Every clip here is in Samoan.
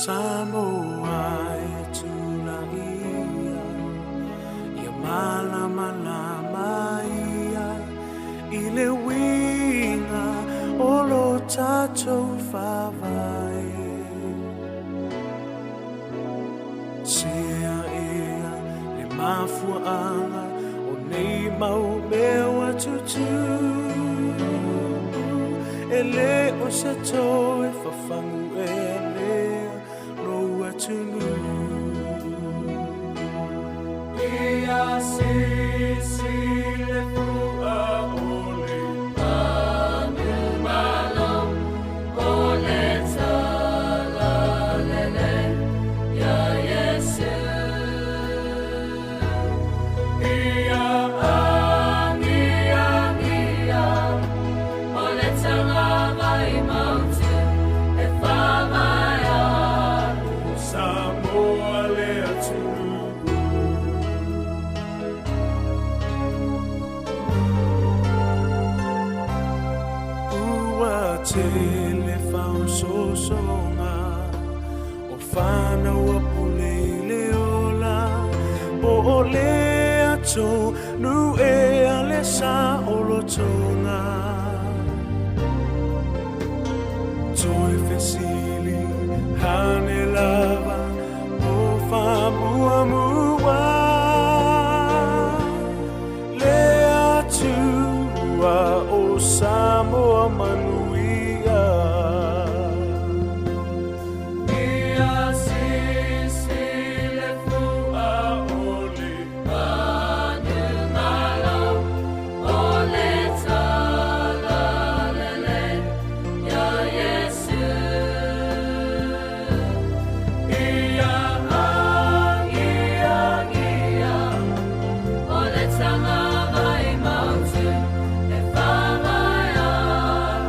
Samoa e tulaia, ia malamalama ia i le uiga o lo tatou Faavae. Sea ea le mafuaaga o nei mau mea ua tutupu, e le o se toe fafagu ea lea lou atunuu. Ia sisi le fua o le Manumalo o le talalelei ia Iesu. Ia agiagia o le tagavai mautu e faavae ai. Samoa le atunuu. Ua tele faaosoosoga o fanau a pule i le ola, po o le atonu ea le saolotoga. Toe fesili ane lava o faamuamua le Atua o Samoa manuia. Ia sisi le fua o le manumalo o le talalelei ia Iesu. Ia agiagia o le tagavai mautu e faavae ai.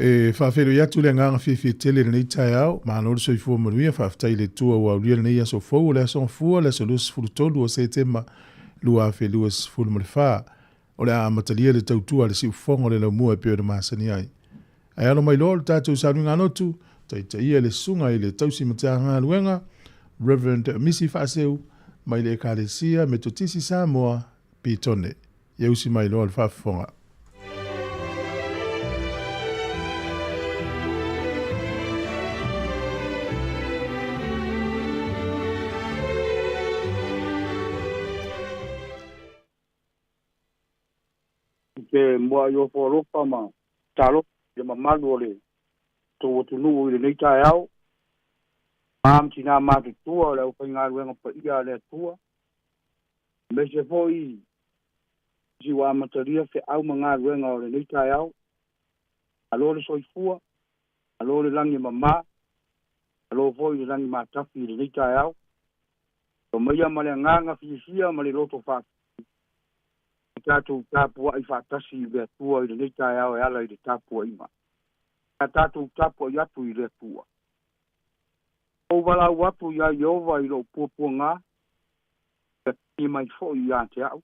E faafeiloai atu le agaga fiafia tele i lenei taeao. Malo le soifua manuia, faafetai i le Atua ua aulia lenei aso fou o le aso Gafua, le aso 23 o Setema 2024. O le a amatalia le tautua a le siufofoga o le laumua e pei ona masani ai. Ae alo mai loa le tatou sauniga lotu, taitaia le susuga i le tausi matagaluega, Reverend Misi Faaseu, mai le Ekalesia Metotisi Samoa, Petone. Ia usi mai loa le faafofoga. Te muaʻi ofo alofa ma talofa i le mamalu o le tou atunuu i lenei taeao, ma tinā matutua o le aufaigaluega paia a le Atua, aemaise foi si ua amatalia feau ma galuega o lenei taeao. Malo le soifua, malo le lagi e mama, malo foi le lagi matafi i lenei taeao. Tomaia ma le agaga fiafia ma le loto faafetai tatou tapuai faatasi i le Atua i lenei taeao e ala i le tapuaiga. A tatou tapuai atu i le Atua. Ou valaau atu iā Ieova i lou puapuaga, ia tali mai foi ia te au.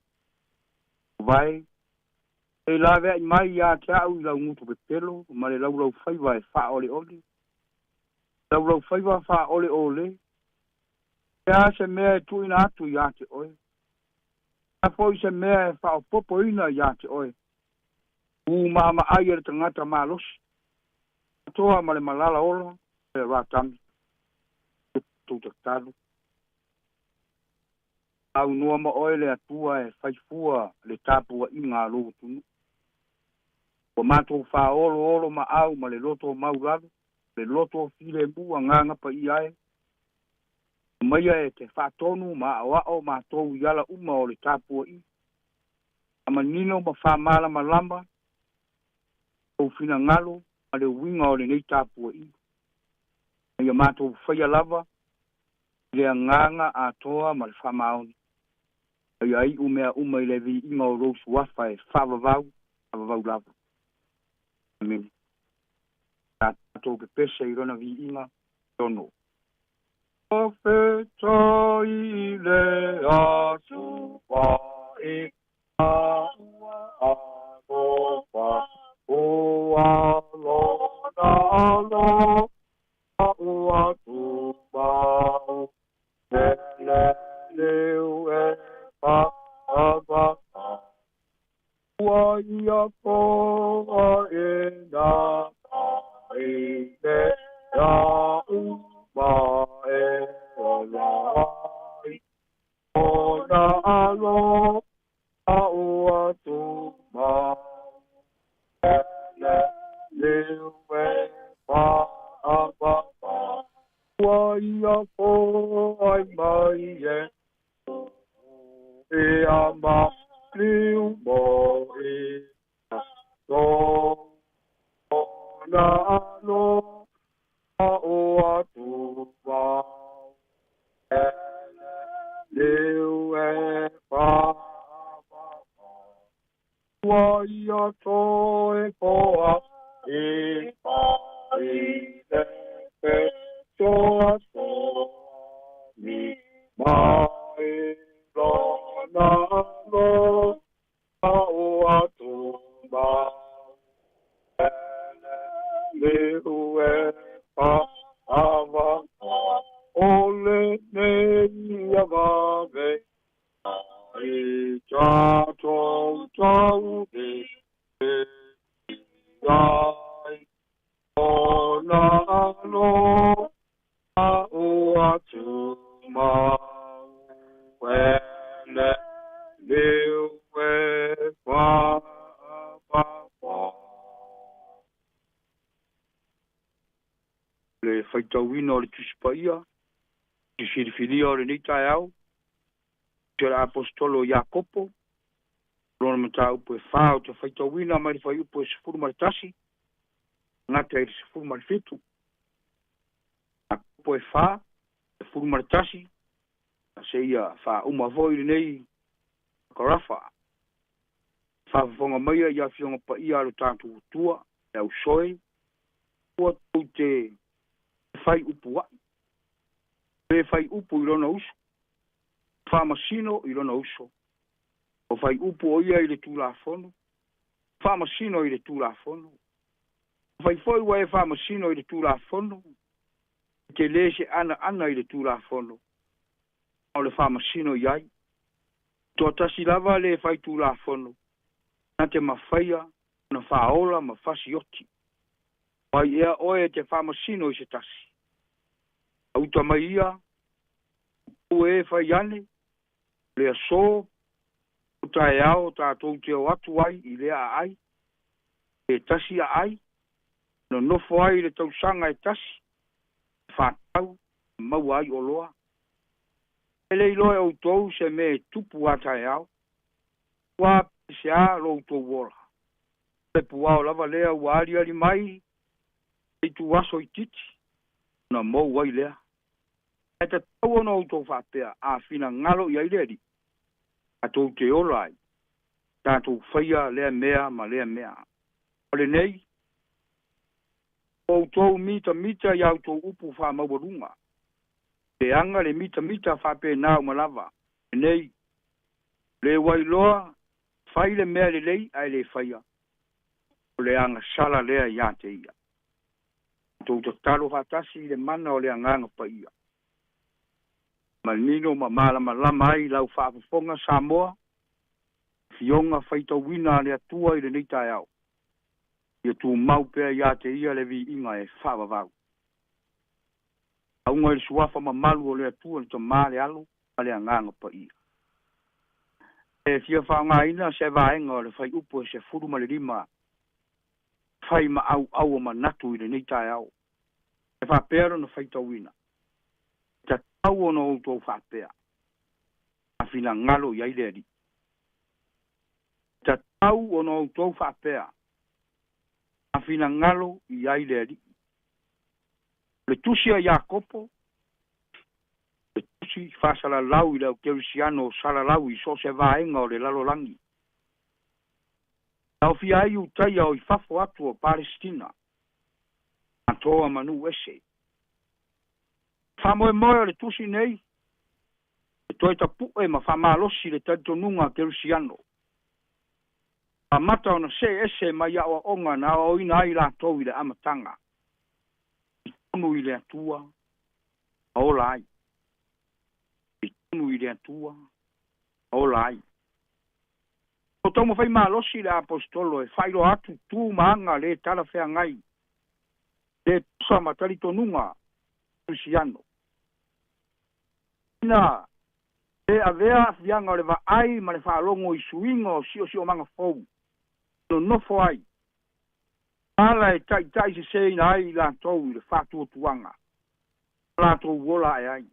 Vae, e laveai mai ia te au i lau gutu pepelo ma le laulaufaiva e faaoleole. Laulaufaiva faaoleole, e a se mea e tuuina atu ia te oe. A foi se mea e faaopoopoina ia te oe. U maamaai e le tagata malosi. Toa ma le malala ola, e ratami. Tou tatalo. Aunoa ma oe le Atua e faifua le tapuaiga a lou atunuu. Ua matou faaoloolo maau ma le loto maulalo, le loto filemu agaga paia e. Maia e te faatonu ma aoao matou i ala uma o le tapuaiga. Manino ma faamalamalama ou finagalo ma le uiga o lenei tapuaiga. Ia matou faia lava i le agaga atoa ma le faamaoni. Ia iu mea uma i le viiga o lou suafa e faavavau, faavavau lava. Amene. Tatou pepese i lona viiga ono. Faafetai i le Atua e alofa, ua lona alofa ua tumau, ele leu e faavavau. Ua ia foa e nā i le uma e ola ai. Ona alofa ua tumau, ele leu e faavavau. Ua ia foai mai e e ama liu mo e to na alofa ua tumau, ele leu e faavavau. Ua ia toe poa e i le fesoasoani mai lona alofa ua tumau, ele leu e faavavau. O lenei avave i tatou taule ai ona alofa ua tumau, ele leu e faavavau. Le faitauina o le Tusi Paia, te filifilia o lenei taeao, te le apostolo Iakopo, lona mataupu e 4 o te faitauina mai le fuaiupu e 11, gata i le 17. Iakopo e 4, 11, seia faauma foi lenei karafa. Faafofoga maia i afioga paia a lo tatou Atua, le ausoe, Ua tou te fai upu ai, pe fai upu i lona uso, faamasino i lona uso. O fai upu o ia i le Tulafono, faamasino i le Tulafono. Fai foi ua e faamasino i le Tulafono, e te lē se anaana i le Tulafono, a o le faamasino i ai. Toatasi lava le fai Tulafono, na te mafaia ona faaola ma fasioti. O ai ea oe e te faamasino i se tasi? A uta mai ia, ua e fai ane, le aso, o taeao tatou te o atu ai i lea aai, e tasi aai, nonofo ai i le tausaga e tasi, whātau, maua ai o loa. E le iloa e outou se mea e tupu a taeao, ua se a lo outou ola. Le puao lava lea ua aliali mai, i tu aso i titi, na mou ai lea. E tatau ona outou faapea, a finagalo i ai le Alii, tatou te ola ai, tatou faia lea mea ma lea mea. O lenei, o outou mitamita i a outou upu faamaualuga. Le aga le mitamita faapena uma lava. Lenei, le wailoa, fai le mea lelei ae le faia. O le agasala lea ia te ia. Tou tatalo faatasi i le mana o le agaga paia. Manino ma malamalama ai lau faafofoga Samoa, fioga faitauina a le Atua i lenei taeao. Ia tumau pea ia te ia le viiga e faavavau. Auga i le suafa mamalu o le Atua le Tamā le Alo ma le Agaga Paia. E fia faaaogaina se vaega o le fuaiupu e 15 fai ma auau o manatu i lenei taeao. E faapea lona faitauina. E tatau ona outou faapea, a finagalo i ai le Alii. E tatau ona outou faapea, a finagalo i ai le Alii. O le tusi a Iakopo, le tusi faasalalau i le aukerisiano o salalau i so o se vaega o le lalolagi. E aofia ai Iutaia o i fafo atu o Palesitina, atoa ma nuu ese. Faamoemoe o le tusi nei, e toe tapu'e ma faamalosi le talitonuga kerisiano. Amata ona see ese mai aoaoga na aoaoina ai latou i le amataga. I tonu i le Atua, ma ola ai. I tonu i le Atua, ma ola ai. O taumafai malosi le aposetolo e faailoa atu tu ma aga le talafeagai, le tusa ma talitonuga kerisiano. Ina le avea aafiaga o le vaai ma le faalogo i suiga o siosiomaga fou, nonofo ai, ala e taitai seseina ai i latou i le faatuatuaga, latou ola ae ai.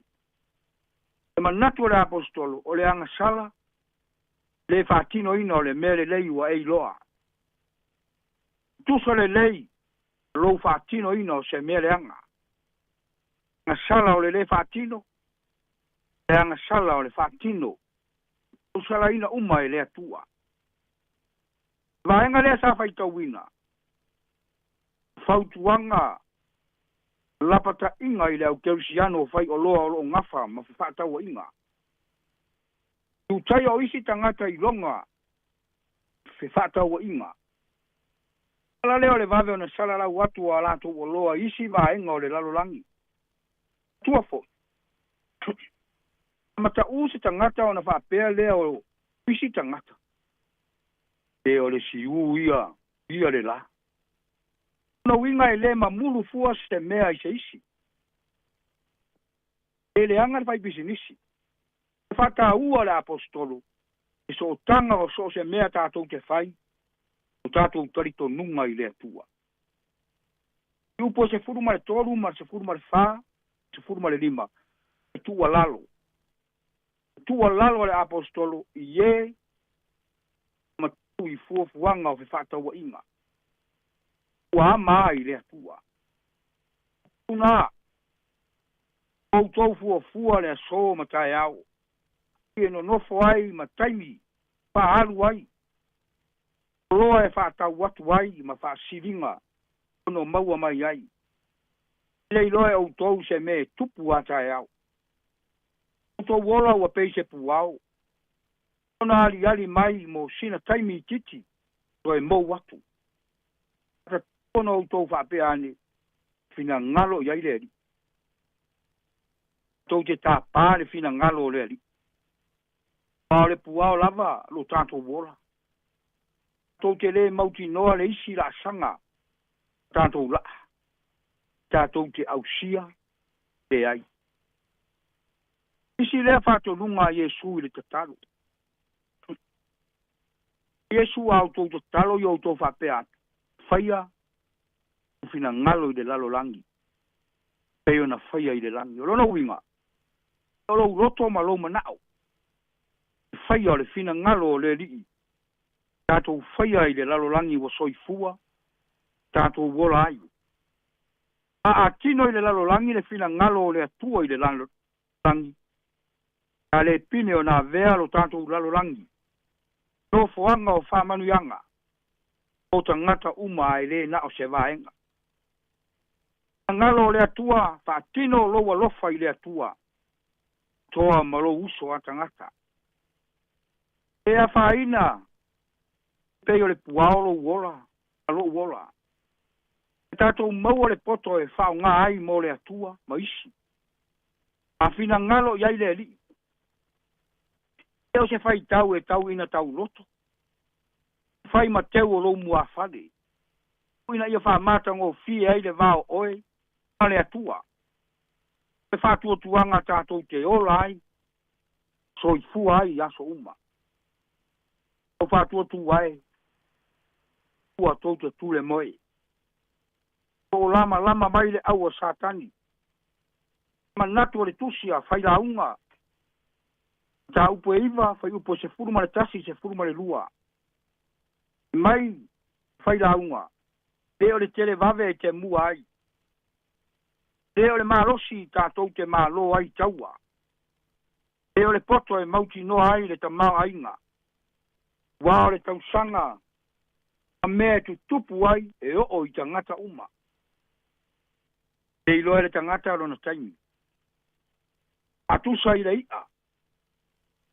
E manatu o le aposetolo o le agasala, le faatinoina o le mea lelei ua e iloa. Tusa lelei lou faatinoina o se mea leaga. Agasala o le le faatino, le agasala o le faatino, tausalaina uma e le Atua. Vaega lea sa faitauina, fautuaga lapataiga i le aukerisiano o faioloa o loo gafa ma fefaatauaiga. Iutaia o isi tagata i loga fefaatauaiga. Ala lea o le vave ona salalau atu o a latou oloa i isi vaega o le lalolagi. Tua foi. Mataʻu se tagata ona faapea lea o isi tagata. E o le siu ia, ia le la. Ona uiga e le mamulu fua se mea i se isi. E leaga le faipisinisi. E faataua le aposetolo, e sootaga o so o se mea tatou te fai, o tatou talitonuga i le Atua. I upu e 13 ma le 14, 15, e tuualalo. E tuualalo a le aposetolo i e matu i fuafuaga o fefaatauaiga. Ua ama ai le Atua. Tuna, outou fuafua le aso ma taeao. E nonofo ai ma taimi faaalu ai. Loa e faatau atu ai ma faasiliga ono maua mai ai. E le iloa e outou se mea e tupu a taeao. Outou ola ua pei se puao. Ona aliali mai mo sina taimi itiiti toe mou atu. Tatau ona outou faapea ane, Finagalo i ai le Alii. Tou te tapā le finagalo o le Alii. Aua o le puao lava lo tatou ola. Tou te lē mautinoa le isi laasaga o tatou laa tatou te ausia leai. Isi lea faatonuga a Iesu i le tatalo. Iesu a outou tatalo ia outou faapea atu, Faia lou finagalo i le lalolagi, pei ona faia i le lagi. O lona uiga, o lou loto ma lou manao e faia o le finagalo o le Alii tatou faia i le lalolagi ua soifua tatou ola ai. A atino i le lalolagi le finagalo o le Atua i le lalolagi, a le pine ona avea lo tatou lalolagi nofoaga o faamanuiaga mo tagata uma ae le na o se vaega. Finagalo o le Atua, faatino lou alofa i le Atua, toa ma lou uso a tagata. E afaina pei o le puao lou ola ma lou ola. E tatou maua le poto e faaaoga ai mo le Atua ma isi. A finagalo i ai le Alii, e o se faitau e tau ina tauloto, fai ma teu o lou muafale, ina ia faamatagofie ai le va o oe ma le Atua. O le faatuatuaga tatou te ola ai, soifua ai i aso uma. Lau faatuatua e, ua tou te tule moe. O lamalama mai le au a Satani. Manatu o le tusi a Failauga, mataupu e 9, fuaiupu e 11, 12. Mai Failauga, le o le televave e temua ai, le o le malosi tatou te malo ai taua, le o le poto e mautinoa ai le tamaoaiga, ua o le tausaga ma mea e tutupu ai e oo i tagata uma. E iloa e le tagata lona taimi. A tusa i le i'a,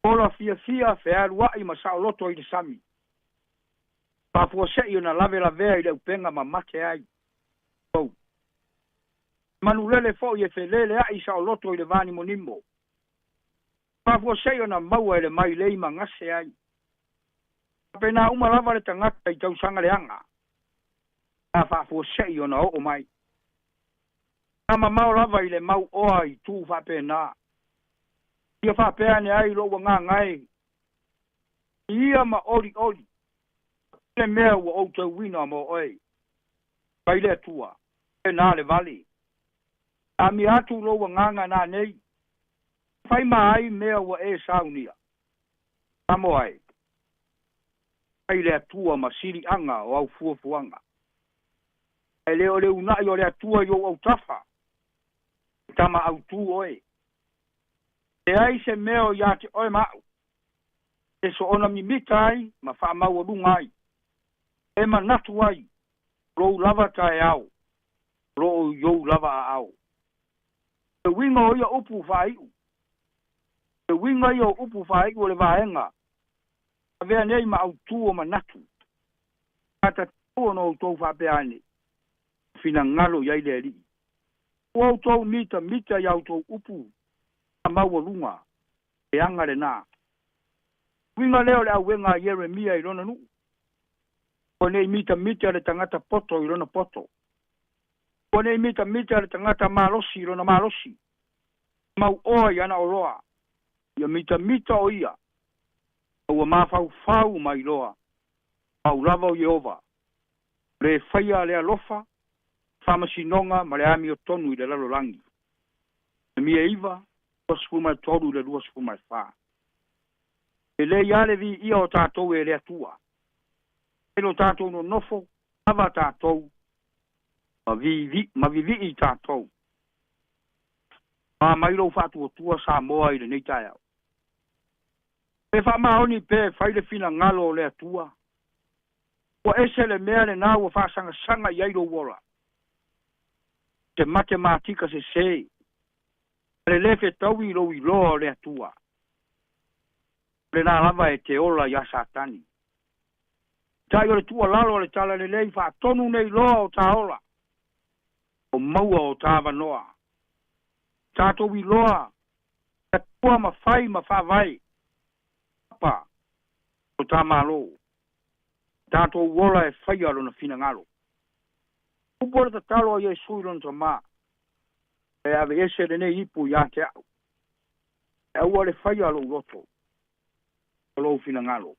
ola fiafia fealua'i ma saoloto i le sami, faafuasei ona lavelavea i le upega ma mate ai. Ou. Manulele foi e felelea'i saoloto i le vanimonimo, faafuasei ona maua e le mailei ma gase ai. Faapena uma lava le tagata i tausaga leaga, a faafuasei ona oo mai. A mamao lava i le mau oa i tu faapena. Ia faapea ane ai lou agaga e, ia ma olioli le mea ua ou tauina mo oe. Mai le Atua, e na le vale. Amia atu lou agaga nanei, fai ma ai mea ua e saunia. Amo ai, ai le Atua ma siliaga o au fuafuaga. Ae le o le uunai o le Atua i ou autafa, e tama autū oe. Leai se mea o ia te oe ma au, e soona mimita ai ma faamaualuga ai, e manatu ai, lou lava taeao, o loo i ou lava aao. Le uiga o ia upu faaiu, le uiga ia o upu faaiu o le vaega, avea nei ma autū o manatu, a tatau ona outou faapea ane, finagalo i ai le Alii. Ua outou mitamita i a outou upu faamaualuga, e aga lenā. Uiga lea o le auega a Ieremia i lona nuu. Ua nei mitamita le tagata poto i lona poto. Ua nei mitamita le tagata malosi i lona malosi. Mauoa i ana oloa. Ia mitamita o ia, a ua mafaufau mai loa, au lava o Ieova, le faia le alofa, faamasinoga ma le amiotonu i le lalolagi. Ieremia 9, 23 i le 24. E lelei lava le viia o tatou e le Atua. E lo tatou nonofo, lava tatou, ma vivi, ma vivii tatou. A mai lou faatuatua Samoa i lenei taeao. E faamaoni pe fai le finagalo o le Atua. Ua ese le mea lenā ua faasagasaga i ai lou ola. Te matematika sesē, le lē fetaui i lou iloa o le Atua, o lenā lava e te ola iā Satani. Tai o le tuualalo a le Talalelei faatonu nei loa o tā ola, o maua o tā avanoa. Tatou iloa le Atua ma fai ma faavae papa o tā Malo. Tatou ola e faia lona finagalo. Upu o le tatalo a Iesu i lona Tamā, E aveese lenei ipu iā te a'u, e aua le faia lo'u loto, o lou finagalo.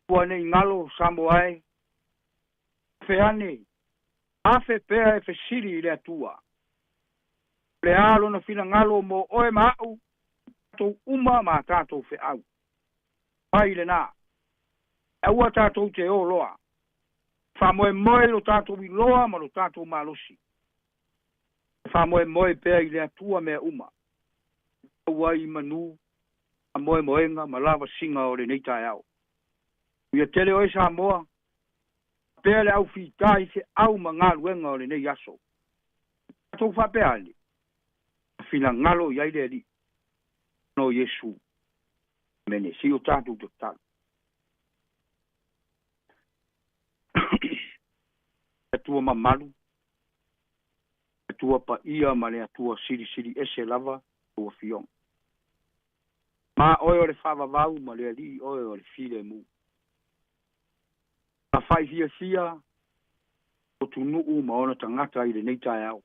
Ua nei galo Samoa e, afe ane, afe pea e fesili i le Atua, o le a lona finagalo mo oe ma a'u, tatou uma ma a tatou fe'au. Mai lenā, e aua tatou te ō loa, faamoemoe i lo tatou iloa ma lo tatou malosi. E faamoemoe pea i le Atua mea uma, e tau ai i manū, faamoemoega ma lavasiga o lenei taeao. Ia tele oe Samoa, faapea le au fitā i feau ma galuega o lenei aso. Tatou faapea ane, na finagalo i ai le Alii, ona o Iesu. Amene. Se i o tatou tatalo. Le Atua mamalu, le Atua paia ma le Atua silisili ese lava lau Afioga. Ma oe o le faavavau ma le Alii oe o le filemu. Na faifiafia atunuu ma ona tagata i lenei taeao.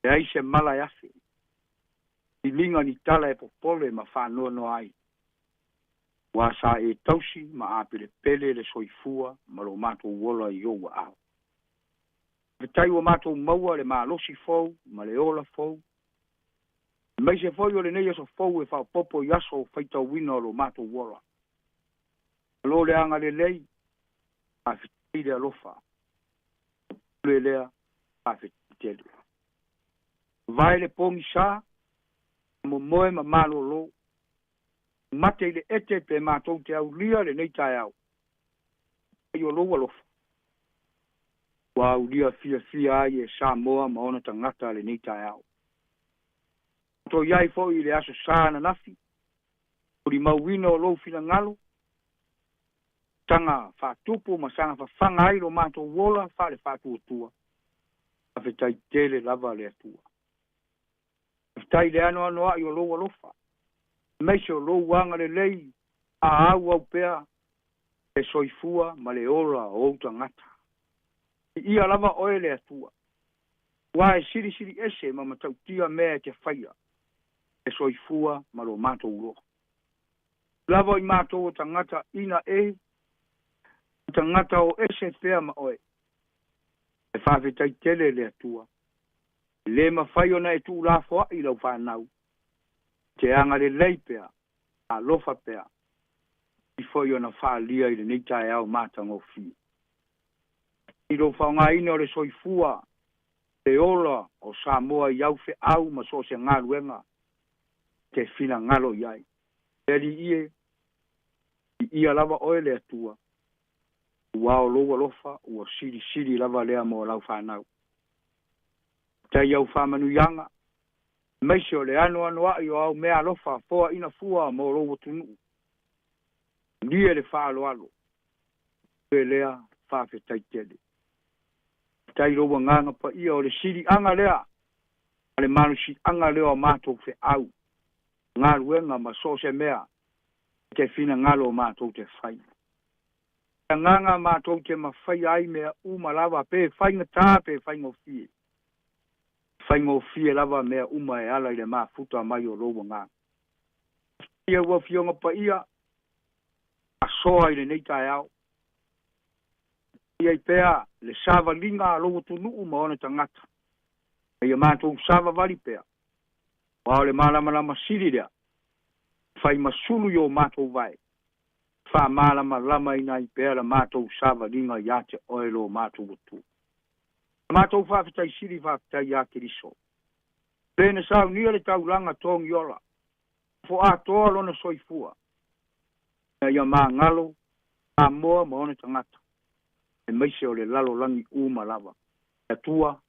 Leai se mala e afe, liliga ni tala e popole ma faanoanoa ai, aua sa e tausi ma apelepele le soifua ma lo matou ola i ou aao. Faafetai ua matou maua le malosi fou ma le ola fou, aemaise foi o lenei aso fou e faaopoopo i aso faitauina o lo matou ola. Malo le agalelei, faafetai le alofa, o pule lea, faafetai tele. Vae le pogisa, momoe ma malolo, mate i le ete pe matou te aulia lenei taeao, ai o lou alofa, ua aulia fiafia ai e Samoa ma ona tagata lenei taeao. Tatou i ai foi i le aso Sa ananafi, molimauina o lou finagalo, saga faatupu ma saga fafaga ai lo matou ola faale-faatuatua, faafetai tele lava le Atua. Faafetai i le anoanoa'i o lou alofa, aemaise o lou agalelei a auau pea le soifua ma le ola o ou tagata. Viia lava oe le Atua, aua e silisili ese ma matautia mea e te faia, le soifua ma lo matou loa. Lava i matou o tagata ina e, tagata o ese pea ma oe. E faafetai tele le Atua. E le mafai ona e tuulafoa'i lau fanau, te agalelei pea, alofa pea, i foi ona faaalia i lenei taeao matagofie. I lou faaaogaina o le soifua, le ola o Samoa i au feau ma so o se galuega te finagalo i ai. Le Alii e, viia lava oe le Atua, aua o lou alofa ua silisili lava lea mo lau fanau. Faafetai i au faamanuiaga, aemaise o le anoanoa'i o au meaalofa foaina fua mo lou atunuu. Malie le faaaloalo, oe lea faafetai tele. Faafetai i lou agaga paia o le siliaga lea ma le malosiaga lea o matou feau, galuega ma so o se mea e te finagalo matou te fai. Le agaga matou te mafaia ai mea uma lava, pe faigata pe faigofie. Faigofie lava mea uma e ala i le mafuta mai o lou agaga. Faafetai ua Afioga paia, asoa i lenei taeao. Ia i pea le savaliga a lou atunuu ma ona tagata. Ia matou savavali pea, aua o le malamalama sili lea, fai ma sulu i o matou vae, faamalamalamaina ai pea la matou savaliga iā te oe lo matou Atua. La matou faafetai sili faafetai iā Keriso, le na saunia le taulaga togiola, fo'atoa lona soifua, ina ia magalo Samoa ma ona tagata, aemaise o le lalolagi uma lava. Le Atua.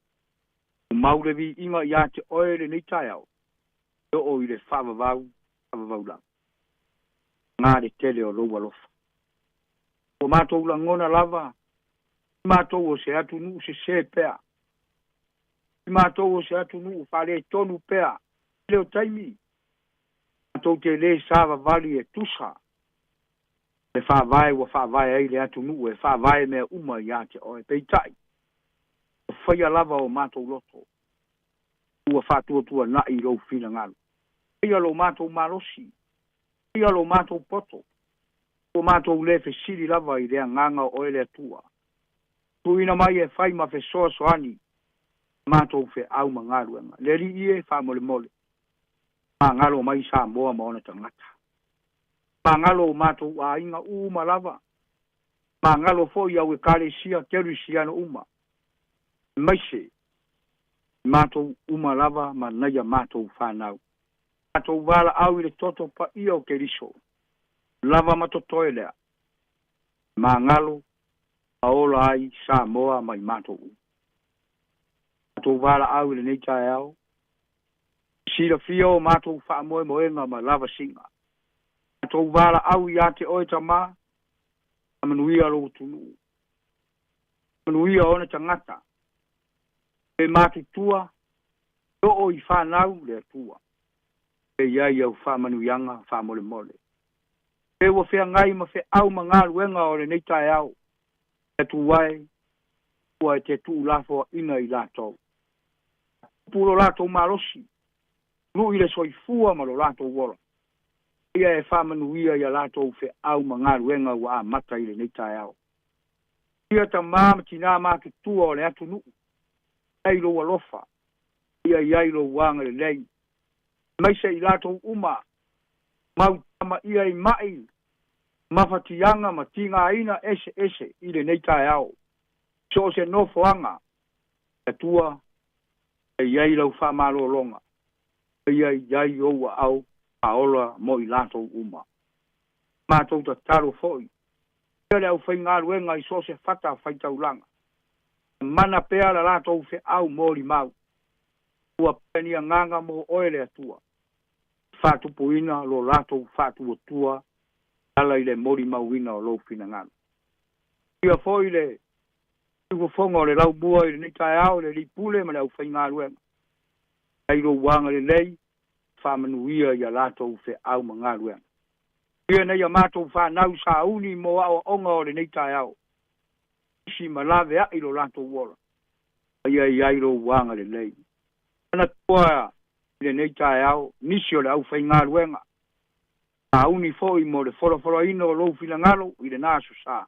Tumau le viiga iā te Oe lenei taeao, e oo i le faavavau, faavavau lava. Paga le tele o Lou alofa. Ua matou lagona lava, i matou o se atunuu sesē pea, i matou o se atunuu faaletonu pea, tele o taimi, matou te lē savavali e tusa le faavae ua faavae ai le atunuu e faavae mea uma iā te Oe. Peitai, ua faia lava o matou loto, ua faatuatuana'i i Lou finagalo. Faia lo matou malosi, faia lo matou poto, ua matou lē fesili lava i le Agaga o Oe le Atua, tuuina mai e fai ma fesoasoani matou feau ma galuega. Le Alii e, faamolemole, magalo mai Samoa ma ona tagata. Magalo o matou aiga uma lava, magalo foi au Ekalesia Kerisiano uma, aemaise matou uma lava ma nai a matou fanau. Matou valaau i le toto paia o Keriso, lava ma totoe lea, magalo ma ola ai Samoa ma i matou uma. Matou valaau i lenei taeao, silafia o matou faamoemoega ma lavasiga. Matou valaau iā te Oe Tamā, faamanuia lou atunuu, manuia ona tagata, e matutua, e oo i fanau le Atua. E i ai au faamanuiaga faamolemole. E ua feagai ma feau ma galuega o lenei taeao, le Atua e, ua e te tuulafoaina i latou. Tupu lo latou malosi, lui le soifua ma lo latou ola. Ia e faamanuia ia latou feau ma galuega ua amata i lenei taeao. Ia tamā ma tinā matutua o le atunuu, ai lou alofa, ia i ai lou agalelei, aemaise i latou uma, mau tama ia i mai, mafatiaga ma tigaina eseese i lenei taeao. So o se nofoaga, le Atua, e i ai lau faamalologa, ia i ai ou aao faaola mo i latou uma. Matou tatalo foi, ia le aufaigaluega i so o se fata faitaulaga, mana pea la latou feau molimau, ua pea ni agaga mo Oe le Atua, faatupuina lo latou faatuatua e ala i le molimauina o Lou finagalo. Ia foi le siufofoga o le laumua i lenei taeao, le alii pule ma le aufaigaluega, ai lou agalelei, faamanuia ia latou feau ma galuega. Ia nei a matou fanau sauni mo aoaoga o lenei taeao, isi ma laveai lo latou ola, ia i ai lou agalelei. Manatua i lenei taeao nisi o le aufaigaluega, sauni foi mo le folafolaina o lou finagalo i lena aso sa.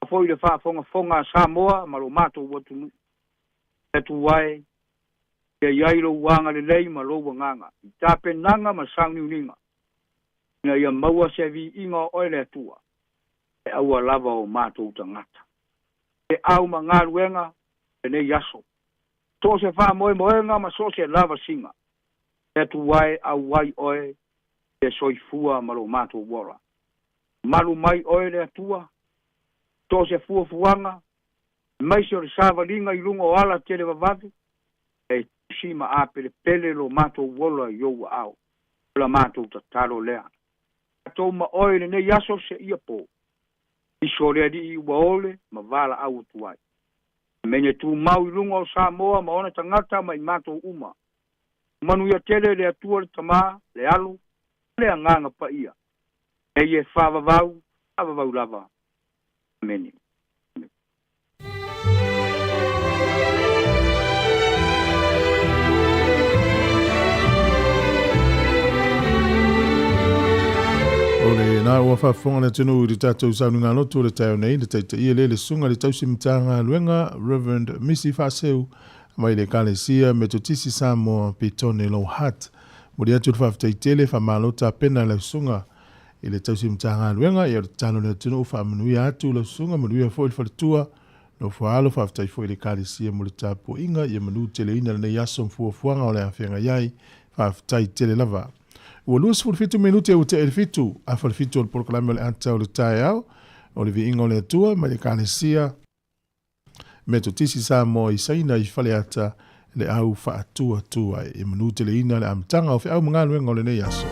Foi le faafogafoga a Samoa ma lo matou atunuu. Le Atua e, ia i ai lou agalelei ma lou agaga i tapenaga ma sauniuniga, ina ia maua se viiga o Oe le Atua, e aua lava o matou tagata. Feau ma galuega lenei aso, so o se faamoemoega ma so o se lavasiga, Le Atua e, auai Oe le soifua ma lo matou ola. Malu mai Oe le Atua, so o se fuafuaga, aemaise o le savaliga i luga o ala televavave, e tusi ma apelepele lo matou ola i ou aao. O la matou tatalo lea. Tatou ma Oe i lenei aso seia po. Iso le Alii ua ole ma valaau atu ai. Amene tumau i luga o Samoa ma ona tagata ma i matou uma. Manuia tele le Atua le Tamā, le Alo, le Agaga Paia, nei e faavavau, faavavau lava. Amene. O lena ua faafofoga le atunuu i le tatou sauniga lotu o le taeao nei, le taitaia lea le susuga i le tausi Matagaluega Reverend Misi Faaseu mai le Ekalesia Metotisi Samoa Petone Low Heart. Momoli atu le faafetai tele, faamalo tapena lau susuga i le tausi Matagaluega, ia o le tatalo i le atunuu faamanuia atu lau susuga, manuia foi le faletua, nofo alo, faafetai foi i le Ekalesia mo le tapuaiga, ia manuteleina lenei aso ma fuafuaga o le a feagai ai, faafetai tele lava. Ua 27 minute ua tea i le 7, afa le 7 o le polokalame o le ata o le taeao, o le viiga o le Atua mai le Ekalesia Metotisi Samoa i Saina i Faleata. Le au faatuatua e manuteleina le amataga o feau ma galuega o lenei aso.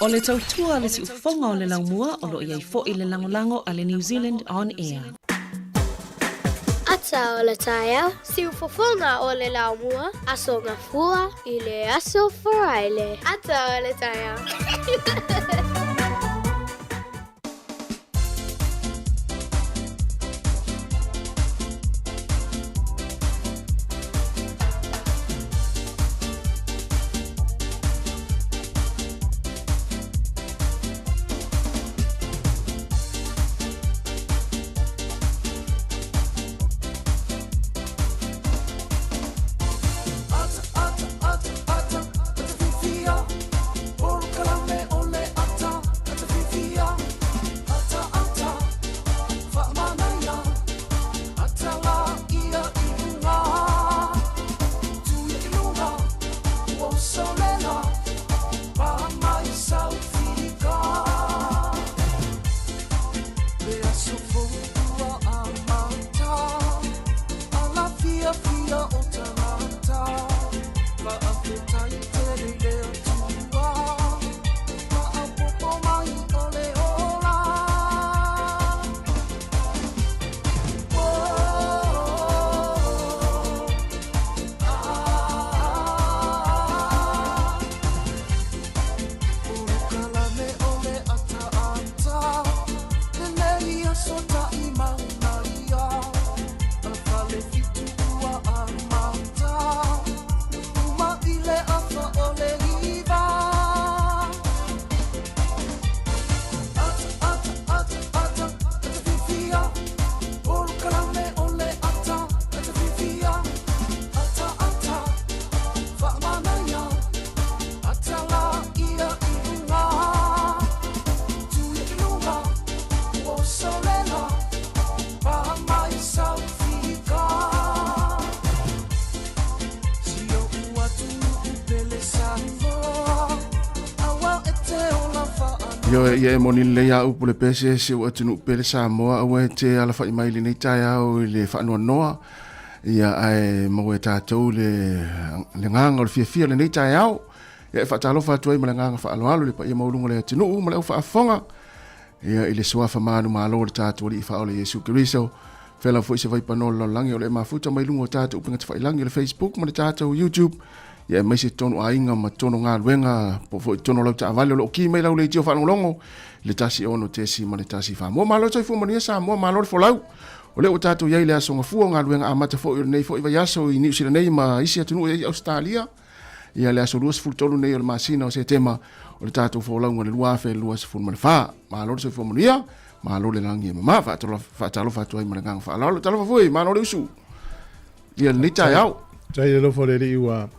O le tautua le siufofoga o le laumua o lo o i ai foi le lagolago a le New Zealand On Air. Ata o le taeao, siufofoga o le laumua, Aso Gafua i le Aso Faraile. Ata o le taeao. Ata, ata, ata, ata, ata fiafia. Polokalame o le ata. Ioe, ia e moni lelei a upu le pese si ou atunuu pele Samoa, aua e te alafai mai lenei taeao i le faanoanoa, ia ae maua e tatou le le agaga o le fiafia o lenei taeao. Ia e faatalofa atu ai ma le agaga faaaloalo i le paia maualuga o le atunuu ma le au faafofoga, ia i le suafa manumalo o le tatou Alii Faaola Iesu Keriso. Fela foi se vaipanoa o le lalolagi o le mafuta mai luga o tatou upega tafailagi o le Facebook ma le tatou YouTube. Ia aemaise totonu aiga ma totonu galuega po foi totonu o lau taavale o lo o ki mai lau leitio faalogologo i le 1 6 ma le 1 4. Mo malo le soifua manuia Samoa, malo le folau. O lea ua tatou i ai i le aso Gafua o galuega amata foi o lenei foi vaiaso i Niu Sila nei ma isi atunuu i Ausetalia. Ia le aso 23 nei o le masina o Setema o le tatou folauga i le 2024. Malo le soifua manuia, malo le lagi e mama. Faatalofa atu ai ma le agaga faaaloalo. Talofa foi, malo le usu. Ia lenei taeao. Tai le alofa o le Alii ua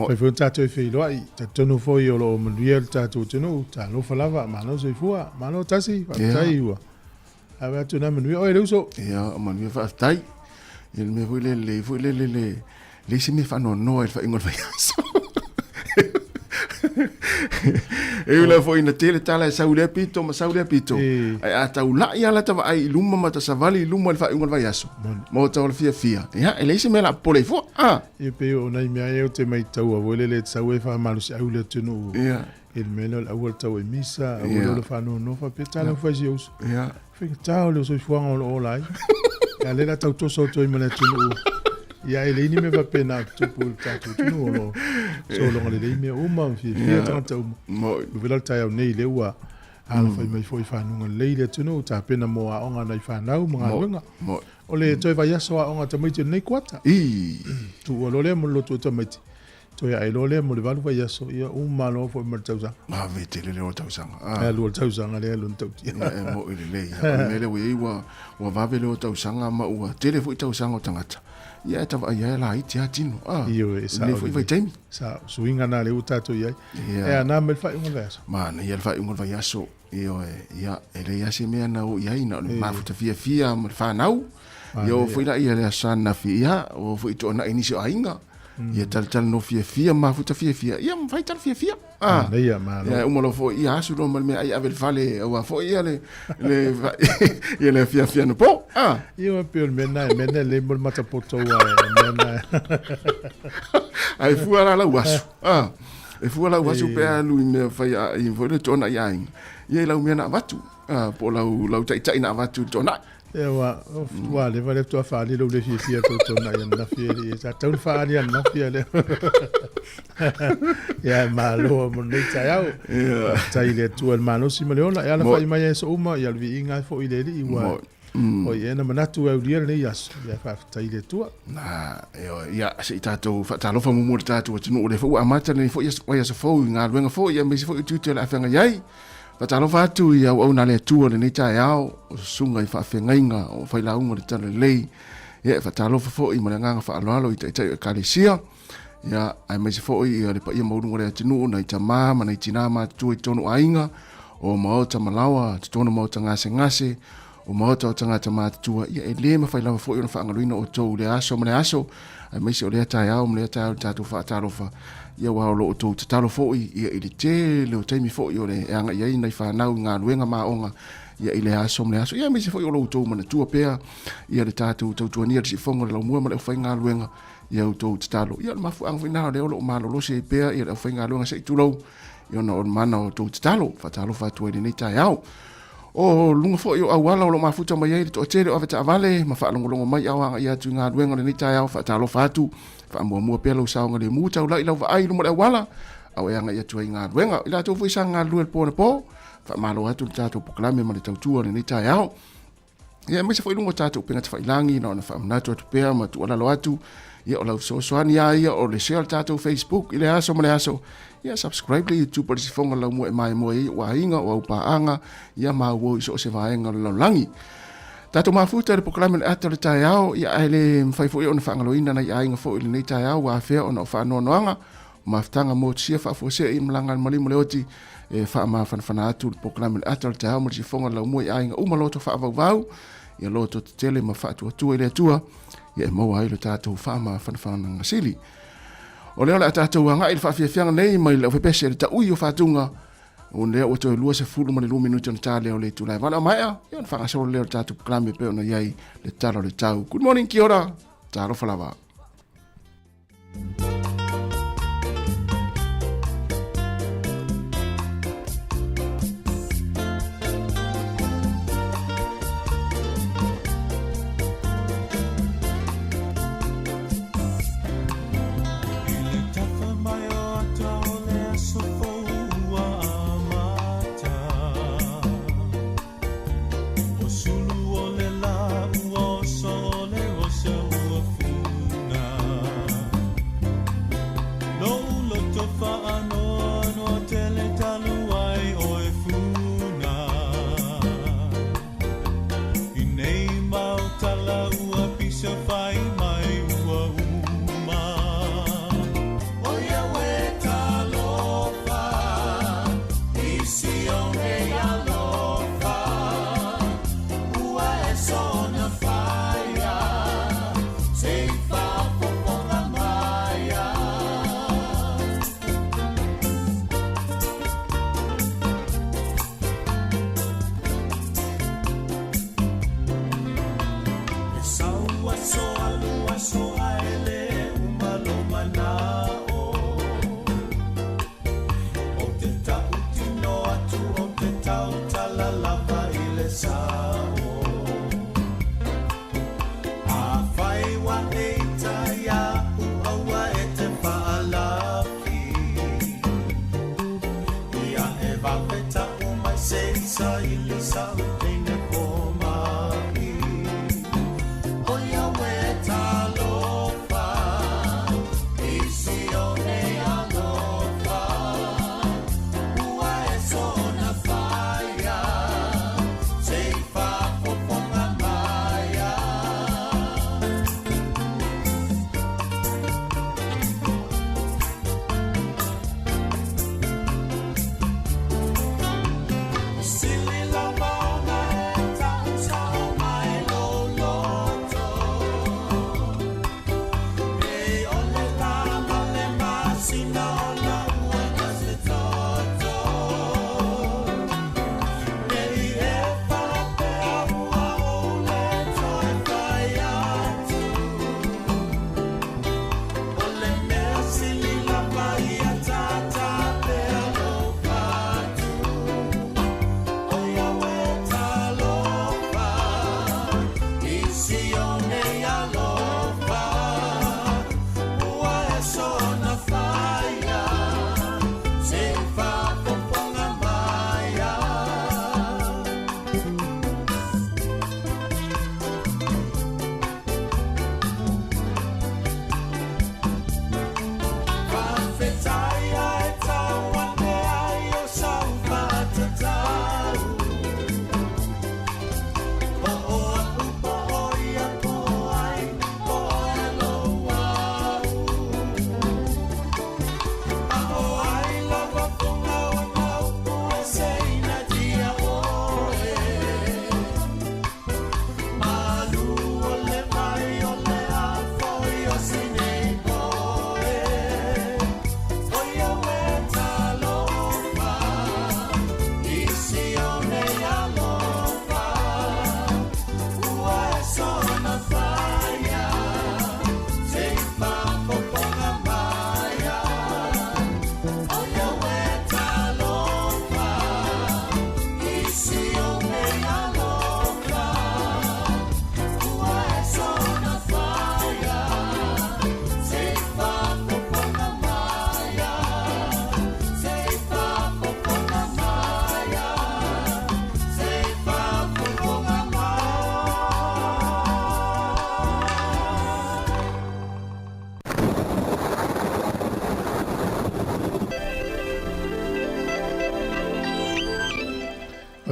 fai foi ona tatou e feiloai. Talitonu foi o lo o manuia le tatou atunuu. Talofa lava, malo soifua, malo tasi, faafetai ua ave atu na manuia. Oe le uso. Ia, manuia faafetai. Ia le mea foi le lelei foi le le le isi mea faanoanoa i le faaiuga o le vaiaso. E ui lava foi ina tele tala e sau i lea pito ma sau i lea pito, ae a taulai lava lata vaai i luma ma ta savali i luma i le faaiuga o le vaiaso, ma o tau o le fiafia, ia, e leai se mea o le a popole ai fua. A! Ia pei o nai mea ia ou te maitaua foi lele e sau e faamalosiau le atunuu i le mea lea o le aua le tau e misa, aua le ola faanoanoa faapea tala ua fai si uso. Faigata o le soifuaga o lo o ola ai. Ia lea la tau toso atu ai ma le atunuu. Ia e leai ni mea faapena o tutupu i le tatou atunuu o lo o sologa lelei mea uma ma fiafia tagata uma. Ua vela le taeao nei lea ua alafai mai foi i fanuga lelei le atunuu tapena mo aoga a nai fanau ma galuega. O le toe vaiaso aoga a tamaiti o lenei kuata. Tuua loa lea mo le lotu o tamaiti. Toe ae loa lea mo le 8 vaiaso, ia uma loa foi ma le tausaga. Vave tele le o tausaga. Ah. Alu o le tausaga lea alu na tautia. Ia e mo'i lelei. O le mea lea ua i ai ua, ua vave le o tausaga ma ua tele foi tausaga o tagata. Ia e tavaai ai laiti lava tino. Ah. Ioe, e sao. Lenei foi vaitaimi. Sao, suiga na lea ua tatou i ai. Ia. E ana mai le faaiuga o le vaiaso. Manaia le faaiuga o le vaiaso. Ioe, ia, e leai lava se mea na oo i ai, na o le mafuta fiafia ma le fanau. Ia oo foi la ia le aso ananafi, ia, oo foi i toanai i nisi o aiga. Ia talatalanoa fiafia, mafuta fiafia, ia ma fai tala fiafia. Ah, Manaia, malo. Ia, uma loa foi, ia asu loa ma le meaai ave i le fale, aua foi ia le, le, ia le afiafi anapo. Ah. Ia, e pei o le mea lena, e mea lena e lelei mo le matapoto aua e mea lena. Ae fua la lau asu. Ah. E fua lau asu pe alu i mea fai a i foi le toanai aiga. Ia i lau mea na avatu. Ah, po lau lau taitai na avatu i le toanai. Ia ua ua leva le faatoa faaali lou le fiafia tou toanai ananafi e alii. Sa tatau ona faaali ananafi a lea. Ia malo mo lenei taeao. Faafetai i le Atua i le malosi ma le ola. E alafai mai ai aso uma, ia o le viiga ai foi i le Alii ua Oi, e na manatu e aulia lenei aso, ia faafetai i le Atua. Na, ioe, ia, se i tatou faatalofa muamua i le tatou atunuu, o lea foi ua amata lenei foi aso, vaiaso fou i galuega foi, aemaise foi o tiute o le a feagai ai. Faatalofa atu i auauna a le Atua i lenei taeao, o susuga i faafeagaiga, o failauga o le Talalelei. Ia, e faatalofa foi ma le agaga faaaloalo i taitai o Ekalesia, ia, aemaise foi ia le paia maualuga o le atunuu, nai tama ma nai tina matutua i totonu o aiga, o maota ma laoa, totonu o maota gasegase, o maota o tagata matutua, ia e le mafai lava foi ona faagaloina outou i lea aso ma lea aso, aemaise o lea taeao ma lea taeao i le tatou faatalofa, ia aua o lo o outou tatalo foi ia i le tele o taimi foi o le e agai ai nai fanau i galuega ma aoga, ia i lea aso ma lea aso, ia aemaise foi o lo outou manatua pea ia le tatou tautuania i le siufofoga o le laumua ma le aufaigaluega ia outou tatalo. Ia o le mafuaaga foi lena o lea o lo o malolosi ai pea ia le aufaigaluega se i tulou, ia ona o le mana o outou tatalo. Faatalofa atu ai i lenei taeao. O luga foi o auala o lo o mafuta mai ai le toatele o avetaavale ma faalogologo mai a o agaia atu i galuega o lenei taeao. Faatalofa atu, faamuamua pea lou saogalemu, taulai lau vaai i luma o le auala a o e agai atu ai i galuega. O i latou foi sa galulue i le po anapo, faamalo atu le tatou polokalame ma le tautua o lenei taeao. Ia, aemaise foi luga o tatou upega tafailagi, na ona faamanatu atu pea ma tuualalo atu, ia o lau fesoasoani lava ia o le share le tatou Facebook i le aso ma le aso, ia subscribe le YouTube a le Sifoga Laumua e maimoa ai ou aiga, o au paaga, ia ma au o i so o se vaega o le lalolagi. Tatou mafuta i le polokalame o le ata o le taeao, ia ae le mafai foi ona faagaloina nai aiga foi i lenei taeao ua afea ona o faanoanoaga, mafutaga motusia faafuasei malaga a le maliu ma le oti e faamafanafana atu le polokalame le ata o le taeao ma le sifoga o le laumua i aiga uma loto faavauvau ia loto tetele ma faatuatua i le Atua ia e maua ai lo tatou faamafanafanaga sili. O lea o le a tatou agai i le faafiafiaga nei mai le aufepese le taui o Fatuga. O lea ua toe 22 minute ona ta lea o le itula e 8 a maea, ia ona faagasolo lea o le tatou polokalame e pei ona i ai le tala o le tau. Good morning, kia ora, talofa lava.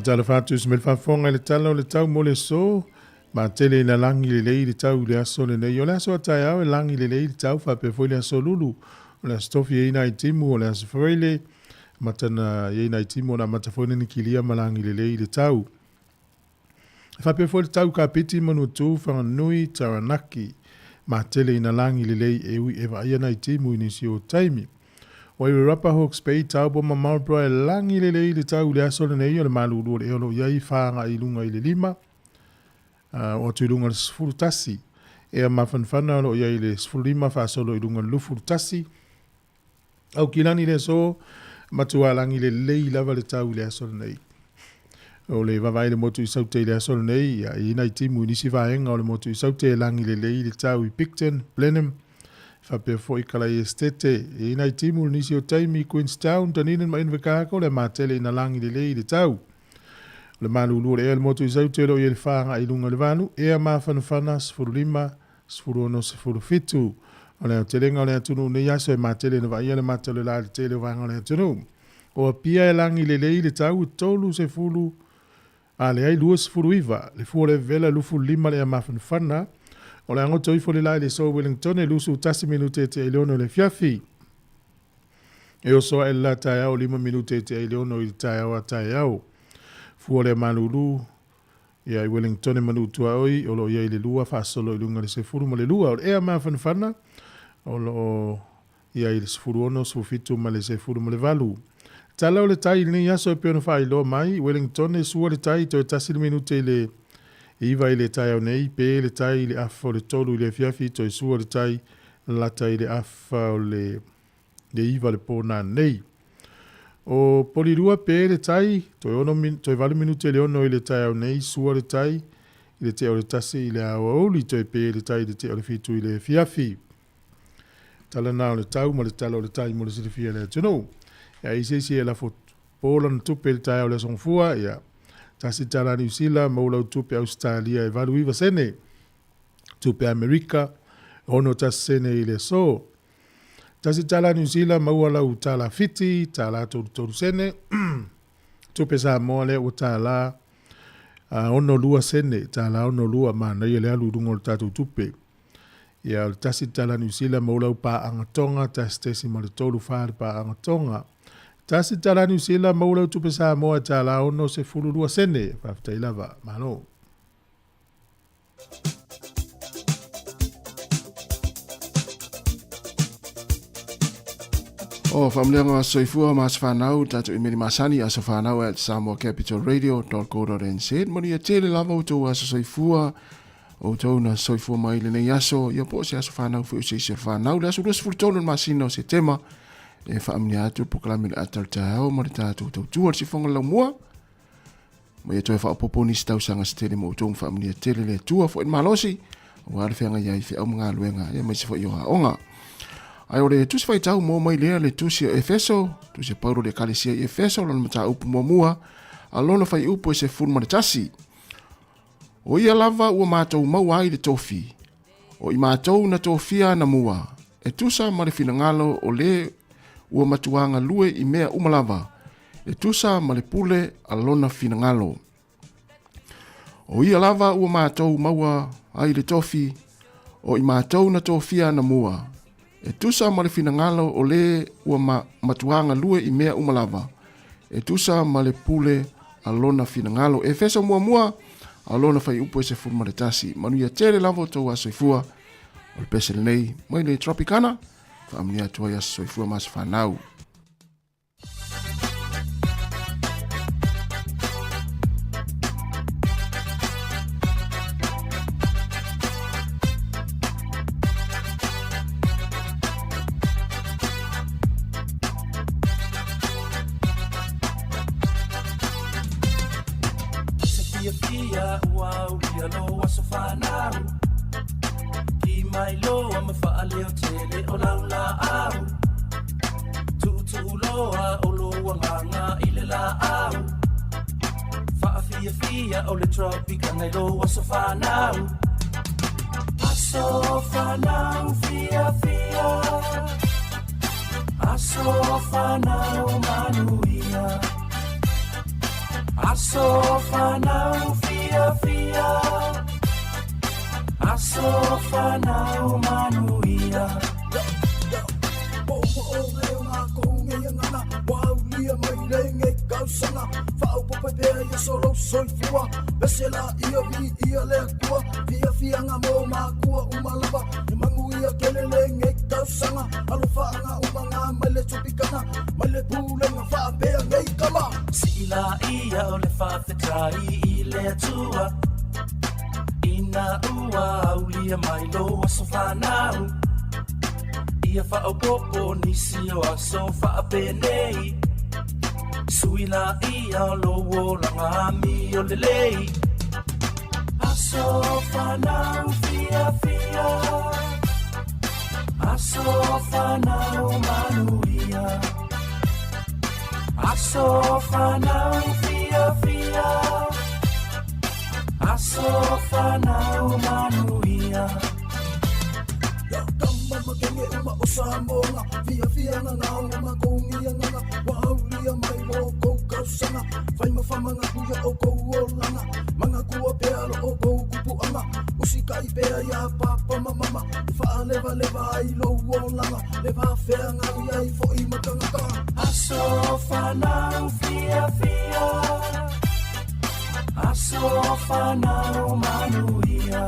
Faatalofa atu i se mea faafofoga i le tala o le tau mo le aso. Matele ina lagi lelei le tau i le aso lenei. O le aso a taeao e lagi lelei le tau faapea foi le aso lulu. O le aso tofi e i ai nai timu, o le aso Faraile matana i ai nai timu ona amata foi ona nikilia ma lagi lelei le tau. E faapea foi le tau Kapiti, Manuatu, Whanganui, Taranaki. Matele ina lagi lelei e ui e vaaia nai timu i nisi o taimi. Wairarapa, Hawke's Bay, Taupo ma Marlborough e lagi lelei le tau i le aso lenei o le malulu o le ea o lo o i ai fa agai i luga i le 5, oo atu i luga i le 11. Ea mafanafana o lo o i ai i le 15 faasolo i luga i le 21. Aukilani le aso, matua lagi lelei lava le tau i le aso lenei. O le vaavaai i le motu i Saute i le aso lenei, ia, e i ai nai timu i nisi vaega o le motu i Saute e lagi lelei le tau i Picton, Blenheim, faapea foi Kalai Esitete. E i ai nai timu i nisi o taimi i Queenstown, Dunedin ma Invercargill e matele ina lagi lelei le tau. O le malulu o le ea i le motu i Saute o lo o i ai le 4 agai i luga i le 8, ea mafanafana 15, 16, 17. O le aotelega o le atunuu i nei aso e matele ina vaaia le mata o le la i le tele o vaega o le atunuu. O Apia e lagi lelei le tau i 30, a leai 29, le fua o le vevela 25 le ea mafanafana. O le a goto ifo le la i le aso Wellington e 21 minute e tea i le 6 i le afiafi. E oso ae le la taeao 5 minute e tea i le 6 i le taeao a taeao. Fua o le malulu ia i Wellington e manu tuaoi o lo o i ai le 2 faasolo i luga i le 12. O le ea mafanafana o lo o i ai le 16, 17 ma le 18. Tala o le tai i lenei aso e pei ona faailoa mai, Wellington e sua le tai toe tasi le minute i le 9 i le taeao nei, pe le tai i le afa o le 3 i le afiafi, toe sua le tai lata i le afa o le 9 le pō nanei. O Polirua pe le tai, toe ono toe 8 minute i le 6 i le taeao nei, sua le tai i le tea o le 1 i le aoauli, toe pe le tai i le tea o le 7 i le afiafi. Tala na o le tau ma le tala o le tai mo le silafia e le atunuu. Ia i se isi e lafo po lana tupe i le taeao o le aso Gafua, ia, tasi tala Niu Sila, maua lau tupe Ausetalia e 89 sene. Tupe Amerika, 61 sene i le aso. Tasi tala Niu Sila, maua lau tala Fiti, tala 33 sene. Tupe Samoa lea ua tala 62 sene, tala 62, manaia le alu i luga o le tatou tupe. Ia, o le tasi tala Niu Sila maua lau paaga Tonga, 1.34 le paaga Tonga. Tasi tala Niu Sila maua lau tupe Samoa e tala 62 sene. Faafetai lava. Malo. O faamanuiaga o aso soifua ma aso fanau, tatou imeli masani aso fanau at samoacapitalradio.co.nz. Manuia tele lava outou aso soifua, outou na soifua mai lenei aso, ia po o se aso fanau foi o se isi o le fanau. Le aso 23 o le masina o Setema, e faamanuia atu le polokalame o le ata o le taeao ma le tatou tautua le sifoga le laumua. Ma ia toe faaopoopo nisi tausaga se tele mo outou ma faamanuia tele le Atua foi le malosi, aua le feagai ai i feau ma galuega, aemaise foi o aoga. Ae o le tusi faitau mo mai lea le tusi o Efeso, tusi a Paulo i le Ekalesia i Efeso, lona mataupu muamua, a lona fuaiupu e 11. O ia lava ua matou maua ai le tofi, o i matou na tofia anamua, e tusa ma le finagalo o le ua matua galue i mea uma lava, e tusa ma le pule a lona finagalo. O ia lava ua matou maua ai le tofi, o i matou na tofia anamua, e tusa ma le finagalo o le ua matua galue i mea uma lava, e tusa ma le pule a lona finagalo. Efeso muamua, a lona fuaiupu e 11. Manuia tele lava outou aso soifua. O le pese lenei mai le Tropicana, faamanuia atu ai aso soifua ma aso fanau. Se fiafia ua aulia lou aso fanau Ki mai loa ma faaleo tele o lau laau Tuutuu loa o lou agaga i le laau Faafiafia o le Tropicana i lou aso fanau Aso fanau fiafia Aso fanau manuia Aso fanau fiafia Aso fanau manuia laia o le faafetai i le Atua Ina ua aulia mai lou aso fanau Ia faaopoopo nisi o aso faapenei Sui laia o lou olaga amio lelei Aso fanau fiafia Aso fanau manuia Aso fanau fiafia Aso fanau manuia Ia tama makenge uma o Samoa Fia fia nganga o makou ngia nganga Wa aulia mai lo kou kausanga Fai ma whamanga kuia o kou olanga Manga kua pea lo o kou kupuanga Usika i pea ia papa ma mama I wha leva leva ai lo olanga Leva fea ngau ia i fo i matangata Aso fanau fiafia Aso fanau manuia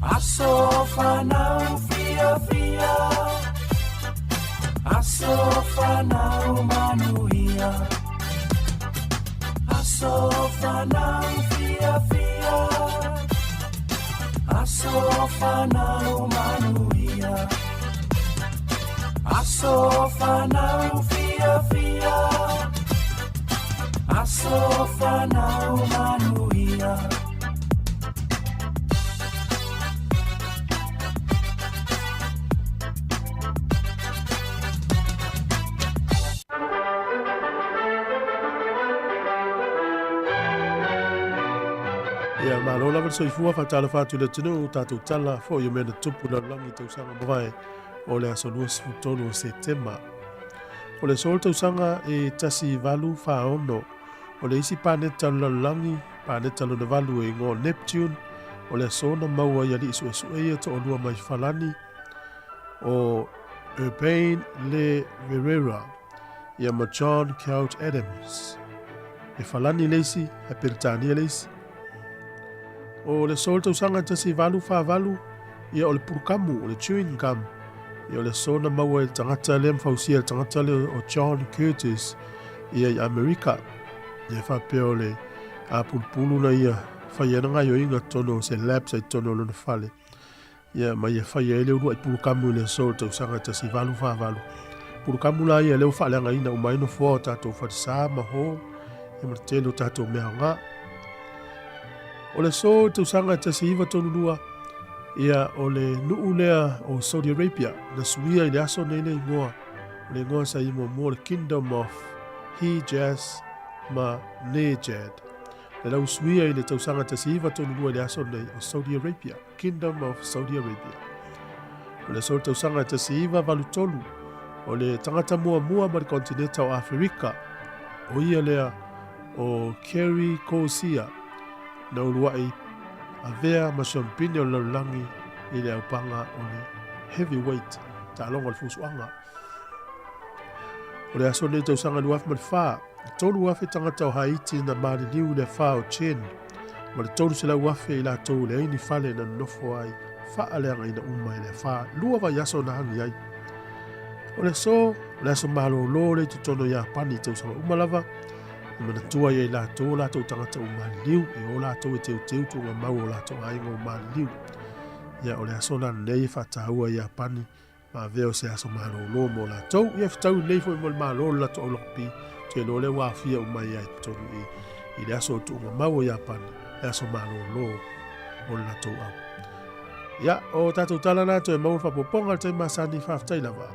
Aso fanau fiafia Aso fanau manuia Aso fanau fiafia Aso fanau manuia Aso fanau fiafia Aso fanau manuia Ia, malo lava le soifua faatalofa atu i le atunuu tatou tala foi o mea na tupu i le lalolagi i tausaga mavae o le aso 23 o Setema. O le aso o le tausaga e 1846, o le isi paneta o le lalolagi, paneta lona valu e igoa o Neptune, o le aso na maua ai alii suesue ia toalua mai Falani, o Urbain Le Verrier ia ma John Couch Adams. E Falani le isi, ae Peretania le isi. O le aso o le tausaga e 1848, ia o le pulukamu, o le chewing gum, ia o le aso na maua e le tagata lea ma fausia e le tagata lea o John Curtis ia i Amerika. Ia e faapea o le apulupulu na ia fai ai ana gaioiga totonu o se labs ai totonu o lona fale. Ia ma ia fai ai le uluai pulukamu i le aso o le tausaga e 1848. Pulukamu la ia lea ua faaleagaina uma ai nofoa o tatou falesa ma hall ia ma le tele o tatou mea aoga. O le aso o le tausaga e 1932, ia o le nuu lea o Saudi Arabia na suia i le aso nei le igoa, o le igoa sa i muamua o le Kingdom of Hejaz ma Nejad. Le lausuia i le tausaga 1932 i le aso nei o Saudi Arabia, Kingdom of Saudi Arabia. O le aso o le tausaga 1983, o le tagata muamua ma le kontineta o Aferika, o ia lea o Kerry Kousia, na uluai avea ma siampine o le lalolagi i le aupaga o le heavyweight, taaloga o le fusuaga. O le aso nei tausaga 2004, e 3,000 tagata o Haiti na maliliu i le afa o Chen, ma le 300,000 i latou e leai ni fale na nonofo ai, faaleagaina uma e le afa, lua vaiaso na agi ai. O le aso, o le aso malōlō lea i totonu o Iapani i tausaga uma lava, e manatua ai e i latou o latou tagata ua maliliu, e o latou e teuteu tuugamau o latou aiga ua maliliu. Ia, o le aso la lenei e faataua i Iapani ma avea o se aso malōlō mo latou. Ia, e fetau lelei foi mo le Malo le latou au lakapi, ou te iloa lea ua aafia uma ai lava i totonu i i le aso o tuugamau o Iapani, le aso malōlō mo le latou au. Ia, o tatou tala na toe maua le faaopoopoga i le taimi masani, faafetai lava.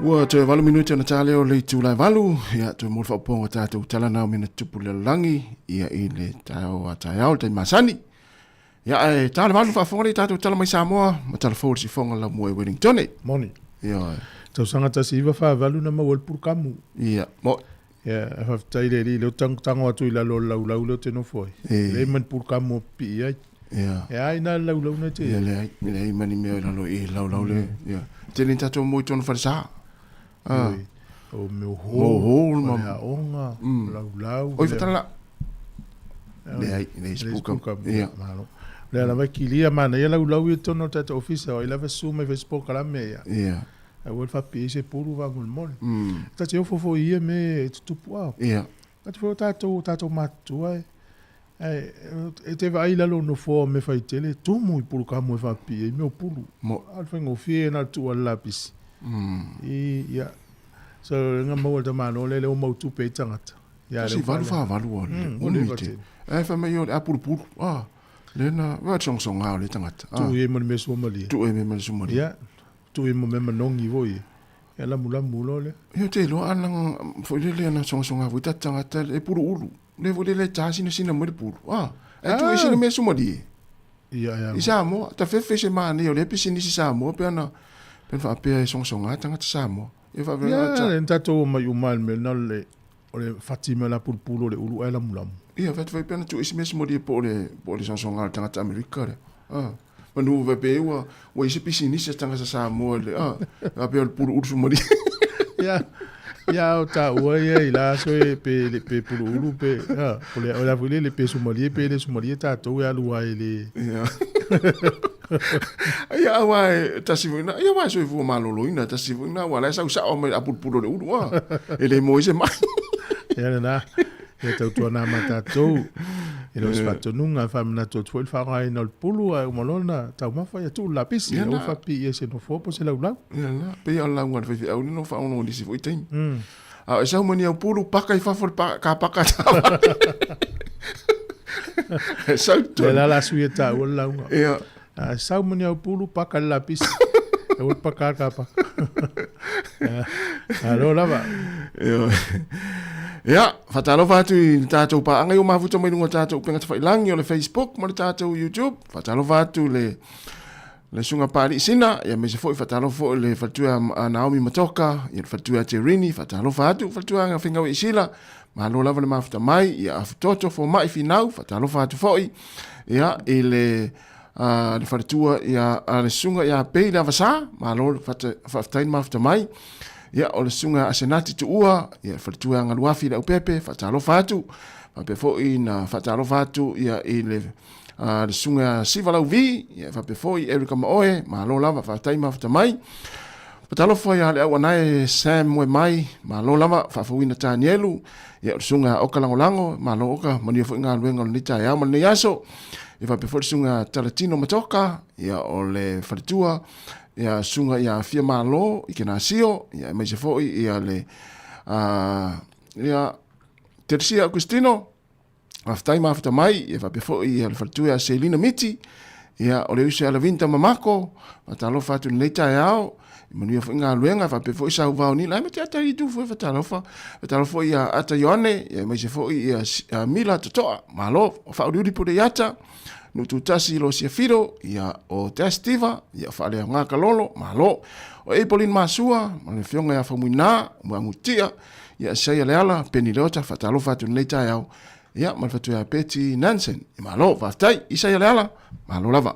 Ua toe 8 minute ona ta lea o le itu lae valu, ia toe mo le faaopoopoga o tatou tala na o mea na tutupu i le lalolagi, ia i le taeao a taeao le taimi masani. Ia ae ta le valu faafofoga lea i tatou tala mai Samoa ma tala fou le sifoga lau mua i Wellington. Moni. Ia. Tausaga 1948 na maua ai le pulukamu. Ia, mo. Ia, e faafetai i le Alii lea ou te tagotago atu i lalo o le laulau lea ou te nofo ai. E. Leai ma ni pulukamu o pipii ai. Ia. E a ina le laulau na te i Ia, ai? leai, leai ma ni mea i lalo i laulau le. Ia. Tele ni tatou moe i tona falesa. Ah. Oi, o mea Mo hall, hall ma- faleaoga, laulau. Oi, whatala. Leai, Leai, leai se leai se pulukamu. pulukamu. Ia. Malo. Lea lava e kilia manaia laulau ia i totonu o le tatou ofisa, o ai lava e susu mai e fai se polokalame ia. Ia. Ai ua le faapipii ai se pulu faamolemole. Ta te ofo foi i ia mea e tutupu a. Ta te foi o tatou o tatou matutua e ae e te vaai i lalo o nofoa o mea faitele e tumu i pulukamu e faapipii ai mea o pulu. A o le faigofie na o le tuu lava i le lapisi. I ia so o lea na maua e le tamaloa lea lea ua mau tupe ai tagata. Ia lea ua 18 48 ua umi tele. Ae fai mai o le a pulupulu. Ah, lea na vaai le sogasoga o lea tagata. Tuu i ai ma le mea suamalie. Tuu i ai ma le suamalie. Ia, tuu i ai ma mea manogi foi ia. Ia lamulamu loa lea. Ia ou te iloa ana foi lele ana sogasoga foi tatou tagata e pulu ulu. Lea foi lele e ta sinasina mai le pulu. Ah, ae tuu i ai sina mea suamalie. Ia, ia. I Samoa, ta fefe se manaia o lea pisinisi Samoa pe ana pe ana faapea e sogasoga tagata Samoa. Ia faapea Ia, lea na tatou omai uma i le mea lena o le O le fati mai o le apulupulu o le ulu ae lamulamu. Ia, fai atu foi pe ana tuu isi mea simolia po o le, po o le sogasoga o le tagata Amerika lea. Ah. Manu vai pe ua, ua i se pisinisi a se tagata Samoa i le, ah, a pea o le pulu ulu sumalia. Ia, ia o taua ia i la aso e pe, le, pe pulu ulu pe, ah, o le, o le a foi le, le pe sumalie pe le sumalie tatou e alu ai le. Ia. Ia aua e tasi foi na, ia aua e soifua maloloina tasi foi na, aua la e sau sao mai le apulupulu o le ulu a. E le moe se mai. Ia lena, ia tautuana ma tatou. E le o se faatonuga e faamanatu atu foi le faaaogaina o le pulu ae uma loa ona taumafa ia tuu le lapisi. Ia aua faapipii i ai se nofoa po o se laulau. Ia lena, pei lava o le lauga a le faifeau lea na ou faalogologo i nisi foi taimi. A o e sau mai ni au pulu, paka i fafo le ka paka taavale. E sau tonu. Lea la la sui e taua le lauga. Ia. A sau mai ni au pulu, paka le lapisi. E ua paka ka paka. Malo lava. Ia, faatalofa atu i le tatou paaga i o mafuta mai luga o tatou upega tafailangi o le Facebook ma le tatou YouTube. Faatalofa atu le le Susuga Papalii Sina, ia aemaise foi faatalofa foi le faletua a Naomi Matoka, ia le faletua a Jerini, faatalofa atu, faletua a Finau Isila, malo lava le mafuta mai, ia Afutoto, Fomai Finau, faatalofa atu foi, ia i le le faletua ia a le susuga ia Pei le Avasa, malo faafetai le mafuta mai, ia o le susuga Asenati Tuua, ia le faletua a Galuafi le Aupepe, faatalofa atu, faapea foi na faatalofa atu ia i le le susuga Siva Lauvi, ia faapea foi Erica Maoe, malo lava, faafetai mafuta mai. Fatalofa ia le auanae Sam Moe Mai, malo lava, faafouina Tanielu, ia o le susuga Oka Lagolago, malo Oka, manuia foi galuega o lenei taeao ma lenei aso. Ia faapea foi le susuga Talatino Matoka, ia o le faletua, ia susuga ia Fia Malo i Kenasio, ia aemaise foi ia le ia Teresia Augustino, Faafetai mafuta mai, ia faapea foi ia le faletua ia Selina Miti, ia o le uso ia Lavinta Mamako, faatalofa atu i lenei taeao, ia manuia foi galuega, faapea foi Sauvao Nila, ai ma te ata i tu foi faatalofa, faatalofa foi ia Ata Ioane, ia aemaise foi ia Mila Totoa, malo, faauliuli pule i ata, Nututasi Losia Fido, ia o Te Stiva, ia Faaleaoga Kalolo, malo, o Apolline Masua, ma le afioga ia Faumuina, Muagutia, Ia Isaia Leala, Peni Leota, faatalofa atu i lenei taeao, ia, ma le fatu ia Betty Nansen. Ia malo, faafetai, Isaia Leala, malo lava.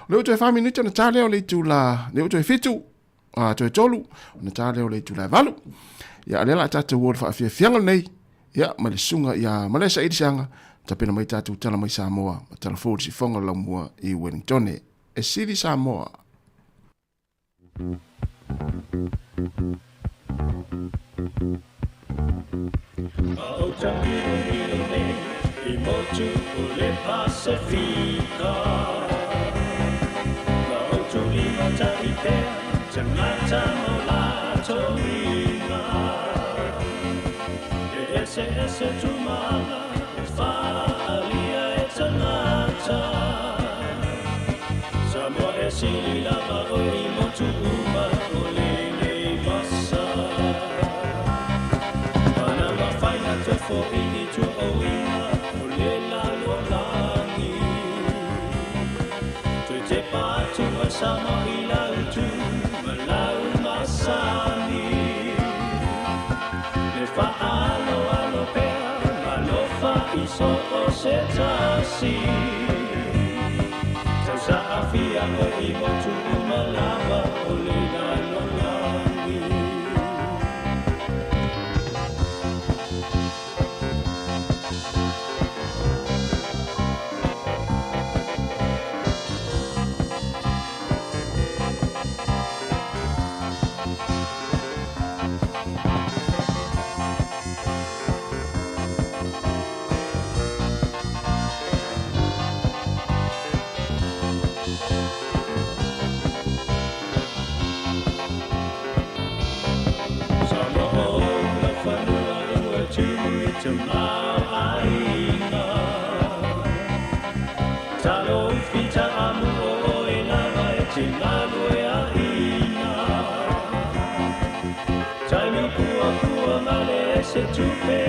O lea ua toe 4 minute ona ta lea o le itula, lea ua toe 7, a, toe 3, ona ta lea o le itula e 8. Ia, a lea la tatou o le faafiafiaga lenei, ia, ma le susuga ia Malesa Ilisiaga, tapena mai tatou tala mai Samoa, ma tala fou i le sifoga o le laumua i Wellingtone. E sili Samoa.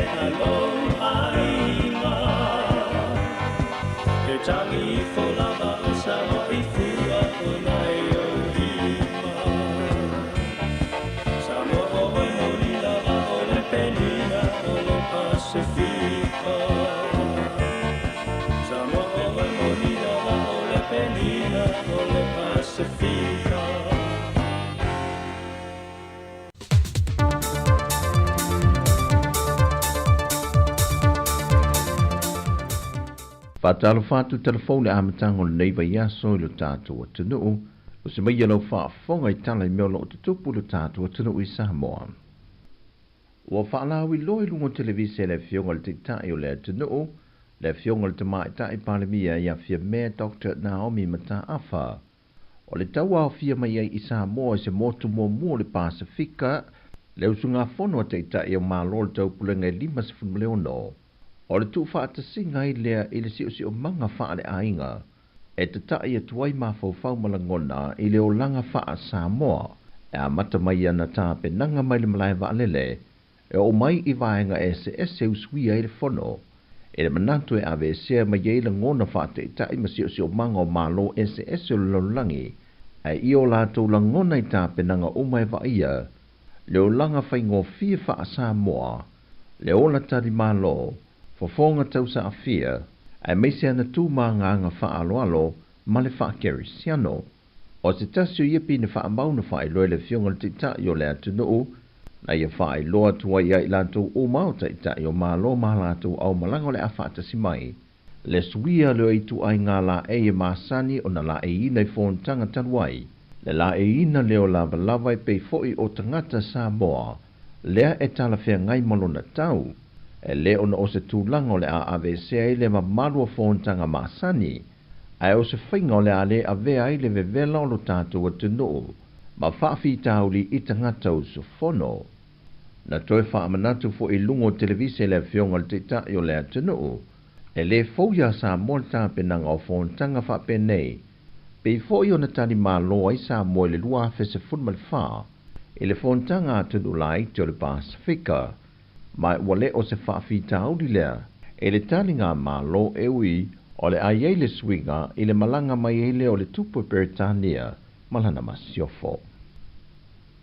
a lou aiga. E tangi ifo lava o Samoa i fua o nai ou lima. Samoa o oe moli lava o le penina o le Pasifika. Samoa o oe moli lava o le penina o le Pasifika. Faatalofa atu telefoni le amataga o lenei vaiaso i lo tatou atunuu, o se mai lau faafofoga i tala i mea o loo tutupu i lo tatou atunuu i Samoa. Ua faalauiloa i luga o televise e le Afioga i le Taitai o le atunuu, le Afioga i le Tamaitai Palemia ia Fiamē Dr. Naomi Mataafa. O le tauaofia mai ai i Samoa i se motu muamua o le Pasifika, le usugafono a Taitai o Malo o le Taupulega e 56. O le tuufaatasiga ai lea i le siosiomaga faaleaiga e tata'i atu ai mafaufau ma lagona i le olaga faa-Samoa e amata mai ana tapenaga mai le malae vaalele e oo mai i vaega eseese usuia ai le fono e le manatu e aveesea mai ai lagona faataitai ma siosiomaga o malo eseese o le lalolagi ae ia o latou lagona i tapenaga uma e vaaia le olaga faigofie faa-Samoa, le ola talimalo, fofoga tausaafia, aemaise ana tu ma agaga faaaloalo ma le faakerisiano. O se tasi o ia pine faamau na faailoa e le Afioga i le Taitai o le atunuu, na ia faailoa atu ai ia i latou uma o Taitai o Malo ma latou aumalaga o le a faatasi mai. Le suia lea o ituaiga laei e masani ona laeiina i fonotaga talu ai. Le laeiina lea o lavalava e pei foi o tagata Samoa, lea e talafeagai ma lona tau. E lē ona o se tulaga o le a aveesea ai le mamalu o fonotaga masani, ae o se faiga o le a lē avea ai le vevela o lo tatou atunuu ma faafitauli i tagata usufono. Na toe faamanatu fo'i i luga o televise e le Afioga i le Taitai o le atunuu, e lē fou iā Samoa le tapenaga o fonotaga faapenei, pei foi ona talimalo ai Samoa i le 2014 i le fonotaga a atunuu laiti o le Pasifika, ma ua lē o se faafitauli lea e le taligamalo e ui o le a i ai le suiga i le malaga mai ai lea o le tupu e Peretania ma lana masiofo.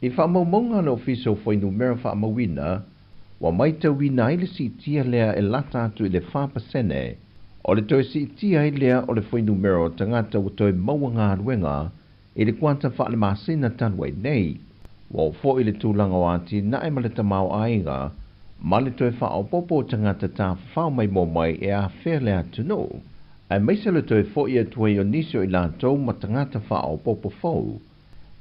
I faamaumauga a le Ofisa o Fuainumera Faamauina, ua maitauina ai le siitia lea e lata atu i le 4% o le toe siitia ai lea o le fuainumera o tagata ua toe maua galuega i le kuata faalemasina talu ai nei. Ua oo foi le tulaga o atinae ma le tamaoaiga ma le toe faaopoopo o tagata tafafao maimoa mai e afea le atunuu, aemaise le toe fo'i atu ai o nisi o i latou ma tagata faaopoopo fou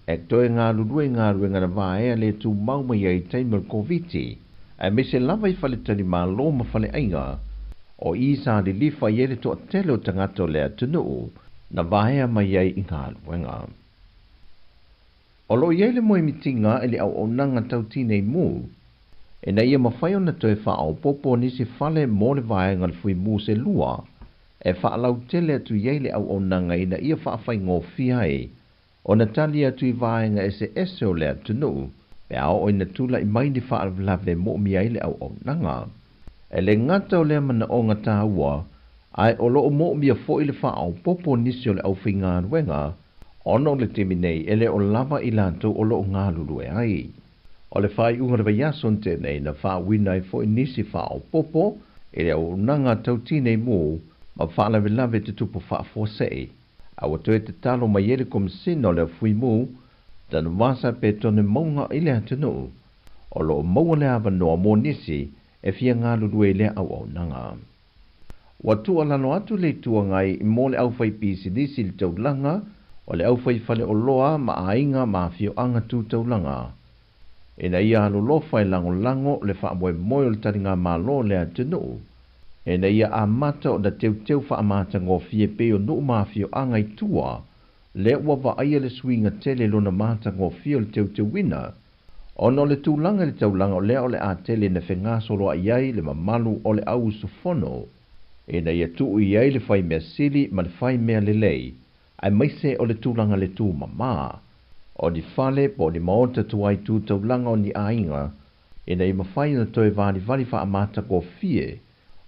e toe galulue i galuega na vaea le tumau mai ai i taimi o le Koviti, aemaise lava i faletalimalo ma faleaiga o i sa lilifa i ai le toatele o tagata o le atunuu na vaea mai ai i galuega. O loo i ai le moemitiga i le auaunaga tau tinei mu, ina ia mafai ona toe faaopoopo nisi fale mo le vaega o le fuimu se lua e faalautele atu i ai le auaunaga ina ia faafaigofie ai ona tali atu i vaega eseese o le atunuu pe a oo ina tula'i mai ni faalavelave e moomia ai le auaunaga. E lē gata o lea manaoga tāua, ae o loo moomia fo'i le faaopoopo nisi o le aufaigaluega ona o le taimi nei e lē o lava i latou o loo galulue ai. O le faaiuga o le vaiaso na tea nei na faauiina ai fo'i nisi faaopoopo i le auaunaga tau tinei mu ma faalavelave tutupu faafuasei, a ua toe tatalo mai ai le Komesina o le Fuimu Tanuvasa Petone Mauga i le atunuu o loo maua le avanoa mo nisi e fia galulue i lea auaunaga. Ua tuualalo atu le Itu Agai mo le aufaipisinisi i le taulaga o le aufaifaleoloa ma aiga ma afioaga tu taulaga, ina ia alolofa e lagolago le faamoemoe o le taligamalo o le atunuu, ina ia amata ona teuteu faamatagofie pei o nuu ma afioaga i tua lea ua vaaia le suiga tele i lona matagofie o le teuteuina, ona o le tulaga i le taulaga o lea o le a tele ina fegasoloai ai le mamalu o le au usufono, ina ia tuu i ai le faimea sili ma le faimea lelei, aemaise o le tulaga le tumamā o ni fale po o ni maota tuai tu taulaga o ni aiga. ina ia mafai ona toe valivali faamatagofie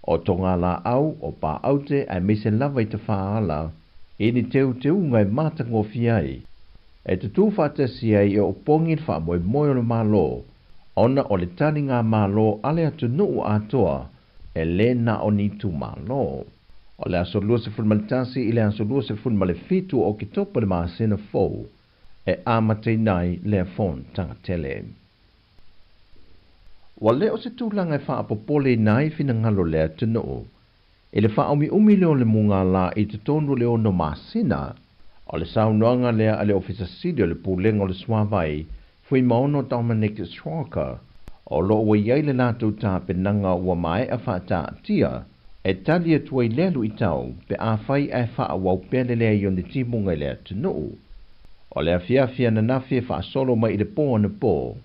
o togalaau, o paaute aemaise lava i tafaala i ni teuteuga e matagofie ai, e tutū faatasi ai e opogi le faamoemoe o le Malo, ona o le taligamalo a le atunuu atoa e lē na o ni itumalo. O le aso 21 i le aso 27 o Oketopa le masina fou e amataina ai lea fonotaga tele. Ua le o se tulaga e faapopoleina ai finagalo o le atunuu i le faaumiumi lea o le mugala i totonu o le ono masina. O le saunoaga lea a le Ofisa Sili o le Pulega o le Suavai, Fuimaono Dominic Schwalger, o lo o ua i ai le latou tapenaga ua maea faataatia e tali atu ai lea luitau pe afai ae faaauau pea le leai o ni timuga i le atunuu. O le afiafi ananafi e faasolo mai i le po anapo,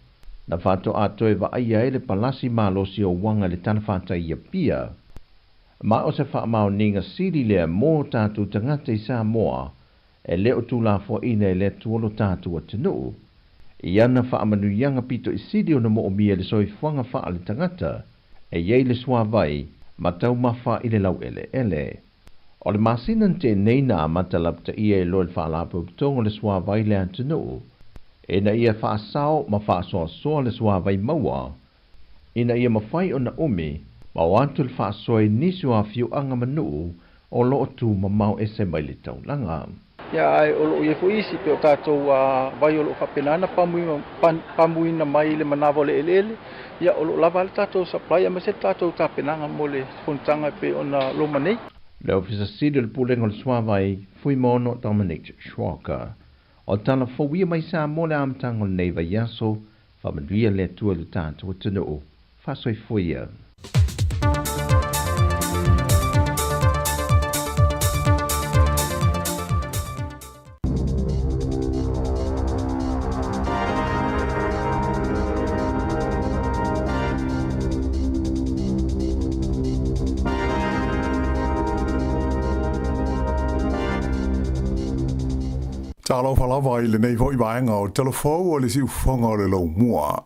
na faatoa toe vaaia ai le palasi malosi o Uaga i le talafatai i Apia. Ma o se faamaoniga sili lea mo tatou tagata i Samoa e le o tulafoaina e le Atua lo tatou atunuu i ana faamanuiaga pito i sili ona moomia i le soifuaga faaletagata e i ai le suavai ma taumafa i le laueleele. O le masina na tea nei na amata lapataia ai loa le Faalapotopotoga o le Suavai i le atunuu ina ia faasao ma faasoasoa le suavai maua ina ia mafai ona umi ma o atu le faasoa i nisi o afioaga ma nuu o lo o tu mamao ese mai le taulaga. Ia, ae o lo o i ai foi isi, pei o tatou vai o lo o faapena ona pamuina mai i le manava o le eleele, ia o lo o lava lava le tatou supply aemaise le tatou tapenaga mo le fonotaga e pei ona loma nei. Le Ofisa Sili o le Pulega o le Suavai, Fuimaono Dominic Schwalger. O tala fou ia mai Samoa le amataga o lenei vaiaso, Faamanuia le Atua i lo tatou atunuu. Faasoifua ia. Talofa lava i lenei foi vaega o Tala Fou o le Siufofoga o le Laumua.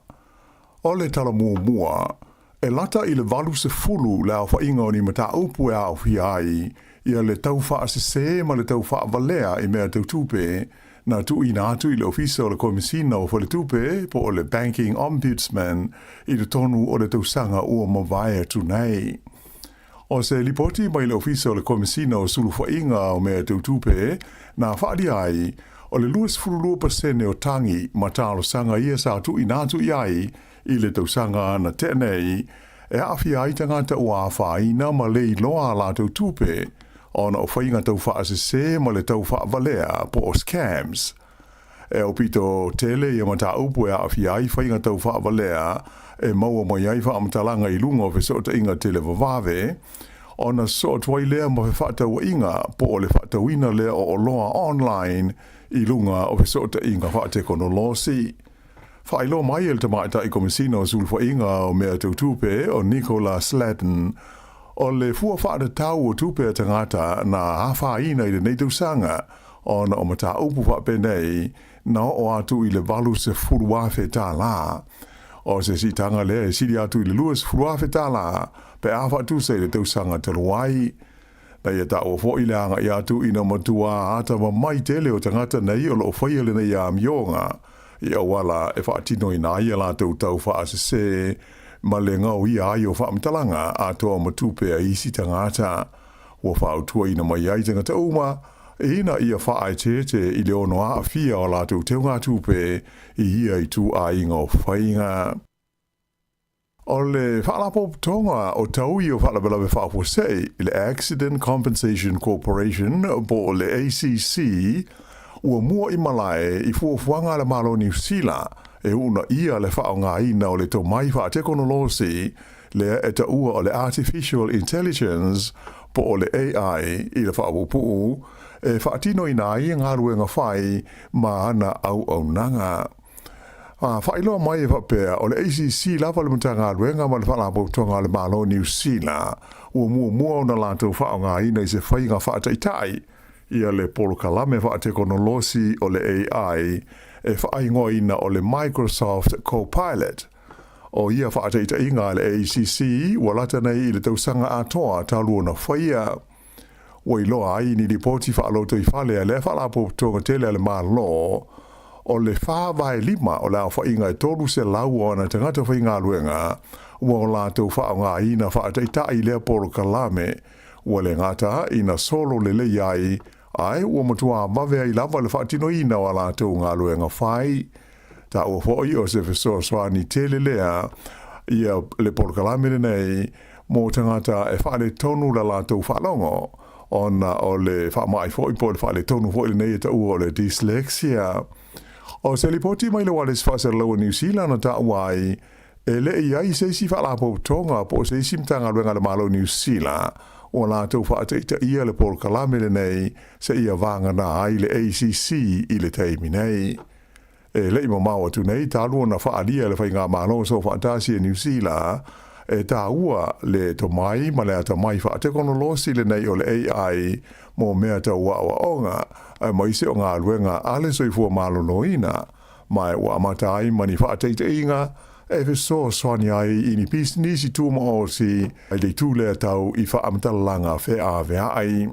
O le tala muamua, e lata i le 80 le aofaiga o ni mataupu e aofia ai ia le tau faasese ma le tau faavalea i mea tau tupe na tuuina atu i le Ofisa o le Komesina o Faletupe po o le Banking Ombudsman i totonu o le tausaga ua mavae atu nei. O se lipoti mai le Ofisa o le Komesina o Sulufaiga o Mea Tau Tupe na faaalia ai, o le 22 pasene o tagi ma talosaga ia sa tuuina atu i ai i le tausaga na tea nei, e aafia ai tagata ua afaina ma le iloa a latou tupe ona o faiga tau faasese ma le tau faavalea po o scams. E aupito tele ia mataupu e aafia ai faiga tau faavalea e maua mai ai faamatalaga i luga o fesootaiga televavave, ona sosoo atu ai lea ma fefaatauaiga po o le faatauina lea o oloa online i luga o fesootaiga faatekonolosi. Faailoa mai e le Tamaitai Komesina o Sulufaiga o Mea Tau Tupe o Nicola Sladden, o le fua faatatau o tupe a tagata na afaina i lenei tausaga ona o mataupu faapenei na oo atu i le $80,000. O se siitaga lea e sili atu i le $20,000 pe a faatusa i le tausaga talu ai. Na ia taua foi le agai atu ina matua atamamai tele o tagata nei o lo o faia lenei amioga i auala e faatinoina ai a latou tau faasese ma le gaoia ai o faamatalaga atoa ma tupe a isi tagata. Ua fautuaina mai ai tagata uma ina ia faaeteete i le ono aafia o latou teugatupe i ia ituaiga o faiga. O le Faalapotopotoga o Taui o Faalavelave Faafuasei, le Accident Compensation Corporation po o le ACC, ua mua i malae i fuafuaga a le Malo o Niu Sila e uunaia le faaaogaina o le tomai faatekonolosi lea e taua o le Artificial Intelligence po o le AI i le faapuupuu e faatinoina ai galuega fai ma ana auaunaga. A faailoa mai e faapea, o le ACC lava le Matagaluega ma le Faalapotopotoga a le Malo o Niu Sila ua muamua ona latou faaaogaina i se faiga faataitai ia le polokalame faatekonolosi o le AI e faaigoaina o le Microsoft Copilot. O ia fa'ataita'iga a le ACC ua lata nei i le tausaga atoa talu ona faia. Ua iloa ai i ni lipoti fa'alotoifale a lea fa'alapotopotoga tele a le Malo, o le 4/5 o le aofa'iga e 300 o ana tagata faigaluega ua o latou fa'aaogāina fa'ataita'i lea polokalame, ua lē gata ina solo lelei ai, ae ua matuā vave ai lava le fa'atinoina o a latou galuega fai. Taua fo'i o se fesoasoani tele lea ia le polokalame lenei mo tagata e faaletonu la latou faalogo, ona o le faama'i fo'i po o le faaletonu fo'i lenei e taua o le dyslexia. O se lipoti mai le Ualesi Faasalalau a Niu Sila na taua ai, e le i ai se isi faalapotopotoga po o se isi Matagaluega a le Malo o Niu Sila ua latou faataitaia le polokalame lenei seia vagana ai le ACC i le taimi nei. E le i mamao atu nei talu ona faaalia e le Faigamalo Soofaatasi a Niu Sila e tāua le tomai ma le atamai faatekonolosi lenei o le AI mo mea tau aoaoga aemaise o galuega a le soifua maloloina, ma ua amata ai ma ni faataitaiga e fesoasoani ai i ni pisinisi tumaoti i le itu lea tau i faamatalaga feaveai.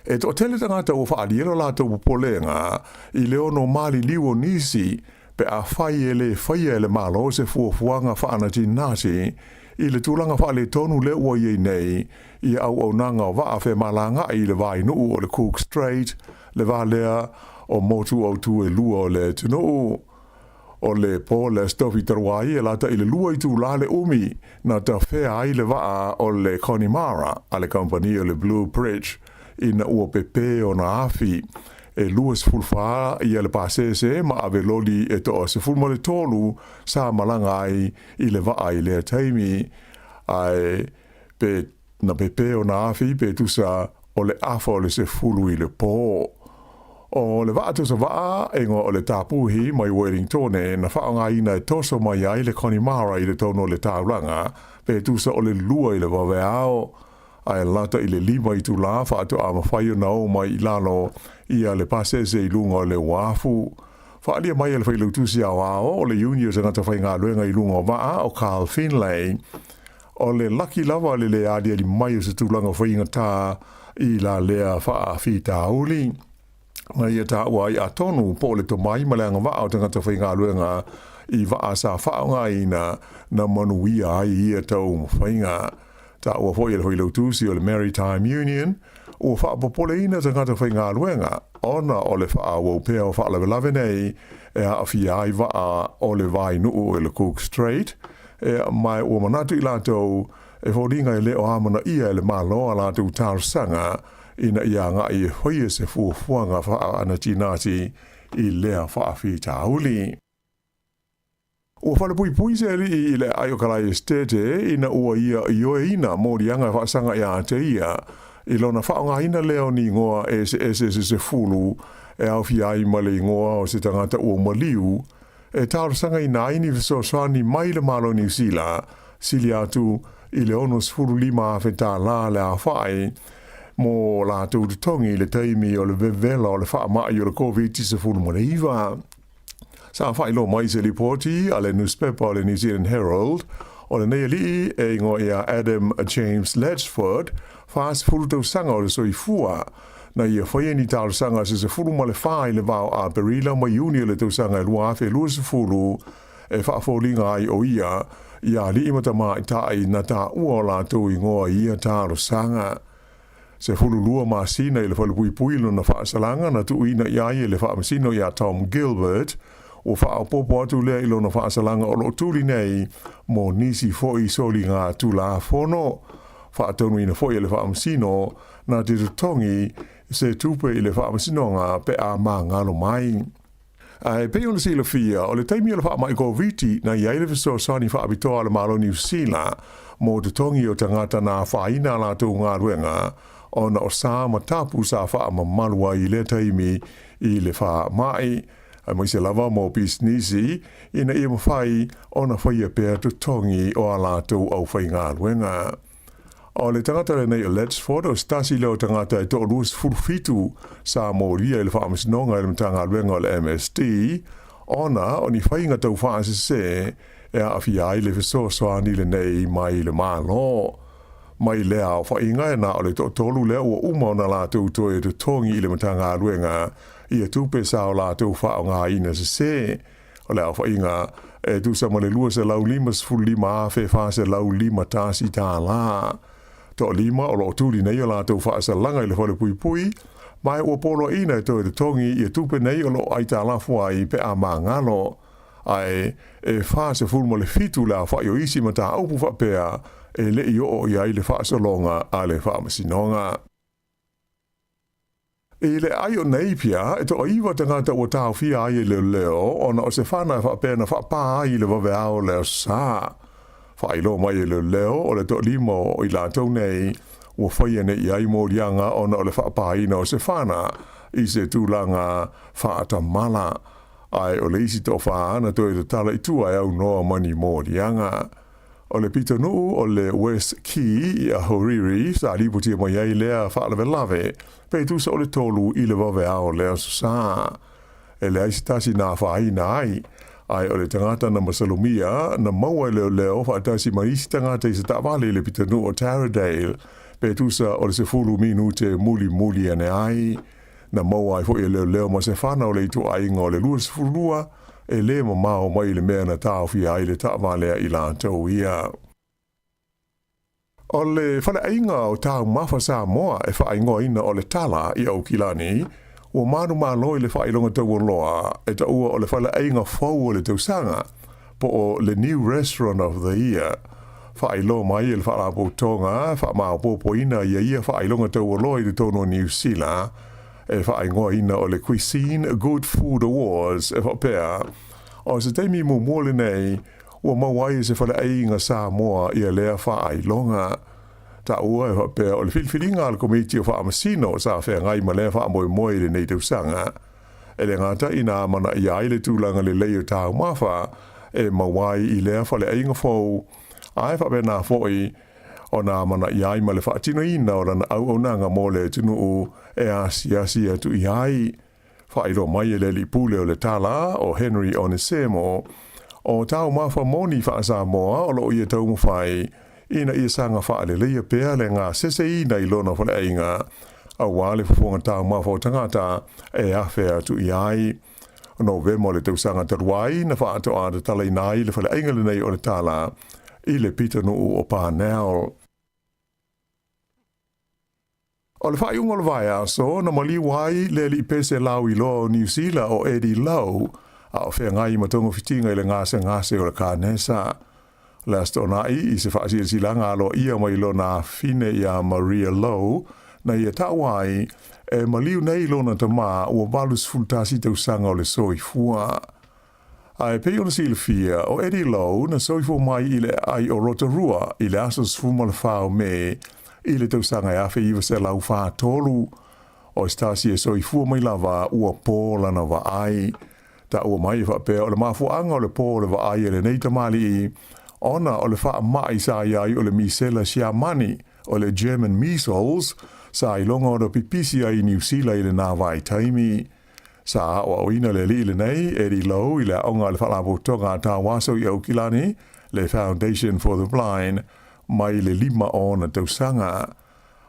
E toatele tagata ua faaalia lo latou popolega i le ono maliliu o nisi pe afai e lē faia e le Malo se fuafuaga faanatinati i le tulaga faaletonu lea ua i ai nei i auaunaga o vaa femalaga'i i le vainuu o le Cook Strait, le va lea o motu autū e lua o le atunuu. O le po le Aso Tofi talu ai e lata i le 2 itulā le umi na tafea ai le vaa o le Connemara a le kamupani o le Blue Bridge ina ua pepē ona afi. E 24 ia le pasese ma ave loli e toa 13 sa malaga ai i le vaa i lea taimi, ae pe na pepē ona afi pe tusa o le afa o le 10 i le pō. O le vaa toso vaa e igoa o le Tapuhi mai Wellingtone na faaaogaina e toso mai ai le Connemara i le tonu o le taulaga pe tusa o le 2 i le vaveao, ae lata i le 5 itulā faatoa mafai ona o mai i lalo ia le pasese i luga o le uafu. Faaalia mai e le Failautusi Aoao o le Iuni o Tagata Faigaluega i luga o vaa o Carl Finlay, O le laki lava le lē aliali mai o se tulaga faigata i la lea faafitauli. Na ia taua ai atonu po o le tomai ma le agavaa o tagata faigaluega i vaa sa faaaogaina na manuia ai ia taumafaiga. Taua foi e le Failautusi o le Maritime Union ua faapopoleina tagata faigaluega ona o le faaauau pea o faalavelave nei e aafia ai vaa o le vainuu i le Cook Strait, E, ma ua manatu i latou, e foliga e lē o amanaia e le Malo a latou talosaga ina ia agaʻi e faia se fuafuaga faaanatinati i lea faafitauli. Ua falepuipui se alii i le aai o Kalae Esetete ina ua ia ioeina moliaga e faasaga iā te ia i lona faaaogaina lea o ni igoa eseese se sefulu e aofia ai ma le igoa o se tagata ua maliu e talosagaina ai ni fesoasoani mai le Malo o Niu Sila, sili atu i le 65,000 tālā le aofai mo latou totogi i le taimi o le vevela o le faama'i o le Koviti-19. Sa faailoa mai se lipoti a le nusipepa o le New Zealand Herald, o lenei alii e igoa ia Adam James Letchford, 40 tausaga o le soifua, na ia faia ni talosaga se 14 i le va o Aperila ma Iuni o le tausaga e 2020 e faafoliga ai o ia i alii ma tamaitai na taua o latou igoa i ia talosaga. 12 masina i le falepuipui lona faasalaga na tuuina i ai e le faamasino iā Tom Gilbert, ua faaopoopo atu lea i lona faasalaga o lo o tuli nei mo nisi foi soliga tulafono. Faatonuina foi e le faamasino na te totogi se tupe i le faamasinoga pe a magalo mai. Ae pei ona silafia, o le taimi o le faamai Koviti na i ai le fesoasoani faapitoa a le Malo o Niu Sila mo totogi o tagata na afaina a latou galuega ona o sa ma tapu sa faamamalu ai i lea taimi i le faamai, aemaise lava mo pisinisi ina ia mafai ona faia pea totogi o a latou aufaigaluega. O le tagata lenei o Letchford, o se tasi lea o tagata e toa 27 sa molia i le faamasinoga e le Matagaluega o le MSD, ona o ni faiga taufaasesē e aafia ai le fesoasoani lenei mai le Malo. Mai lea aofaiga e na o le toatolu lea ua uma ona latou toe totogi i le Matagaluega ia tupe sa o latou faaaogaina sesē. O le aofaiga e tusa ma le $255,451 tālā. Toalima o lo o tuli nei o latou faasalaga i le falepuipui, ma ua poloaiina e toe totogi ia tupe nei o lo o aitalafu ai pe a magalo. Ae e 47 le aofai o isi mataupu faapea e le i oo i ai le faasologa a le Faamasinoga. I le aai o Napier, e toaiva tagata ua taofia ai e leoleo ona o se fana e faapea na faapā ai i le vaveao o le Aso Sa. Faailoa mai e leoleo o le toalima o i latou nei ua faia nei i ai moliaga ona o le faapāina o se fana i se tulaga faatamala, ae o le isi toafā na toe tatala i tua e aunoa ma ni moliaga. O le pitonuu o le West Quay i Ahuriri sa lipotia mai ai lea faalavelave pe tusa o le 3 i le vaveao o le Aso Sa. E leai se tasi na afaina ai, ae o le tagata na masalomia na maua e leoleo faatasi ma isi tagata i se taavale i le pitonuu o Taradale pe tusa o le 10 minute mulimuli ane ai. Na maua ai foi e leoleo ma se fana o le ituaiga o le 22 e lē mamao mai le mea na taofia ai le taavale a i latou ia. O le faleaiga o taumafa Samoa e faaigoaina o le Tala i Aukilani, ua manumalo i le faailoga taualoa e taua o le faleaiga fou o le tausaga, po o le New Restaurant of the Year. Faailoa mai e le Faalapotopotoga faamaopoopoina ia ia faailoga taualoa i totonu o Niu Sila, e faaigoaina o le Cuisine Good Food Awards, e faapea, o se taimi muamua lenei ua maua ai e se faleaiga Samoa ia lea faailoga. Taua e faapea o le filifiliga a le Komiti o Faamasino sa feagai ma lea faamoemoe i lenei tausaga. E le gata ina amanaia ai le tulaga lelei o taumafa e maua ai i lea faleaiga fou, ae faapena foi ona amanaia ai ma le faatinoina o lana auaunaga mo le atunuu e asiasi atu i ai. Faailoa mai e le alii pule o le Tala, o Henry Onesemo, o taumafa moni faa-Samoa o lo o ia taumafai ina ia saga faaleleia pea le gaseseina i lona faleaiga, aua le fofoga taumafa o tagata e afe atu i ai. Novema o le tausaga talu ai na faatoa tatalaina ai le faleaiga lenei o le Tala i le pitonuu o Parnell. O le faaiuga o le vaiaso na maliu ai le alii pese lauiloa o Niu Sila o Eddie Lowe a o feagai ma togafitiga i le gasegase o le kanesa. O le Aso Toonai i se faasilasilaga aloaia mai lona afine iā Maria Lowe na ia taua ai e maliu nei lona tamā ua 81 tausaga o le soifua. Ae pei ona silafia, o Eddie Lowe na soifua mai i le aai o Rotorua i le aso 14 o Me i le tausaga e 1943. O se tasi e soifua mai lava ua pō lana vaai. Taua mai e faapea o le mafuaaga o le pō o le vaai a lenei tamalii ona o le faamai sa i ai o le misela Siamani, o le German measles, sa iloga ona pipisi ai i Niu Sila i lena vaitaimi. Sa aoaoina le alii lenei, Eddie Lowe, i le aoga a le Faalapotopotoga a Tauaso i Aukilani, le Foundation for the Blind, mai le 5 o ona tausaga.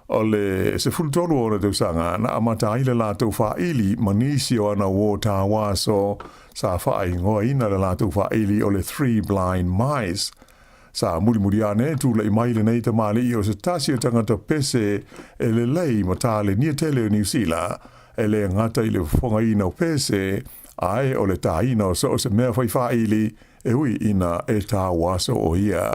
O le 13 o ona tausaga na amata ai le latou faaili ma nisi o ana uō tauaso sa faaigoaina le latou faaili o le Three Blind Mice. Sa mulimuli ane tulai mai lenei tamalii o se tasi o tagata pese e lelei ma talenia tele o Niu Sila, e le gata i le fofogaina o pese, ae o le tāina o so o se mea fai faaili e ui ina e tauaso o ia.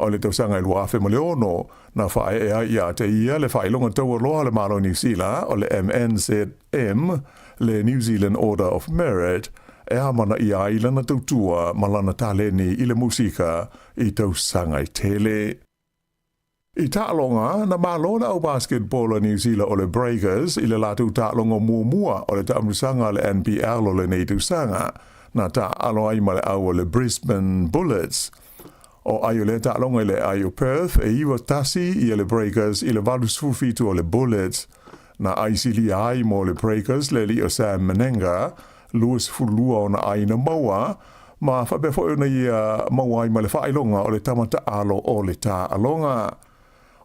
O le tausaga e 2006, na faaee ai ia te ia le faailoga taualoa a le Malo o Niu Sila o le MNZM, le New Zealand Order of Merit, e amanaia ai lana tautua ma lana taleni i le musika i tausaga e tele. I taaloga, na malo le au basketball a Niu Sila o le Breakers i le latou taaloga muamua o le taamilosaga a le NBL o lenei tausaga, na taaalo ai ma le au o le Brisbane Bullets. O ai o lea taaloga i le aai o Perth e 9-1 ia le Breakers i le 87 o le Bullets. Na aisilia ai mo le Breakers le alii o Sam Mennenga, 22 ona aiga maua, ma faapea foi ona ia maua ai ma le faailoga o le tama taalo o le taaloga.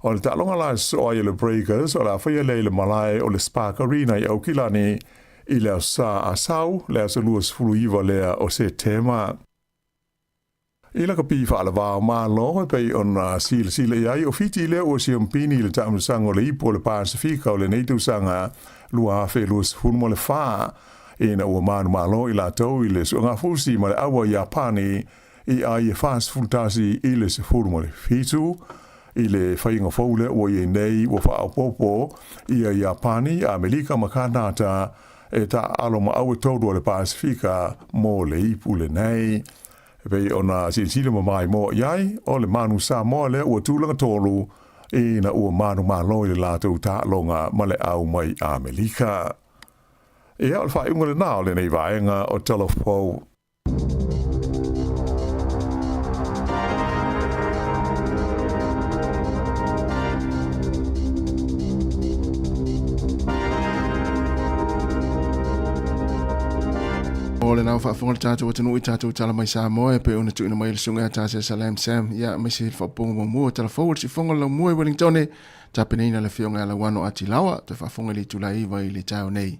O le taaloga la e sosoo ai e le Breakers o le a faia lea i le malae o le Spark Arena i Aukilani i le Aso Sa a sau, le aso 29 lea o Setema. I lakapi faaleva o Malo e pei ona silasila i ai o Fiti lea ua siampini i le taamilosaga o le Ipu o le Pasefika o lenei tausaga 2024 ina ua manumalo i latou i le suegafusi ma le aua Iapani i ai e 41 i le 17 i le faiga fou lea ua i ai nei ua faaopoopo ia Iapani, Amelika ma Kanata e taaalo ma au e tolu a le Pasefika mo le ipu lenei. E pei ona silasila ma maimoa i ai, o le manu Samoa lea ua tulaga tolu ina ua manumalo i le latou taaloga ma le au mai Amelika. Ia, o le faaiuga lena o lenei vaega o Tala Fou. O lena ua faafofoga le tatou atunuu i tatou tala mai Samoa e pei ona tuuina mai e le Susuga ia Tasia Salam Sam, ia aemaise le faaupuga muamua o tala fou o le siufofoga o le laumua i Wellingtone, tapenaina le Afioga ia Lauano Atilawa, toe faafofoga i le itula e 9 i le taeao nei.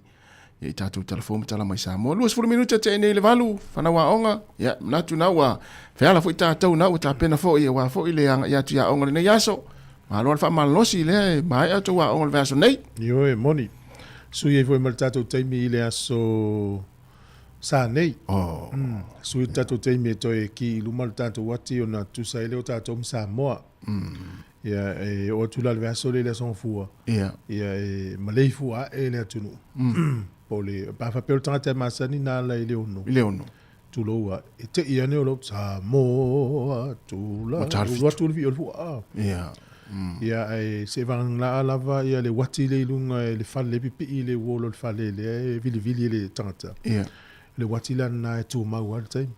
Ia i tatou tala fou ma tala mai Samoa. 20 minute tea nei i le 8, fanau aoga, ia manatu na ua feala foi tatou na ua tapena foi aua foi le agai atu i aoga lenei aso. Malo le faamalolosi lea e maea outou aoga o le vaiaso nei. Ioe, moni. Sui ai foi ma le tatou taimi i le aso Sa nei. Oh. Sui le tatou taimi e toe ki i luma le tatou ati ona tusa ai lea o tatou ma Samoa. Ia, e oo atu la i le vaiaso lea i le Aso Gafua. Ia. Ia, e maleifua ae le atunuu. Po o le, pe a faapea o le tagata e masani na ala i le 6. I le 6. Tulou a, e tei ane o lou Samoa, tula, Ua ta le ulu atu le vii o le fua. Ah. Ia. Ia, ae seivagana lava ia le uati lea i luga e le fale pipii le wall o le fale lea e vilivili e le tagata. Ia. Le uati la lena e tumau lava le taimi.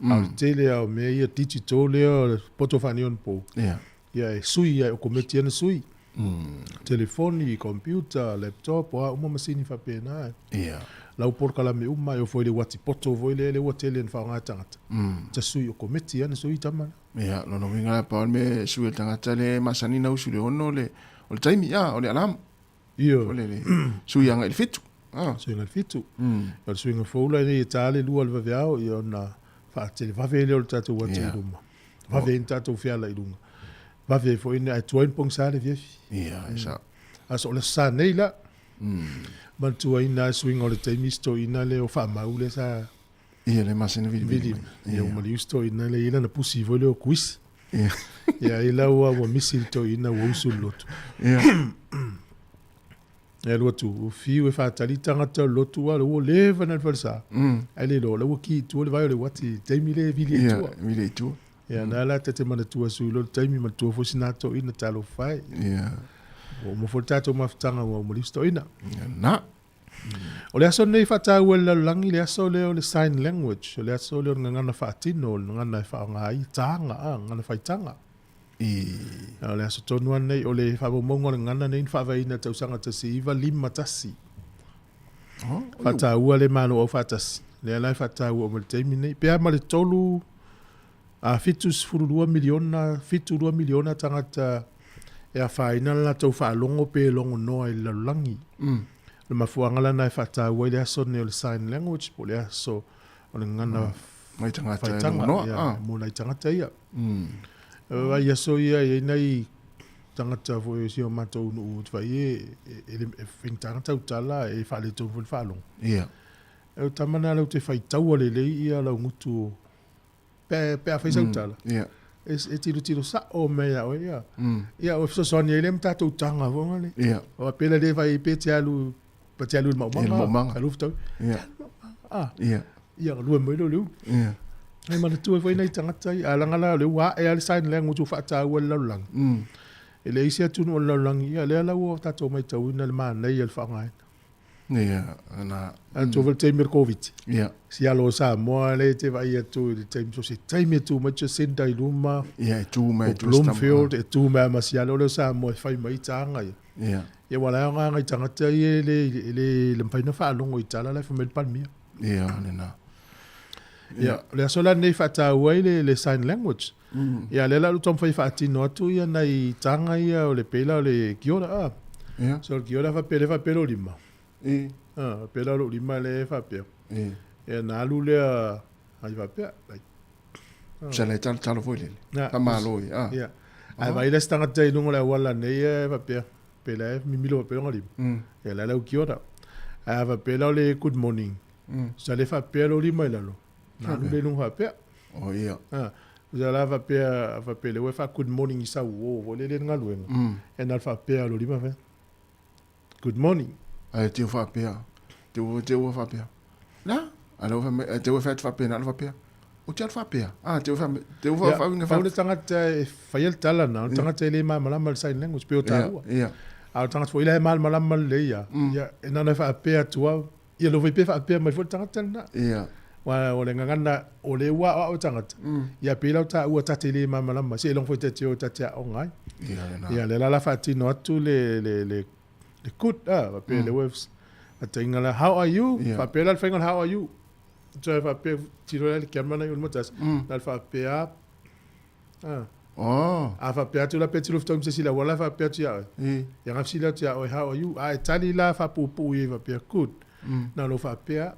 A o le tele lava o mea ia digital lea o le poto faaneionapo. Ia. Ia e sui lava e okometi ana sui. Telefoni, computer, laptop, o a uma masini faapena. Ia. Lau polokalame uma, e oo foi i le uati poto foi lea, lea ua tele ina faaaoga e tagata. Ta sui okometi ana sui tama la. Ia, lona uiga la, pau le mea e sui e le tagata lea e masani ona usu i le 6 le, o le taimi, a, o le alarm. Ioe. O le, le sui agai i le 7. Ah. Sui agai i le 7. O le suiga fou la ina ia ta le 2 o le vaveao, ia ona faatelevave lea o le tatou ati i luma. Vave ai ona tatou feala i luga. Vave ai foi ona, ae tuai ona pogisa le afiafi. Ia, e sao. A so o le aso Sa nei la, manatuaina lava le suiga o le taimi si toeaina lea o Faamau lea sa Ia le masina vilivili mai. Ia ua maliu si toeaina lea, e i ai lana pusi foi lea o kuisi. Ia. Ia ai la ua ua misi le toeaina ua usu le lotu. Ia. E alu atu, ua fiu e faatali tagata o le lotu a ua leva ona i le falesa. Ae le iloa, o la ua ki i tua le vai o le uati i le taimi lea e vili ai i tua. Ia, vili ai i tua. Ia, na la ta te manatua sui loa le taimi, manatua foi sina toeaina talofa e. Ia. Ua uma foi le tatou mafutaga ua maliu si toeaina. Ia, na. O le aso lenei e faataua e le lalolagi le aso lea o le sign language, o le aso lea o le gagana faatino, o le gagana e faaaoga ai taga, a, gagana faitaga. I. O le aso tonu lava lenei, o le faamaumauga o le gagana lenei na faavaeina i le tausaga 1951. Oh, Faataua le Malo Aufaatasi, lea la e faataua uma i le taimi lenei. Pe a ma le tolu, a 72 miliona, 72 miliona tagata e afaina le latou faalogo pe logonoa i le lalolagi. O le mafuaaga la lena e faataua ai le aso lenei o le sign language po o le aso o le gagana Nai tagata e faitaga, logonoa, ia, ah. mo nai tagata ia. E vaai i aso ia e i ai nai tagata foi o si o matou nuu ou te vaai e, e, e, e faigata ona tautala e faaletonu foi le faalogo. Ia. E o tama na lau te faitaua lelei ia lau gutu pe, pe a fai sau tala. Ia. E, e tilotilo sa'o mai ia oe ia. Ia o fesoasoani ai lea ma tatou taga foi ngale. Ia. O a pela le fai pe te alu pa te alu i le maumaga. I le maumaga. Alu fetau. Ia. Ah. Ia. Ia lua mai lea o le ulu. Ia. E manatua ai foi nai tagata ia. A laga la o lea ua ae lava le sign language ua faataua e le lalolagi. E leai se atunuu o le lalolagi, ia lea la ua tatou maitauina le manaia o le faaaogaina. Ia, na. A tua foi le taimi o le Koviti. Ia. Si alo o Samoa lea e te vaai atu i le taimi, so se taimi e tu mai Jacinda i luma. Ia, e tu mai O Bloomfield, e tu mai ma si alo lea o Samoa e fai mai taga ia. Ia. Ia ua la e aoga nai tagata ia e le, e le, le mafai ona faalogo i tala la e fai mai le Palemia. Ia, lena. Ia, o le aso la lenei faataua ai le, le sign language. Ia, lea la o lou taumafai e faatino atu ia nai taga ia o le pei la o le kiora a. Ia. So o le kiora faapea lea faapea lou lima. I. Ah, faapea la lou lima lea e faapea. I. Ia na alu lea ai faapea. Like, Sa le talo talo foi lele. Na. Faamalo i. Ah. Ia. Ae vaai la se tagata i luga o le auala nei e faapea. Pe la e mimilo faapea lona lima. Ia la lau kiora. Ae a faapea la o le good morning. Sa le faapea lou lima i lalo. Na alu lea i luga faapea. Oh ia. Ah, sa la faapea faapea le ua fa good morning i sau o foi lele le galuega. E na faapea lou lima faapea. Good morning. Ae te faapea. Te ua te ua faapea. La, a le ua mai te ua fa faapea na faapea. O te faapea. Ah, te ua te ua fa Ia, pau le tagata e faia le tala na, o le tagata e le malamalama i le sign language, pei o taua. Ia. A o le tagata foi la e malamalama lelei ia, ia, e na ona faapea atu lava, ia lou foi pe faapea mai foi le tagata lena. Ia. Aua o le gagana, o lea ua aoao le tagata, ia pei la o taua ta te le malamalama, seiloga foi ta te o ta te aoga ai. Ia lena. Ia, lea la o le a faatino atu le, le, le, le good, ah, faapea le ua faataiga la, how are you? Faapea la le faiga o le how are you? So e faapea, tiro la i le camera na i o le matasi, na le faapea, ah. Oh. A faapea atu la pe tiro fetau ma se isi i le auala faapea atu ia oe. Ia ga fesili atu ia oe, how are you? A e tali la faapuupuu i ai faapea, good. Na lou faapea,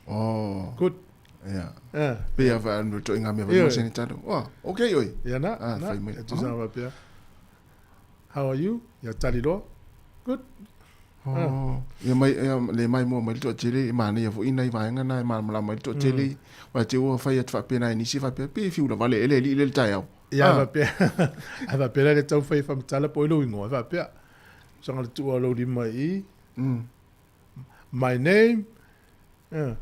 Oh. Good. Ia. Ah. Pe ia fa no to inga me Ioe. fa sene talo. Oh, okay oi. Ia na, Ah, na, fai mai. e tusa faapea, how are you? Ia tali loa, good. Oh. Ia mai ia le mai mo mai le toatele e manaia foi nai vaega na e malamalama ai le toatele. Aua te ua fai atu faapena i nisi faapea pe fiu lava le ele alii le le taeao. Ia Ah. faapea, a faapea la le taumafai e faamatala po o ai lou igoa, e faapea, soga le tuu o lou lima i, my name, ah.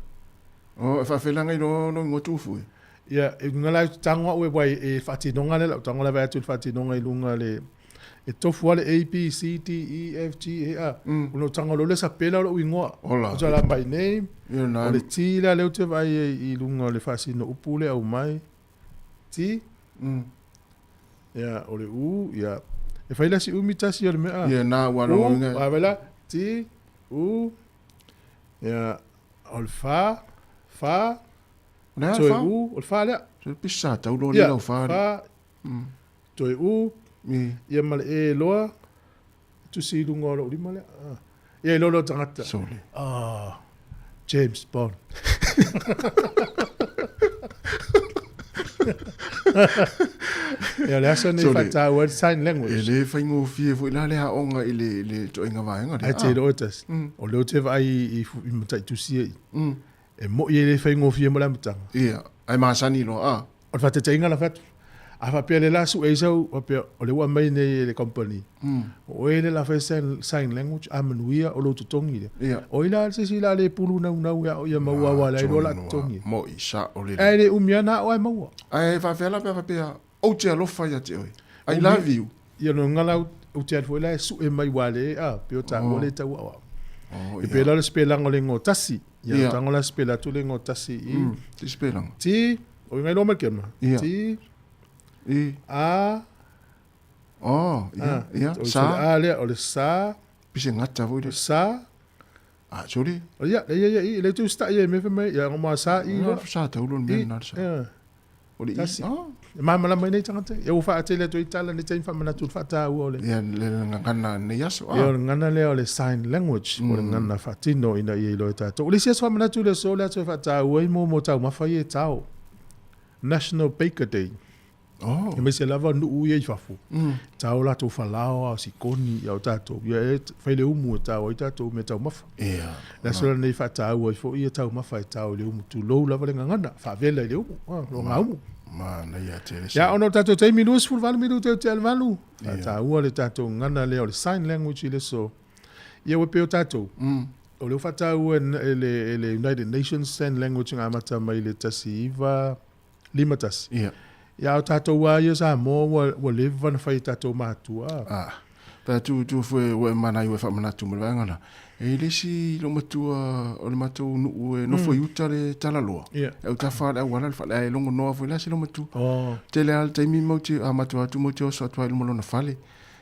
Oh, e faafelaga i lo lo igoa tufu e. Ia, e luga la tago au e wai e faatinoga lea lau tago lava atu i le faatinoga i luga le e tofu lava le A B C D E F G A A. Ona ou tago loa lea sapela o lou igoa. Ola. O la my name. Ia na. O le T la lea ou te vaai ai i luga o le faasino upu lea aumai. T. Ia, o le U, ia. E fai la si umi tasi o le mea. Ia na ua U, lo inga. a vai la T U ia o le fa fa O le a toe fa? U o le fa lea. So pisa tau lo le Ia, lau fa. fa toe U ia ma le E loa tusi i luga o lou lima lea. Ah. Ia i loa lea o tagata. Sole. Ah, James Bond. Ia o le aso nei Sole. faataua ai le sign language. E le faigofie foi la le aoga i le le ituaiga vaega lea. Ae te iloa e tasi. O lea ou te vaai i, i mataitusia i. E moi e le faigofie mo le amataga. Ia, ae masani loa, ah. O le faataitaiga la fai atu. A faapea le la sue ai sau, faapea, o lea ua aumai nei e le company. O oe le la fai sign, sign language, a manuia o lou totogi lea. Ia. O i la se isi la le pulu naunau ia o ia maua aua la iloa la totogi. Moi sa o le. Ae le umi lava na ao ae maua. Ae faapea la pe faapea, ou te alofa ia te oe. I love you. Ia no ngala ou te alu foi la e sue mai ua le, a, pe o taua le tau au. Oh, E pe la le spelanga o le igoa tasi. Ia, Ia. tango la spela atu le igoa tasi i. Te spelanga. T, o ingai loa mai le kema. Ia. T, I. A. Oh, ia, Ah, ia. o Sa. le A lea, o le sa. Pise gata foi le. Sa. Ah, sorry. O ia, ia, ia, i, le tu sta ia me mai, ia ngoma sa i. Ia, sa tau lo le mea na sa. Ia. O le i. Tasi. Oh. E malamalama ai nei tagata. Ia ua faatele atu ai tala nei taimi faamanatu le faataua o le. Ia, le gagana nei aso. Ia, o le gagana lea o le sign language, o le gagana faatino ina ia iloa e tatou. O le isi aso faamanatu i le aso, o le aso e faataua ai mo mo taumafa ia e tao. National Baker Day. Oh. E maise lava nuu ia i fafo. Tao latou falao a o sikoni ia o tatou. Ia e fai le umu e tao ai tatou mea taumafa. Ia. Le aso lenei faataua ai foi ia taumafa e tao i le umu. Tulou lava le gagana, faavela i le umu, ah, lo gaumu. Manaia tele. Ia, ona o tatou taimi 28 minute e tea i le valu. Faataua le tatou gagana lea o le sign language i le aso. Ia ua pei o tatou. O lea ua faataua e le, e le United Nations Sign Language na amata mai le 1951. Ia. Ia o tatou lava ia Samoa ua, ua leva ona fai e tatou matua. Ah. Pa tu tu fue ua e mana i ua faamanatu ma le vaega la. E i le isi loomatua o le matou nuu e nofo i uta le talaloa. Ia. E autafa le auala le fale ae logonoa foi la se loomatua. Oh. Tele lava le taimi matou te amatua atu matou te oso atu ai i luma o lona fale.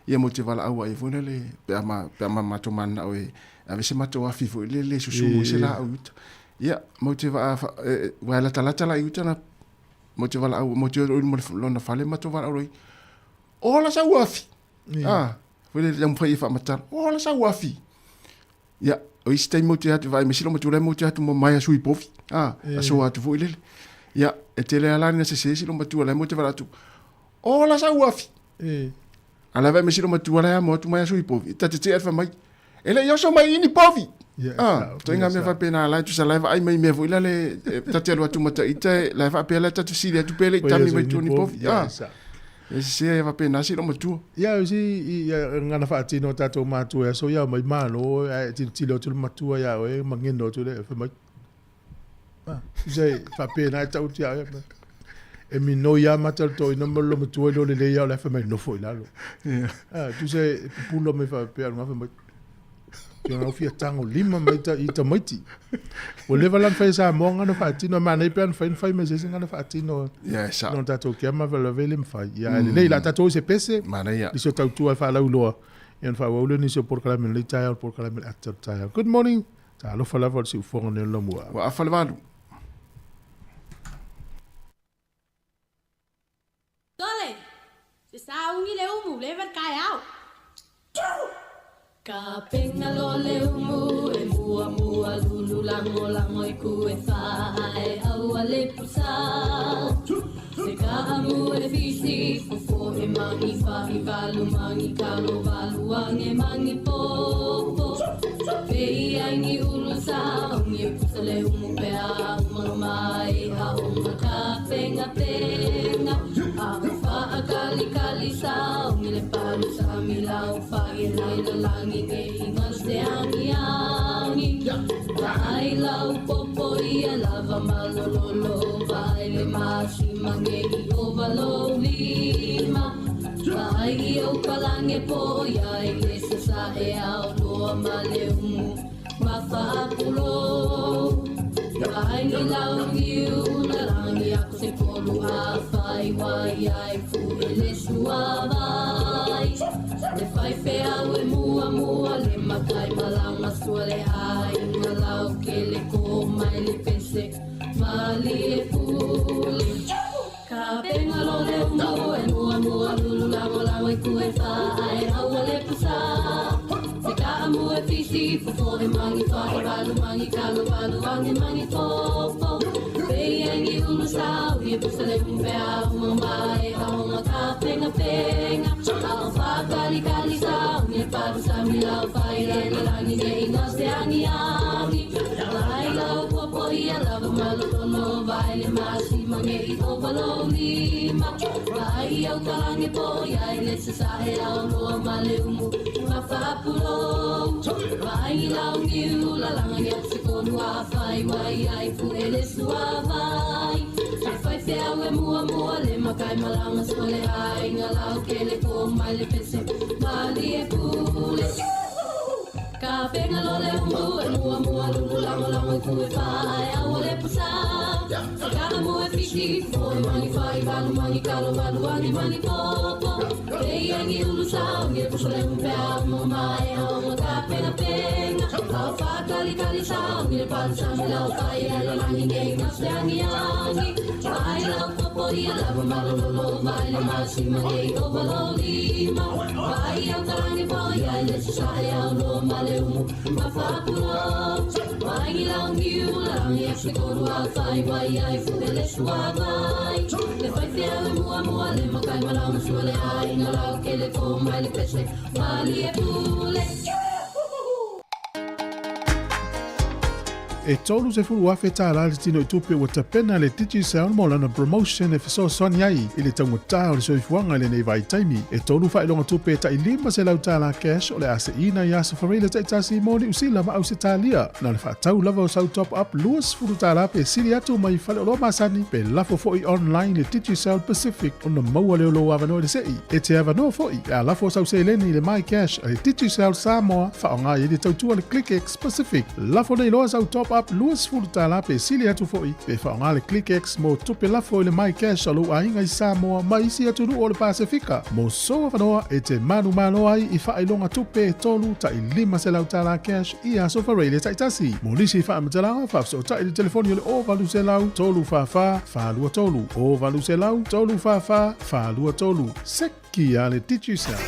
Ia matou te valaau ai foi lele pe a ma pe a ma matou mananao e ave se matou afi foi lele e susu ai se laau i uta. Ia, matou te vaa, aua e latalata la i uta na, matou te valaau, matou te o i luma o lona fale matou valaau loa i ai, Ola sau afi! Ah, foi lele taumafai e faamatala, Ola sau afi! Ia, o isi taimi matou te atu vaai mai sila matua la matou te atu mamae a sui povi. Ah, aso atu foi lele. Ia, e tele lava la ina sese sila matua la matou te valaau atu, Ola sau afi! A la vaai mai sila matua la amo atu mai a sui povi. Ta te tea mai. E le i oso mai i ni povi. Ah, ituaiga mea faapena la e tusa la e vaai mai mea foi lale ta te alu atu ma ita la e faapea la ta te fesili atu pe le i tami mai tua ni povi. Ah. E sese e faapena si loomatua. Ia o si ia ngana faatino o tatou matua e aso ia mai malo ae tilotilo atu le matua ia oe mageno atu le fai mai. Ah, se faapena e tauti ia oe. E minoi lava mata le toeaina ma le loomatua i lo lelei ia o le fai mai nofo i lalo. Ah, tusa e pupula mai faapea fai mai. Ia ngau fia tango lima mai ta i tamaiti. Ua leva la ona fai e Samoa ngana faatino, e manaia pe ana fai na fai mai se isi ngana faatino. Ia e sao. No tatou kia ma lave le mafai. Ia ae lelei la tatou i se pese. Manaia. Nisi o tautua e faalauiloa. Ia ona faaauau lea o nisi o polokalame o lenei taeao, le polokalame o le ata o le taeao. Good morning. Talofa lava o le siufofoga nei o le Laumua. Ua afa le valu. Tole, se sauni le umu, leva le taeao. Ka penga lo le umu e mua mua lulu lango lango i ku e wha ae aua le pusa. Se ka amu e fisi fofo e mangi whahi valu mangi kalo valu ange mangi popo. Pe i ai ni ulu sa ongi e pusa le umu pe a umanga mai a unga ka penga penga. A ufa a kali kali sa ongi le palu sa mi lau fa i lai la langi nge inga se angi angi. Vai lau popo ia lava malololo vai le masi mange i ova lo lima. Vai i au palange po ia i le sasa e au loa ma le umu ma whaapulo. Vai ni lau niu na rangi aku se kolu a whai wai ai fu e le sua vai. Le whai whea e mua mua le makai malanga sua le ai nga lau ke le ko mai le pese mali e pule. Ka penga lo le umu e mua mua lulu lango lango i ku e wha ai aua le pusa. Se ka amu e fisi fofo e mangi whae valu mangi kalo valu ange mangi fofo. Pe i ulu sau i e pusa le umpe a uma mai a honga ka penga penga. A o wha kali kali sau ni e paru sa mi lau whai lai la langi ne inga se angi angi. Vai lau popo i a lava malo tono vai le masi mange i ova lo lima. Vai au kalange po ia i le sasae au loa ma le umu ma whapulo. Vai i lau niu la langa ni se konu a whai wai ai fu e le sua vai. Se whai whiau e mua mua le makai malanga sua le ai nga lau ke le ko mai le pese mali e pule. Ka penga lo le umu e mua mua lulu lango lango i ku e whae aua le pusa. Se ka amu e fisi fo e mangi whai valu mangi kalo valu angi mangi popo. Pe i angi ulu sau ngi e pusa le umpe a umo mai a onga ka penga penga. Au wha kali kali sau ngi le palu sa mi lau whai e lo langi nge nga se angi angi. Vai lau popo i a lava malo lolo vai le masi mange i ova lo lima. Vai au kalangi po i ai le sasae au lo ma le umu ma whapulo. Vai ngi lau ngiu la rangi a se koru a whai wai ai fu e le sua vai. Le whai whiau e mua mua le makai malanga sua le ai nga lau ke le ko mai le pese mali e pule. E $30,000 le tino i tupe ua tapena le Digicel mo lana promotion e fesoasoani ai i le taugata o le soifuaga i lenei vaitaimi. E tolu faailoga tupe e tai $500 cash o le a seina i aso Fareile taitasi mo Niu Sila ma Ausetalia. Na o le faatau lava o sau top up $20 pe sili atu mai faleoloa masani pe lafo foi online i le Digicel Pacific ona maua lea o lou avanoa i le sei. E te avanoa foi pe a lafo sau seleni i le MyCash a le Digicel Samoa faaaoga ai le tautua le ClickX Pacific. Lafo nei loa sau top up top-up $20 pe sili atu fo'i pe faaaogā le ClickX mo tupe lafo i le MyCash a lou aiga i Samoa ma isi atunuu o le Pasefika. Mo sou avanoa e te manumalo ai i faailoga tupe e 3 ta'i $500 cash i aso Faraile ta'itasi. Mo nisi faamatalaga, faafesootai i le telefoni o le 0800 344 423, 0800 344 423. Seki a le Digicel.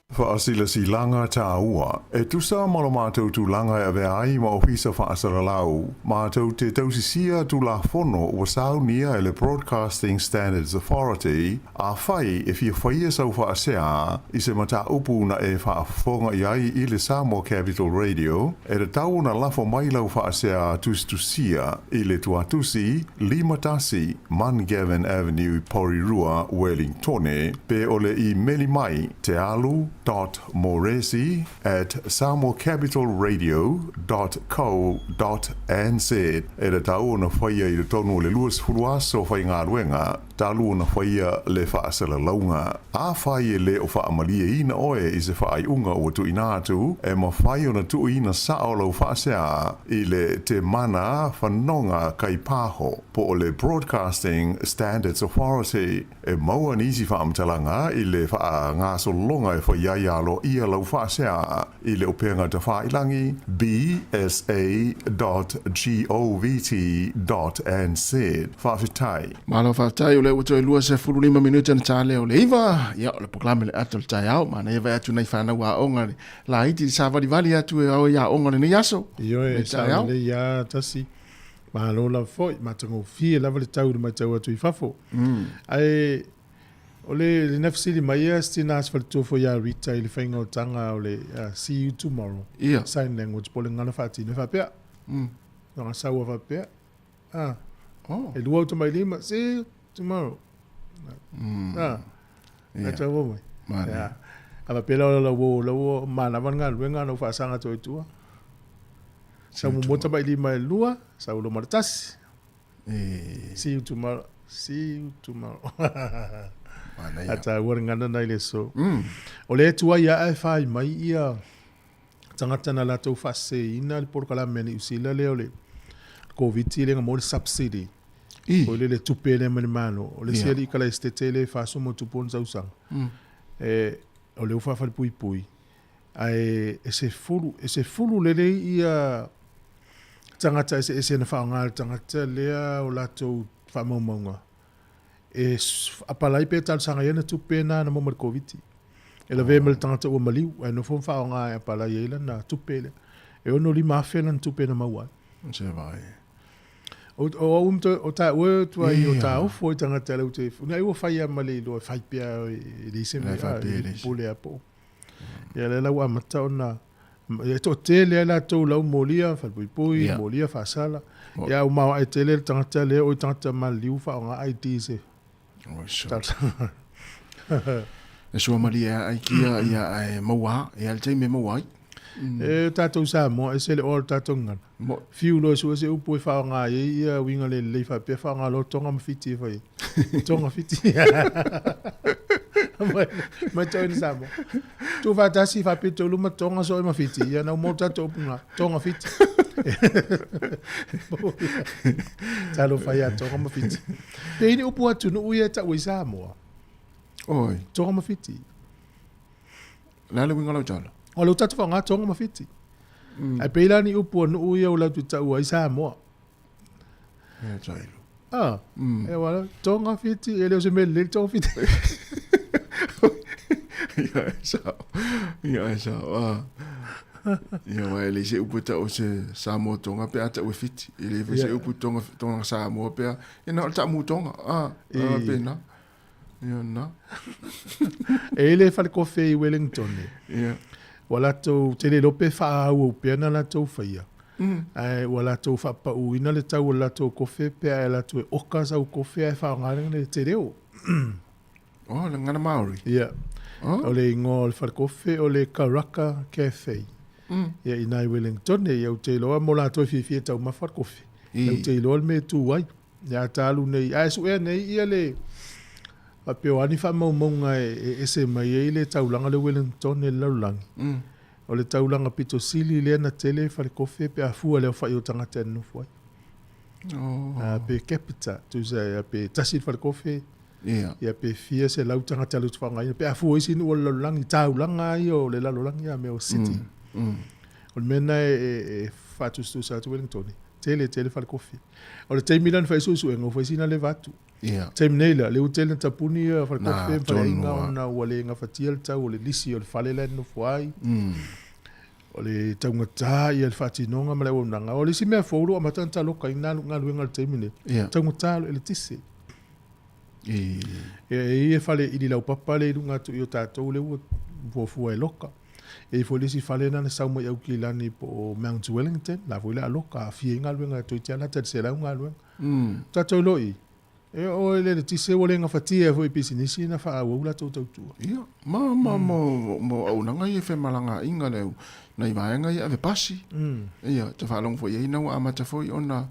Faasilasilaga tāua. E tusa ma lo matou tulaga e avea ai ma Ofisa Faasalalau, matou te tausisia Tulafono ua saunia e le Broadcasting Standards Authority, Afai e fia faia sau faasea i se mataupu na e faafofoga i ai i le Samoa Capital Radio, e tatau ona lafo mai lau faasea tusitusia i le tuatusi 51 Mungavin Avenue i Porirua, Wellingtone, pe o le imeli mai tealu dot moresi at samoacapitalradio dot co dot nz. E tatau ona faia i totonu o le 20 aso faigaluega talu ona faia le faasalalauga. Afai e le o faamalieina oe i se faaiuga ua tuuina atu, e mafai ona tuuina sao lau faasea i le Te Mana Fanoga Kaipaho po o le Broadcasting Standards Authority. E maua nisi faamatalaga i le faagasologa e fai ai aloaia lau faasea i le upega tafailagi bsa.govt.nz. Faafetai. Malo faafetai, o lea ua toe 25 minute ona ta lea o le 9. Ia, o le polokalame le ata o le taeao, manaia vaai atu nai fanau aoga le laiti le savalivali atu e ao i aoga lenei aso. Ioe, Lenei sao taeao. lelei lava tasi. Malo lava foi, matagofie lava le tau i le matau atu i fafo. Ae o le lena fesili mai ia si tina se faletua foi ia Rita i le faiga o taga o le see you tomorrow. Ia. Sign language po o le gagana faatino e faapea. Ona sau a faapea. Ah. Oh. E lua uta mai lima, see you tomorrow. Ah. Ia. A tau mai. Manaia. Ia. A faapea la o lau lau manava le galuega na ou faasaga atu ai i tua. Sau muamua tamatamailima e lua, sau loa ma le tasi. See you tomorrow. See you tomorrow. Manaia. A taua le gagana na i le aso. O lea e tuai lava ae fai mai ia tagata na latou faaseseina le polokalame a Niu Sila lea o le Koviti lea na maua le subsidy. I. Foi lele tupe lea mai le Malo. O le isi Ia. alii kalaesetete lea e 40+ ona tausaga. E, o lea ua faafalepuipui. Ae e sefulu, e sefulu lelei ia tagata eseese na faaaoga e le tagata lea o latou faamaumauga e apalai pe talosaga ai ana tupe na na maua mai le Koviti. E lavea ma le tagata ua maliu ae nofo ma faaaoga e apalai ai lana tupe lea. E 65,000 lana tupe na maua ai. Se vai. O o au o taua e tuai o Ia. taofo i tagata lau te na ua fai lava ma le iloa e fai pea e leai se Le mea fai pea e e leai se- pule lava po o. Ia lea la ua amata ona e toatele lava latou lau molia falepuipui, Ia. molia faasala. O. Ia ua maoae tele le tagata lea o i tagata maliliu faaaoga ID se Oi, so. talosaga. E sua malie a ai kia ia e maua, e ale taimi e maua ai. E tatou Samoa, ese le oa o le tatou gagana. Mo. Fiu loa e sue se upu e faaaoga ai ia uiga le lelei faapea faaaoga loa Tonga ma Fiti e fai ai. Tonga Fiti. Mai, mai toi na Samoa. Tu faatasi faapito i luma Tonga soe ma Fiti. Ia na uma o tatou upu na. Tonga Fiti. Talofa ia Tonga ma Fiti. Pe i ni upu atunuu ia e tau ai Samoa. Oi. Tonga ma Fiti. Le a le uiga o lau tala? O lea ua tatou faaaoga Tonga ma Fiti. Ae pei la ni upu a nuu ia ua latou taua ai Samoa. E tailu. Ah, e wala, Tonga Fiti, e le o se mea lelei le Tonga Fiti. Ia e sao. Ia e sao. Ah. Ia wa e le se upu tau se Samoa Tonga pe a tau e Fiti. E le foi se Ia. upu Tonga, Tonga Samoa pe a. E na o le taamu Tonga. Ah, ah, I. pe na. Ia na. E i le falekofe i Wellington e. Ia. Ua latou tele iloa pe faaauau pea na latou faia. Ae ua latou faapauina le tau o le latou kofe pe a e latou e oka sau kofe ae faaaoga le te reo. Oh, le gagana Māori. Ia. Oh. O le igoa o le falekofe o le Karaka Cafe. Ia i nai Wellington e, ia ou te iloa mo latou e fiafia e taumafa le kofe. I. Ou te iloa le mea e tu ai. Ia ta alu nei, ae suea nei ia le faapea o a ni faamaumauga e ese mai ai le taulaga lea o Wellington e le lalolagi. O le taulaga pito sili lea na tele falekofe pe a fua i le aofai o tagata e nonofo ai. Oh. Pe capita, tusa ia pe tasi le falekofe, Ia. Ia pe fia selau tagata latou te faaaogaina pe a fua i isi nuu o le lalolagi, taulaga ia o le lalolagi a mea o city. O le mea lena e faatusatusa atu Wellington, tele tele falekofe. O le taimi la na fai ai suesuega ua fai sina leva atu. Ia. Taimi nei la, lea ua tele na tapuni ia falekofe Na, ma faleaiga tonu ona ua le gafatia le tau o le lisi o le fale la e nonofo ai. O le taugata ia le faatinoga ma le auaunaga. O le isi mea fou o lo o amata ona talokaina galuega i le taimi nei, Ia. taugata o le eletise. E. E i ai le fale ili laupapa lea i luga atu i o tatou lea ua fuafua e loka. E i ai foi le isi fale lena na sau mai Aukilani po o Mount Wellington, la foi o le a loka, aafia ai galuega toeitiiti lava lata i le 100 galuega. Tatou iloa i i, e oo i le eletise ua le gafatia ai foi e pisinisi ona faaauau latou tautua. Ia, ma, ma, ma, ma auaunaga ia e femalagaaiga le au, nai vaega ia ave pasi. Ia, te faalogo foi i ai na ua amata foi ona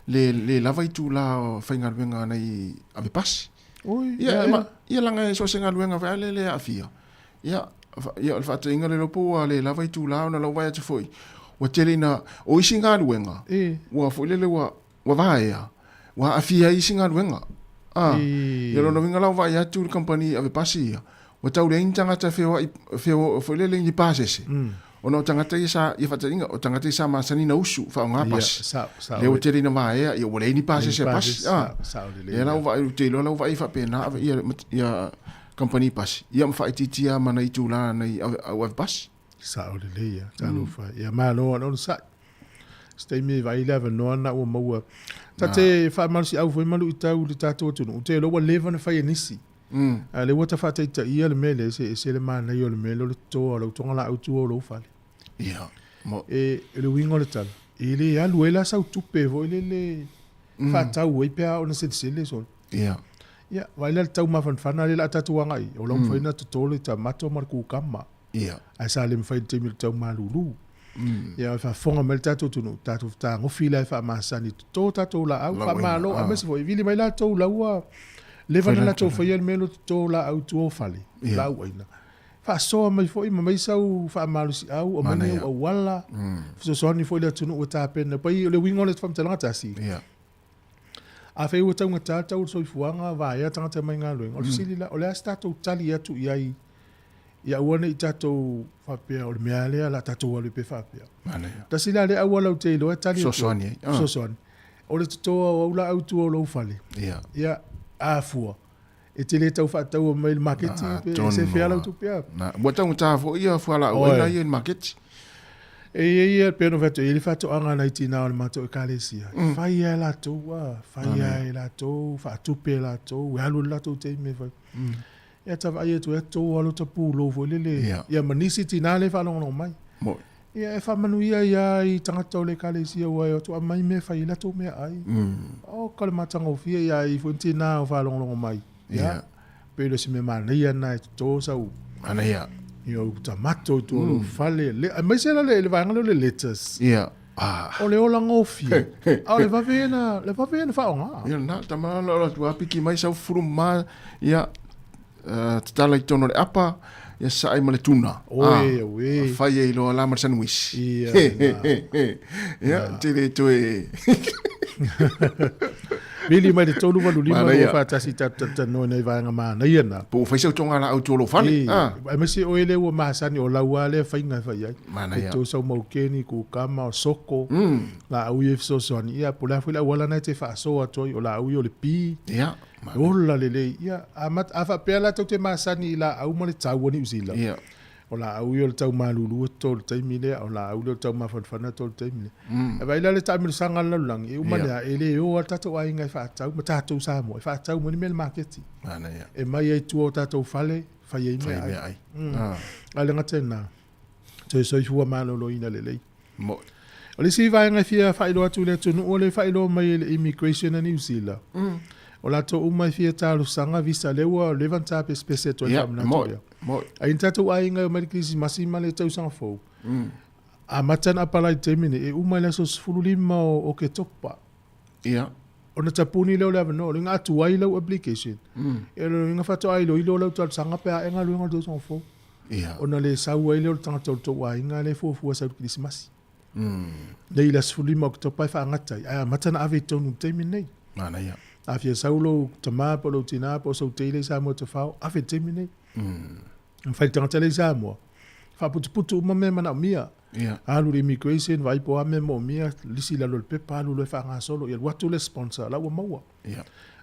le, le lava itula o faigaluega nai ave pasi. Oi, Ia, ia, ma, ia laga e so o se galuega foi a lea le aafia. Ia, ia o le faataitaiga le iloa po ua le lava itula ona lau vaai atu foi, ua tele ina, o isi galuega, E. ua foi lele ua, ua vaea, ua aafia ai isi galuega. A, E. ia lona uiga la ua vaai atu le kamupani ave pasi ia, ua tau leai ni tagata e feoai, feo, foi lele i ni pasese. Ona o tagata ia sa, ia faataitaiga, o tagata ia sa masani ona usu, faaaoga Ia, pasi. sao, sao. Lea ua tele ina vaea, ia ua leai ni pasese a Leai ni pasi. pasese, A, sao, sao lelei lea la lea. ua vaai, ou te iloa la ua vaai faapena ave ia, ia kamupani pasi, ia ma faaitiitia ma nai itula nai ave, au ave pasi. Sao lelei ia, talofa. Ia malo ona onosai. Se taimi e vaai le avanoa lena ua maua. Ta te faamalosiau foi ma luitau i le tatou atunuu, ou te iloa ua leva ona fai e nisi. A o lea ua ta faataitaia le mea lea, se ese le manaia o le mea lea o le totoa o lau togalaau i tua o lou fale. Ia, mo. E, o le uiga o le tala, e le alu ai la sau tupe foi lele faatau ai pe a oo ina selesele solo. Ia. Ia, vaai la i le tau mafanafana lea o le a tatou agai i ai, o la ua mafai ona toto le tamato ma le kukama. Ia. Ae sa le mafai i le taimi o le tau malulu. Ia, e faafofoga mai le tatou atunuu, tatou fetagofi la e faamasani, toto tatou laau, faamalo, aemaise foi, vili mai latou la ua leva ona latou faia le mea lea o le toto laau i tua o fale, laau aina. Faasoa mai foi ma mai sau faamalosiau, aumai ni au auala, fesoasoani foi i le atunuu e tapena. Pai, o le uiga o le faamatalaga tasi, afai ua taugata le tau o le soifuaga, vaea tagata mai galuega, o le fesili la, o le a se tatou tali atu i ai ia aua ne i tatou faapea o le mea lea o le a tatou alu ai pea faapea. Manaia. Tasi la lea auala ou te iloa e tali atu ai. Fesoasoani ai. Ah. Fesoasoani. O le totoa o au laau i tua o lou fale. Ia. Ia, a fua, e te le tau faataua mai i le maketi Na, pe tonu se fea lau lava. tupe a. Na, ua taugata foi ia fualaau Oi. aina ia i le maketi. E i ai ia, pei ona ou fai atu, e i ai le faatoaga a nai tina o le matou ekalesia. E fai lava e latou, a, fai lava e latou, faatupe e latou, e alu i le latou taimi e fai. Ia ta vaai atu e toto lava lota pulou foi lele. Ia. Ia ma nisi tina lea e faalogologo mai. Moi. Ia e faamanuia ia i tagata o le ekalesia ua e o atu aumai mea e fai ai latou meaai. O ka le matagofie ia i foi ni tina o faalogologo mai. Ia. Ia. Pei o se mea manaia lena e toto sau. Manaia. Ia ou tamato i tua o lou fale. Le, aemaise la le, le vaega lea o le lettuce. Ia. Ah. O le ola gofie. A o le vave ona, le vave ona faaaoga. Ia lena, tama la o atu apiki mai sau fufulu mama, ia, tatala i totonu o le apa, ia saai ma le tuna. Oe, oe. Fai ai loa la ma le sandwich. Ia, Ia, te le toe. Vili mai le 385 Manaia. lua faatasi tatou talatalanoa i nai vaega manaia na. Po ua fai sau toga laau i tua o lou fale. E, Ah. aemaise oe lea ua masani o lau lava lea faiga e fai ai. Manaia. E tou sau maukeni, kukama, o soko, laau ia e fesoasoani. Ia, po o le a foi le auala lena e te faasoa atu ai, o laau ia o le pi. Ia. E ola lelei. Ia, a mat, a faapea la tou te masani i laau ma le tau o Niu Sila. Ia. O laau ia o le tau malulu e toto i le taimi lea, o laau lea o le tau mafanafana e toto i le taimi lea. E vaai la le taamilosaga a le lalolagi, e uma Ia. lea, e le o lava le tatou aiga e faatau, ma tatou Samoa, e faatau mai ni mea i le maketi. Manaia. E mai ai i tua o tatou fale, fai ai Fai meaai. meaai. Ah. A le gata i lena, toe soifua maloloina lelei. Moi. O le isi vaega e fia faailoa atu i le atunuu, o le faailoa mai e le Immigration a New Zealand. O latou uma e fia talosaga visa, lea ua leva ona tapesepese atu ai Ia, faamanatu moi, lea. moi. Ai ni tatou aiga e omai i le Kerisimasi ma le tausaga fou, amata ona apalai i le taimi nei, e uma i le aso 15 o Oketopa. Ia. Ona tapuni lea o le avanoa, o le atu ai lau application. E o le uiga faatoa iloilo lau talosaga pe a e galuega o le tausaga fou. Ona le sau ai lea o le tagata o le tou aiga lea e fuafua e sau i le Kerisimasi. Nei i le aso 15 o Oketopa e faagata ai, ae amata ona ave i totonu i le taimi lenei. Manaia. A fia sau lou tama po o lou tina po o sou teile i Samoa e tafao, ave i le taimi lenei. E mafai le tagata lea i Samoa, faaputuputu uma mea e manaomia. Alu i le immigration, vaai po o a mea e moomia, lisi i lalo o le pepa, alu loa e faagasolo, ia alu atu le sponsor, la ua maua.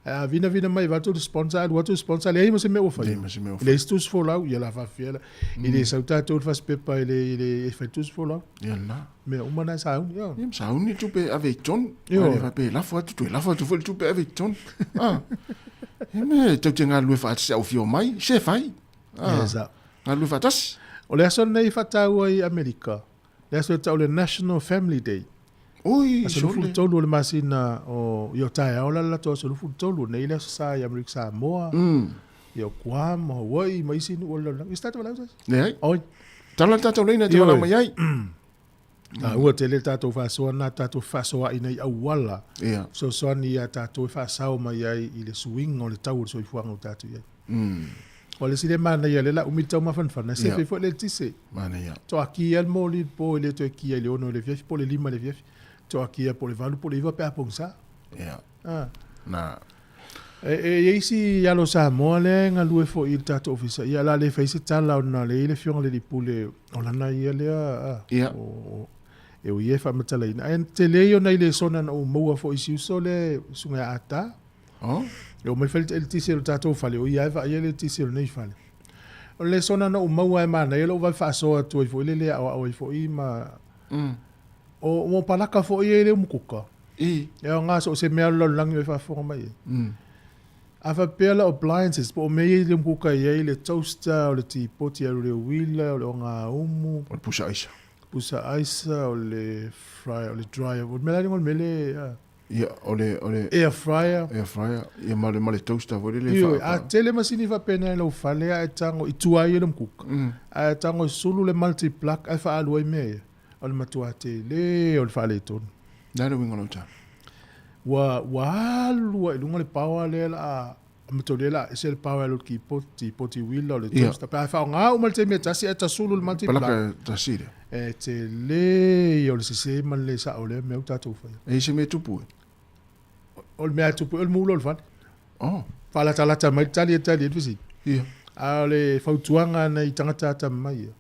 Ae a vinavina mai avatu le sponsor, alu atu le sponsor, leai ma se mea ua faia. E leai se tusi folau, ia la faafefea la. E le sau tatou i le fasipepa e le, e le e fai tusi folau. Ia lena. Mea uma na e sauni, ia. Ia ma sauni le tupe e ave i totonu. A le faapea e lafo atu, toe lafo atu foi le tupe e ave i totonu. Ah. E mea e tou te galulue faatasi a ou fia omai, se fai. Ah. Ia sao. Galulue faatasi. O le aso lenei e faataua i Amerika, le aso e tau o le National Family Day. Oi, Aso 23 o le masina o, ia o taeao la le latou aso 23, nei le aso sa i Amerika Samoa, ia o Guam, o Hawaii ma isi nuu o le lalolagi. I se tatou valaau se? Leai. Oi. Tala le tatou laina e te valaau mai ai. Taua tele le tatou faasoa na tatou fefaasoaai nei auala fesoasoani ia tatou e faasao mai ai i le suiga o le tau o le soifuaga ua tatou i ai. O le isi lea manaia lea la umi le tau mafanafana, e sefe foi le eletise. Manaia. Toakia le moli i le po e le toe kia i le 6 i le afiafi po o le 5 i le afiafi. Toakia po o le 8 po o le 9 pe a pogisa. Ia. Ah. Na. E, e i ai si alo Samoa lea e galue foi i le tatou ofisa, ia o le a le fai se tala ona lea e i ai le afioga i le alii pule o lana ia lea, ah, o, e o ia e faamatalaina. Ae tele ia o nai lesona na ou maua foi i si uso lea, susuga ia Ata. Oh. E omai fai le eletise o le tatou fale, o ia lava e vaaia le eletise o lenei fale. O le lesona na ou maua e manaia lou vave faasoa atu ai foi lele e aoao ai foi ma... O mo palaka foi ia i le umukuka. I. E aoga so o se mea o le lalolagi o e faafofoga mai ai. A faapea la o appliances po o mea ia i le umukuka e i ai le toaster, o le tipoti e alu i le uila, o le ogaumu. O le pusa aisa. Pusa aisa, o le fryer, o le dryer, o le mea la le igoa o le mea le... Ia, o le, o le... Air fryer. Air fryer, ia ma le, ma le toaster foi lele. Ioe, a tele masini faapena i lou fale ae tago i tua ai e le umukuka. Ae tago e sulu le multi plug ae faaalu ai mea ia. O le matua tele o le faaletonu. Le a le uiga o lau tala? Ua, ua alu lava i luga le power lea la a mataulia la ese le power e alu i le keyboard, poti uila o le toaster. Pe a faaaoga uma i le taimi e tasi ae tasulu le multi plug. Palaka tasi lea. E tele ia o le sese ma le le sao o lea mea ua tatou faia. E i ai se mea e tupu e? O le mea e tupu e o le mulo o le fale. Oh. Faalatalata mai le tali e tali ai le fesili. Ia. A o le fautuaga a nai tagata atamamai ia,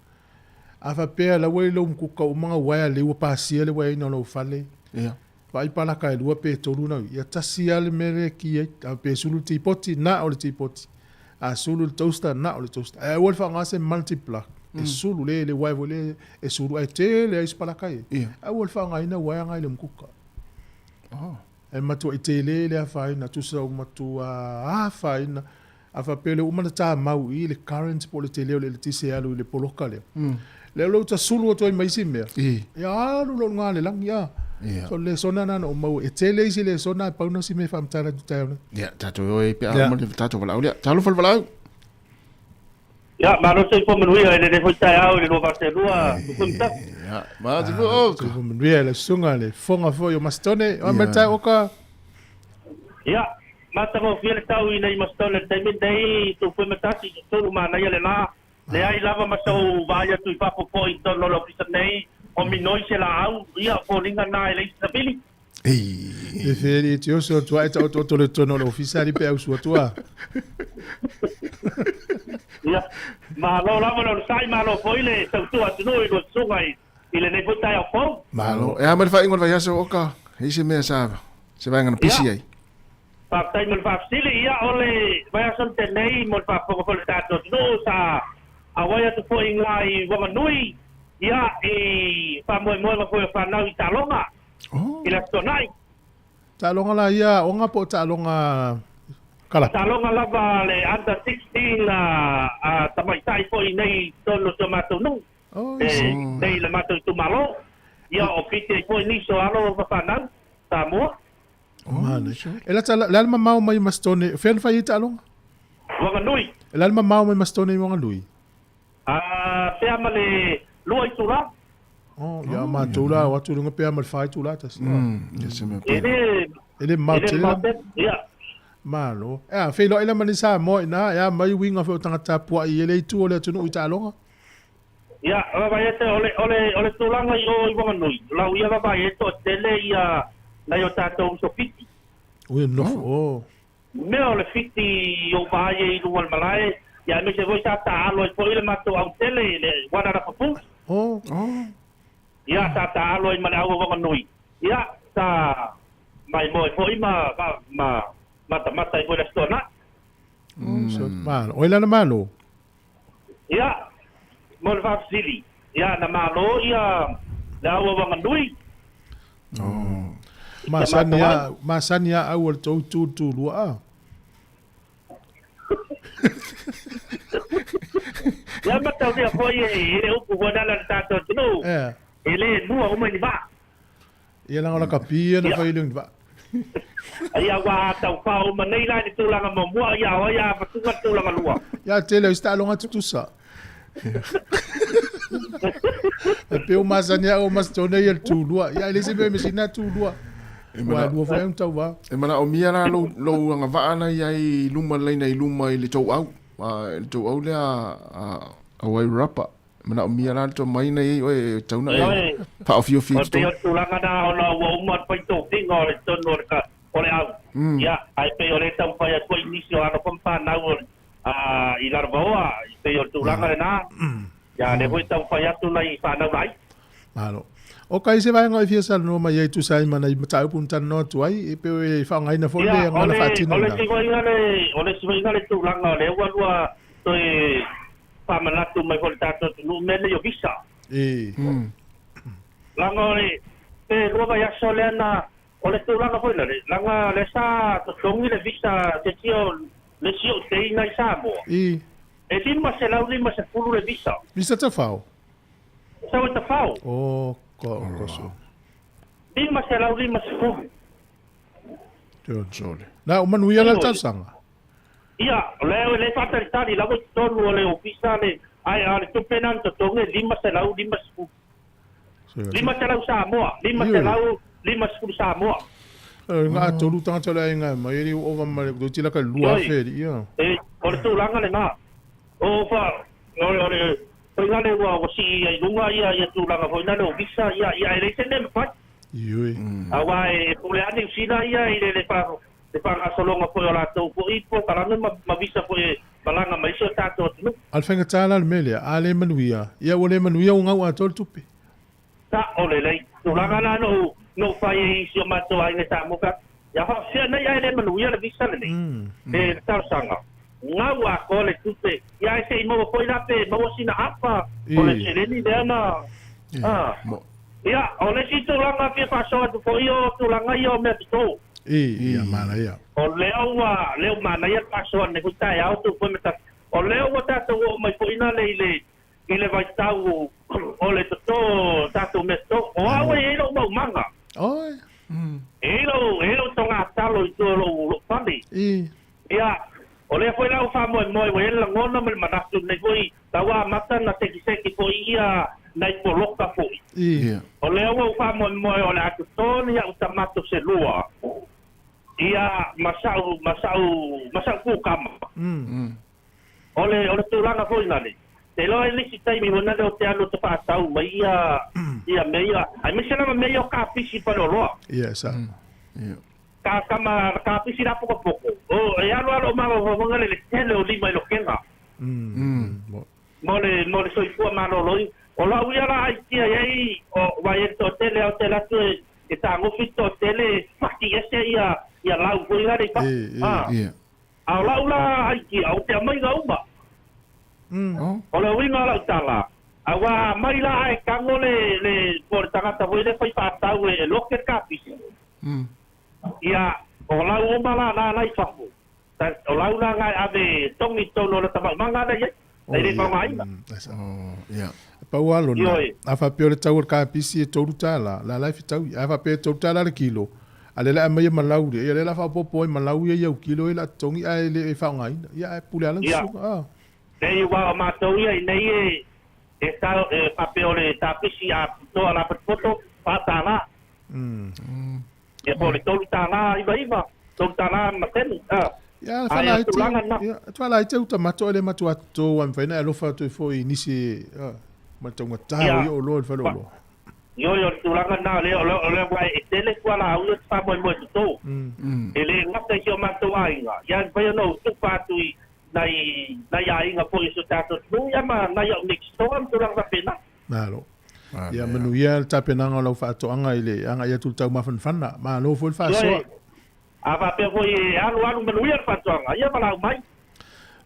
a faapea la ua i lou mukuka uma na uaea lelei ua pasia le uaeaina o lou fale, Ia. Vaai palaka e lua pe tolu na ia tasi lava le mea lea e ki ai. A pe sulu le tipoti, na o le tipoti. A sulu le toaster, na o le toaster. Ae aua le faaaoga se multi plug e sulu le le uaea foi lea e sulu ae tele ai isi palaka ia. Aua le faaaogaina uaea na i le mukuka. E matuai tele le afaina, tusa ua matua afaina. A faapea o lea ua uma ona tamau i i le current po o le tele o le eletise e alu i le poloka lea, lea la ua tasulu atu ai ma isi mea, ia alu loa i luga le lagi a. So o le lesona lena na ou maua. E tele isi lesona ae pau na o si mea e faamatala atu i taeao nei. Ia, tatou o ai pe a uma le tatou valaau lea. Talofa le valaau. Ia, malo soifua manuia i lenei foi taeao i le 2022, Tupua Matasi. Ia, malo Tupua Oka. Soifua manuia i lau susuga le fofoga foi o Masitone. Oa mai le taeao Oka. Ia, Matagofie le tau i nei Masitone i le taimi lenei, Tupua Matasi, totonu manaia le la. Leai lava ma sou vaai atu i fafo foi i totonu o le ofisa nei, o minoi se laau, ia, o foliga na e leai se savili. E feri e te oso atu ai taoto'oto le totonu o le ofisa ali pe ausu atu a. Ia, malo lava le onosai, malo foi le tautua atunuu i lua susuga i i lenei foi taeao fou. Malo. E a mai le faaiuga o le vaiaso, Oka? E i se mea sa se vaega na pisi ai? Faafetai mo le faafesili. Ia, o le vaiaso na tea nei mo le faafofoga foi o le tatou atunuu sa auai atu foi i ngā i Wanganui, ia, i faamoemoega foi o fanau i taaloga. I le Aso Toonai. Taaloga la ia aoga po o taaloga kalapa? Taaloga lava le under 16 a tamaitai foi nei i totonu o si o matou nuu, nei i le matou itumalo. Ia o pite ai foi nisi o alo ma fanau Samoa. E lata, le a le mamao mai Masitone, o fea na fai ai taaloga? Wanganui. E le a le mamao mai Masitone i Wanganui? A pea ma le lua itula. Oh, ia oh, matou la o atu i luga pea ma le fa itula tasi. Ia se mea E le E le mamao e le tele mamao la. tele. Ia. Malo. Ea, feiloai la ma ni Samoa i ina, ea mai uiga foi o tagata tapuai i le itu o le atunuu i taaloga. Ia, vaavaai atu o le o le o le tulaga i o i Wanganui, lau ia vaavaai e toatele ia nai o tatou uso Fiti. Ui nofo. Oh. Mea o le Fiti i ou vaai ai i luga o le malae, ia aemaise foi sa taalo ai foi le matou autele i le Wanara Papu. Oh. Oh. Ia, sa taalo ai ma le au o Wanganui. Ia, sa maimoe foi ma ma ma matamata ai foi le Aso Toonai. So, malo. Oi lana malo. Ia, mo le faafesili, ia, na malo ia le au o Wanganui. Oh. Masani a, masani a au o le tou tu tu lua a. Ia mataulia foi e le upu foi nala le tatou atunuu. Eh. E le mua uma i ni vaa. Ia langa o la kapi na fai le vaa. Ia ua taufao uma nei la i le tulaga muamua, ia o ai a fatuga le tulaga lua. Ia tele o isi taaloga tutusa. E pe o masani a o masitone ia le tulua. Ia e le se mea me sina tulua. Ua lua foi ang tauva. E manaomia la lou, lou agavaa na i ai i luma le laina i luma i le tou au. Le tou au lea a Wairarapa. E manaomia la le tomai na i ai oe e tau na e faaofiofia i O pei totonu. o le tulaga na ona ua uma le faitofiga o le totonu o le ka, o le au. Ia, ae pei o lea e taumafai atu ai nisi o alo foi ma fanau o le, i Lalovaoa, i pei o le tulaga lena. Ia, lea foi e taumafai atu nai fanau laiti. Malo. O kai se vaega e fia salanoa mai ai tusa ai ma nai mataupu na talanoa atu ai, e pei e faaaogaina foi le Ia, o agaga le, faatino o le lena. sivaina le, o le sivaina le tulaga o lea ua lua toe faamanatu mai foi le tatou atunuu mea nei o visa. E. Laga o le, pe lua vaiaso lea na, o le tulaga foi lale, laga lea sa totogi le visa se isi o le isi o teina i Samoa. E. E 550 le visa. Visa tafao. Sau e tafao. O, ko, ko so. 550. Sole. Na, o manuia la le talosaga. Ia, o lea o le faatalitali lava i totonu o le ofisa le, ai a le tupe na na totogi e 550. 500 Samoa, 550 Samoa. Nga tolu tagata o le aiga mai e le ova ma le tila ka lua afe ia. E, o le tulaga lena. O fa, o le, o le, foi le ua ua sii ai luga ia, ia tulaga foi na le o visa, ia, ia, e leai se mea mafai. Ioe. Aua e pule a Niu Sila ia i le le fa, le faagasologa foi o latou foi polokalame ma, ma visa foi e malaga mai isi o tatou atunuu. A le faigata la le mea lea, a le manuia, ia ua le manuia ua gau atoa le tupe. Sa o lelei. Tulaga la na ou, na ou fai ai i si o matou aiga i Samoa fai atu, ia faafefea nei ae le manuia le visa lenei, le talosaga. Gau atoa le tupe, ia ae se i maua foi la pe maua sina apa o le seleni lea na, a. Ia, o le isi tulaga fia faasoa atu foi o tulaga ia o mea toto. E, ia manaia. O lea ua, lea ua manaia le faasoa lenei foi taeao tou foi ma tatou. O lea ua tatou oo mai foi na le i le, i le vaitau o le toto o tatou mea toto. O au e i ai lou maumaga. Oi. E i ai lou, e i ai lou togatalo i tua o lou, lou fale. E. Ia, o lea foi la ua faamoemoe ua i ai le lagona ma le manatu lenei foi, la ua amata ona sekiseki foi ia nai poloka foi. E. O lea ua ou faamoemoe o le a toto ni a'u tamato se lua, ia, ma sa'u, ma sa'u, ma sa'u kukama. O le, o le tulaga foi lale, te iloa i le isi taimi foi lale o te alu te faatau mai ia, ia mea ia, aemaise lava mea ia o kapisi paleoloa. Ia, sa. Ka kama kapisi la pokopoko. O, e alu alu o mafaufauga le le tele o lima i lokega. Mo le, mo le soifua malōlōina. O lau ia la aitia i ai, o, uā i le toatele a o te alu atu e, e tagofi le toatele e faki ese ia, ia lau foi lale i fafo. A, a o lau la aitia, ou te aumaiga uma. O le uiga o lau tala, auā aumai la ae tago le, le, po o le tagata foi lea e fai faatau e, e loke le kapisi. Ia, o lau uma la la la i fafo. O lau la na e ave e togi i totonu o le tamaumaga lea e i ai, e le faaaogaina. Ia. Pau lava lona, Ioe. a faapea o le tau o le kapisi e $3, la la e fetaui. A faapea e $3 le kilo, a o lea o le a aumai e malau lea, ia lea o le a faaopoopo ai ma lau ia i au kilo ia o le a totogi ae le faaaogaina. Ia ae pule lava lau Ia. susuga. A. Nei uā o matou ia i nei e e tau e faapea o le tapisi a toa la potopoto $4. Ia po o le $3.99, $3 ma sene. A. Ia, Ai o faalaiti, tulaga na. ia, faalaiti au tamato e le matua toto ua mafai ona e alofa atu ai foi i nisi, a. Ma taugata o i oo loa i le faleoloa. Ioe, o le tulaga lena o lea, o lea aua e tele fualaau ia ou te faamoemoe toto. E le gata i si o matou aiga, ia e mafai ona ou tufa atu i nai, nai aiga foi o si o tatou atunuu, ia ma nai au next door ma tulaga faapena. Malo. Ia manuia le tapenaga o lau faatoaga i le agai atu i le taumafanafana. Malo foi le faasoa. Ioe, a faapea foi e alualu manuia le faatoaga, ia valaau mai.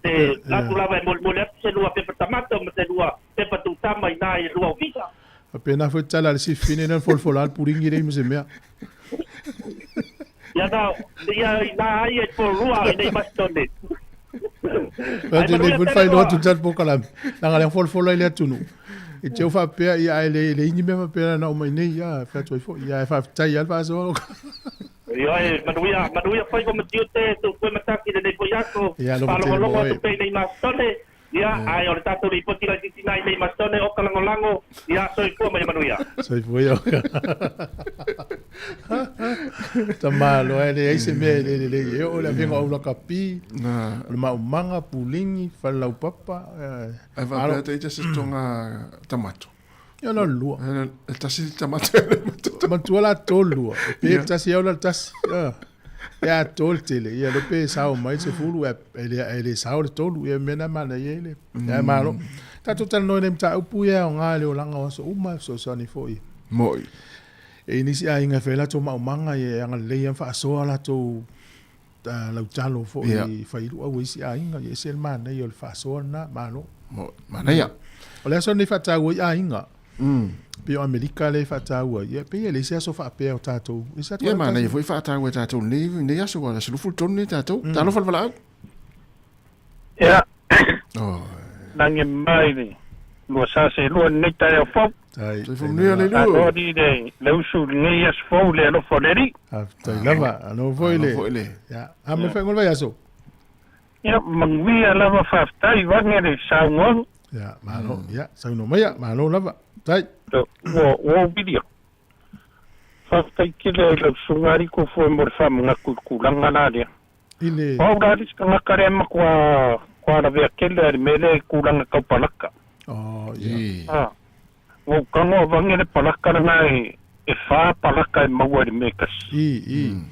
Te atu lava e molimoli atu se lua pepa tamato ma se lua pepa tutama i na i le lua ofisa. Faapena foi tala a le sifine lea na folafola le pulingi lea ma se mea. Ia na, ia i na ai e polua i nei masitone. Ai manuia tele faailoa atu tali polokalame. Leaga lea folafola i le atunuu. I te faapea ia ae le le ini mea faapea na uma i nei ia fai atu ai foi. Ia e faafetai lava le faasoa. Ioe, manuia, manuia faiva ma tiute, tuufue matasi i lenei foi aso. Ia, alofa tele Faalogologo mo oe. atu pea i nei masitone, ia, ae o le tatou lipoti laitiiti na i nei masitone, oka lagolago, ia, soifua ma ia manuia. Soifua ia oka. Tamalo e leai se mea e le lelei e oo le avega o aulakapi, o le maumaga, puligi, falelaupapa. Ae faapea ita se toga tamato. Ia la lua. E tasi le tamato e le matoto. Matua la tolu lua. Pe tasi au la tasi. Ia tolu tele. Ia lo pe sao mai se fulu e e le sao le tolu. Ia mena mana ia le. Ia malo. Tatou talanoa i le mataupu ia o ngā le olaga o aso uma e fesoasoani foi. Moi. E nisi aiga e fai latou maumaga ia e agalelei ma faasoa latou lautalo foi i failua ua isi aiga. Ia ese le manaia o le faasoa lena, malo. Manaia. O le aso lenei faataua i aiga. Pei o Amerika lea e faataua. Ia pei e leai se aso faapea o tatou. Ia manaia foi faataua e tatou lenei lenei aso ua aso 23 nei tatou. Talofa le valaau. Ia. Lagi mai le lua sa se lua lenei taeao fou. Soifua manuia le lua. Aloa ni le le usu lenei aso fou le alofa o le Alii. Faafetai lava. Alo foi le. Ia, a me fai ngol vai aso. Ia, manuia lava faafetai vane le saunoaga. Ia, malo. Ia, saunoa mai ia, malo lava. Tai. Ua ua uvilia. Faafetai tele i lau susuga alii foi mo le faamanatu i le tulaga la lea. I le. O au la le isi tagata lea matua tua lavea tele lava i le mea lea i tulaga tau palaka. Oh, ia. Ah, ua ou tago avane le palaka lena e, e fa palaka e maua i le mea e tasi. I, i.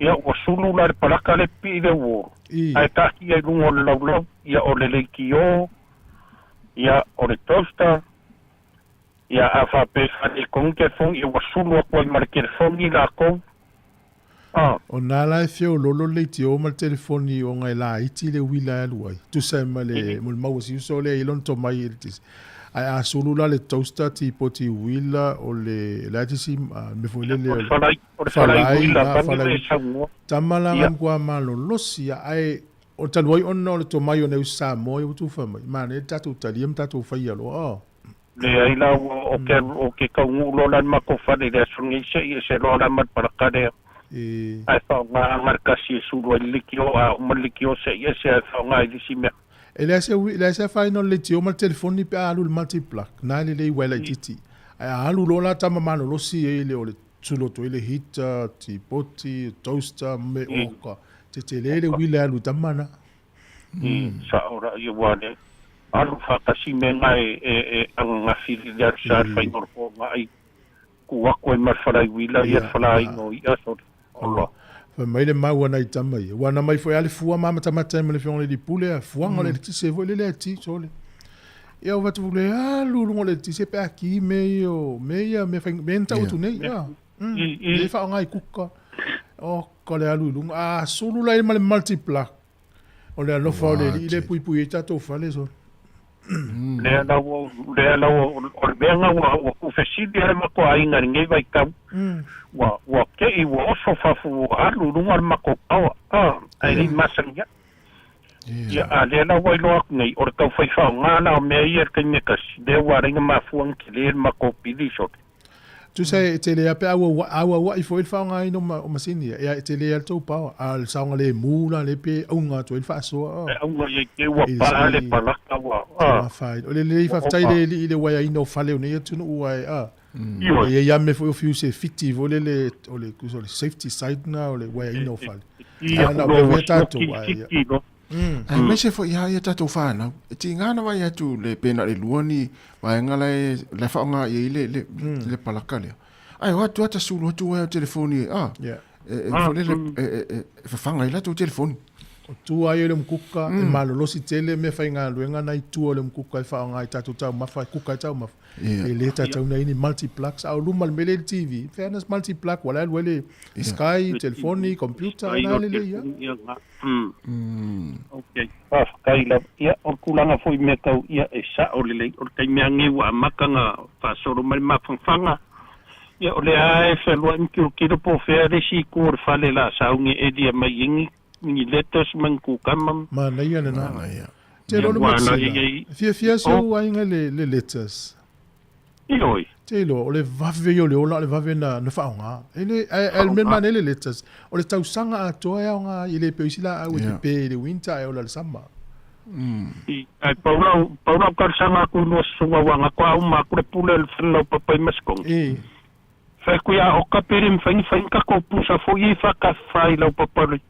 Ia, ua sulu la le palaka lea pipii i le uolo. I. Ae taatia i luga o le laulau, ia o le leitio, ia o le toaster, ia a faapea e faaletonu telefoni, ia ua sulu atu ai ma le telefoni latou. Ah. O na la e feololo le leitio ma le telefoni ona e laiti le uila e alu ai. Tusa ai ma le molimau a si uso lea i lona tomai e le Ae a sulu la le toaster tipoti uila o le le a tisi mea foi lele O le falai, o le falai uila, vane le saunoa. Tama la nga matua malolosi ia ae o talu ai ona o le tomai o nei uso Samoa ia ua tufa mai. Manaia le tatou talia ma tatou faia loa. Oh. Leai la ua o ke o ke taunuu loa la le matou fale i le aso nei se i ese loa la ma le palaka lea. Ae faaaoga aga le kasi e sulu ai le leitio a uma le leitio se i ese ae faaaoga i le isi mea. E leai se leai se afaina o le leitio ma le telefoni pe a alu i le multiplug, na e lelei uaea laitiiti. Ae a alu loa la tama malolosi e le o le sulu atu ai le heater, tipoti, toaster ma mea oka, tetele le uila e alu i tama na. I sao la ia ua le alu faatasi mea na e e ananafi i le alu sa le faiga o le po ai ku atu ai ma le falai uila ia le falaina o i'a sole oloa. Fai mai le mau a nai tama ia, ua na mai foi a le fua ma matamata ai ma le afioga i le alii pule a fuaga o le eletise foi lele a ti sole. Ia ua fatu le alu luga o le eletise pe a ki mea ia o mea ia mea fai mea na tau atu nei ia. Le faaaoga i kuka. O ka le alu i luga a sulu la ma le multiplug. O le alofa o le Alii lea e puipui ai tatou fale sole. Lea la ua, lea la ua, o le mea lena ua, ua tuufesili ai le matou aiga i lenei vaitau, ua, ua te'i ua oso fafo ua alu i luga le matou paoa, a, ae le i masani ai. Ia, a lea la ua iloa atu nei, o le tau fai faaaoga la o mea ia i le taimi e tasi, lea ua ala ai ona mafua ona tele le matou pili sole. Tusa e tele lava pe a auauai foi le faaaogaina o masini ia, e tele lava le tou power. A o le saogalemu la lea pe auga atu ai le faasoa. E auga i ai te ua paa le palaka ua. O le lelei faafetai le alii i le uaiaina o fale o nei atunuu ae a. E i ai lava mea foi o fiuse e fiti foi lele o le tusa o le safety side lena o le uaiaina o fale. Ae na o mea foi a tatou ae. Aemaise foi lava ia tatou fanau, e tiga na vaai atu le pe na o le lua ni vaega la e la e faaaoga i ai le le le palaka lea. Ae o atu lava tasulu atu ai o telefoni a e foi lele e fafaga ai latou telefoni. O tua ia i le umukuka, e malolosi tele mea faigaluega na i tua o le umukuka e faaaoga i tatou taumafa, e kuka ai taumafa. E le tatau ona i ai ni multiplugs, a o luma i le mea lea i le TV, fea na multiplug, ua la e alu ai le sky, telefoni, computer, o lena e lelei lava. Ok, faafetai lava. Ia, o le tulaga foi i mea tau ia e sao lelei, o le taimi lava lenei ua amata ona faasolo mai le mafanafana. Ia, o lea lava e fealuai ma tilotilo po o fea le isi itu o le fale o le a sauni e elia mai ai ni ni lettuce ma ni kukama. Manaia lena. Manaia. Te iloa le Maxila, e fiafia si ou aiga i le lettuce. Ioe. Te iloa, o le vave ia o le ola, o le vave na faaaoga. E le, ae o le mea manaia le lettuce, o le tausaga atoa e aoga ai, e le pei o isi laau e pepe i le winter ae ola i le summer. Ae pau lau, pau lau talosaga atu i lua susuga aua na toa uma atu le pule o le fale laupapa i Masetonia. Fai atu ia Oka pe le mafai ona fai ni tatou pusa foi ia i faatafafa i laupapa o le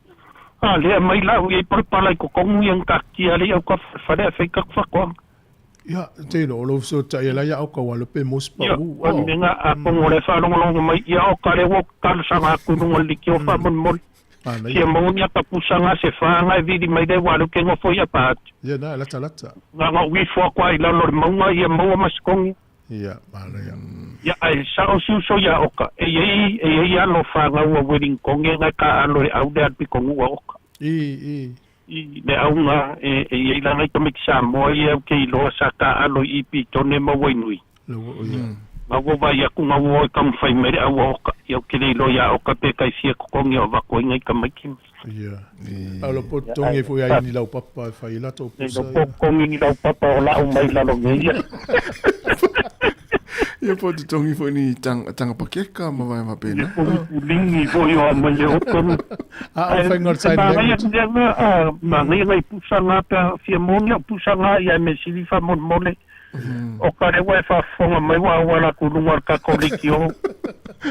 a lea aumai lau i ai palapala i totonu ia na taatia lea i autafa o le fale ae fai tatou faatoaga. Ia, te iloa o lou fesoatai la ia Oka ua lope mo se Ia, pau. o le mea lena, atonu o lea e faalogologo mai, ia Oka lea ua ou talosaga atu i luga o le leitio faamolemole. Fia maua ni ata pusa na se fa na e vili mai lea aua lea ou te nofo i Apaati. Ia na, latalata. Na ona ou ifo atu lava i lalo o le mauga ia maua ma se togi. Ia, manaia. Ia, ae sao si uso ia Oka, e i ai, e i ai alo fanau a Welingtone na e taaalo i le au lea a le pitonuu a Oka. I, i. I le auga e i ai la nai tamaiti Samoa ia ou te iloa sa taaalo i i Pitone ma Wainui. Na ua vaai atu na ua o e taumafai mai le au a Oka. Ia ou te le iloa ia Oka pe tai fia totogi o avatu ai nai tamaiti. Ia. A o lo po totogi ai foi ai ni laupapa e fai ai latou pusa. Lo po totogi ni laupapa o lau mai lalo nei ia. Ia po totogi foi ni tanga pakeka ma vaega faapena. Ia po ni puligi foi o aumai e Oka. A o le faiga o le sign language. Manaia nai pusa na pe a fia moni au pusa na ia e mea sili faamolemole. O ka lea ua e faafofoga mai ua auala atu i luga o le tatou leitio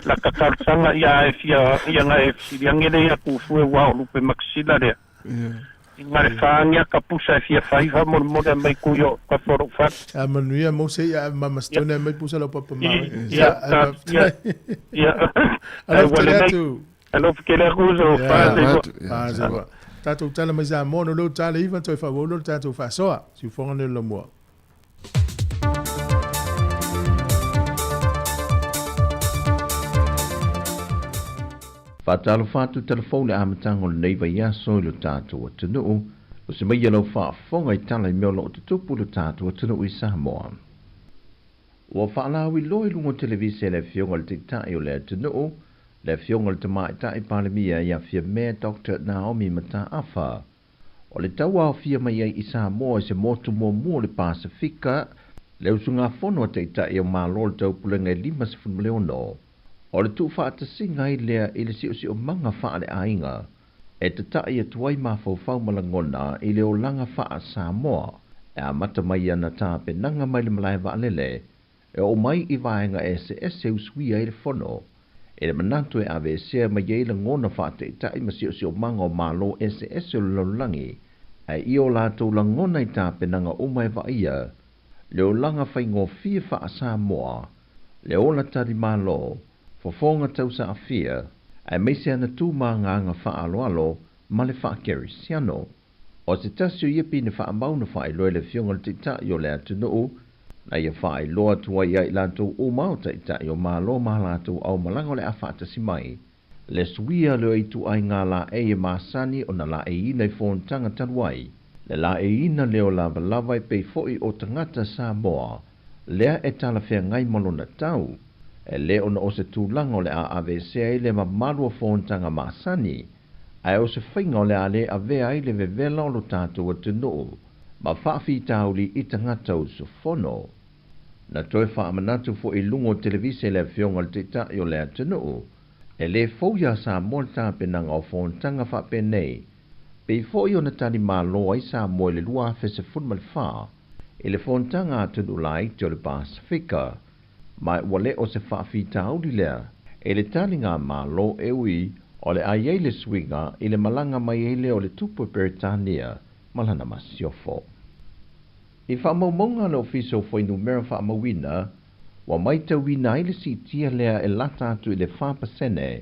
la ta talosaga ia e fia ia na e fesili ane lea ia Tufue ua o Lupe Makasila lea. I na le whaangi a ka pusa e fia whai whamolemole a mai kui o ka wharo whare. A manuia mo se ia mama stone mai pusa lau papa maui. Ia, ia, ia. Alofa tele atu. Alofa tele atu uso. Fa se Tatou tala mai Samoa no leo tala iva toe faaauau le tatou faasoa. Siufoga nei o le laumua. Faatalofa atu telefou le amataga o lenei vaiaso i lo tatou atunuu, o se mai ia lau faafofoga i tala i mea o lo o tutupu i lo tatou atunuu i Samoa. Ua faalauiloa i luga o televise e le Afioga i le Taitai o le atunuu, le Afioga i le Tamaitai Palemia ia Fiamē Doctor Naomi Mataafa. O le tau aofia mai ai i Samoa i se motu muamua o le Pasefika, le usugafono a Taitai o Malo o le Taupulega e 56. O le tuufaatasiga ai lea i le siosiomaga faaleaiga e tata'i atu ai mafaufau ma lagona i le olaga faa-Samoa e amata mai ana tapenaga mai le malae vaalele e oo mai i vaega eseese usuia ai le fono i le manatu e aveesea mai ai lagona faataitai ma siosiomaga o Malo eseese o le lalolagi ae ia o latou lagona i tapenaga uma e vaaia le olaga faigofie faa-Samoa le ola talimalo, fofoga tausaafia, aemaise ana tu ma agaga faaaloalo ma le faakerisiano. O se tasi o ia pine faamau na faailoa e le Afioga i le Taitai o le atunuu, na ia faailoa atu ai ia i latou uma o Taitai o Malo ma latou aumalaga o le a faatasi mai. Le suia lea o ituaiga laei e masani ona laeiina i fonotaga talu ai. Le laeiina lea o lavalava e pei foi o tagata Samoa lea e talafeagai ma lona tau. E le ona o se tulaga o le a aveesea ai le mamalu o fonotaga masani, ae o se faiga o le a le avea ai le vevela o lo tatou atunuu ma faafitauli i tagata usufono. Na toe faamanatu foi i luga o televise le Afioga i le Taitai o le atunuu, E le fou iā Samoa le tapenaga o fonotaga faapenei, pei foi ona tali malo ai Samoa i le 2014 i le fonotaga a atunuu laiti o le Pasefika, ma ua le o se faafitauli lea i le taliga Malo e ui o le a i ai le suiga i le malaga mai ai lea o le tupu o Peretania ma lana masiofo. I faamaumauga a le Ofisa o Fuainumera Faamauina, ua matauina ai le siitia lea e lata atu i le 4%,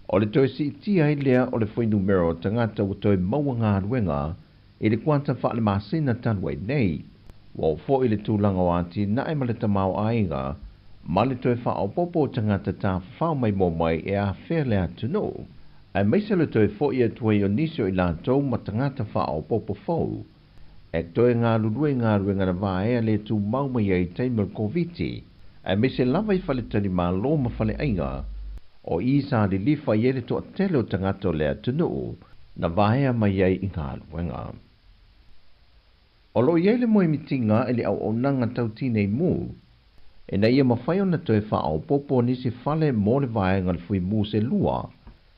o le toe siitia ai lea o le fuainumera o tagata ua toe maua galuega i le kuata faalemasina talu ai nei. Ua oo foi le tulaga o atinae ma le tamaoaiga ma le toe faaopoopo o tagata tafafao maimoa mai e afea le atunuu, aemaise le toe foi atu ai o nisi o i latou ma tagata faaopoopo fou e toe galulue i galuega na vaea le tumau mai ai i taimi o le Koviti, aemaise lava i faletalimalo ma faleaiga, o i sa lilifa i ai le toatele o tagata o le atunuu na vaea mai ai i galuega. O lo o i ai le moemitiga i le auaunaga tau tinei mu, ina ia mafai ona toe faaopoopo nisi fale mo le vaega o le Fuimu se lua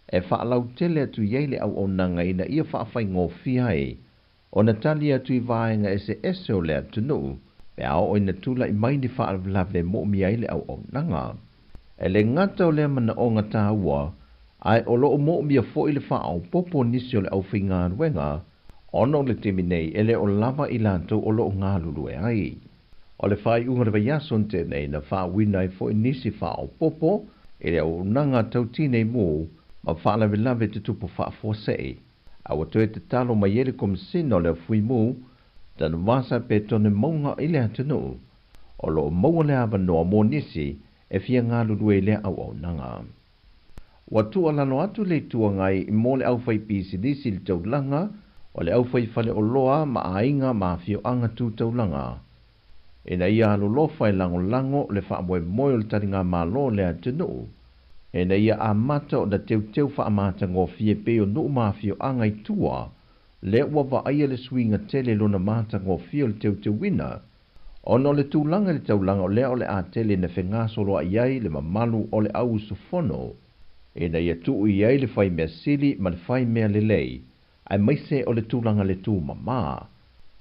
e faalautele atu i ai le auaunaga ina ia faafaigofie ai ona tali atu i vaega eseese o le atunuu pe a oo ina tulai mai ni faalavelave e moomia ai le auaunaga. E le gata o lea manaoga taua, ae o lo o moomia foi le faaopoopo o nisi o le aufaigaluega ona o le taimi nei e le o lava i latou o lo o galulue ai. O le faaiuga o le vaiaso na tea nei na faauiina ai foi nisi faaopoopo i le auaunaga tau tinei mu ma faalavelave tutupu faafuasei. A ua toe tatalo mai ai le Komesina o le Fuimu Tanuvasa Petone Mauga i le atunuu o lo o maua le avanoa mo nisi e fia galulue i lea auaunaga. Ua tuualalo atu le Itu Agai mo le aufaipisinisi i le taulaga o le aufaifaleoloa ma aiga ma afioaga tu taulaga ina ia alolofa e lagolago le faamoemoe o le taligamalo o le atunuu ina ia amata ona teuteu faamatagofie pei o nuu ma afioaga i tua lea ua vaaia le suiga tele i lona matagofie o le teuteuina ona o le tulaga i le taulaga o lea o le a tele ina fegasoloai ai le mamalu o le au usufono ina ia tuu i ai le faimea sili ma le faimea lelei aemaise o le tulaga le tumama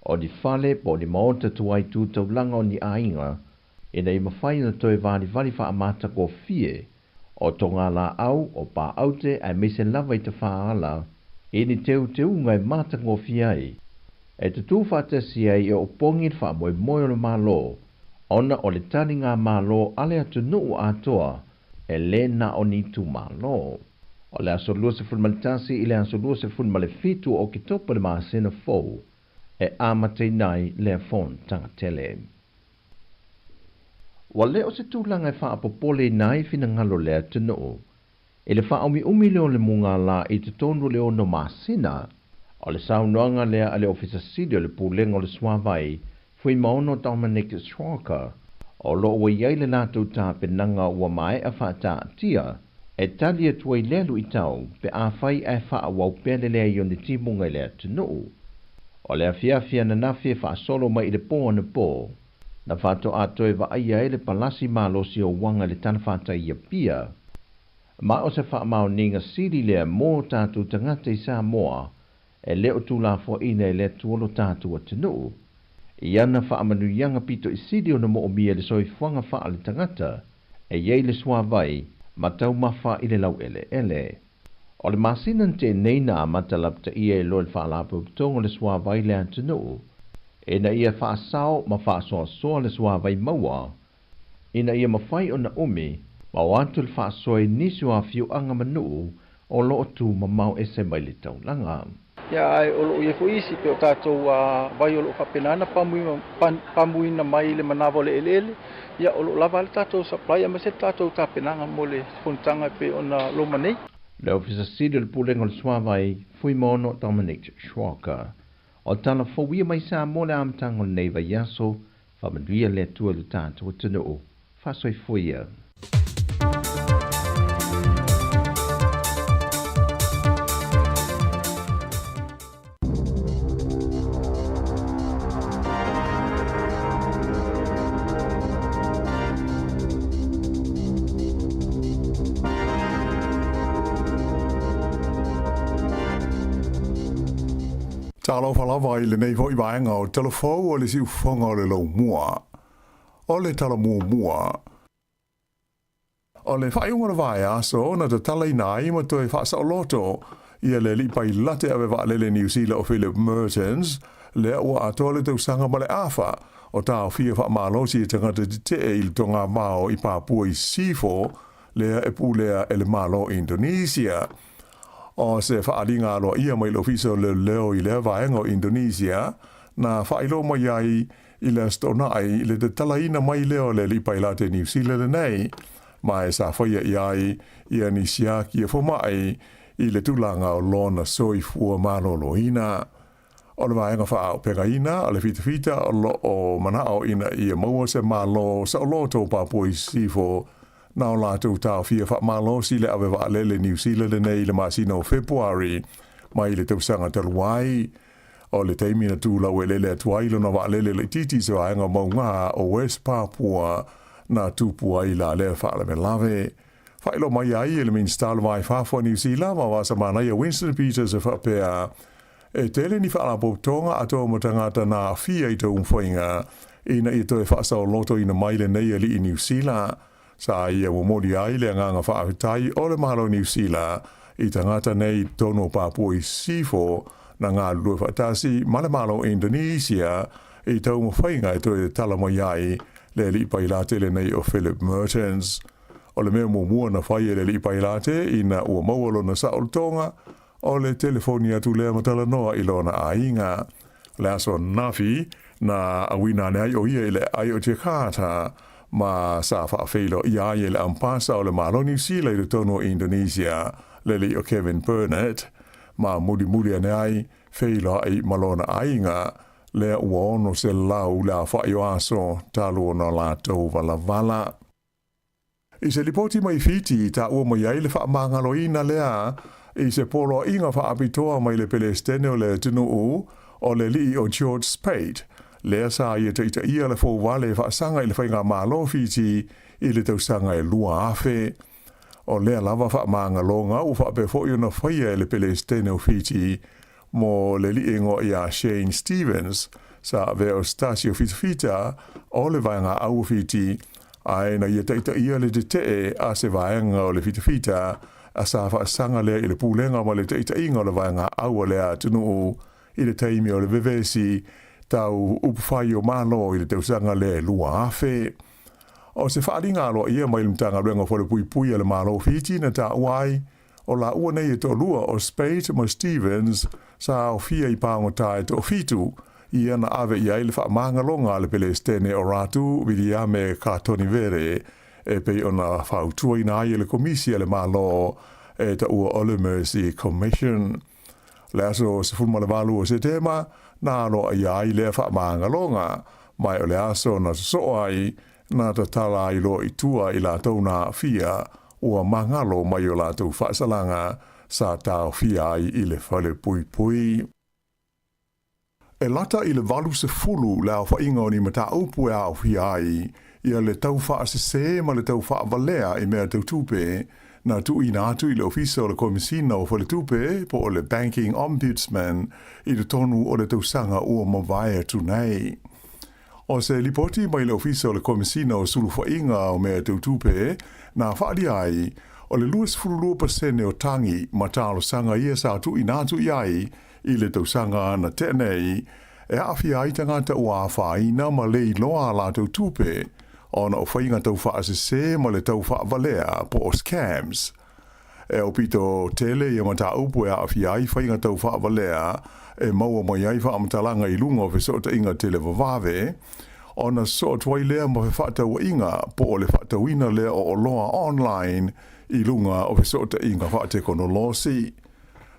o ni fale po o ni maota tuai tu taulaga o ni aiga ina ia mafai ona toe valivali faamatagofie o togalaau, o paaute aemaise lava i tafaala i ni teuteuga e matagofie ai, e tutū faatasi ai e opogi le faamoemoe o le Malo ona o le taligamalo a le atunuu atoa e lē na o ni itumalo. O le aso 21 i le aso 27 o Oketopa le masina fou e amataina ai lea fonotaga tele. Ua le o se tulaga e faapopoleina ai finagalo o le atunuu i le faaumiumi lea o le mugala i totonu o le ono masina. O le saunoaga lea a le Ofisa Sili o le Pulega o le Suavai, Fuimaono Dominic Schwalger, o lo o ua i ai le latou tapenaga ua maea faataatia e tali atu ai lea luitau pe afai ae faaauau pea le leai o ni timuga i le atunuu. O le afiafi ananafi e faasolo mai i le po anapo, na faatoa toe vaaia ai le palasi malosi o Uaga i le talafatai i Apia. Ma o se faamaoniga sili lea mo tatou tagata i Samoa e le o tulafoaina e le Atua lo tatou atunuu i ana faamanuiaga pito i sili ona moomia i le soifuaga faaletagata e i ai le suavai ma taumafa i le laueleele. O le masina na tea nei na amata lapataia ai loa le Faalapotopotoga o le Suavai i le atunuu ina ia faasao ma faasoasoa le suavai maua ina ia mafai ona umi ma o atu le faasoa i nisi o afioaga ma nuu o lo o tu mamao ese mai le taulaga. Ia, ae o lo o i ai foi isi, pei o tatou vai o lo o faapena ona pamuina mai le manava o le eleele, ia, o lo o lava lava le tatou supply aemaise le tatou tapenaga mo le fonotaga e pei ona loma nei. Le Ofisa Sili o le Pulega o le Suavai, Fuimaono Dominic Schwalger. O tala fou ia mai Samoa le amataga o lenei vaiaso, faamanuia le Atua i lo tatou atunuu. Faasoifua ia. Talofa lava i lenei foi vaega o Talafou o le Siufofoga o le Laumua. O le tala muamua, o le faaiuga o le vaiaso na tatalaina ai ma toe faasaoloto ia le alii pailate ave vaalele Niu Sila o Philip Mertens Lea ua atoa le tausaga ma le afa o taofia faamalosi e tagata tetee i le togavao i Papua i Sisifo, lea e pulea e le Malo o Indonesia. O se faaaliga aloaia mai le Ofisa o Leoleo i lea vaega o Indonesia, na faailoa mai ai i le Aso Toonai le tatalaina mai lea o le alii pailate Niu Sila lenei, ma e sa faia i ai ia ni siaki a fomai i le tulaga o lona soifua maloloina. O le vaega faaaupegaina o le fitafita o lo o manao ina ia maua se Malo saoloto o Papua i Sisifo na o latou taofia faamalosi le ave vaalele Niu Sila lenei i le masina o Fepuari mai le tausaga talu ai. O le taimi na tu lauelele atu ai lona vaalele laitiiti i se vaega mauga o West Papua na tupu ai la lea faalavelave. Faailoa mai ai e le Minisita o le Va i Fafo a Niu Sila ma Vasamanaia Winston Peters e faapea, E tele ni faalapotopotoga atoa ma tagata na aafia i taumafaiga ina ia toe faasaolotoina mai lenei alii Niu Sila. Sa ia momoli ai le agaga faafetai o le Malo Niu Sila i tagata nei i totonu o Papua i Sisifo na galulue faatasi ma le Malo Indonesia i taumafaiga e toe tala mai ai le alii pailate lenei o Philip Mertens. O le mea muamua na fai e le alii pailate ina ua maua lona saolotoga o le telefoni atu lea ma talanoa i lona aiga. O le aso ananafi, na auina ane ai o ia i le aai o Jakarta, ma sa faafeiloaia ai e le Ampasa o le Malo Niu Sila i totonu o Indonesia, le alii o Kevin Burnett, ma mulimuli ane ai, feiloai ma lona aiga, lea ua 600 le aofai o aso talu ona latou valavala. I se lipoti mai Fiti i taua mai ai le faamagaloina lea i se poloaiga faapitoa mai le Pelesitene o le atunuu o le alii o George Speight, lea sa ia taitaia le fouvale e faasaga i le faigamalo Fiti i le tausaga e 2000. O lea lava faamagaloga ua faapea foi ona faia e le Pelesitene o Fiti mo le alii e igoa ia Shane Stevens, sa avea o se tasi o fitafita o le vaega au o Fiti, ae na ia taitaia le tetee a se vaega o le fitafita a sa faasaga lea i le pulega ma le taitaiga o le vaega au a lea atunuu i le taimi o le vevesi tau upufai o Malo i le tausaga lea e 2000. O se faaaliga aloaia mai le Matagaluega o Falepuipui a le Malo o Fiti na taua ai O laua nei e toalua, o Speight ma Stevens, sa aofia i pagota e toafitu, ia na ave i ai le faamagaloga a le Pelesitene o Ratu Viliame Katonivere, e pei ona fautuaina ai e le Komisi a le Malo e taua o le Mercy Commission. Le aso 18 o Setema, na aloaia ai lea faamagaloga, ma o le aso na sosoo ai, na tatala ai loa i tua i latou na aafia, ua magalo mai o latou faasalaga sa taofia ai i le falepuipui. E lata i le 80 le aofaiga o ni mataupu e aofia ai ia le tau faasese ma le tau faavalea i mea tau tupe na tuuina atu i le Ofisa o le Komesina o Faletupe po o le Banking Ombudsman i totonu o le tausaga ua mavae atu nei. O se lipoti mai le Ofisa o le Komesina o Sulufaiga o Mea Tau Tupe na faaalia ai, o le 22% o tagi ma talosaga ia sa tuuina atu i ai i le tausaga na tea nei, e aafia ai tagata ua afaina ma le iloa a latou tupe ona o faiga tau faasese ma le tau faavalea po o scams. E aupito tele ia mataupu e aafia ai faiga tau faavalea e maua mai ai faamatalaga i luga o fesootaiga televavave, ona sosoo atu ai lea ma fefaatauaiga po o le faatauina lea o oloa online i luga o fesootaiga faatekonolosi.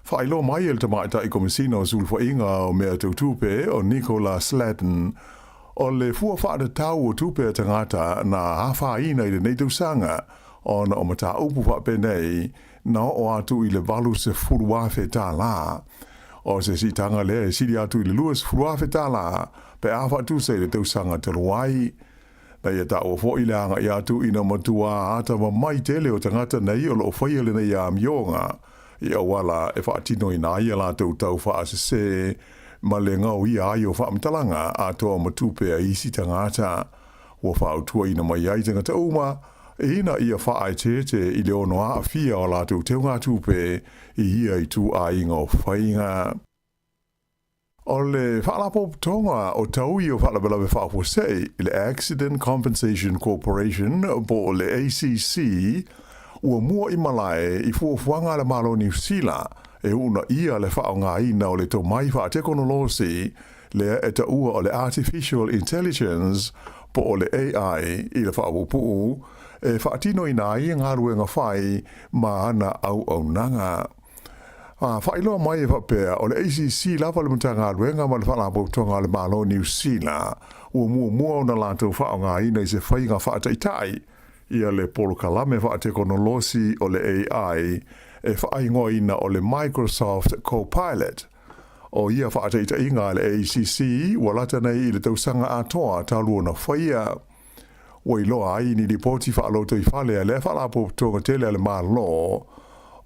Faailoa mai e le Tamaitai Komesina o Sulufaiga o Mea Tau Tupe o Nicola Sladden, o le fua faatatau o tupe a tagata na afaina i lenei tausaga ona o mataupu faapenei na oo atu i le $80,000. O se siitaga lea e sili atu i le $20,000 pe a faatusa i le tausaga talu ai. Na ia taua foi le agai atu ina matua atamamai tele o tagata nei o lo o faia lenei amioga i auala e faatinoina ai a latou tau faasese ma le gaoia ai o faamatalaga atoa ma tupe a isi tagata. Ua fautuaina mai ai tagata uma ina ia faaeteete i le ono aafia o latou teugatupe i ia ituaiga o faiga. O le Faalapotopotoga o Taui o Faalavelave Faafuasei, le Accident Compensation Corporation po o le ACC, ua mua i malae i fuafuaga a le Malo o Niu Sila e uunaia le faaaogaina o le tomai faatekonolosi lea e taua o le Artificial Intelligence po o le AI i le faapuupuu e faatinoina ai galuega fai ma ana auaunaga. A faailoa mai e faapea, o le ACC lava le Matagaluega ma le Faalapotopotoga a le Malo o Niu Sila ua muamua ona latou faaaogaina i se faiga faataitai ia le polokalame faatekonolosi o le AI e faaigoaina o le Microsoft Copilot. O ia faataitaiga a le ACC ua lata nei i le tausaga atoa talu ona faia. Ua iloa ai ni lipoti faalotoifale a lea Faalapotopotoga tele a le Malo,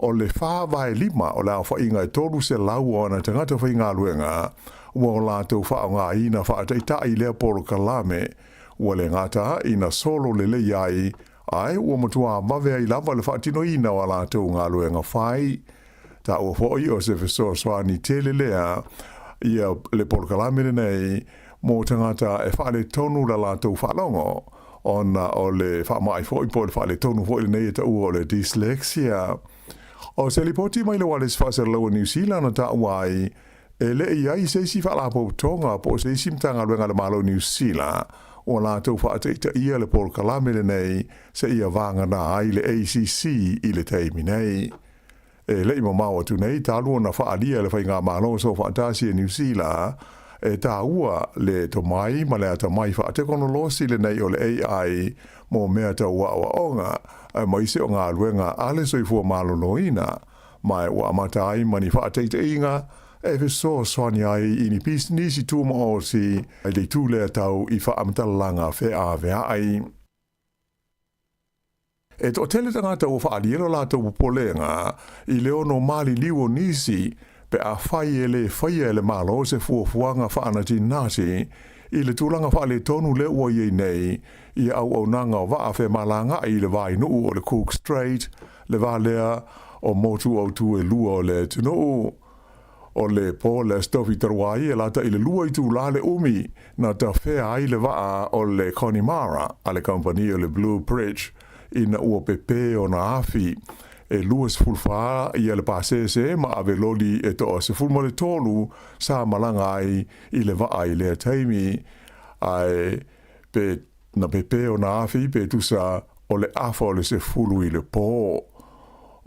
o le 4/5 o le aofaiga e 300 o ana tagata faigaluega ua o latou faaaogaina faataitai lea polokalame, ua le gata ina solo lelei ai, ae ua matua vave ai lava le faatinoina o a latou galuega fai. Taua foi o se fesoasoani tele lea ia le polokalame lenei mo tagata e faaletonu la latou faalogo, ona o le faamai foi po o le faaletonu foi lenei e taua o le dyslexia. O se lipoti mai le Ualesi Faasalalau a Niu Sila na taua ai, e le i ai se isi faalapotopotoga po o se isi Matagaluega a le Malo o Niu Sila ua latou faataitaia le polokalame lenei seia vagana ai le ACC i le taimi nei. E le i mamao atu nei talu ona faaalia e le Faigamalo Soofaatasi e Niu Sila e taua le tomai ma le atamai faatekonolosi lenei o le AI mo mea tau aoaoga aemaise o galuega a le soifua maloloina, ma ua amata ai ma ni faataitaiga e fesoasoani ai i ni pisinisi tumaoti i le itu lea tau i faamatalaga feaveai. E toatele tagata ua faaalia lo latou popolega i le ono maliliu o nisi pe afai e le faia e le Malo se fuafuaga faanatinati i le tulaga faaletonu lea ua i ai nei i auaunaga o vaa femalagaai i le vainuu o le Cook Strait, le va lea o motu autū e lua o le atunuu. O le po le Aso Tofi talu ai e lata i le 2 itulā le umi na tafea ai le vaa o le Connemara a le kamupani o le Blue Bridge ina ua pepē ona afi. E 24 ia le pasese ma ave loli e toa 13 sa malaga ai i le vaa i lea taimi, ae pe na pepē ona afi pe tusa o le afa o le 10 i le pō.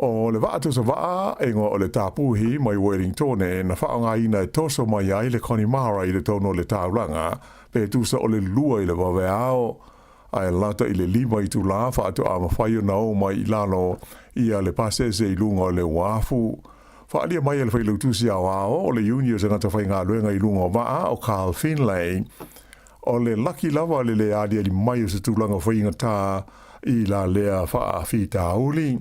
O le vaa toso vaa e igoa o le Tapuhi mai Wellingtone na faaaogaina e toso mai ai le Connemara i le tonu o le taulaga pe tusa o le 2 i le vaveao, ae lata i le 5 itulā faatoa mafai ona o mai i lalo ia le pasese i luga o le uafu. Faaalia mai e le Failautusi Aoao o le Iuni o Tagata Faigaluega i luga o vaa o Carl Finlay, O le laki lava le le aliali mai o se tulaga faigata i la lea faafitauli.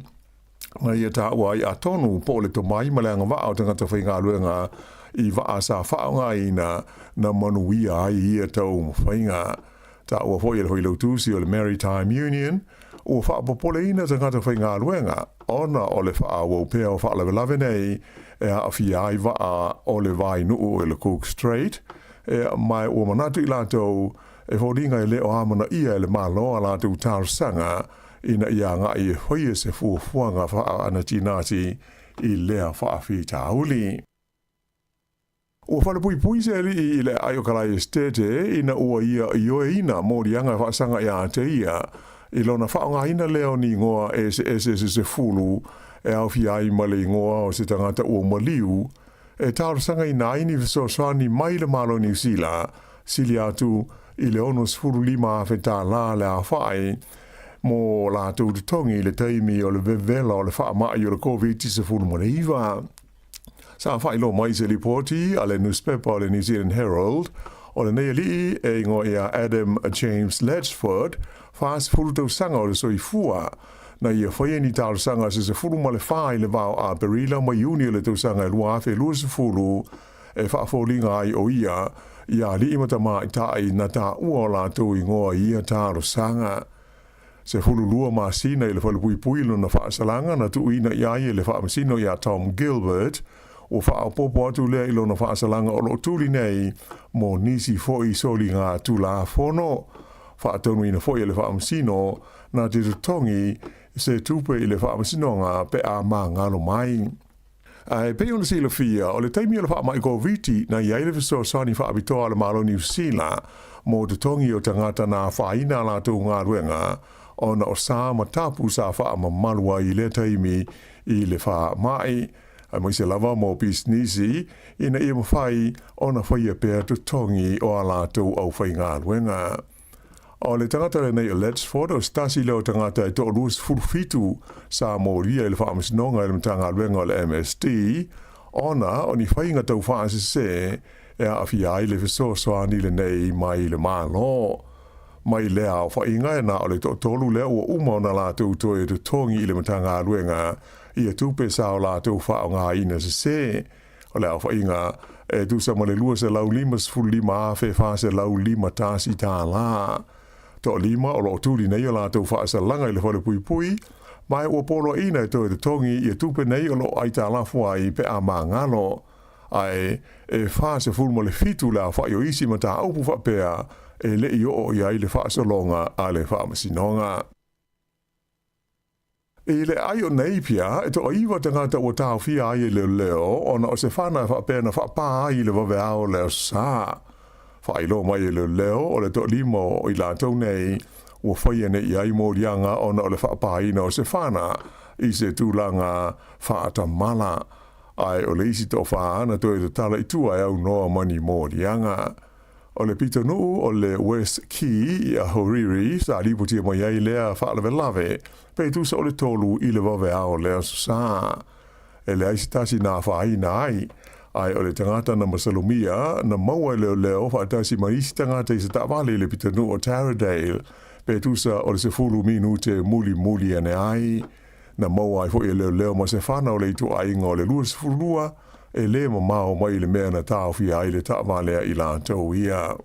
Na ia taua ai atonu po o le tomai ma le agavaa o tagata faigaluega i vaa sa faaaogaina na manuia ai ia taumafaiga. Taua foi e le Failautusi o le Maritime Union ua faapopoleina tagata faigaluega ona o le faaauau pea o faalavelave nei e aafia ai vaa o le vainuu i le Cook Strait, E ma ua manatu i latou e foliga e le o amanaia e le Malo a latou talosaga ina ia agai e faia se fuafuaga faaanatinati i lea faafitauli. Ua falepuipui se alii i le aai o Kalae Esitete ina ua ia ioeina moliaga e faasaga ia te ia i lona faaaogaina lea o ni igoa eseese se sefulu e aofia ai ma le igoa o se tagata ua maliu e talosagaina ai ni fesoasoani mai le Malo o Niu Sila, silia atu i le $65,000 le aofai mo latou totogi i le taimi o le vevela o le faamai o le Koviti-19. Sa faailoa mai se lipoti a le nusipepa o le New Zealand Herald, o lenei alii e igoa ia Adam James Letchford, 40 tausaga o le soifua, na ia faia ni talosaga se 14 i le va o Aperila ma Iuni o le tausaga e 2020 e faafoliga ai o ia i alii ma tamaitai na taua o latou igoa i ia talosaga. 12 masina i le falepuipui lona faasalaga na tuuina i ai e le faamasino ia Tom Gilbert, Ua faaopoopo atu lea i lona faasalaga o lo o tuli nei mo nisi foi soligatulafono. Faatonuina foi e le Faamasino na te totogi se tupe i le Faamasinoga pe a magalo mai. Ae pei ona silafia, o le taimi o le faamai Koviti na i ai le fesoasoani faapitoa a le Malo o Niu Sila mo totogi o tagata na afaina a latou galuega ona o sa ma tapu sa faamamalu ai i lea taimi i le faamai, aemaise lava mo pisinisi ina ia mafai ona faia pea totogi o a latou aufaigaluega. O le tagata lenei o Letchford, o se tasi lea o tagata e 27 sa molia i le faamasinoga e le Matagaluega o le MSD ona o ni faiga taufaasese e aafia ai le fesoasoani lenei mai le Malo. Mai lea aofaiga e na o le toatolu lea ua uma ona latou toe totogi i le Matagaluega ia tupe sa o latou faaaogaina sese. O le aofaiga e tusa ma le $255,451. Toalima o lo o tuli nei o latou faasalaga i le falepuipui, ma ua poloaiina e toe totogi ia tupe nei o lo o aitalafu ai pe a magalo. Ae e 47 le aofai o isi mataupu faapea e le i oo i ai le faasologa a le Faamasinoga. I le aai o Napier, e toaiva tagata ua taofia ai e leoleo ona o se fana e faapea na faapā ai i le vaveao o le Aso Sa. Faailoa mai e leoleo o le toalima o i latou nei ua faia nei i ai moliaga ona o le faapāina o se fana i se tulaga faatamala. Ae o le isi toafā na toe tatala i tua e aunoa ma ni moliaga. O le pitonuu o le West Quay i Ahuriri sa lipotia mai ai lea faalavelave pe tusa o le 3 i le vaveao o le Aso Sa. E leai se tasi na afaina ai, ae o le tagata na masalomia na maua e leoleo faatasi ma isi tagata i se taavale i le pitonuu o Taradale pe tusa o le 10 minute mulimuli ane ai. Na maua ai foi e leoleo ma se fana o le ituaiga o le 22 e lē mamao mai i le mea na taofia ai le taavale a i latou ia.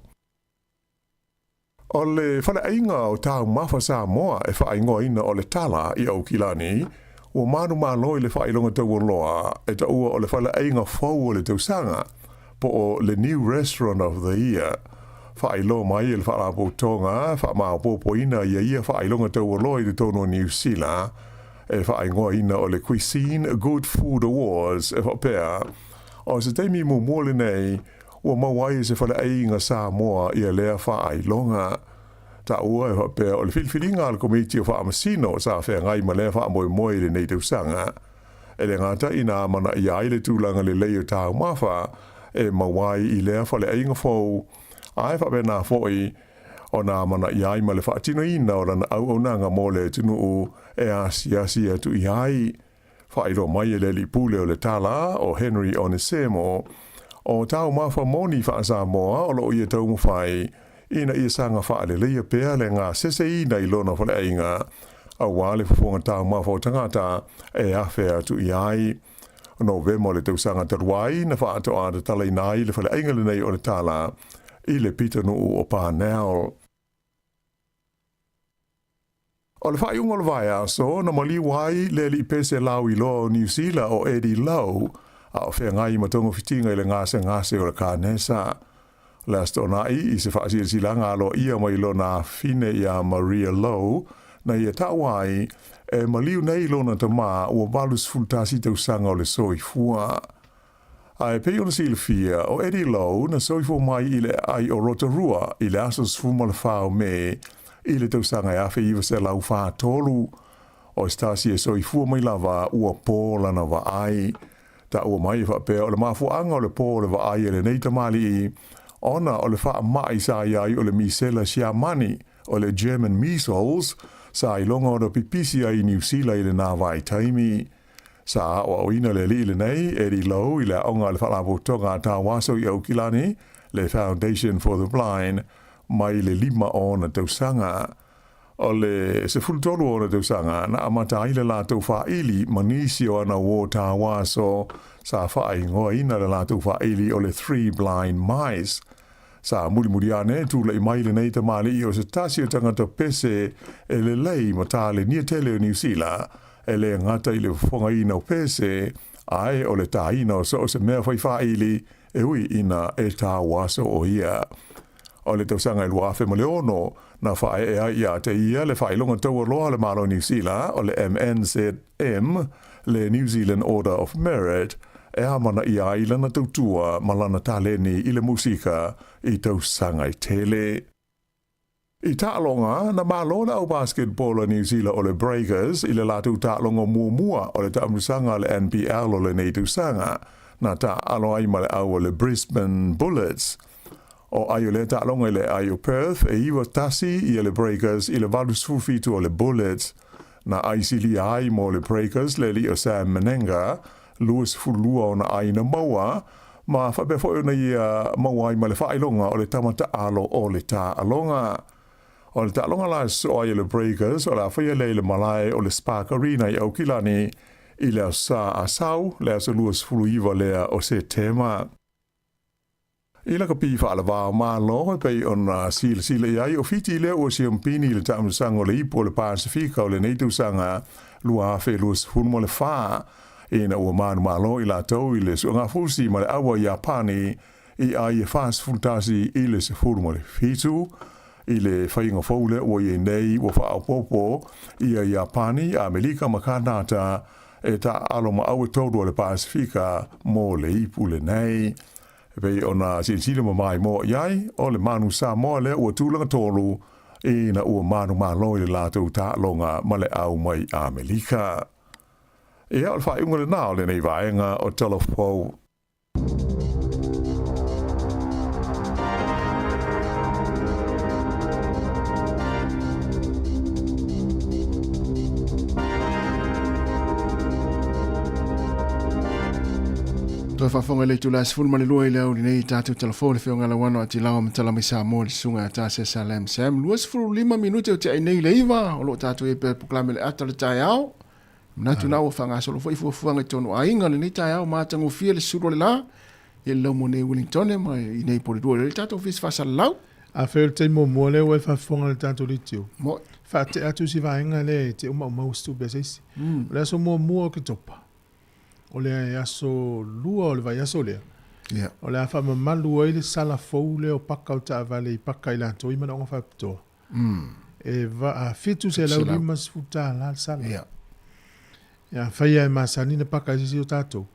O le faleaiga o Taumafa Samoa e faaigoaina o le Tala i Aukilani, ua manumalo i le faailoga taualoa e taua o le faleaiga fou o le tausaga, po o le New Restaurant of the Year. Faailoa mai e le Faalapotopotoga faamaopoopoina ia ia faailoga taualoa i totonu o Niu Sila, e faaigoaina o le Cuisine Good Food Awards e faapea, o se taimi muamua lenei ua maua ai e se faleaiga Samoa ia lea faailoga. Taua e faapea o le filifiliga a le Komiti o Faamasino sa feagai ma lea faamoemoe i lenei tausaga. E le gata ina amanaia ai le tulaga lelei o taumafa e maua ai i lea faleaiga fou, ae faapena foi ona amanaia ai ma le faatinoina o lana auaunaga mo le atunuu e asiasi atu i ai. Faailoa mai e le alii pule o le Tala, o Henry Onesemo, o taumafa moni faa-Samoa o lo o ia taumafai ina ia saga faaleleia pea le gaseseina i lona faleaiga aua le fofoga taumafa o tagata e afe atu i ai. Novema o le tausaga talu ai na faatoa tatalaina ai le faleaiga lenei o le Tala i le pitonuu o Parnell. O le faaiuga o le vaiaso na maliu ai le alii pese lauiloa o Niu Sila o Eddie Lowe a o feagai ma togafitiga i le gasegase o le kanesa. O le Aso Toonai i se faasilasilaga aloaia mai lona afine iā Maria Lowe na ia taua ai e maliu nei lona tamā ua 81 tausaga o le soifua. Ae pei ona silafia, o Eddie Lowe na soifua mai i le aai o Rotorua i le aso 14 o Me i le tausaga e 1943. O se tasi e soifua mai lava ua pō lana vaai. Taua mai e faapea o le mafuaaga o le pō o le vaai a lenei tamalii ona o le faamai sa i ai o le misela Siamani, o le German measles, sa iloga ona pipisi ai i Niu Sila i lena vaitaimi. Sa aoaoina le alii lenei, Eddie Lowe, i le aoga a le Faalapotopotoga a Tauaso i Aukilani, le Foundation for the Blind, mai le 5 o ona tausaga. O le 13 o ona tausaga na amata ai le latou faaili ma nisi o ana uō tauaso sa faaigoaina le latou faaili o le Three Blind Mice. Sa mulimuli ane tulai mai lenei tamalii o se tasi o tagata pese e lelei ma talenia tele o Niu Sila, e le gata i le fofogaina o pese, Ae o le tāina o so o se mea whai whaili e ui ina e tā waso o ia. O le tausaga i 2006, na whae ai ia te ia le whailonga taua loa le Malo New Zealand o le MNZM, le New Zealand Order of Merit, e amana ia ai lana tautua ma lana taleni i le musika i tausaga i tele. I taaloga, na malo le au basketball a New Zealand o le Breakers i le latou taaloga muamua o le taamilosaga a le NBL o lenei tausaga, na taaalo ai ma le au o le Brisbane Bullets. O ai o lea taaloga i le aai o Perth, e 9-1 ia le Breakers i le 87 o le Bullets. Na aisilia ai mo le Breakers le alii o Sam Mennenga, 22 ona ai na maua, ma faapea foi ona ia maua ai ma le faailoga o le tama taalo o le taaloga. O le taaloga la e sosoo ai e le Breakers o le a faia lea i le malae o le Spark Arena i Aukilani i le Aso Sa a Sau, le aso 29 lea o Setema. I lakapi faalavao malo e pei ona silasila i ai o Fiti lea ua siampini i le taamilosaga o le Ipu o le Pasefika o lenei tausaga 2024 ina ua manumalo i latou i le suegafusi ma le aua Iapani i ai e 41 i le 17 i le faiga fou lea ua i ai nei ua faaopoopo ia Iapani, Amelika ma Kanata e taaalo ma aue tolu a le Pasefika mo le ipu lenei. E pei ona silasila ma maimoa i ai, o le manu Samoa lea ua tulaga tolu ina ua manumalo i le latou taaloga ma le au mai Amelika. Ia, o le faaiuga lena o lenei vaega o Tala Fou. Toe faafofoga i le itula e 12 i le aoauli nei i tatou talafou le Afioga Lauano Atilao ma tala mai Samoa le susuga ia Tasia Salem Sam. 25 minute o te ai nei le iva o lo o tatou i ai pea polokalame le ata o le taeao. Manatu na ua faagasolo foi fuafuaga i totonu o aiga lenei taeao matagofie le sulu o le la i le laumo nei Wellington ma i nei po le lua i le tatou ofisa faasalalau. Afai o le taimi muamua lea ua e faafofoga i le tatou leitio, faatea atu si vaega lea e te umaumau se tupe a se isi. O le aso muamua o Oketopa, o le aso lua o le vaiaso lea, o le a faamamalu ai le sala fou lea o paka o taavale i paka i latou i manaoga faapitoa. E $750 le sala. Ia, afai lava e masani na paka e se isi o tatou,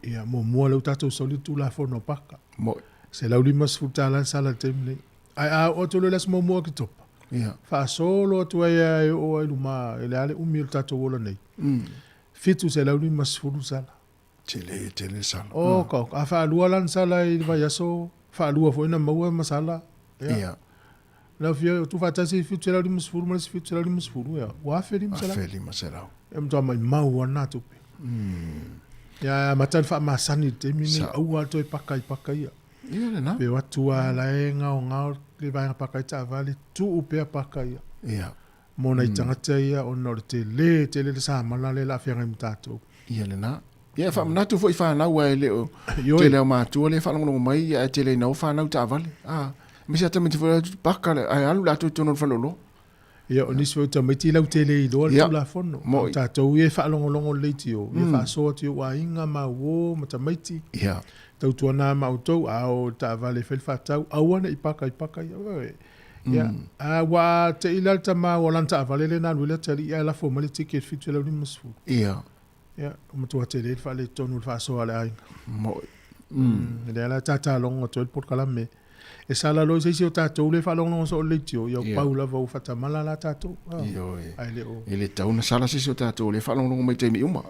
ia, muamua lea ua tatou soli le Tulafono o paka. $150 le sala i le taimi nei. Ae a oo atu loa i le aso muamua o Oketopa, faasolo atu ai lava e oo ai i luma, e le a le umi o le tatou ola nei. 750 sala. Tele, tele sala. Oka, oka. A faalua la na sala i le vaiaso, faalua foi na maua ma sala. Ia. Ia. Lau Afioga, tuufaatasi 750 ma le isi 750, ia, ua 1500. 1500. E matua maumau lava lena tupe. Ia, ae amata ona faamasani i le taimi lenei, aua le toe paka i paka ia. Ia lena. Pe o atu lava la e gaogao le vaega paka i taavale, tuu pea paka ia. Ia. Mo nai tagata ia ona o le tele tele le samala lea o le a feagai ma tatou. Ia lena. Ia e faamanatu foi i fanau aua e le o tele o matua lea e faalogologo mai ia ae tele ina o fanau taavale. A, aemaise lava tamaiti foi lea paka ae alu latou i totonu o le faleoloa. Ia o nisi foi o tamaiti e lautele iloa le Tulafono. O tatou ia e faalogologo lelei tio, ia faasoa atu i ou aiga ma uo ma tamaiti. Ia. Tautuana ma outou, a o i le taavale e fai le faatau, aua ne i paka i paka ia. Ia, a ua te i la le tama ua lana taavale lea na alu ai le atalii ae lafo mai le ticket 750. Ia. Ia, ua matua tele le faaletonu o le faasoa a le aiga. Mo'i. Lea la tatalogo atu ai le polokalame. E sala loa i se isi o tatou lea e faalogologo soo i le leitio, ia ua pau lava ua faatamala la tatou. Ioe. Ae le o. E le tatau ona sala se isi o tatou lea e faalogologo mai i taimi uma.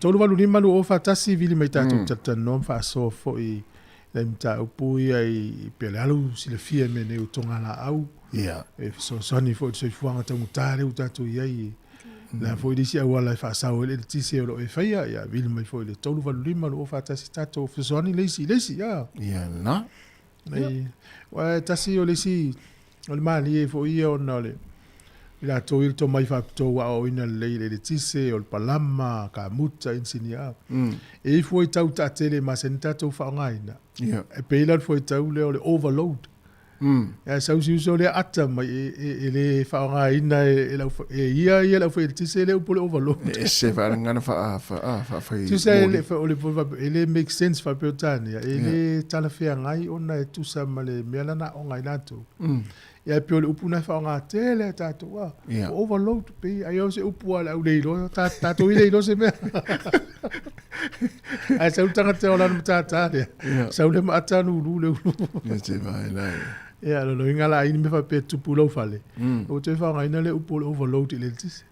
385 2041 vili mai tatou talatalanoa ma faasoa foi nai mataupu ia i pe o le a lou silafia i mea nei o togalaau. Ia. E fesoasoani foi i le soifuaga taugata lea ua tatou i ai. O le a foi le isi auala e faasao ai le eletise o lo o e faia, ia vili mai foi i le 385 2041 tatou fesoasoani le isi i le isi. Ia. Ia lena. Nei, aua e tasi o le isi, o le malie foi ia ona o le, i latou ia le tomai faapitoa ua aoaoina lelei i le eletise, o le palama, kamuta, inisinia. E i ai fuaitau taatele e masani tatou faaaogaina. Ia. E pei la le fuaitau lea o le overload. Ia sau si uso lea ata mai e le faaaogaina e le e ia ia le aufai-eletise le upu o le overload. E ese faalagana faafai. Tusa e le o le e le make sense faa-Peretania, e le talafeagai ona e tusa ma le mea la na aoga ai latou. Ia e pei o le upu lena e faaaoga tele e tatou, a, ua overload pei ai o se upu a le au le iloa, tatou i le iloa se mea. Ae sau le tagata e ola le matata lea, sau le ma ata lulu le ulu. Ia te vai lai. Ia, lo loinga la ini me faapea tupu lau fale. Ua toe faaaogaina le upu o le overload i le eletise.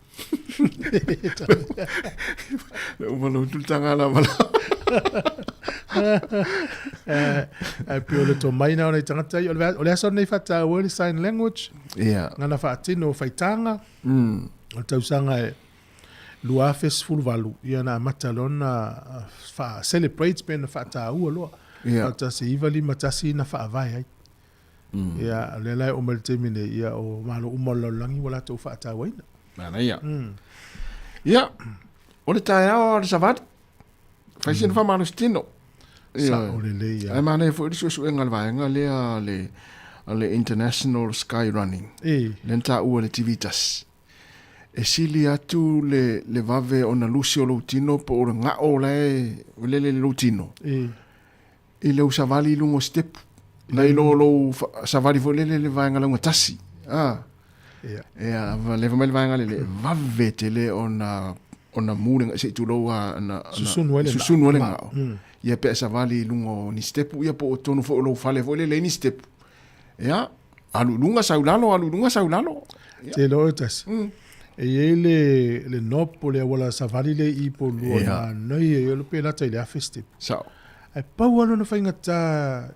Le overload le taga lava la. Ae pei o le tomai na o nai tagata ia. O le aso lenei faataua le sign language. Ia. Ngana faatino faitaga. O le tausaga e 2018, ia na amata loa ona faa-celebrate pe na faataua loa. Ia. 1951 na faavae ai. Ia, o lea la e oo mai le taimi nei, ia o Malo uma o le lalolagi ua latou faatauaina. Manaia. Ia, o le taeao o le savali. Fai sina faamalositino. Sao lelei lava. Ae manaia foi le suesuega a le vaega lea a le International Sky Running. E. Lea na taua e le TV tasi. E sili atu le, le vave ona lusi o lou tino po o le gao la e lele i lou tino. E. I lou savali i luga o sitepu. Nai lo lou savali foi lele le vaega laugatasi. Ah. Ia. Ia, leva mai le vaega lele, vave tele ona ona mu le se i tulou a na susunu ai le susunu ai le gao. Ia pe a savali i luga o ni sitepu ia po o tonu foi o lou fale foi lele i ni sitepu. Ia, alu i luga sau i lalo, alu i luga sau i lalo. Ia. Te iloa oe tasi. E i ai le le knob po o le auala savali lea i i po o lua manaia ia pe lata i le 1000 sitepu. Sao. Ae pau lava lona faigata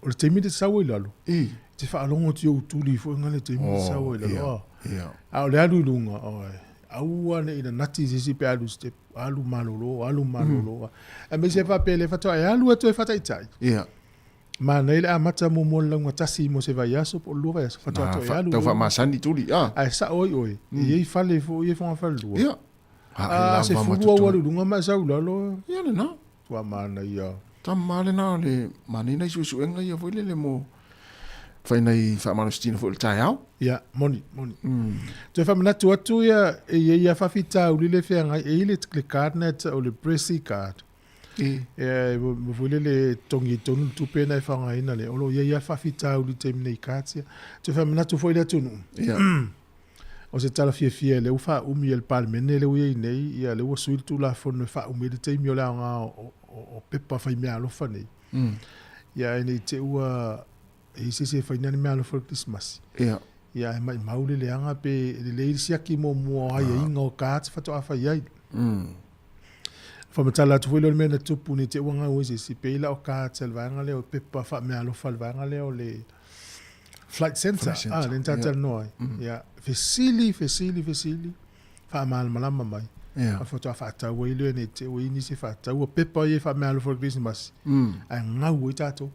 o le taimi e te sau ai i lalo, e te faalogo atu i ou tuli foi nga le taimi e te sau ai i lalo. A o le alu i luga, oi, aua ne i nanati i se isi pe alu i step, alu malolo, alu malolo. Aemaise e faapea le faatoa e alu atu e faataitai. Manaia le amata muamua o le lauga tasi mo se vaiaso po o le lua vaiaso, faatoa toe alu. Tau faamasani tuli, a. Ae sao ai oe, e i ai fale foi e fogafalelua. Ia. A se fulu au alu i luga ma e sau i lalo. Ia lena. Ua manaia. Tama lena o le manaia nai suesuega ia foi lele mo fai nai faamalositino foi o le taeao. Ia, moni, moni. Toe faamanatu atu ia, e i ai lava faafitauli le feagai, e i ai le card lena e tau o le Bressy card. E. Ia, e foi lele e togi ai tonu le tupe lena e faaaogaina lea. O lo o i ai lava le faafitauli i le taimi nei i cards ia. Toe faamanatu foi le atunuu. Ia. O se tala fiafia lea ua faaumi e le Palemene lea ua i ai nei, ia lea ua sui le Tulafono e faaumi ai le taimi o le aoga o pepa faimeaalofa nei. Ia ae ne i te i ua i ai se isi e fai ni meaalofa o le Kerisimasi. Ia. Ia ae maimau le leaga pe lelei le siaki muamua o aiaiga o cards faatoa fai ai. Faamatala atu foi lea o le mea na tupu ne i te i ua gau ai se isi, pei la o cards a le vaega lea o pepa faameaalofa a le vaega lea o le Flight Centre, ah, lea na talatalanoa ai. Ia, fesili, fesili, fesili, faamalamalama mai. Ia. A faatoa faatau ai lea ne i te i ua i ai nisi e faataua pepa ia e faameaalofa o le Kerisimasi, ae gau ai tatou.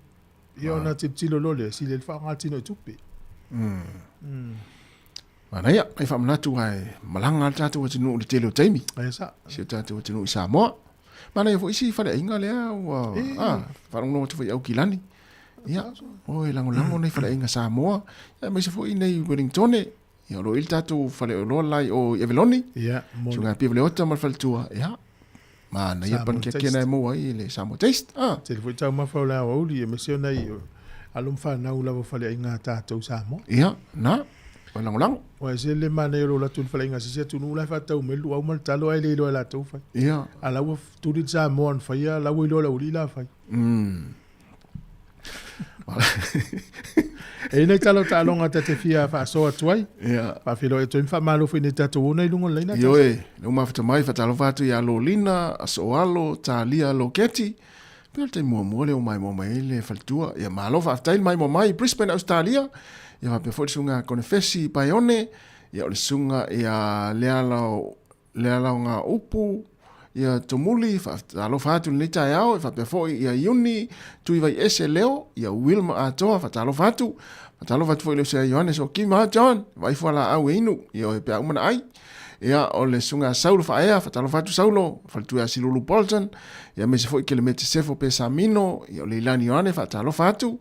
Ia ona tilotilo loa lea, sili ai le faaaoga tino i tupe. Manaia, e faamanatu ae malaga lava le tatou atunuu i le tele o taimi. Ae sao. Si o tatou atunuu i Samoa. Manaia foi isi faleaiga lea ua ah, faalogologo atu foi i Aukilani. Ia, oi lagolago nei faleaiga Samoa, ia aemaise foi nei Wellingtone. Ia o lo o i le tatou faleoloa la i o i Aveloni. Ia, moni. Susuga Pia Leota ma le faletua. Ia, manaia panikeke na e maua ai le Samoa Taste. Ah. Tele foi taumafa o le aoauli, aemaise o nai alo ma fanau lava o faleaiga a tatou Samoa. Ia, na, o lagolago. Ua ese le manaia o lou alu atu i le faleaiga a se isi atunuu la e faatau mai le luau ma le talo ae le iloa e latou fai. Ia. A la ua tuli le Samoa na faia, la ua iloa e le aualii la fai. E i ai nai tala o taaloga ta te fia faasoa atu ai. Ia. Faafeiloai atu ai ma faamalo foi nei tatou ona i luga o le laina. Ioe, le ua mafuta mai, faatalofa atu ia Lolina, Asoalo, Talia, Loketi. Pei o le taimi muamua lea ua maimoa mai ai le faletua. Ia malo faafetai le maimoa mai i Brisbane, Ausetalia. Ia faapea foi le susuga Konefesi Paione. Ia o le susuga ia Leala Lealaoga Upu, ia Tomuli, faatalofa atu i lenei taeao, e faapea foi ia Iuni, Tuivaiese Leo, ia Wilma Atoa, faatalofa atu. Faatalofa atu foi i le uso ia Ioane Sokima, John, vaai fualaau e inu, ioe, pe a uma ona ai. Ia, o le susuga ia Saulo Faaea, faatalofa atu Saulo, faletua ia Silulu Bolton, ia aemaise foi Kelemete Sefo Pesamino, ia o Leilani Ioane, faatalofa atu,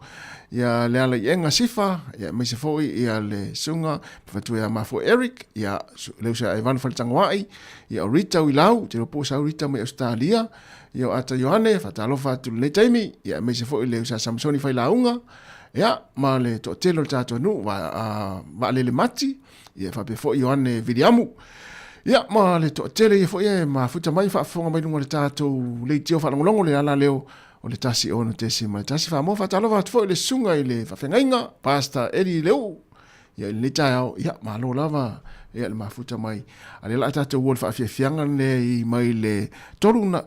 ia Lealaiega Sifa, ia aemaise foi ia le susuga faletua ia Mafua Eric, ia le uso ia Evanu Faletagoai, ia o Rita Uilau, te iloa po o sau Rita mai Ausetalia, ia o Ata Ioane, faatalofa atu i lenei taimi, ia aemaise foi le uso ia Samsoni Failauga, ia ma le toatele o le tatou nuu, Vaalele Mati, ia faapea foi Ioane Viliamu. Ia ma le toatele ia foi e mafuta mai faafofoga mai luga o le tatou leitio faalogologo le ala leo o le 106.1 Famoa. Faatalofa atu foi i le susuga i le faafeagaiga Pastor Eddie Leu ia i lenei taeao. Ia malo lava ia le mafuta mai. A lea la a tatou o le faafiafiaga lenei mai le tolu na,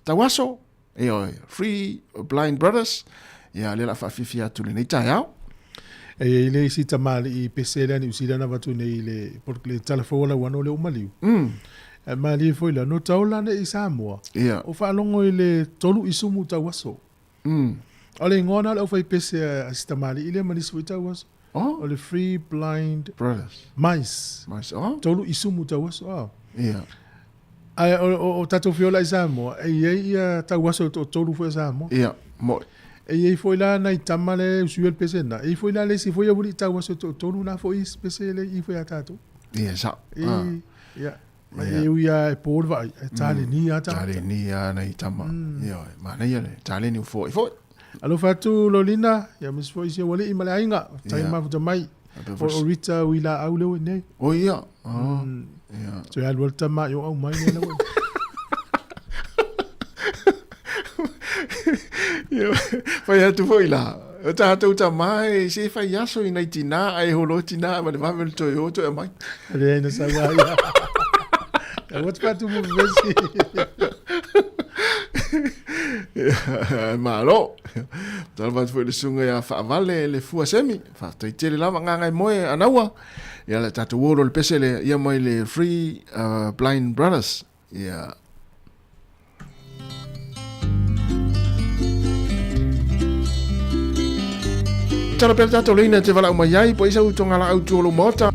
tauaso, ioe, Free Blind Brothers, ia lea la a faafiafia atu lenei taeao. E i ai le isi tamalii pese lea Niu Sila na avatu nei i le le tala fou a Lauano lea ua maliu. Ae malie foi la, no taola nei i Samoa. O faalogo i le tolu isumu tauaso. O le igoa na o le aufaipese a si tamalii lea ma nisi foi tauaso. O le Free Blind Brothers. Mais. Mais, oh. Tolu isumu tauaso. Oh. Ae o tatou feola i Samoa, e i ai ia tauaso e toatolu foi a Samoa. Ia, mo'i. E i ai foi la nai tama le usuia le pese na. E i ai foi la le isi foi aualii tauaso e toatolu na foi isi pese le i foi a tatou. Ia, sao. I, ia. Ma e ui a e po le vaai, e taleni a tagata. Taleni a nai tama. Ia, manaia le taleni o foi foi. Alofa atu Lolina, ia misi foi si aualii ma le aiga, tai mafuta mai. O Rita ui laau lea ua i nei. O ia. Oh. Ia. Toe alu alu tama i o au mai lea ua. Ia, fai atu foi la. O tātou tama e se fai aso i nei tinā, ai holo tinā, ma le vave le toe o toe mai. Le ai na saua ia. Ua te patu mo vesi. Malo. Talofa atu foi le susuga ia Faavale le Fua Semi. Faafetai tele lava ngāngai moe anaua. Ia le tatou olo le pese le ia mai le Free Blind Brothers. Ia. Tala pea le tatou leina te valaau mai ai, po i sau tonga la au tuolo maota.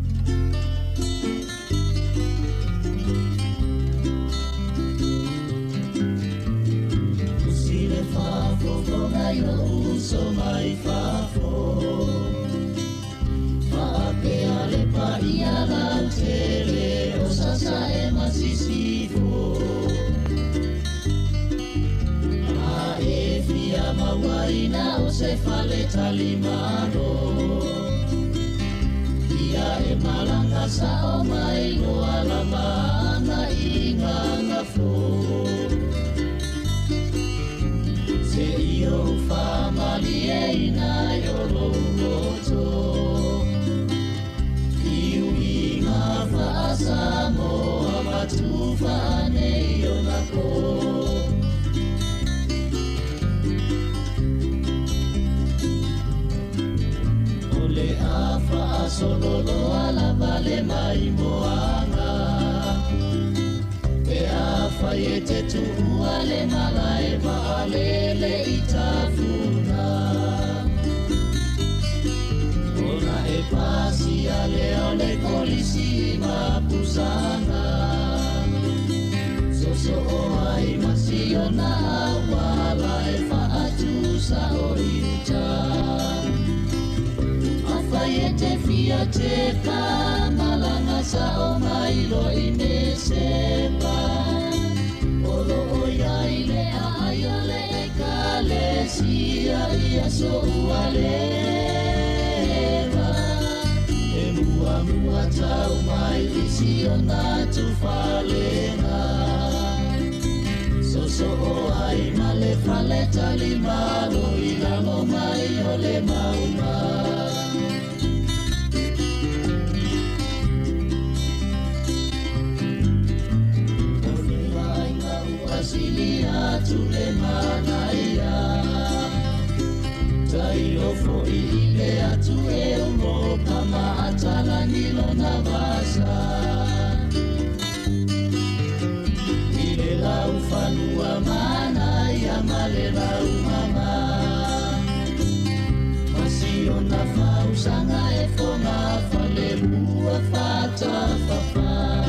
Fale ua fata fafa.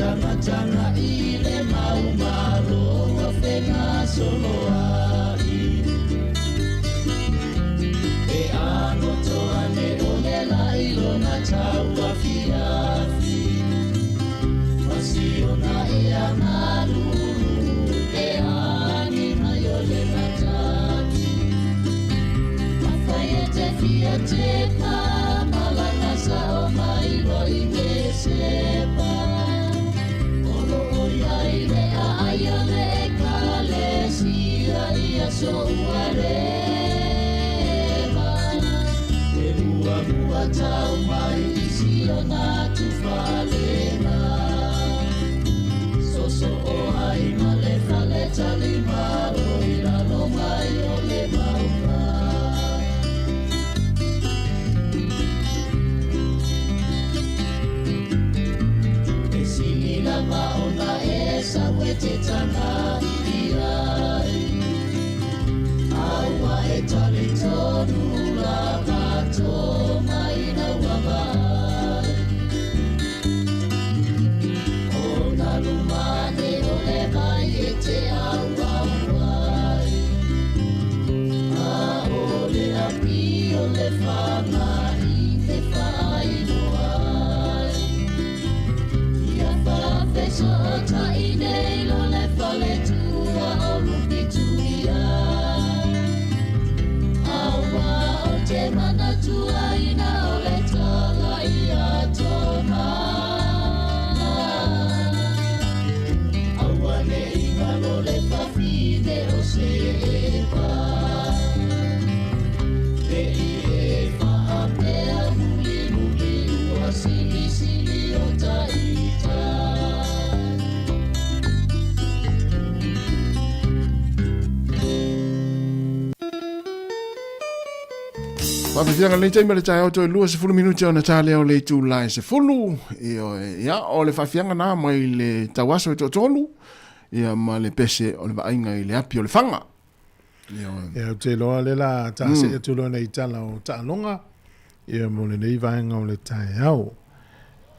Tagataga i le maumalo ua fegasoloai. E aloto ane o le lai lona tauafiafi. Masiona e agalulu e agi mai o le mataki. Afai e te fia tepa malaga sao mai loa i Kesepa. Olo o iai le aai o le ekalesia ia so ua leva. E mua mua tau mai i siona tufalega. Soso o ai ma le fale tali malo i lalo mai o le mauga. E sili lava ona e sau e te taga i ai. Aua e tali tonu lava tō mai na ua vai. O nā lumane o le vai e te au au ai. A o le api o le whanga i te whainoa ai. Ia whawheso o tai nei lo le fale tua o lupi tuia. Aua o te mana tua ina o le tala ia toma. Aua ne ingalo le whawhine o se epa. Te i e whaapea muli muli ua sili sili o taita. Faafiafiaga lenei taimi o le taeao toe 20 minute ona ta lea o le itula e 10. Ioe, ia, o le faafiaga na mai le tauaso e toatolu, ia ma le pese o le vaaiga i le api o le faga. Ioe. Ia, ou te iloa lea la ta see atu loa nei i tala o taaloga, ia mo lenei vaega o le taeao.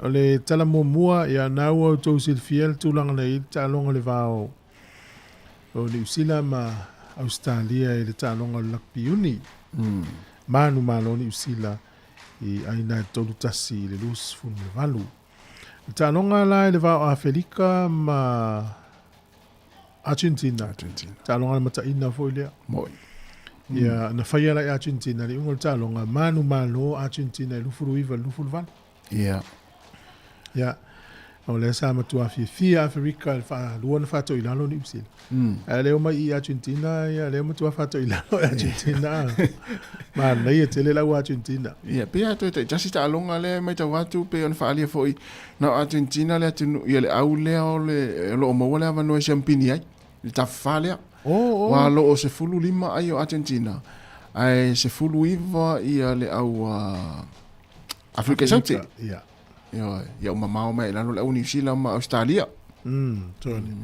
O le tala muamua, ia na ua outou silafia le tulaga na i ai le taaloga o le va o o Niu Sila ma Ausetalia i le taaloga o le Rugby Uni. Manumalo Niu Sila i aina e 3-1 i le 28. Le taaloga la i le va o Afelika ma Argentina. Argentina. Taaloga le mataina foi lea. Moi. Ia, na faia la i Argentina le iuga o le taaloga, manumalo Argentina i 29 i le 28. Ia. Ia, o lea sa matua fiafia Aferika i le faalua ona faatoilalo Niu Sila. Ae lea omai i Argentina, ia lea matua faatoilalo Argentina. Manaia tele lau Argentina. Ia, pei lava toe taitasi taaloga lea e matau atu pei ona faaalia foi na o Argentina le atunuu, ia le au lea o le o lo o maua le avanoa e siampini ai, le tafafa lea. Oh, oh. Ua lo o 15 ai o Argentina, ae 19 ia le au Afrika i Saute. Ia. Ioe, ia ua mamao mai i lalo le au Niu Sila ma Australia. Tony.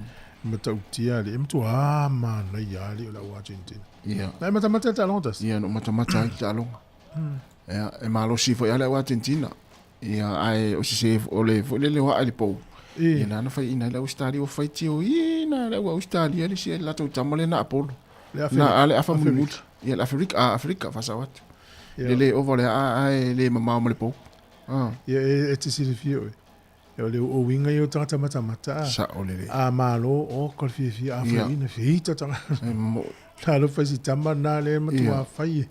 Matautia le, e matua manaia lava le o le au Argentina. Ia. Na e matamata i le taaloga tasi? Ia, na ou matamata ai i le taaloga. Ia, e malosi foi lava le au Argentina. Ia, ae o sese o le foi lele o aa i le pou. Ia, na na faiaina ai le au Australia ua faitioina e le au Australia le isi latou tama lea na Apollo. Na a le afa mulimuli. Ia, le Aferika, a Aferika faasao atu. Le le ova o le aa ae le mamao ma le pou. Ia, e te silafia oe. Ia, o le uiga ia o tagata matamata a. Sao lelei. A malo, o ko le fiafia, a faiaina, feita tagata. E mo'i. Talofa i si tama na lea e matua fai.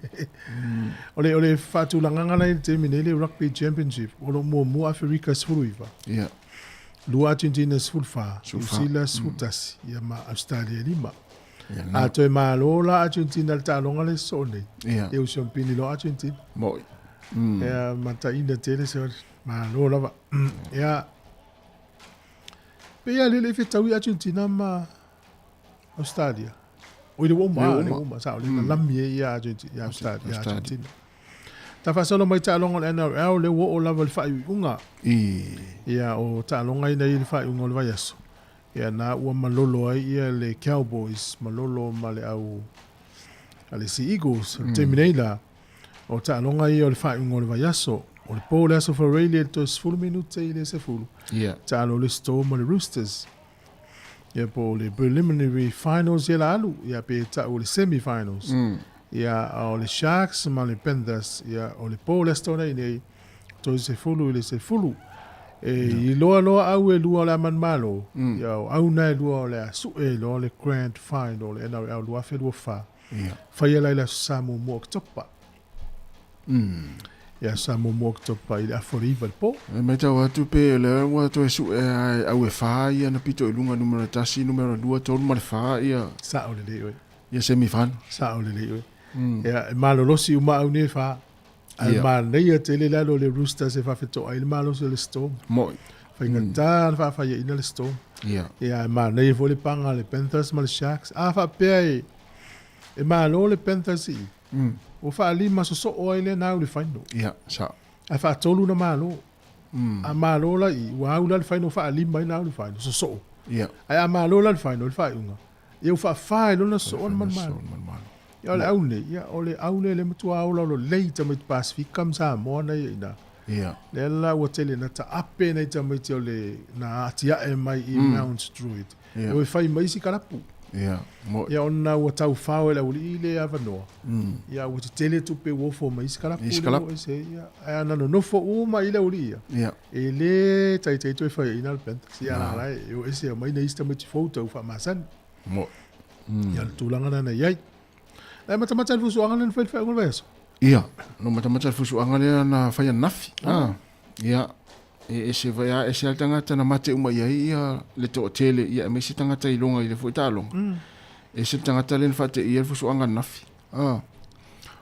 O le, o le faatulagaga la i le taimi nei le Rugby Championship, o lo o muamua Aferika 19. Ia. Lua Argentina 14, New Zealand 11, ia ma Australia 5. A toe malo la Argentina i le taaloga le sosoo nei, ia ua siampini loa Argentina. Mo'i. Ia mataina tele se malo lava. Ia, pei lava lea e le i fetaui Argentina ma Australia. Oi le ua uma, le ua uma, sao le na lami ai ia Argentina, ia Australia, ia Argentina. Ta faasolo mai taaloga o le NRL, lea ua oo lava i le faaiuiuga. Ia, o taaloga ia na i ai le faaiuga o le vaiaso. Ia, na ua malolo ai ia le Cowboys, malolo ma le au a le Sea Eagles. O le taimi nei la, o taaloga ia o le faaiuga o le vaiaso. O le po le aso Faraile i le toe 10 minute i le 10. Ia. Taalo le Storm ma le Roosters. Ia po o le preliminary finals ia la alu, ia pe ta'u o le semi finals. Ia a o le Sharks ma le Panthers, ia o le po le aso Toonai nei, toe 10 i le 10. E iloa loa au e lua o le a manumalo, ia o au na e lua o le a su'e loa le grand final o le NRL 2024. Ia. Faia la i le Aso Sa muamua o Oketopa. Ia Aso Sa muamua o Oketopa i le afa o le 9 i le po. E matau atu pe o lea ua toe sue lava e au e fa ia na pito i luga numera 1, numera 2, 3 ma le 4 ia. Sao lelei oe. Ia semi final. Sao lelei oe. Ia e malolosi uma au nei e fa. Ae manaia tele le alo o le Roosters e faafetoa ai le malosi o le Storm. Moi. Faigata ona faafaiaina le Storm. Ia. Ia ae manaia foi le paga a le Panthers ma le Sharks. A faapea e e malo le Panthers i i, ua faalima sosoo ai lea na au i le final. Ia, sao. Ae faatolu na malo. A malo la i i, ua au la le final faalima ai na au i le final, sosoo. Ia. Ae a malo la le final i le faaiuga, Ia ua faafa ai loa lona sosoo le manumalo. Ia o le au lenei, ia o le au lea lea matua ola o lo lelei i tamaiti Pasifika ma Samoa na ia i ina. Ia. Lea la ua tele na taape nai tamaiti o le na atiae mai i Mount Druitt. Ia. E oi fai mai isi kalapu. Ia, mo. Ia ona ua taufao e le aualii le avanoa. Ia ua tetele tupe ua ofo mai isi kalapu. Isi kalapu. Lea ua ese, ia, ae ana nonofo uma i le aualii ia. Ia. E le taitai toe faiaina le Panthers. Ia la la e o ese aumai nai isi tamaiti fou tau faamasani. Mo. Ia le tulaga lena na i ai. E matamata i le fusuaga lea na fai i le faaiuga o le vaiaso. Ia, no matamata i le fusuaga lea na fai ananafi. Ah. Ia, e ese vai a ese lava le tagata na mate uma i ai ia le toatele, ia aemaise tagata i luga i le foi taaloga. Ese le tagata lea na faateia le fusuaga ananafi. Ah.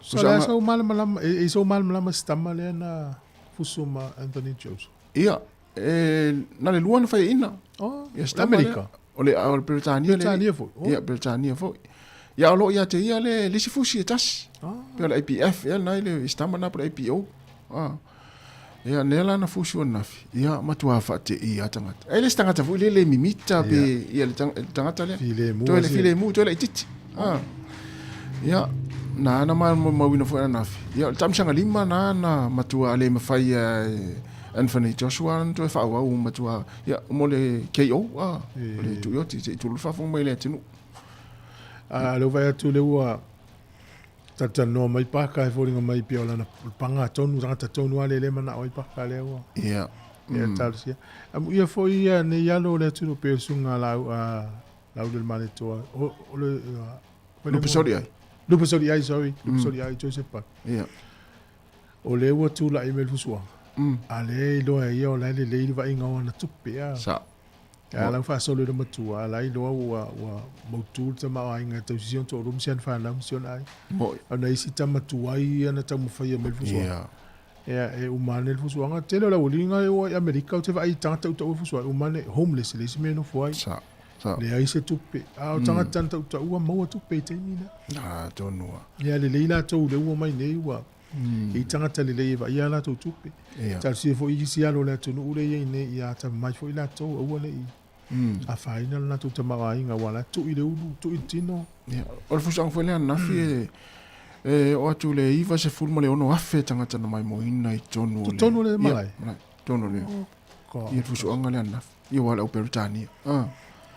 So, le a sau malamalama, e, e sau malamalama si tama lea na fusu ma Anthony Joshua. Ia, e, na le lua na faiaina. Oh, Ia, si tama lea. Amerika. O le, o le Peretania. Peretania foi. Oh. Ia, Peretania foi. Ia, o loo ia te ia le, le isi fusi e tasi. Ah. Pe o le IBF, ia, na i le, si tama na po le IBO. Ah. Ia, nea la na fusu ananafi. Ia, matua faateia tagata. E le isi tagata foi le le mimita pe, ia le tagata lea. Filemu Toe le sia. filemu, toe laitiiti. Ah. Ia, na ana maumauina foi ananafi. Ia, o le tausaga lima na na matua le mafai e Anthony Joshua na toe faaauau matua, ia, mo le KO, ah, o le tuioti se i tulu faafofoga mai le atunuu. A lea ua vaai atu lea ua talatalanoa mai Paka e foliga mai pei o lana paga tonu, tagata tonu lava lea e le manao ai Paka lea ua Ia. ia talosia. Amuia foi ia nei alo o le atunuu pei o le susuga a Lau a Laulelemaletoa o o le Lupesoli ai. Lupesoli ai, sorry, Lupesoli ai Joseph Paka. Ia. O lea ua tulai mai le fusuaga. A lea e iloa e ia o la e lelei le vaaiga o ana tupe a. Sa. A la ua faasolo i le matua, a la e iloa ua ua mautu le tamaoaiga e tausi si ona toalua ma si ana fanau ma si ona aiga. Moi. A o nai isi tama tuai ia na taumafaia mai le fusuaga. Ia. Ia, e uma ane le fusuaga. Tele o le aualiiga e oo ai i Amerika, ou te vaai i tagata tautaua fusuaga, e uma ane homeless, e leai se mea e nofo ai. Sa. Sa. Leai se tupe. A o tagata na tautaua maua tupe i taimi lea. Ah, tonu lava. Ia, lelei latou lea ua omai nei ua i ai tagata lelei e vaaia a latou tupe. Ia. Talosia foi isi alo o le atunuu lea e i ai nei, ia atamamai foi latou, aua ne i afaina le latou tamaoaiga, aua o la e tui le ulu, tui le tino. Ia, o le fusuaga foi lea ananafi e e oo atu i le 96,000 tagata na maimoaina i totonu o le Totonu o le malae? Ia, malae, totonu o le God. Ia, le fusuaga lea ananafi. Ia, aua o le au Peretania. Ah.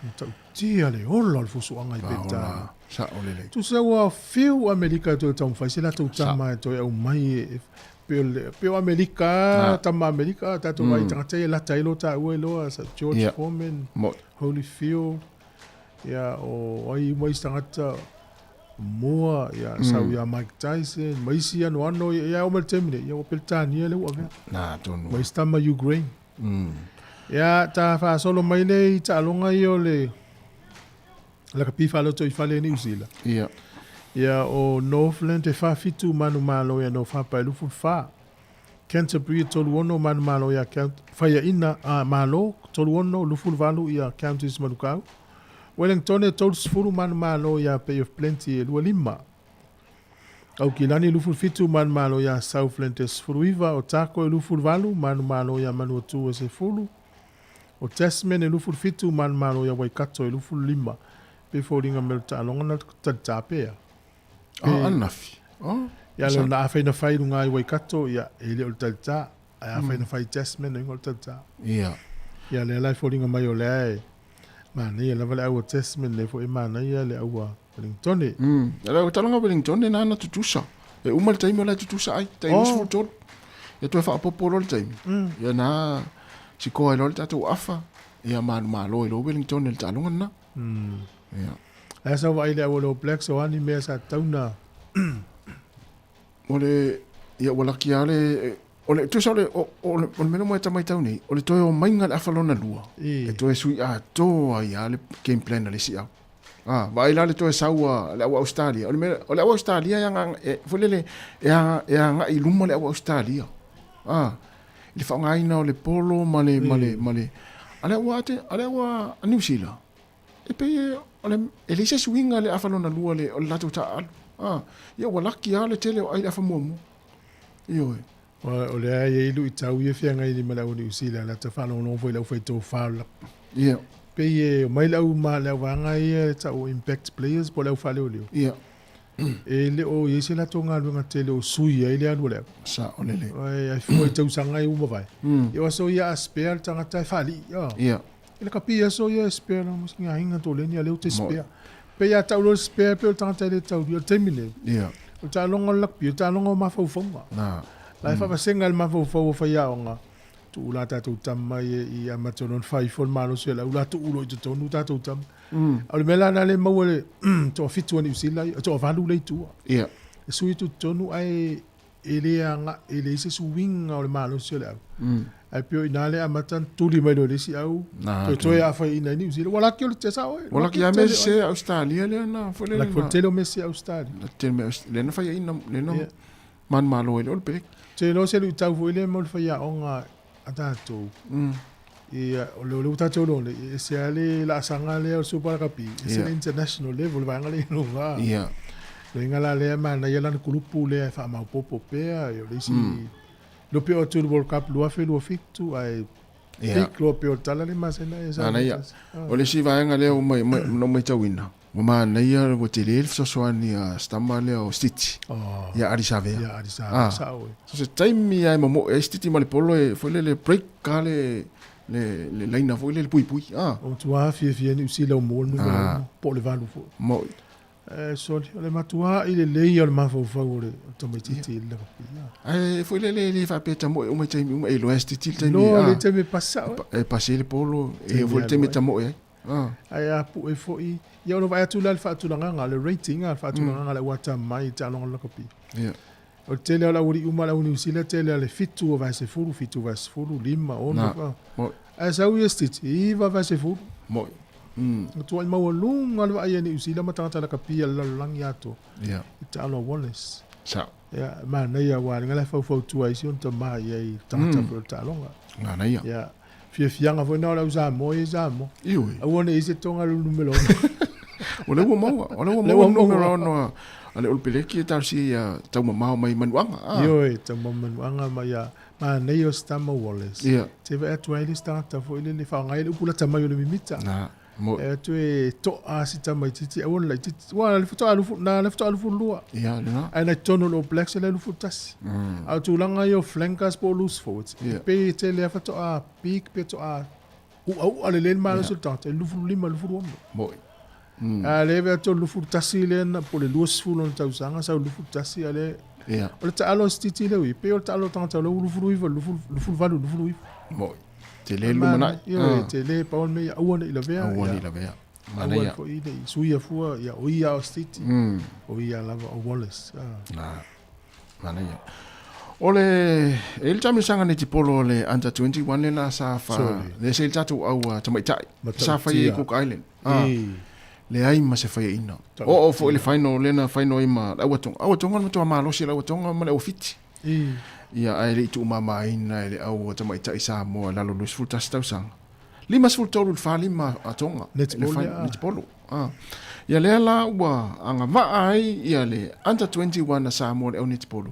Matautia le ola o le fusuaga i Peretania. Sao lelei. Tusa ua fiu Amerika e toe taumafai se latou tama e toe aumai e pei o le pei o Amerika, tama Amerika, tatou vaai i tagata ia e lata ai lo taua iloa sa George Foreman, Moi. Holyfield, ia o ai uma isi tagata Moore, ia sau ia Mike Tyson, ma isi anoano ia e oo mai le taimi nei, ia ua Peretania lea ua avea. Na, tonu. Ma isi tama Ukraine. Ia ta faasolo mai lea i taaloga ia o le lakapi faalotoifale i Niu Sila. Ia. Ia o Northland e 47 manumalo ia North Harbour e 24. Canterbury e 36 manumalo ia Faiaina a Malo 36 28 ia Counties Manukau. Wellington e 30 manumalo ia Bay of Plenty e 25. Aukilani e 27 manumalo ia Southland e 19, Otago e 28 manumalo ia Manuatu e 10. O Tasman e 27 manumalo ia Waikato e 25. Pe foliga mai o le taaloga na talitā pea. Ah, ananafi. Oh. Ia le ona afai na fai luga i Waikato, ia, e le o le talita. Ae afai na fai i Tasman, o le talita. Ia. Ia lea la e foliga mai o lea e manaia lava le au a Tasman, lea foi e manaia le au a Wellingtone. Le au taloga Wellingtone na na tutusa. E uma le taimi o la e tutusa ai, tai 23. Ia toe faaopoopo loa le taimi. Ia na sikoa ai loa le tatou afa, ia manumalo ai loa Wellingtone i le taaloga lena. Ia. Ae sa vaai le au o le All Blacks o a ni mea sa tatau na O le, ia ua laki lava le, o le, tusa o le, o, o le, o le mea lea ua e tamaitau nei, o le toe omaiga i le afa lona lua, e toe sui atoa ai lava le game plan a le isi au. A, vaai la le toe sau a le au Australia. O le mea, o le au Australia e aga, e, foi lele, e, aga, e agai i luma le au Australia. A, i le faaaogaina o le polo ma le, ma le, ma le, a le au a, a le au a Niu Sila, E pei e, o le, e leai se suiga i le afa lona lua le, o le latou taaalo. A, ia ua laki lava le tele o ai i le afa muamua. Ioe. O lea e i ai luitau ia feagai nei ma le au Niu Sila, la ta faalogologo foi i le aufai tofa o le lakapi. Ia. Pei e omai le au ma le auvaega ia e tau o impact players po o le au faaleoleo. Ia. E le o i ai se latou galuega tele o sui ai le alu a le au. Sao lelei. Ai fua i tausaga ia ua mavae. Ia o aso ia a spare le tagata e faalii. Ia. E le kapi aso ia e spare la mo singa hinga to leni a leo te spare. Pe ia tau lo spare pe o le tagata e le taulia o le taimi nei. Ia. O le taaloga o le lakapi, o le taaloga o mafaufauga. Na. La e faavasenga i le mafaufau o faiaoga, tuu la tatou tama ia i amata ona fai ifo le malosi o le au la tuu loa i totonu tatou tama. O le mea la lena lea e maua i le toafitu a Niu Sila, toavalu lea i tua. Ia. E sui atu i totonu ae e le aga, e leai se suiga o le malosi o le au. Ae pei o i ina lea e amata ona tuli mai loa e le isi au, Na, toe aafaiina ai Niu Sila. Ua laki o le sao e. Ua laki lava mea sese a Ausetalia lea na foi lele. Laki foi le tele o mea sese a Ausetalia. Le tele mea lea na faiaina, lea na manumalo ai le All Black. Ou te iloa o se luitau foi lea mo le faiaoga a tatou. Ia, o lea ua tatou iloa nei, e ese lava le laasaga lea o le Super Rugby, ese le international level, le vaega lea i luga. O le uiga la lea e manaia lana kulupu lea e faamaopoopo pea, o le isi, le pei o atu i le World Cup 2027, ae big loa pei o le tala lea e masani ai e saunoa Manaia. tasi. O le isi vaega lea ua na ou matauina, ua manaia ua tele le fesoasoani a si tama lea o Stitch ia Ardie Savea. Ia Ardie Savea, sao e. So se taimi lava e momoe ai Stitch ma le polo e foi lele break lava le le laina foi lele puipui. Ua matua fiafia Niu Sila ua maua le numera 6 po o le 8 foi. Moi. Soli, o le matua'i lelei ia o le mafaufau o le tamaitiiti i le lakapi. Ae foi lele e le faapea e tamoe uma i taimi uma, e iloa e Stitch le taimi. Iloa le taimi e pasi sao. E pasi ai le polo, e iloa foi le taimi e tamoe ai. Ae a pue foi, ia ona vaai atu la i le faatulagaga, le rating, le faatulagaga a le au atamai i taaloga o le lakapi. O le tele o le aualii uma o le au Niu Sila, tele lava le 7 o vae 10, 7 vae 10, 5, 6, ae sau ia Stitch, 9 vae 10. Moi. Matuai maualuga le vaai a Niu Sila ma tagata lakapi a le lalolagi atoa i taalo a Wallace. Sao. Ia, manaia aua le la e faufautua ai si ona tama i ai tagata foi o le taaloga. Manaia. Ia, fiafiaga foi na o le au Samoa ia i Samoa. Ioe. Aua ne i i se toga le numera 6. O lea ua maua, o lea ua maua le numera 6 a le Olopeleki e talosia ia taumamao mai manuaga. Ioe, taumamao manuaga ma ia manaia o si tama Wallace. Ia. Te vaai atu ai le isi tagata foi lele faaaoga ai le upu lata mai o le mimita. Na. Mo. E atu e to'a si tamaitiiti aua le laitiiti. Ua le faatoa lufu, na le faatoa 22. Ia, lena. Ae na i totonu o le All Blacks e le 21. A o tulaga ia o flankers po o loose forwards, Ia. pei e tele lava faatoa peak pe faatoa u'au'a lelei le malosi o le tagata e 25, 26. Moi. A lea e vea atu o le 21 lea na, po o le 20 ona tausaga sau le 21 a lea Ia. O le taalo a Stiti lea ua i ai, pei o le taalo a le tagata o lea ua 29, 28, 29. Moi. Tele le lumanai. Ioe, tele, pau o le mea ia aua ne i lavea. Aua ne i lavea. Aua Manaia. foi ne i suia fua, ia, o ia o Stiti, o ia lava o Wallace. Na, manaia. O le, e i le taamilosaga nei tipolo o le Under 21 le la sa fa, le se i le tatou au tamaitai, sa fai ai i Cook Island. Leai ma se faiaina. Oo foi i le final lea na final ai ma le au Tonga. Au Tonga le matua malosi o le au Tonga ma le au Fiti. Ia, ae le i tuumamaina e le au tamaitai Samoa i lalo o le 21 tausaga. 53 i le 45 a Tonga. Netball lea. Netball. Ia lea la ua agavaa ai ia le Under 21 a Samoa le au netball.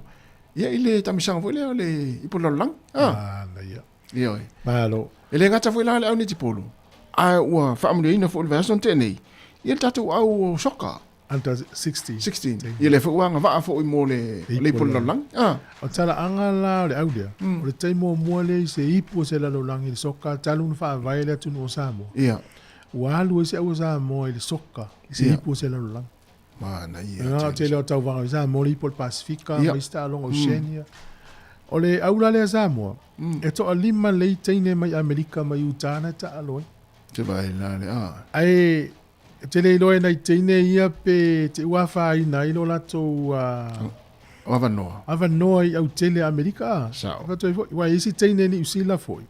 Ia i le taamilosaga foi lea o le ipu lalolagi. Manaia. Ioe. Malo. E le gata foi la le au netball, ae ua faamanuiaina foi i le vaiaso na tea nei ia le tatou au soka. Under 16. 16. Ia lea foi ua agavaa foi mo le le ipu o le lalolagi. Ah. O talaaga la o le au lea, o le taimi muamua lea i se ipu o se lalolagi i le soka talu ona faavae le atunuu o Samoa. Ia. Ua alu ai se au o Samoa i le soka i se ipu o se lalolagi. Manaia. Ia, o tele o tauvaga i Samoa, le ipu o le Pasifika, ma isi taaloga Oceania. O le au la lea Samoa, e toalima lelei teine mai Amerika mai Utah na e taalo ai. Te vaai la le a. Ae e te le iloa e nai teine ia pe te ua afaina ai lo latou avanoa. Avanoa i autele Amerika a. Sao. Faatoa ai foi, aua e i ai isi teine Niu Sila foi,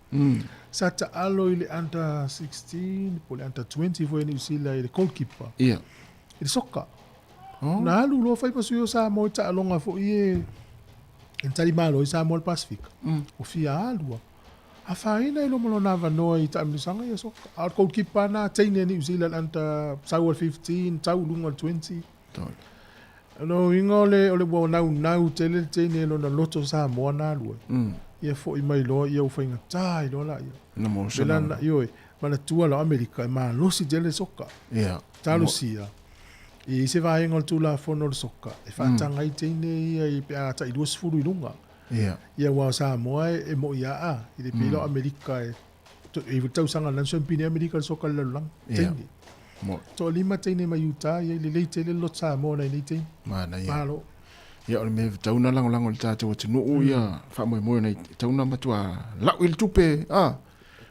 sa taalo i le under 16 po o le under 20 foi a Niu Sila i le goalkeeper. Ia. I le soka. Na alu loa fai ma sui o Samoa i taaloga foi e e na talimalo ai Samoa i le Pasefika. Ua fia alu lava. Afaina ai loa ma lona avanoa i taamilosaga ia soka. A o le goalkeeper na teine a Niu Zealand under sau o le 15, tau i luga o le 20. O lona uiga o le o le ua naunau tele le teine i lona loto Samoa na alu ai. Ia foi mai loa ia ua faigata ai loa laia. Na mo Me lana, ioe, manatua la o Amerika e malosi tele le soka. Ia. Talosia, e i ai se vaega o le Tulafono o le soka e faataga ai teine ia i pe a tai 20 i luga. Ia. Ia aua o Samoa e moi lava a, e le pei la o Amerika e e i ai tausaga na siampi nei Amerika i le soka i le lalolagi, teine. Mo. Toalima teine mai Utah ia i lelei tele le loto Samoa nai nei teine. Manaia. Malo. Ia o le mea tatau ona lagolago i le tatou atunuu ia faamoemoe ona tatau ona matua lau i le tupe a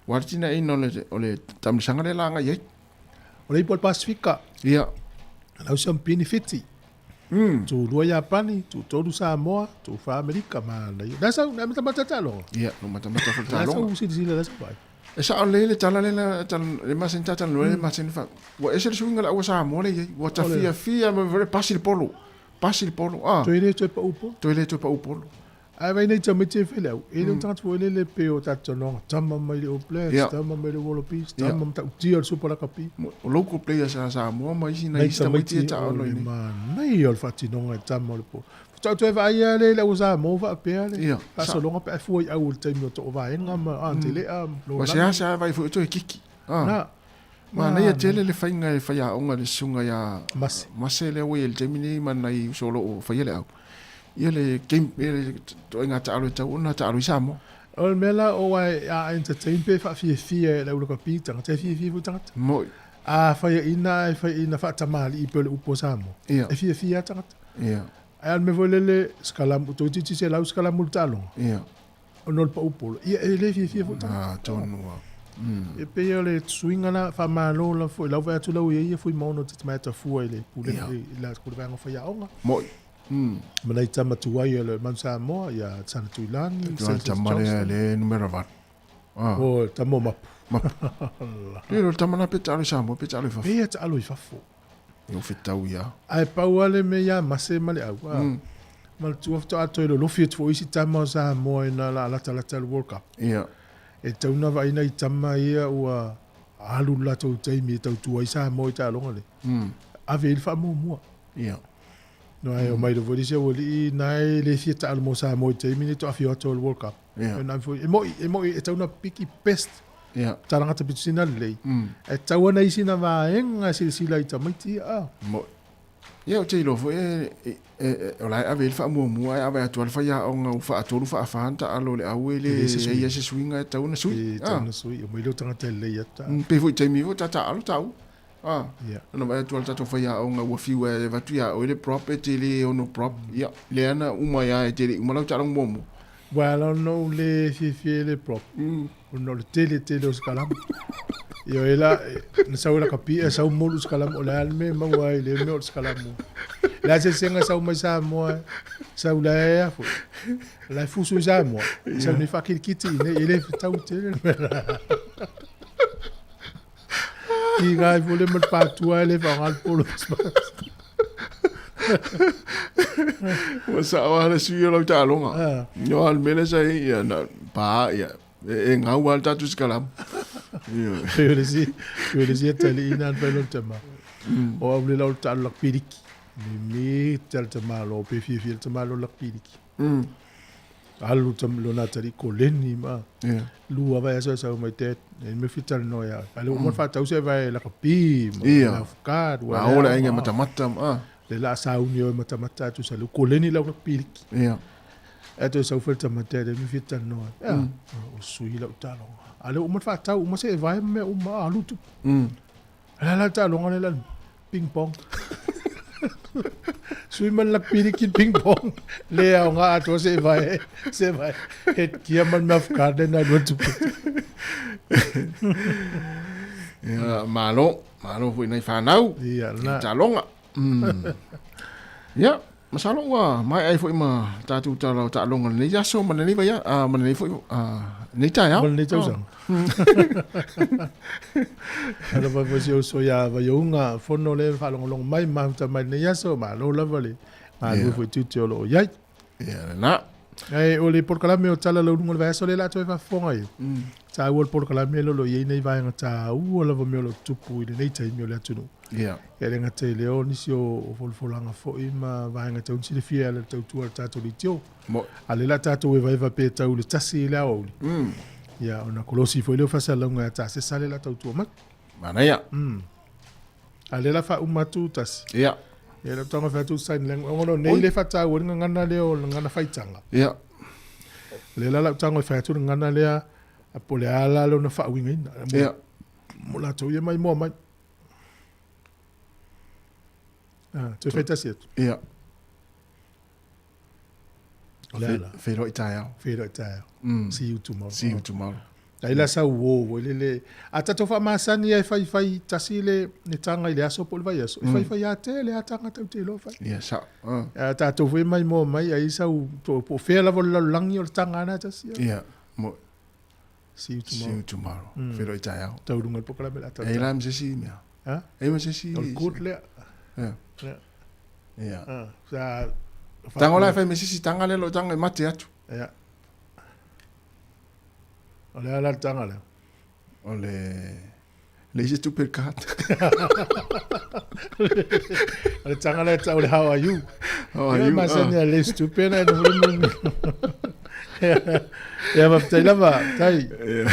aua le tinaeina o le o le taamilosaga lea la agai ai. O le ipu o le Pasifika. Ia. Lau siampi ni Fiti. Tulua Iapani, tutolu Samoa, tufa Amerika, manaia. Na sau, na matamata taaloga. Ia, no matamata foi Na taaloga. sau silasila la sau vaai. E sao lelei le tala lea na le masani tatalanoa le masani fa ua ese le suiga o le aua Samoa lea e i ai ua ta fiafia ma le pasi le polo pasi le polo a Toe le toe pau polo. Toe le toe pau polo. Ae vaai nei tamaiti e fai le au, e le o tagata foi lele pei o tatou talanoaga, tama mai le All Blacks, tama mai le Wallabies, tama matautia o le Super Rugby. O local players a Samoa ma isi nai isi tamaiti e taalo i nei. Manaia o le faatinoga e tama o le polo. Faatoa toe vaai lava lea i le au Samoa faapea le faasologa pe a fua i au i le taimi o Toovaega ma Antelea ma Ua seasea vaai foi o toe kiki. Na. Manaia tele le faiga e faiaoga le susuga ia Mase. Mase lea ua i ai i le taimi nei ma nai uso o lo o faia le au. Ia le game ia le ituaiga taalo e tatau ona taalo i Samoa. O le mea la o ae a entertain pe faafiafia e le au lakapi tagata, e fiafia foi tagata. Moi. A faiaina ae faiaina faatamalii pei o le upu a Samoa. Ia. E fiafia lava tagata. Ia. Ae a le mea foi lele, sikalamu, toeitiiti $100 sikalamu i le taaloga. Ia. Ona o le pau polo. Ia, e le fiafia foi tagata. Ah, tonu lava. E pei o le suiga la, faamalo lava foi, lau vaai atu lau i ai ia Fuimaono te tamaea tafua i le pulega, i le vaega o faiaoga. Moi. Ma nai tama tuai o le Manu Samoa, ia Sana Tuilagi, Tuai tama lea le numera 8. Ah. O, tama o Mapu. Mapu. Le lo tama na pe taalo i Samoa, pe taalo i fafo. Pe taalo i fafo. E o fetau ia. Ae pau lava le mea ia Mase ma le au. Manatua faatoa toe lolofi atu foi isi tama o Samoa ina la latalata le World Cup. Ia. E tau na vaai nai tama ia ua alu le latou taimi e tautua ai Samoa i taaloga lea. Ave i ai le faamuamua. Ia. No ae omai lava foi le isi aualii na e le fia taalo mo Samoa i taimi nei toa afio atu o le World Cup. Ia. Na foi e moi e moi e tau na piki best. Ia. Talagata pito sina lelei. E tau ana isi na vaega e silasila i tamaiti ia. Ah. Moi. Ia ou te iloa foi e, e, o la e ave i ai le faamuamua ae ave atu lava le faiaoga ua faatolu faafa ona taalo i le au e le ai lava se suiga e tatau ona sui. E tatau ona sui, omai lea o tagata e lelei atu. Pei foi i taimi foi ta taalo taua. Ia. Ona vaai atu lava le tatou faiaoga ua fiu e avatu ia oe le prop e te le ono prop. Ia, lea na uma ai lava e te le i uma lau taaloga muamua. Ua ala ona ou le fiafia i le prop, ona o le tele tele o sikalamu. Ioe la, na sau e lakapi ae sau molu sikalamu, o le a le mea e maua ai i lea mea o le sikalamu. O le a se eseesega sau mai Samoa, sau la e a foi. O la e fusu i Samoa, sau nei faakilikiti i inei, e le fetau tele le mea la. Kiga ai foi le ma le patua e le faaaoga le polo. Ua sao lava le sui o lau taaloga. Ioa le mea lea sa i ai, ia na pa ia e gau lava le tatou sikalamu. Ioe. Pei o le isi, pei o le isi atalii na fai lona tama. O au le lau le taalo lakipiliki. Mimita le tamaloa pe fiafia le tamaloa lakipiliki. Alu tam lona tali koleni ma. Ia. Lua vai aso sau mai te e me fita no ya. Ale o mo fa tau se vai la kapi ma Ia. la fukad Ma o le aiga matamata ma. Le la sauni o matamata tu sa le koleni la ka piliki. Ia. E te sau felta ma te me fita no. Ya. O sui la utalo. Ale o mo fa tau mo se vai me o ma alu tu. La la talo le la ping pong. Sui man la piliki ping pong. Le au ngā atua se vai se vai. Het kia man me fukad le na lu tu. Ia, malo, malo foi nei whanau. Ia, na. Taloga. Ia, masalo ua mai ai foi ma tātou tala o taaloga lenei aso ma lenei vaia, ma lenei foi lenei taeao. Ma lenei tausaga. Ala vai foi se oso ia vaiouga fono le faalogologo mai mafuta mai lenei aso malo lava le galue foi tiute o loo iai. Ia lena. Ae o le polokalame o tala lauluga o le vaiaso lea o le a toe faafofoga ai. Taua le polokalame le o loo iai nei vaega taua lava mea o loo tutupu i lenei taimi o le atunuu. Ia. E le gata i lea o nisi o folafolaga foi ma vaega tau na silafia e ala i le tautua a le tatou leitio. Mo. A lea la tatou evaeva pe tau le 1 i le aoauli. Ia ona kolosi foi lea o faasalalauga ia tasesa le la tautua mai. Manaia. A lea la faauma atu tasi. Ia. Ia le taga fai atu sign language. Ona o nei le faataua le gagana lea o le gagana faitaga. Ia. Le la lau taga fai atu le gagana lea po o le a la lona faauigaina. Ia. Mo latou ia mai moa mai. Ah, toe fai tasi atu. Ia. O le ala. Feiloai taeao. Feiloai taeao. See you tomorrow. See you tomorrow. Ai la sau o voi le le. A tatou faamasani ai fai fai tasi le le taga i le aso po o le vaiaso. E fai fai a te le ataga tau te iloa fai. Ia sa. A tatou foi mai moa mai ai sau to po o fea lava o le lalolagi o le taga na tasi. Ia. Mo. See you tomorrow. See you tomorrow. Feiloai taeao. Tau luga le polokalame le a tau. E la ma se isi mea. Ha? E ma se isi. O le good lea. Ia. Ia. Ia. Ah, sa Tango la e fai ma se isi taga lea lo taga e mate atu. Ia. O le a la le taga lea? O le le isi stupid card. O le taga lea e tau le how are you. How are you? Masani a le stupid na e noho. Ia, faafetai lava, tai. Ia.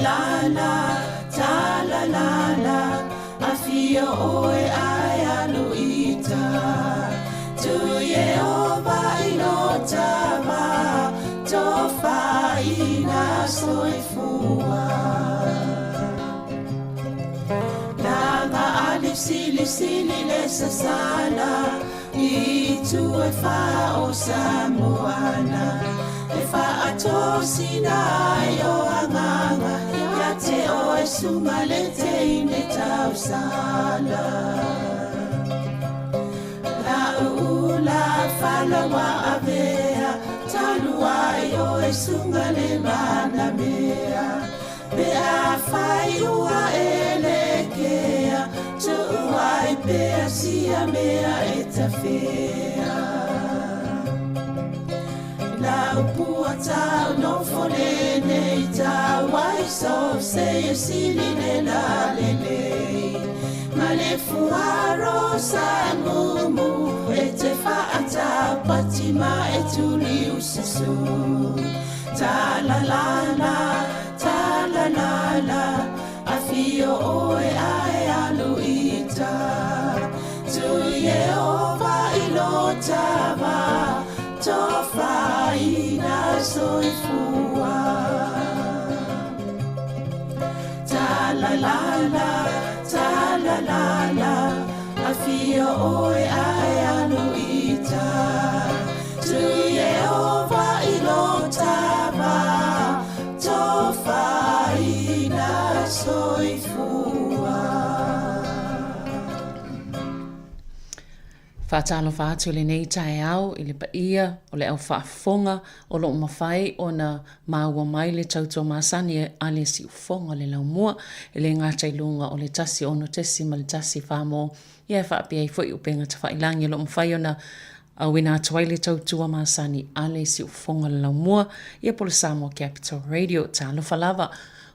la la, ta la la la, afio oe ae alu ita. Tu Yehova ilo tava, tofaina soifua. Langa alisilisili le sasala, i tu e wha o Samoana. E whaatosina ai o anganga, ia te o e sunga le te ine tausala. La uula falawa avea, talua i o e sunga le mana mea. Pe a whai ua e le kea, tuua i pea sia mea e tawhea. La upua tau no fole nei tau ai so se e sili le la le le. Ma le fuaro sa mumu e te whaata patima e tuli usasu. Ta la la la, ta la la la, afio oe ae alu ita. Tu Yehova ilo tava, tofaina soifua. Ta la la la, ta la la la, afio oe ae alu ita. Tu Yehova ilo tava, tofaina soifua. Faatalofa atu lenei taeao i le paia o le au faafofoga o loo mafai ona maua mai le tautua masani a le siufofoga o le laumua e le gata i luga o le 106.1 Samoa ia e faapea ai foi upega tafailangi o loo mafai ona auina atu ai le tautua masani a le siufofoga o le laumua ia po o le Samoa Capital Radio. Talofa lava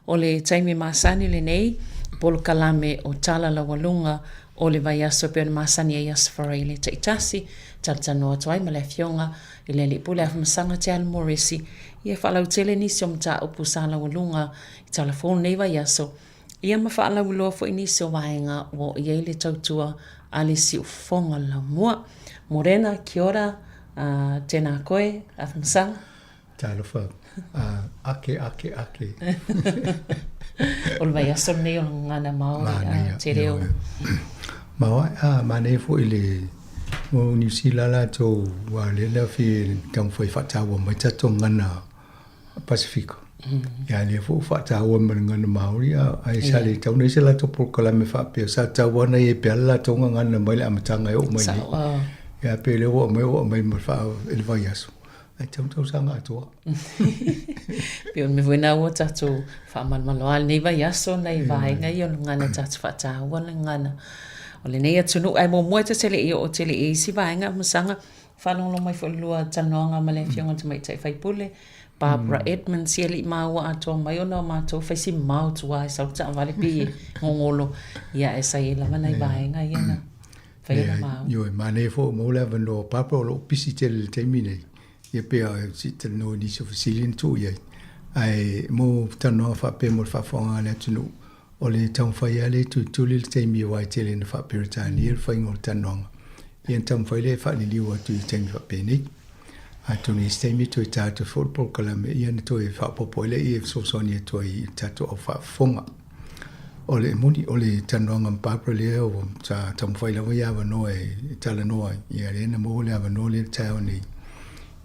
o le taimi masani lenei polokalame o Tala Laualuga o le vaiaso e pei ona masani ai Aso Faraile taitasi, talatalanoa atu ai ma le Afioga i le Alii Pule Afamasaga Te Alu Moresi, ia e faalautele nisi o mataupu sa laualuga i tala fou lenei vaiaso, ia ma faalauiloa foi nisi o vaega ua oo i ai le tautua a le siufofoga o le laumua. Morena, kia ora, tēnā koe, Afamasaga. Talofa, ake, ake, ake. O le vaiaso lenei o le gagana Māori, te reo. Ma a manaia foi le o Niu Sila latou ua lea na fia taumafai e faataua mai tatou gagana Pasifika. Ia lea foi ua faataua ma le gagana Māori ae sa le tau nei se latou polokalame faapea sa tatau lava ona i ai pea le latou gagana mai le amataga e oo mai nei. Ia pei o lea ua aumai ua aumai ma le faa i le vaiaso. Ai tau tausaga atoa. Pei o le mea foi lena ua tatou faamalomalo lava lenei vaiaso nai vaega ia o le gagana tatou faataua le gagana o lenei atunuu. Ae muamua e ta te le i oo tele i isi vaega Masaga, faalogologo mai foi i le lua talanoaga ma le Afioga i le Tamaitai Faipule Barbara Edmonds, ia e le i maua atoa mai ona o matou fai si mamao tua e sau le taavale pei e gogolo, ia ae sa i ai lava nai vaega ia na fai ona maua. Ioe, manaia foi ua maua le avanoa o Barbara o lo o pisi tele i le taimi nei, ia pei lava se i talanoa i nisi o fesili na tuu i ai. Ae mo talanoaga faapea mo le faafofogaaga a le atunuu, o le taumafai lava lea e tulituli le taimi aua e tele ina faa-Peretania le faiga o le talanoaga, ia ona taumafai lea e faaliliu atu i taimi faapenei. Atonu i isi taimi e toe ta atu ai foi le polokalame, ia ona toe faaopoopo ai lea e fesoasoani atu ai i le tatou au faafofoga. O le moni, o le talanoaga ma Barbara lea ua sa taumafai lava ia avanoa e talanoa ai, ia lea na maua le avanoa lea i le taeao nei.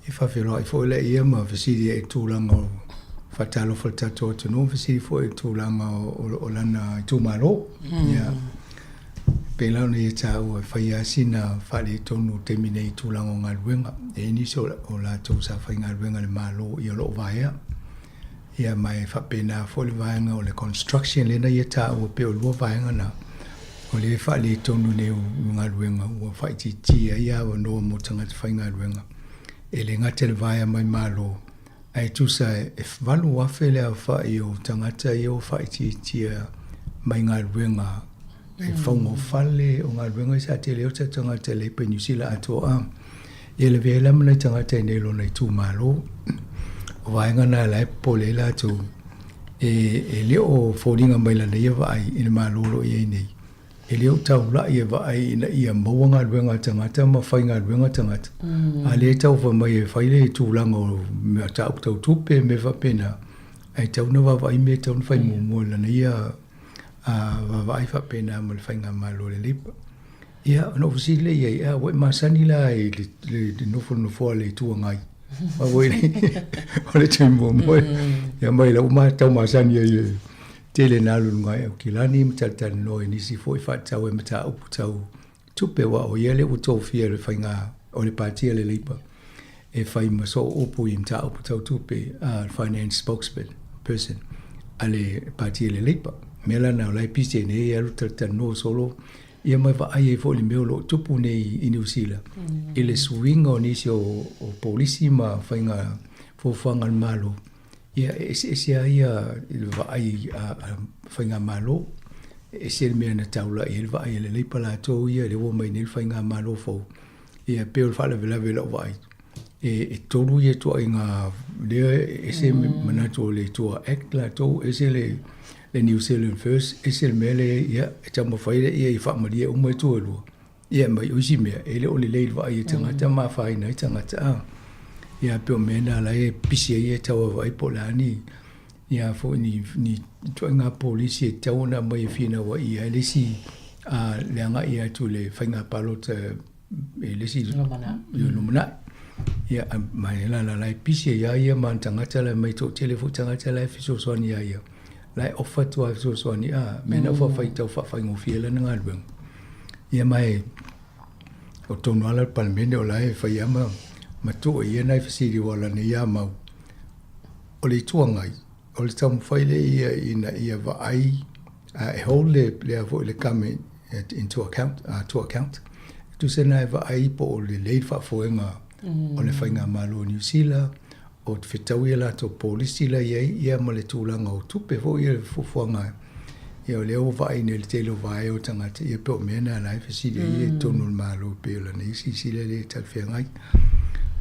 E faafeiloai foi lea ia ma fesili ai i le tulaga o faatalofa i le tatou atunuu, fesili foi i le tulaga o lana itumalo. Ia, pei la ona ia taua e fai lava sina faaletonu i le taimi nei i tulaga o galuega. E i ai nisi o latou sa faigaluega i le Malo ia o lo o vaea. Ia ma e faapena foi le vaega o le construction lea na ia taua pei o lua vaega na o lea e faaletonu nei o galuega ua faaitiitia ai avanoa mo tagata faigaluega. E le gata i le vaea mai Malo, ae tusa e 8,000 le aofai o tagata ia ua faaitiitia mai galuega e fauga o fale, o galuega sa tele ai o tatou tagata e le i Niu Sila atoa a. Ia lavea ai la ma nai tagata i inei i lona itumalo. O vaega na la e popole ai latou E, e le o foliga mai lana ia vaai i le Malo o lo o i ai nei, e le o taulai e vaai ina ia maua galuega a tagata ma faigaluega tagata. A lea e tau fai mai e fai le tulaga o mataupu tau tupe ma mea faapena, ae tatau ona vaavaai mea e tatau ona fai muamua i lana ia vaavaai faapena ma le faigamalo a le Labour. Ia, ona ou fesili lea i ai, a ua e masani la i le nofonofo a le Itu Agai? O le taimi muamua, ia mai la ua tau masani ai i le tele na alu i luga i Aukilani ma talatalanoa i nisi foi faatatau ai mataupu tau tupe, aua o ia lea ua tofia e le faiga o le Pati a le Labour e fai ma soo upu i mataupu tau tupe, finance spokesperson a le Pati a le Labour. O le mea la lena o la e pisi ai nei e alu talatalanoa solo ia ma vaai ai foi i le mea o lo o tupu nei i Niu Sila i le suiga o nisi o polisi ma faiga fuafuaga a le Malo, ia e eseese lava ia i le vaai a faigamalo. E ese le mea na taulai ai le vaai a le Leipa latou ia lea ua omai nei le faigamalo fou. Ia pei o le faalavelave i lau vaai, e tolu ia ituaiga lea e ese manatu o le Itu a Act latou, ese le New Zealand First, ese le mea lea ia e taumafai lea ia faamalie uma itu e lua. Ia ma o isi mea e le o lelei i le vaai a tagata ma afaina ai tagata a. Ia pei o mea na la e pisi ai e tau vaavaai po o le a ni ia foi ni ni ituaiga polisi e tatau ona aumai e finau ai ia le isi le agai atu i le faiga palota i le isi lumanai. Ia ma e la la e pisi ai a ia ma ana tagata la mai toatele foi tagata la e fesoasoani ia ia. La e ofa atu lava e fesoasoani a mea na faafai tau faafaigofie lana galuega. Ia ma e o totonu lava la o le Palemene o la e fai lava ma tuu e ia nai fesili aua o lana ia mau. O le Itu Agai, o le taumafai lea ia ina ia vaai e hold le lea foi le government into account, to account. E tusa na e vaai po o lelei le faafoega o le faigamalo o Niu Sila, o fetaui a latou polisi la i ai, ia ma le tulaga o tupe foi ia le fuafuaga. Ia o lea ua vaai nei i le tele o vaea o tagata, ia pei o mea na la e fesili ai i totonu o le Malo pei o lana ia silasila lea e talafeagai.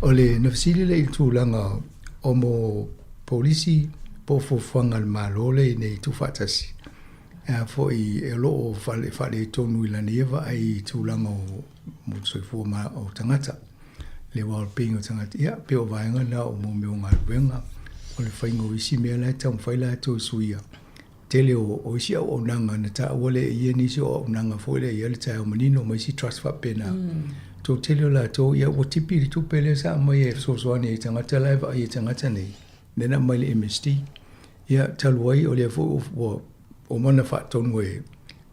O le na fesili lea i le tulaga o mo polisi po o fuafuaga a le Malo lea i nei tuufaatasi, a foi o lo o faaletonu i lana ia vaai i tulaga o mo le soifua ma o tagata, le well-being o tagata. Ia, pei o vaega na o mo mea o galuega, o le faiga o isi mea la e taumafai latou e suia. Tele o, o isi auaunaga na taua lea e ia nisi o auaunaga foi lea e i ai le taeao manino ma isi trust faapena. Toatele o latou, ia ua tipi le tupe lea sa aumai e fesoasoani ai i tagata la e vaai i tagata nei, lea na aumai le MSD. Ia, talu ai o lea foi ua uma ona faatonu e,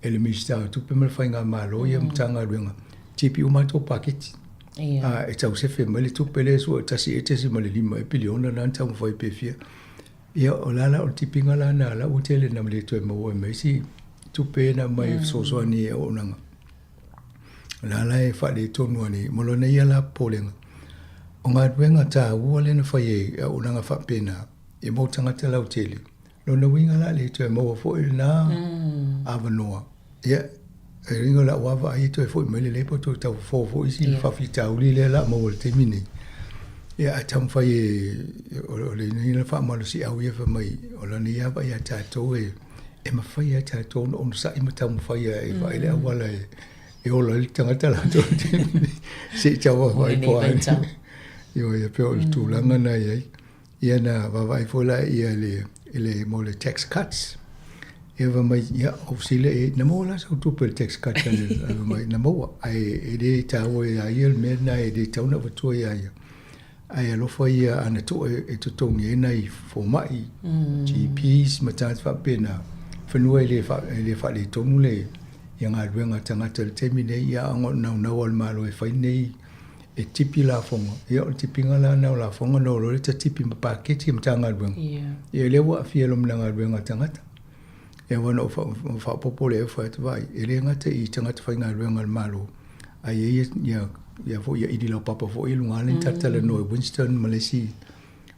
e le Minisita o Tupe ma le Faigamalo ia Matagaluega, tipi uma atu paketi. Ia. E tau sefe mai le tupe lea e sua e 1.5 ea piliona lena na taumafai pe fia. Ia, o la la o le tipiga la lena la ua tele ina le toe maua ai ma isi tupe na aumai e fesoasoani i auaunaga. O la la e faaletonu ane ma lona ia la popolega, o galuega taua lea na fai e auaunaga faapena e mo tagata lautele, lona uiga la le toe maua foi lena avanoa. Ia, e uiga o lau lava vaai e toe foi mai le Labour toe tau fofo foi isi faafitauli lea o le a maua i le taimi lenei. Ia, ae taumafai e, o lenei la faamalosiau ia fai mai, o lana ia vaai ia tatou e, e mafai lava e tatou ona onosai ma taumafai e vaai le auala e ola ai le tagata latou i le taimi lenei, se i tau vaavaai po o a. Ioe, e pei o le tulaga lena e i ai. Ia na vaavaai foi la ia le i le mo le tax cuts. Ia fai mai, ia ou fesili lea i ai, na maua la sau tupe i le tax cut a le fai mai, na maua, ae e le taua ia ia le mea lena e le tatau ona avatua ia ia. Ae alofa ia ana tuu e totogi ai nai fomai, GPs ma tagata faapena, fanua e le e le faaletonu le ia galuega a tagata i le taimi nei, ia a o le naunau lava o le Malo e fai nei e tipi lafoga, ia o le tipiga la lena o lafoga ona o loa lea ta tipi ma paketi a Matagaluega. Ia lea ua aafia loa ma galuega a tagata. Ia aua na ou faaopoopo lea fai atu, vaai, e le gata i tagata faigaluega a le Malo, ae i ai ia, ia foi ia ili laupapa foi i luga lea na talatalanoa e Winston ma le isi,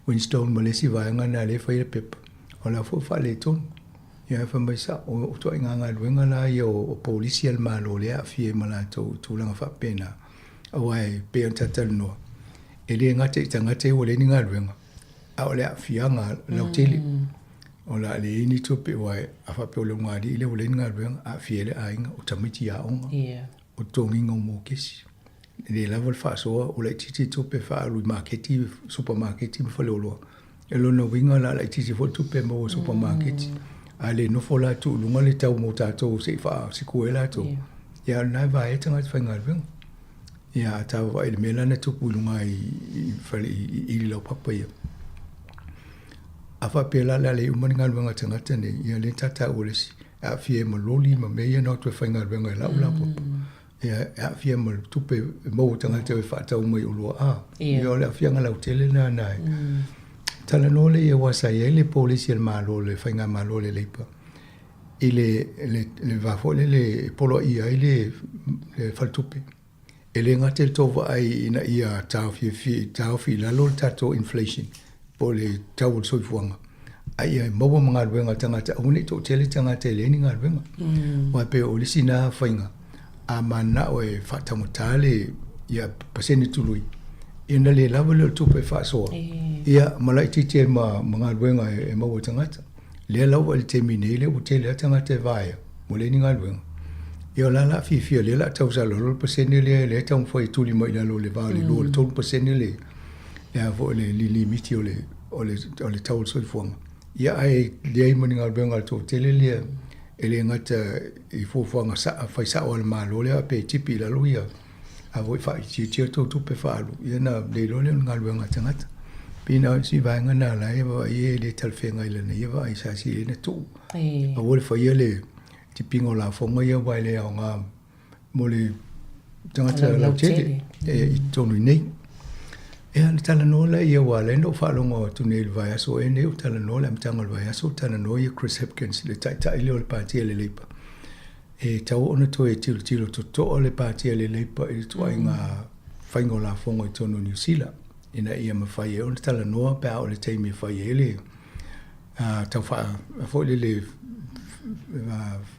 Winstone ma le isi vaega lena lea e fai le pepa, o la foi ua faaletonu. Ia fai mai sao, o ituaiga galuega la ia o polisi a le Malo lea e aafia ai ma latou i tulaga faapena. Aua e pei ona talatalanoa, e le gata i tagata ia ua leai ni galuega, a o le aafiaga lautele. O le a leai ni tupe aua a faapea o le ulugalii lea ua leai ni galuega, aafia ai le aiga, o tamaiti i aoga, o totogiga o mokesi. E le lava le faasoa, ua laitiiti tupe e faaalu i maketi, supamaketi ma faleoloa. O lona uiga o le a laitiiti foi le tupe e maua i supamaketi. A le nofo la tuu i luga le tau mo tatou se i faasikue ai latou, ia a o lena e vaea tagata faigaluega. Ia a ta vaavaai i le mea la na tupu i luga i fale i ili laupapa ia. A faapea la o le a le uma ni galuega a tagata nei, ia lea ta taua le isi, e aafia ai ma loli ma mea ia na o atu e faigaluega i lau laupapa. Ia e aafia ma tupe e maua e tagata e faatau mai oloa a. Ia o le aafiaga lautele lena na e. Talanoa lea aua sa i ai le polisi a le Malo, le faigamalo a le Labour i le le va foi lele e poloaia ai le faletupe. E le gata i le tou vaai ina ia taofiofia, taofi i lalo le tatou inflation po o le tau o le soifuaga, a ia maua ma galuega a tagata, aua ne i toatele tagata e leai ni galuega. Aua e pei o le isi lena faiga, a mananao e faataugata le ia pasene tului, ia ona le lava lea o le tupe e faasoa, ia ma laitiiti ai ma galuega e maua e tagata. Lea lava i le taimi nei lea ua tele lava tagata e vaea ua leai ni galuega. Ia o la o le a fiafia lea o le a tau saolalo le pasene lea lea e taumafai e tuli mai i lalo o le va o le 2 i le 3% le le a foi le limiti o le o le o le tau o le soifuaga. Ia ae leai ma ni galuega a le toatele lea e le gata i fuafuaga sa fai sao a le Malo lea pe tipi i lalo ia a foi faaitiitia tou tupe faaalu, ia ona le iloa lea o ni galuega a tagata. Pei na o si vaega lena la e vaai e le talafeagai i lana ia vaai sa sili ai ona tuu. Aua le faia le tipiga o lafoga ia aua e le aoga mo le tagata lautele i totonu i inei. Ia ona talanoa lea aua o lea na ou faalogo atu nei i le vaiaso ea nei o talanoa le amataga o le vaiaso o talanoa ia Chris Hipkins le taitai lea o le Pati a le Labour. E tatau ona toe tilotilo totoa le Pati a le Labour i le ituaiga faiga o lafoga i totonu o Niu Sila ina ia mafai ai ona talanoa pe a oo i le taimi e fai ai le tau faa foi lele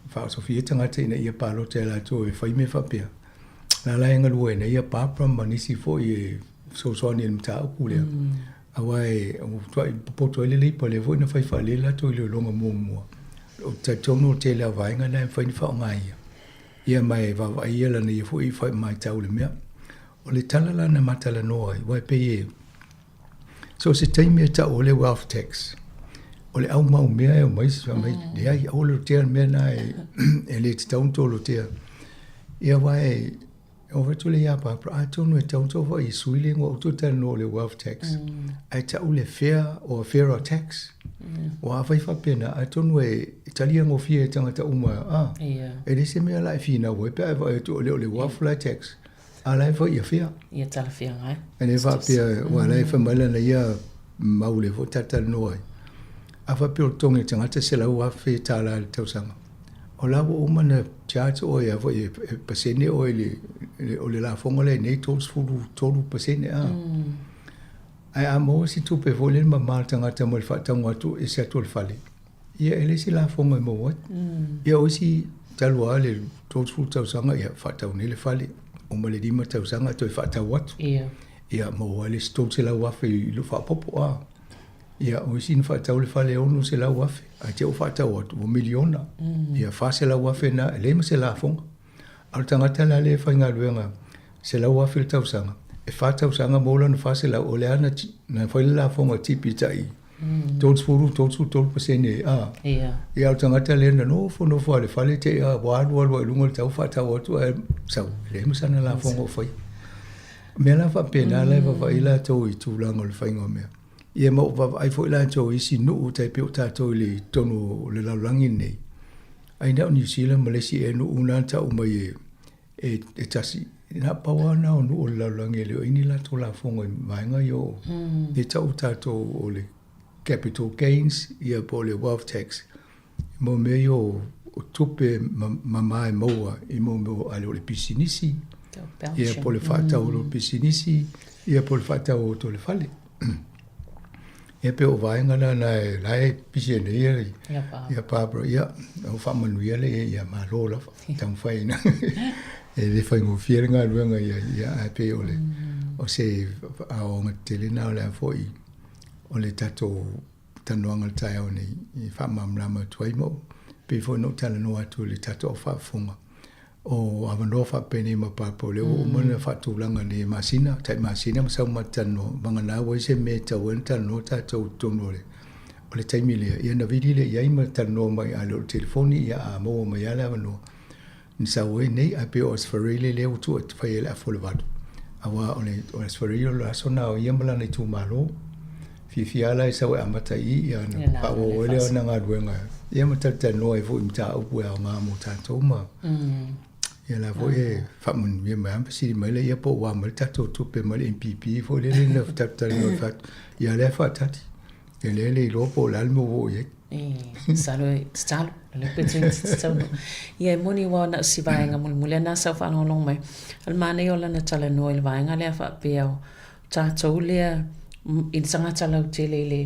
faaosofia ai tagata ina ia palota e latou e fai mea faapea. La la e galue nei ia Barbara ma nisi foi e fesoasoani i le mataupu lea. Aua e ua matuai popoto ai le Labour lea foi na fai faalele latou iloiloga muamua. Ou te talitonu o le tele lava o vaega na e mafai ona faaaoga e ia. Ia ma e vaavaai ia lana ia foi matau i le mea. O le tala la na ma talanoa ai, aua e pei e so o se taimi e tau ai le wealth tax, o le aumau mea e omai fai mai, leai, aua le lotea le mea lena e le tatau ona tou lotea. Ia aua e E oo atu lea ia Barbara, atonu e tatau ona vaai e sui le igoa, aua tou te talanoa o le wealth tax, ae tau le fair or fairer tax. Aua afai faapena, atonu e taliagofie e tagata uma, a, e leai se mea la e finau ai pe a e vaai atu o le wealth la e tax, a o la e fai ia fair. Ia talafeagai. E le faapea, aua o la e fai mai lana ia mau lea foi ta talanoa ai. A faapea o le totogi o le tagata e $100,000 i le tausaga, O la ua uma ona charge oe a foi e pasene oe i le o le lafoga lea nei 33% a. Ae a maua se tupe foi lele mama a le tagata mai le faatauga atu ese atu o le fale, ia e leai se lafoga e maua ai. Ia o isi talu lava le 30 tausaga ia faatau nei le fale, uma le 5 tausaga toe faatau atu. Ia maua ai le isi $300,000 i le faaopoopo a. Ia, o isi na faatau le fale e $600,000, ae te i ua faatau atu ua miliona. Ia, $400,000 na, e leai ma se lafoga. A o le tagata la lea e faigaluega $100,000 le tausaga, e fa tausaga maua lana $400, o lea na, na fai le lafoga tipi tai 30, 33%, a. Ia, a o le tagata lea na nofo nofo lava i le fale te i ua alu alu lava i luga le tau faatau atu ae sau, e leai ma sana lafoga o faia. O mea la faapena la e vaavaai latou i tulaga o le faiga o mea. Ia ma ua vaavaai foi latou i isi nuu tai pei o tatou i le totonu o le lalolagi lenei, ai na o Niu Sila ma le isi ea nuu na tau mai e, e, e tasi. Na pau lava na o nuu o le lalolagi e le o i ai ni latou lafoga i vaega ia o e tau tatou o le capital gains ia po o le wealth tax. Mo mea ia o tupe mama e maua i mo mea o ale o le pisinisi, ia po o le faatau o le pisinisi, ia po o le faatau o le fale. Ia pei o vaega na na e la e pisi ai nei ia ia Barbara, ia o faamanuia lea ia ia malo lava taumafai ina e le faigofie le galuega ia ia ae pei o le o se aoaoga tetele na o le a foi o le tatou. talanoaga i le taeao nei e faamalamalama atu ai ma ou, pei foi ona ou talanoa atu i le tatou au faafofoga, o avanoa faapenei ma papa o lea ua uma ona faatulaga nei e masina, tai masina ma sau ma talanoa, vagana ua i ai se mea e tatau ai ona talanoa tatou i totonu o le o le taimi lea, ia ona vili lea i ai ma talanoa mai a le o le telefoni, ia a maua mai lava le avanoa, na sau ai nei, ae pei o Aso Faraile lea ua tuu atu fai ai le afu o le 8. Aua o le o le Aso Faraile o le aso lena o ia ma lana itumalo. Fiafia lava la e sau e amata i i, ia ona faaauau ai lea o ana galuega, ia ma talatalanoa ai foi i mataupu e aoga mo tatou ma ia la foi e faamanuia mai lava ma fesili mai lea, ia po o ua a mai le tatou tupe mai le MPP foi lele na talatalanoa ai fatu, ia lea e faatali. E le le iloa po o le a le mea ua oo i ai. Masalo e tatalo, o lea pe tatau. Ia e moni ua na o si vaega mulimuli lena sa ou faalogologo mai. O le manaia o lana talanoa i le vaega lea faapea o tatou lea i le tagata lautele i le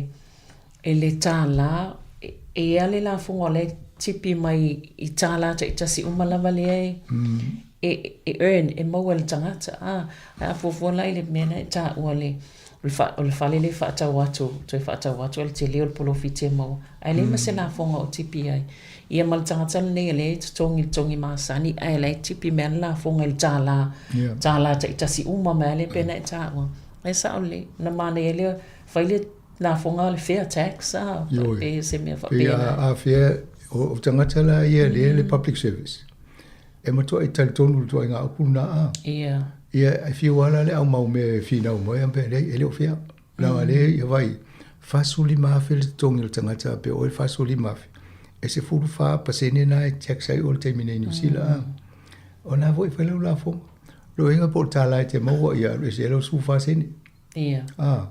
i le $1 e i ai lava le lafoga o la e tipi mai i $1 taitasi uma lava lea e e earn, e maua e le tagata. Ae a fuafua la i le mea lena e taua le O le fale lea e faatau atu, toe faatau atu ai le tele o le polofiti e maua. Ae leai ma se lafoga o tipi ai. Ia ma le tagata lenei o lea e totogi le totogi masani ae la e tipi mai lava le lafoga i le $1, $1 taitasi uma mai lava lea pei ona e taua. Ae sao lelei, ona manaia lea, fai le lafoga o le fair tax a, pe se mea faapena. Pei a fair, o tagata la ia lea le public service, E matuai talitonu i le ituaiga upu lena a. Ia. Ia, e fiu lava la le au mau mea e finau mai, a mea, leai, e le o fair. Leaga lea, ia vaai, $45,000 le totogi o le tagata pe oe le $45,000, e 14% lena e tax ai oe i le taimi nei i Niu Sila a. O lena foi e fai lau lafoga. Lona uiga po o le $1 e te maua, ia alu ese ai lau 14 sene. Ia. A.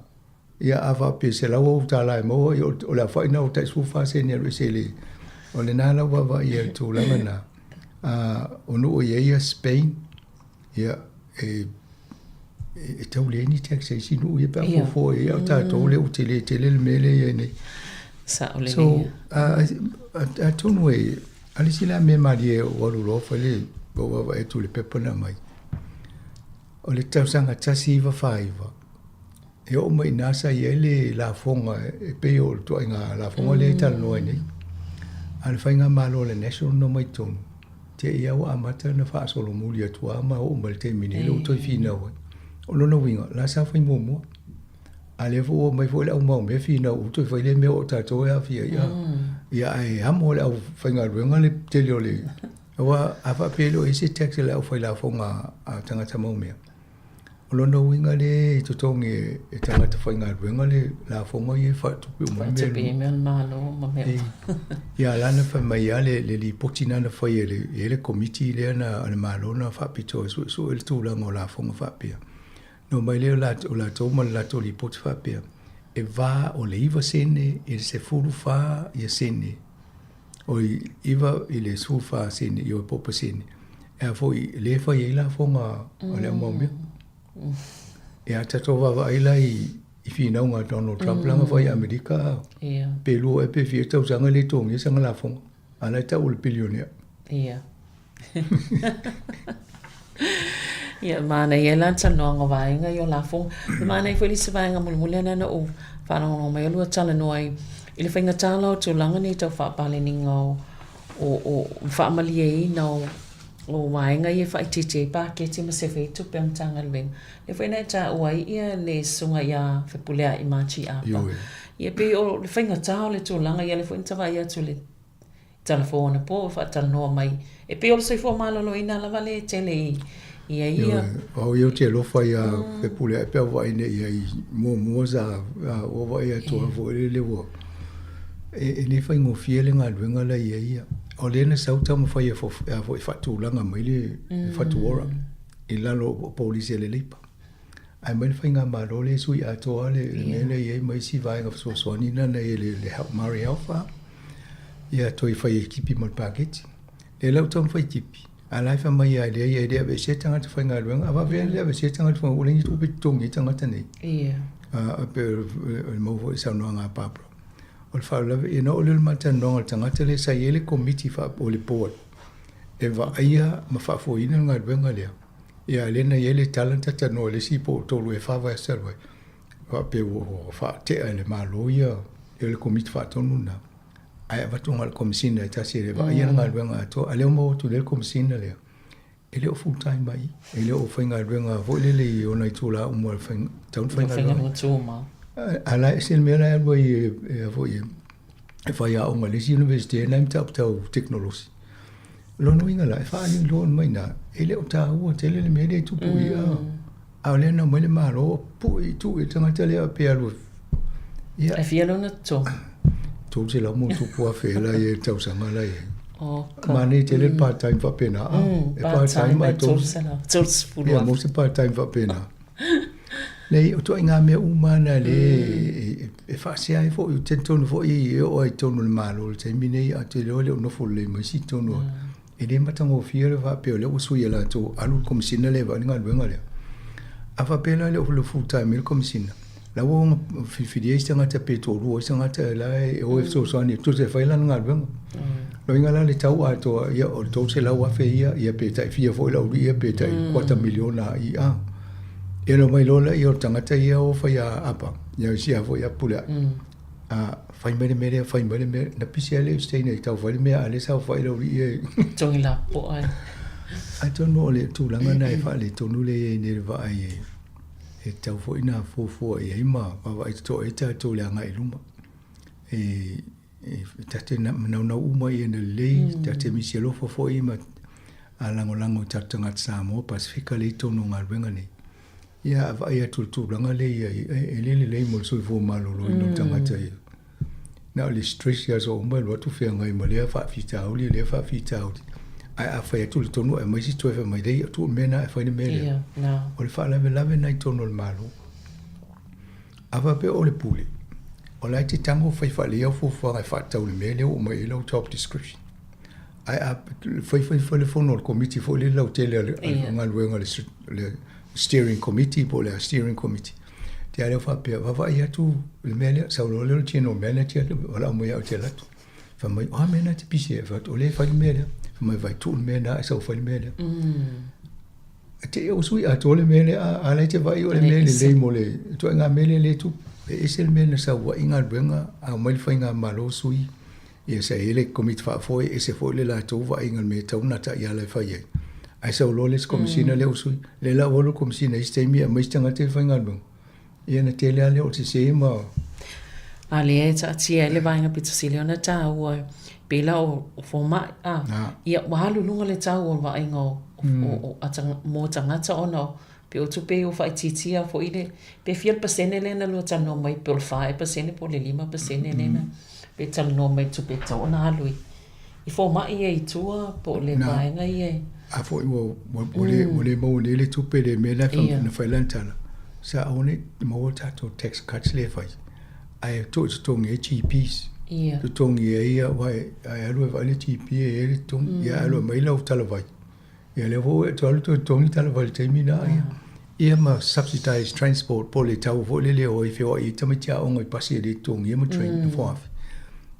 Ia a faapea e $100 ou $1 e maua, ia o le aofai lena ua tai 14 sene e alu ese i le... O lena la ua vaavaai i ai i le tulaga lena. A, o nuu e i ai ia Spain, ia, e, e tau leai ni tax a isi nuu ia pe a fuafua i ai, a o tatou lea ua tele tele le mea lea e i ai nei. Sao lelei. So, atonu e, a le isi la mea malie ua alu loa fai le, ua vaavaai atu i le pepa na aumai, o le tausaga 1949, E oo mai i ina sa i ai le lafoga e pei o le ituaiga lafoga lea e talanoa ai nei. A o le faigamalo a le National na omai i totonu, te i lava ua amata ona faasolomuli atu lava ma oo mai i le taimi nei lea ua toe finau ai. O lona uiga, o la sa fai muamua. A lea foi ua omai foi le au maumea finau ua toe fai lea mea o tatou e aafia ai. Ia ae amo e le aufaigaluega le tele o le... Aua a faapea e le o i ai se tax a le aufailafoga a tagata maumea, O lona uiga lea e totogi e tagata faigaluega le lafoga ia e faatupe uma ai mea. Faatupe ai mea a le Malo ma mea uma. Ia la na fai mai lava le lipoti lena na fai e le, e i ai le komiti lea na a le Malo na faapitoa e suesue le tulaga o lafoga faapea. Na omai lea o latou ma le latou lipoti faapea, e va o le 9 sene i le 14 ia sene Oi, 9 i le 14 sene, ioe po o pasene, e a foi, lea e fai ai lafoga a le au maumea. E a tatou vaavaai la i, i finauga a Donald Trump la na fai i Amerika, pe lua ea pe fia tausaga e le togia sana lafoga, a la e tau o le bilionea. Ia. Ia, manaia la le talanoaga o vaega ia o lafoga. E manaia foi le isi vaega mulimuli lea na ou faalogologo mai ai lua talanoa i i le faigata la o tulaga nei tau faapaleniga o o o faamalieina o o vaega ia e faaitiitia ai paketi ma sefe ai tupe a Matagaluega. Lea foi na e taua ai ia le susuga ia Fepuleai Margie Apa. Ia pei o le faigata o le tulaga ia lea foi na ta vaai atu i le Talafou anapo e faatalanoa mai e pei o le soifua maloloina lava lea e tele i i ai ia. Ioe, o au ia ou te alofa ia Fepuleai pe a vaai nei i ai muamua sa ua vaai atu lava foi lele ua e le faigofie le galuega la e i ai ia. O lea na sau taumafai e foi faatulaga mai le Whatu Ora i lalo o polisi a le Labour. Ae mai le faigamalo lea e sui atoa le mea lea e i ai ma isi vaega fesoasoani na na i ai le Māori Health ia toe fai e tipi ma le paketi. Lea la ua taumafai tipi, a o la e fai mai lava e leai e le aveesea tagata faigaluega. A faapefea ona le aveesea tagata faigaluega ua leai ni tupe e totogi ai tagata nei. A pei o le mau foi i le saunoaga a Barbara. O le faalavelave, ia ona oo lea o le matalanoaga a le tagata lea sa i ai le komiti o le board e vaaia ma faafoeina le galuega lea. Ia lea na i ai le tala na talatalanoa i le isi po o tolu ea fa vaiaso talu ai, faapea ua faatea e le Malo ia. E o le Komiti Faatonu lena, ae avatu na o le Komesina e tasi e vaaia le galuega atoa. A o lea ua maua atu nei le Komesina lea, e le o full time mai i, e le o faigaluega foi lele i ona itula uma e tatau ona faigaluega. A o la e ese le mea la e alu ai e foi e faiaoga i le isi University e nai mataupu tau tekonolosi. O lona uiga la, e faaaliga mai i ina, e le o taua tele le mea lea e tupu i i, a o lea na omai le Malo pue i tuu i le tagata lea pe alu ia. E fia lona totogi? 300 ma ona tupu afe la i ai i le tausaga la i ai. Manaia tele le part time faapena. E part time ae 300,000. Ia, maua se part time faapena. Leai, o ituaiga mea uma na lea e faasea ai foi, ou te talitonu foi e oo lava i totonu o le Malo i le taimi nei, ae ou te iloa e le o nofo lelei ma isi totonu. E le matagofie le faapea o lea ua sui e latou alu le Komesina lea e vaai le galuega lea. A faapea la e le o full time ai le Komesina, la ua ono filifilia isi tagata pe toalua isi tagata la e o e fesoasoani e tusa e fai lana galuega. Lona uiga la le tau atoa, ia o le $300,000 ia, ia pe tai fia foi lau ia pe tai kuata miliona i a. Ia ona omai loa lea o le tagata ia o fai a apa, ia isi a foi a pule ai. A fai mai le mea lea, fai mai le mea, na pisi lava le Eustain e tau fai le mea, a o lea sa fai lau alii e. Togi lapoa ai. Atonu o le tulaga lena e faaletonu lea e i ai nei le vaai e, e tatau foi ona fuafua i ai ma vaavaai totoa i ai tatou i le agai i luma. E, e ta te naunau uma ia ina lelei, ta te misi alofa foi ma a lagolago i tatou tagata Samoa, Pasefika lea i totonu o galuega nei. Ia, a vaai atu i le tulaga lea i ai, e le lelei mo le soifua maloloina o le tagata ia. Na o le stress i aso uma e alu atu feagai ma lea faafitauli, lea faafitauli. Ae a fai atu le tonu ae aumai se isi toe fai mai, leai, tuu le mea lena ae fai le mea lea. O le faalavelave lena i totonu o le Malo. A faapea o le pule, o la e te tago fai faalelei au fuafuaga e faatatau i le mea lea ua aumai ai lau job description. Ae a fai fai fai le fono a le komiti foi lele lautele a le galuega le steering committee po o le steering committee, te a lea faapea, vaavaai atu le mea lea, sau loa lea o le general manager valaau mai ia au ou te alu atu. Fai mai, o a mea na e te pisi ai? Fai atu, o lea e fai le mea lea. Fai mai, vai tuu le mea lena ae sau fai le mea lea. E te i ua sui atoa le mea lea, a la e te vaai o le mea lelei mo le ituaiga mea lea e tupu. E ese le mea na sau ai galuega, a omai le faigamalo sui, ia sa i ai le komiti faafoe, ese foi le latou vaaiga i le mea e tatau ona taiala e fai ai. Ae sau loa le isi komesina lea ua sui, lea la ua alu le komesina i isi taimi e aumai isi tagata e faigaluega. Ia na tele lava lea o le sese ma... A lea e taatia ai le vaega pito sili ona taua pei la o fomai a ia ua alu i luga le tau o le vaaiga o mo tagata ona pei o tupe ia ua faaitiitia foi le pe fia le pasene lea na lua talanoa mai pe o le 4% po o le 5% lea na pe talanoa mai tupe e tatau ona alu i fomai ia i tua po o le vaega ia e A foi ua le maua nei le tupe le mea na fai lana tala, sa aua ne i maua tatou tax cuts lea e fai, ae tuu e totogi ai GPs. Totogi ai aua e alu e vaai le GP e i ai le totogi, ia alu e aumai lau talavai. Ia lea foi ua e toe alu toe totogi talavai i le taimi lena. Ia ma subsidized transport po o le tau foi lele e o ai e feoai ai tamaiti aoga i pasi e le totogia ma train e 4,000.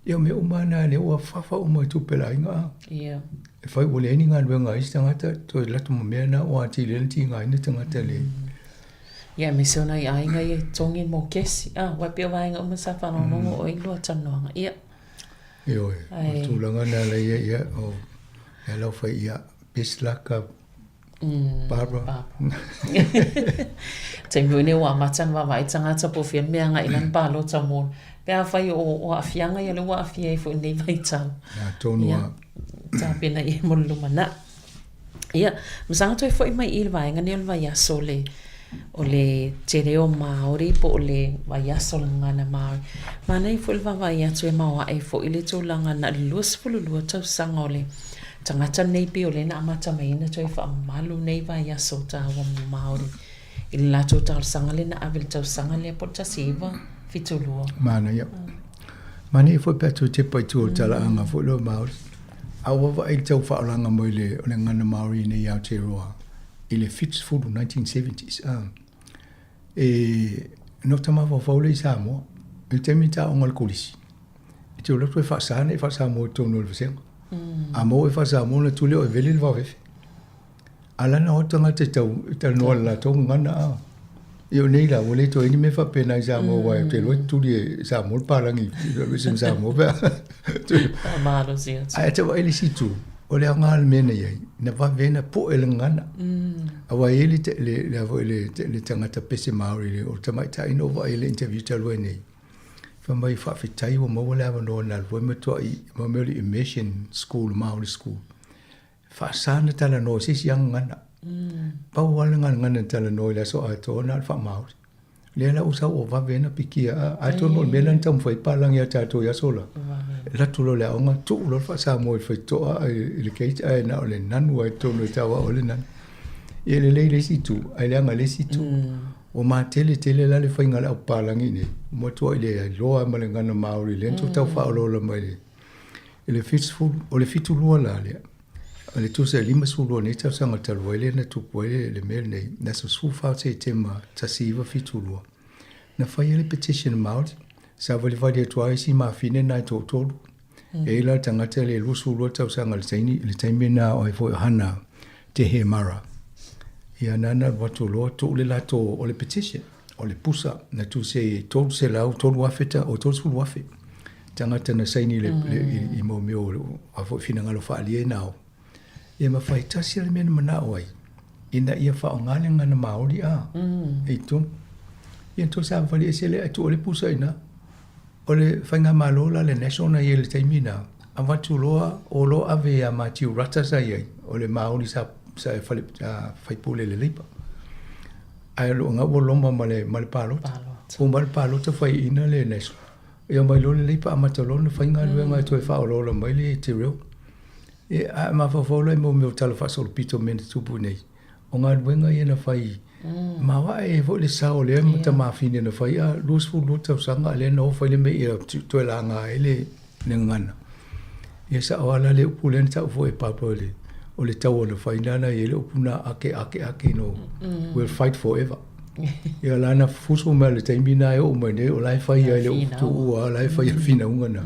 Ia o mea uma lava na lea ua fafa uma i tupe a le aiga a. E fai ua leai ni galuega a isi tagata toe alu atu ma mea na ua atili ai ona tigaina tagata le. Ia aemaise o nai aiga ia e totogi mo kesi. Ah, aua e pei o vaega uma sa faalogologo oe i lua talanoaga. Ia. Ioe, o le tulaga lena la ia, ia, o lea la ua fai ia, best luck a Barbara. Taimi foi nei ua amata ona vaavaai tagata po o fea le mea agai lana palota mo pe afai o aafiaga ia lea ua aafia ai foi i lenei vaitau. Atonu lava. Tapena i ai mo le lumanai. Ia, masaga toe foi mai i le vaega nei o le vaiaso o le o le Te Reo Māori po o le vaiaso o le Gagana Māori. Manaia foi le vaavaai atu e maoae foi le tulaga na o le 22 tausaga o le tagata lenei pei o lea na amata mai ai ona toe faamamalu nei vaiaso taua Māori i le latou talosaga lea na ave i le tausaga lea po o le 1972. Manaia. Manaia foi pe a toe tepa i tua o le talaaga foi lea o Māori. A ua vaai i le tau faaolaga mai le o le gagana Māori nei i Aotearoa i le 70, 1970s, a, e na ota mafaufau lea i Samoa i le taimi ta aoga i le kolisi. E te alu atu e faasa na e faa-Samoa i totonu o le vasega. A maua e faa-Samoa ona tu lea o e vele le vaovefe. A la na o tagata e tau e talanoa i le latou gagana a. Ia o nei la, ua le toe i ai ni mea faapena i Samoa aua ou te iloa e tuli e Samoa le palagi i alu ese ma Samoa pe a Faamalosi atu. Ae tau vaai le isi itu, o le aoga o le mea na i ai, na vave ai ona po'e le gagana. Aua e i ai le, le, le, a foi le, le tagata pese Māori, le, o le tamaitai na ou vaai i le interview talu ai nei, fai mai faafetai ua maua le avanoa na alu ai matuai ma mea o le immersion school, Māori school. Faasa ona talanoa i se isi lava gagana. Pau lava le gagana na talanoa i le aso atoa na o le faa-Māori. Lea la ua sau ua vave ai ona pikia. Atonu o le mea lea na taumafai ai palagi ia tatou i aso la, alu atu loa i le aoga, tuu loa le faa-Samoa i le faitotoa i le gate ae na o le nanu lava i totonu e tauao ai le nanu. Ia e lelei i le isi itu, ae leaga i le isi itu. Ua matele tele la le faiga a le au papalagi i inei, ua matuai le iloa lava ma le gagana Māori lea na tau faaolaola mai i le I le 70, o le 72 la lea, o le tusa e 52 nei tausaga talu ai lea na tupu ai le mea lenei, le aso 14 o Setema 1972, na fai ai le petition Māori, savalivali atu ai isi mafine na e toatolu. E i ai la le tagata le 22 tausaga i le taimi, i le taimi lena o ai foi o Hana Te Hemara. Ia nana alu atu loa tuu le latou o le petition, o le pusa na tusi ai e 300, 3,000 o 30,000 tagata na saini le, le, i, i mau mea o a foi finagalo faaalia i na o. Ia ma fai tasi le mea na manao ai, ina ia faaaoga le gagana Māori a, i totonu. Ia toe savavali ese le, ae tuu le pusa i ina. O le faigamalo la le National na i ai i le taimi lena, avatu loa o lo ave ia Matiu Rata sa i ai, o le Māori sa, sa fale, faipule i le Labour. Ae o lena ua loma ma le, ma le palota. Uma le palota faiaina le National. Ia omai loa le Labour amata loa ona fai galuega e toe faaolaola mai le te reo. E, a mafaufau la i mea o tala faasolopito mea na tupu nei. O galuega ia na fai maoae ai foi le sao o lea tamafine na fai a 22 tausaga a lea na o fai le mea ia toe laga ai le gagana. Ia sao lava la le upu lea na tau foi e Papa o le o le taua na fai lana i ai le upu na ake ake ake no we'll fight forever. Ia la na fusu mai le taimi na e oo mai nei o la e fai ai le upu tuua o la e fai ai le finauga na.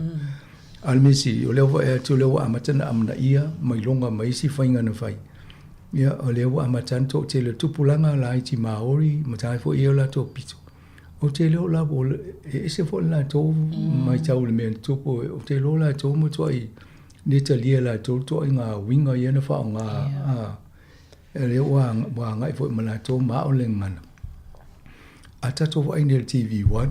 A o le mea sili o lea ua vaai atu o lea ua amata ona amanaia mailoga ma isi faiga na fai. Ia, o lea ua amata ana toatele o tupulaga laiti Māori ma tagata foi ia o latou pito. Ou te iloa la e ese foi le latou matau i le mea na tupu. Ou te iloa latou matuai le talia e latou le ituaiga uiga ia na faaaoga a lea ua agai foi ma latou ma ao le gagana. A tatou vaai nei i le TV1,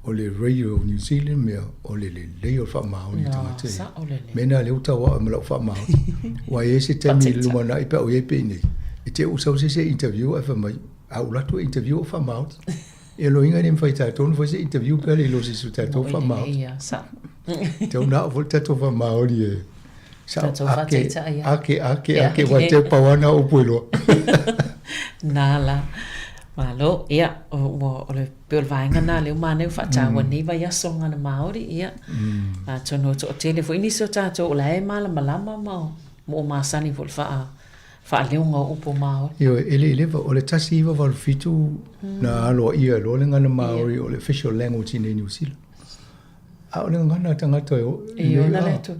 o le Radio of New Zealand mea, o le lelei o le faamaoni i tagata ia. Mea na lea ua tauao ai ma lau faamaoni. Aua e i ai se taimi i le lumanai pe a ou i ai pea i inei, e te i ua sau se isi e interview ae fai mai, a ou alu atu e interview o faamaoni. Ia loiga e le mafai e tatou ona fai se interview pe a le iloa e se isi o tatou faamaoni. Tau na o foi le tatou faamaoni e sao ake, ake, ake, ake, ua te pau ana upu iloa. Nā la. Malo, ia, o le pei o le vaega nā lea ua manaia ua faataua nei vaiaso gagana Māori, ia. Atonu e toatele foi nisi o tatou o la e malamalama ma o masani foi i le faa, faaleoga o upu Māori. Ioe, e le i leva, o le 1987 na aloaia ai loa le gagana Māori o le official language i inei i Niu Sila. A o le gagana a tagata e o, E ona le atu.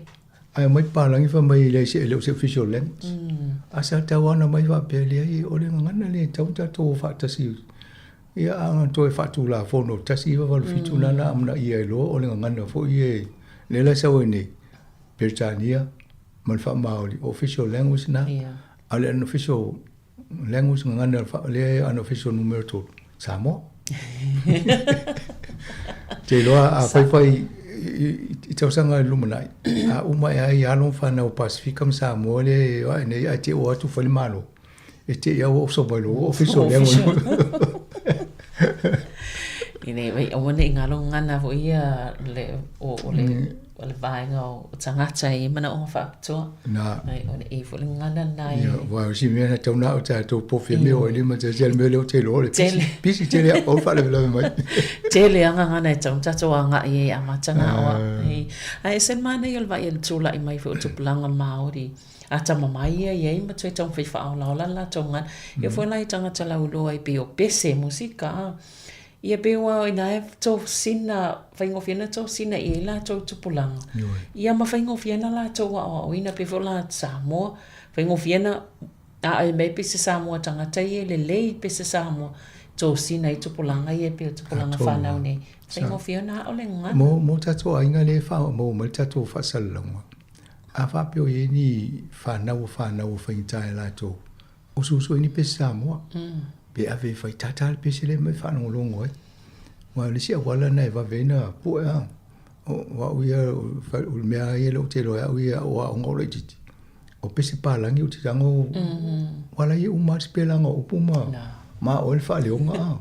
Ae omai papalagi fai mai e leai se, e le o se official language. A sa tau ana mai faapea, leai, o le gagana lea e tatau ona tatou o faatasi. Ia a na toe faatulafono 1987 na na amanaia ai loa o le gagana foi e lea la e sau ai nei, Peretania ma le faa-Māori, o official language na. A o le unofficial language gagana lea e unofficial numera 3, Samoa. Te iloa a faifai i tausaga i le lumanai, a uma ea ai alo ma fanau o Pasifika ma Samoa lea e ae nei ae te o atu fai le Malo. E te i au oso mai loa, official language. Ina wai aua ne i ngalo ngana foi ia le o o le o le vaega o tagata e manaoga faapitoa. Na. Ai o le e foi le gagana lena e. Ia, aua o si mea na tau na o tatou pofi e mea o e lima tasi a le mea lea ou te iloa o le pisi. Pisi tele a pau le faalavelave mai. Tele lava gagana e tatau ona tatou agai ai e amata na o ai. Ae ese le manaia o le vaai i le tulai mai foi o tupulaga Māori. A tama mai ia i ai ma toe taumafai faaolaola le latou gagana. Ia foi la i tagata lauiloa e pei o pese musika a. Ia pei ua ina e tosina, faigofie ona tosina i ai latou tupulaga. Ia ma faigofie ona latou aoaoina pei foi o la Samoa, faigofie ona ae mai pese Samoa tagata ia e lelei pese Samoa. tosina ai tupulaga ia e pei o tupulaga fanau nei. Faigofie ona ao le gagana. Mo, mo tatou aiga lea e maua mai le tatou faasalalauga, a faapea o i ai ni fanau o fanau o faigata ia latou, usuusu ai ni pese Samoa, pe ave e fai tātā le pese lea mai faalogologo ai. Aua o le isi auala lena e vave ai ona pue a. O au ia, o le mea lava ia lea ou te iloa e au ia o aoga o laitiiti, o pese palagi ou te tago, ua la ia uma lava le sipelaga o upu ma ma oe le faaleoga a.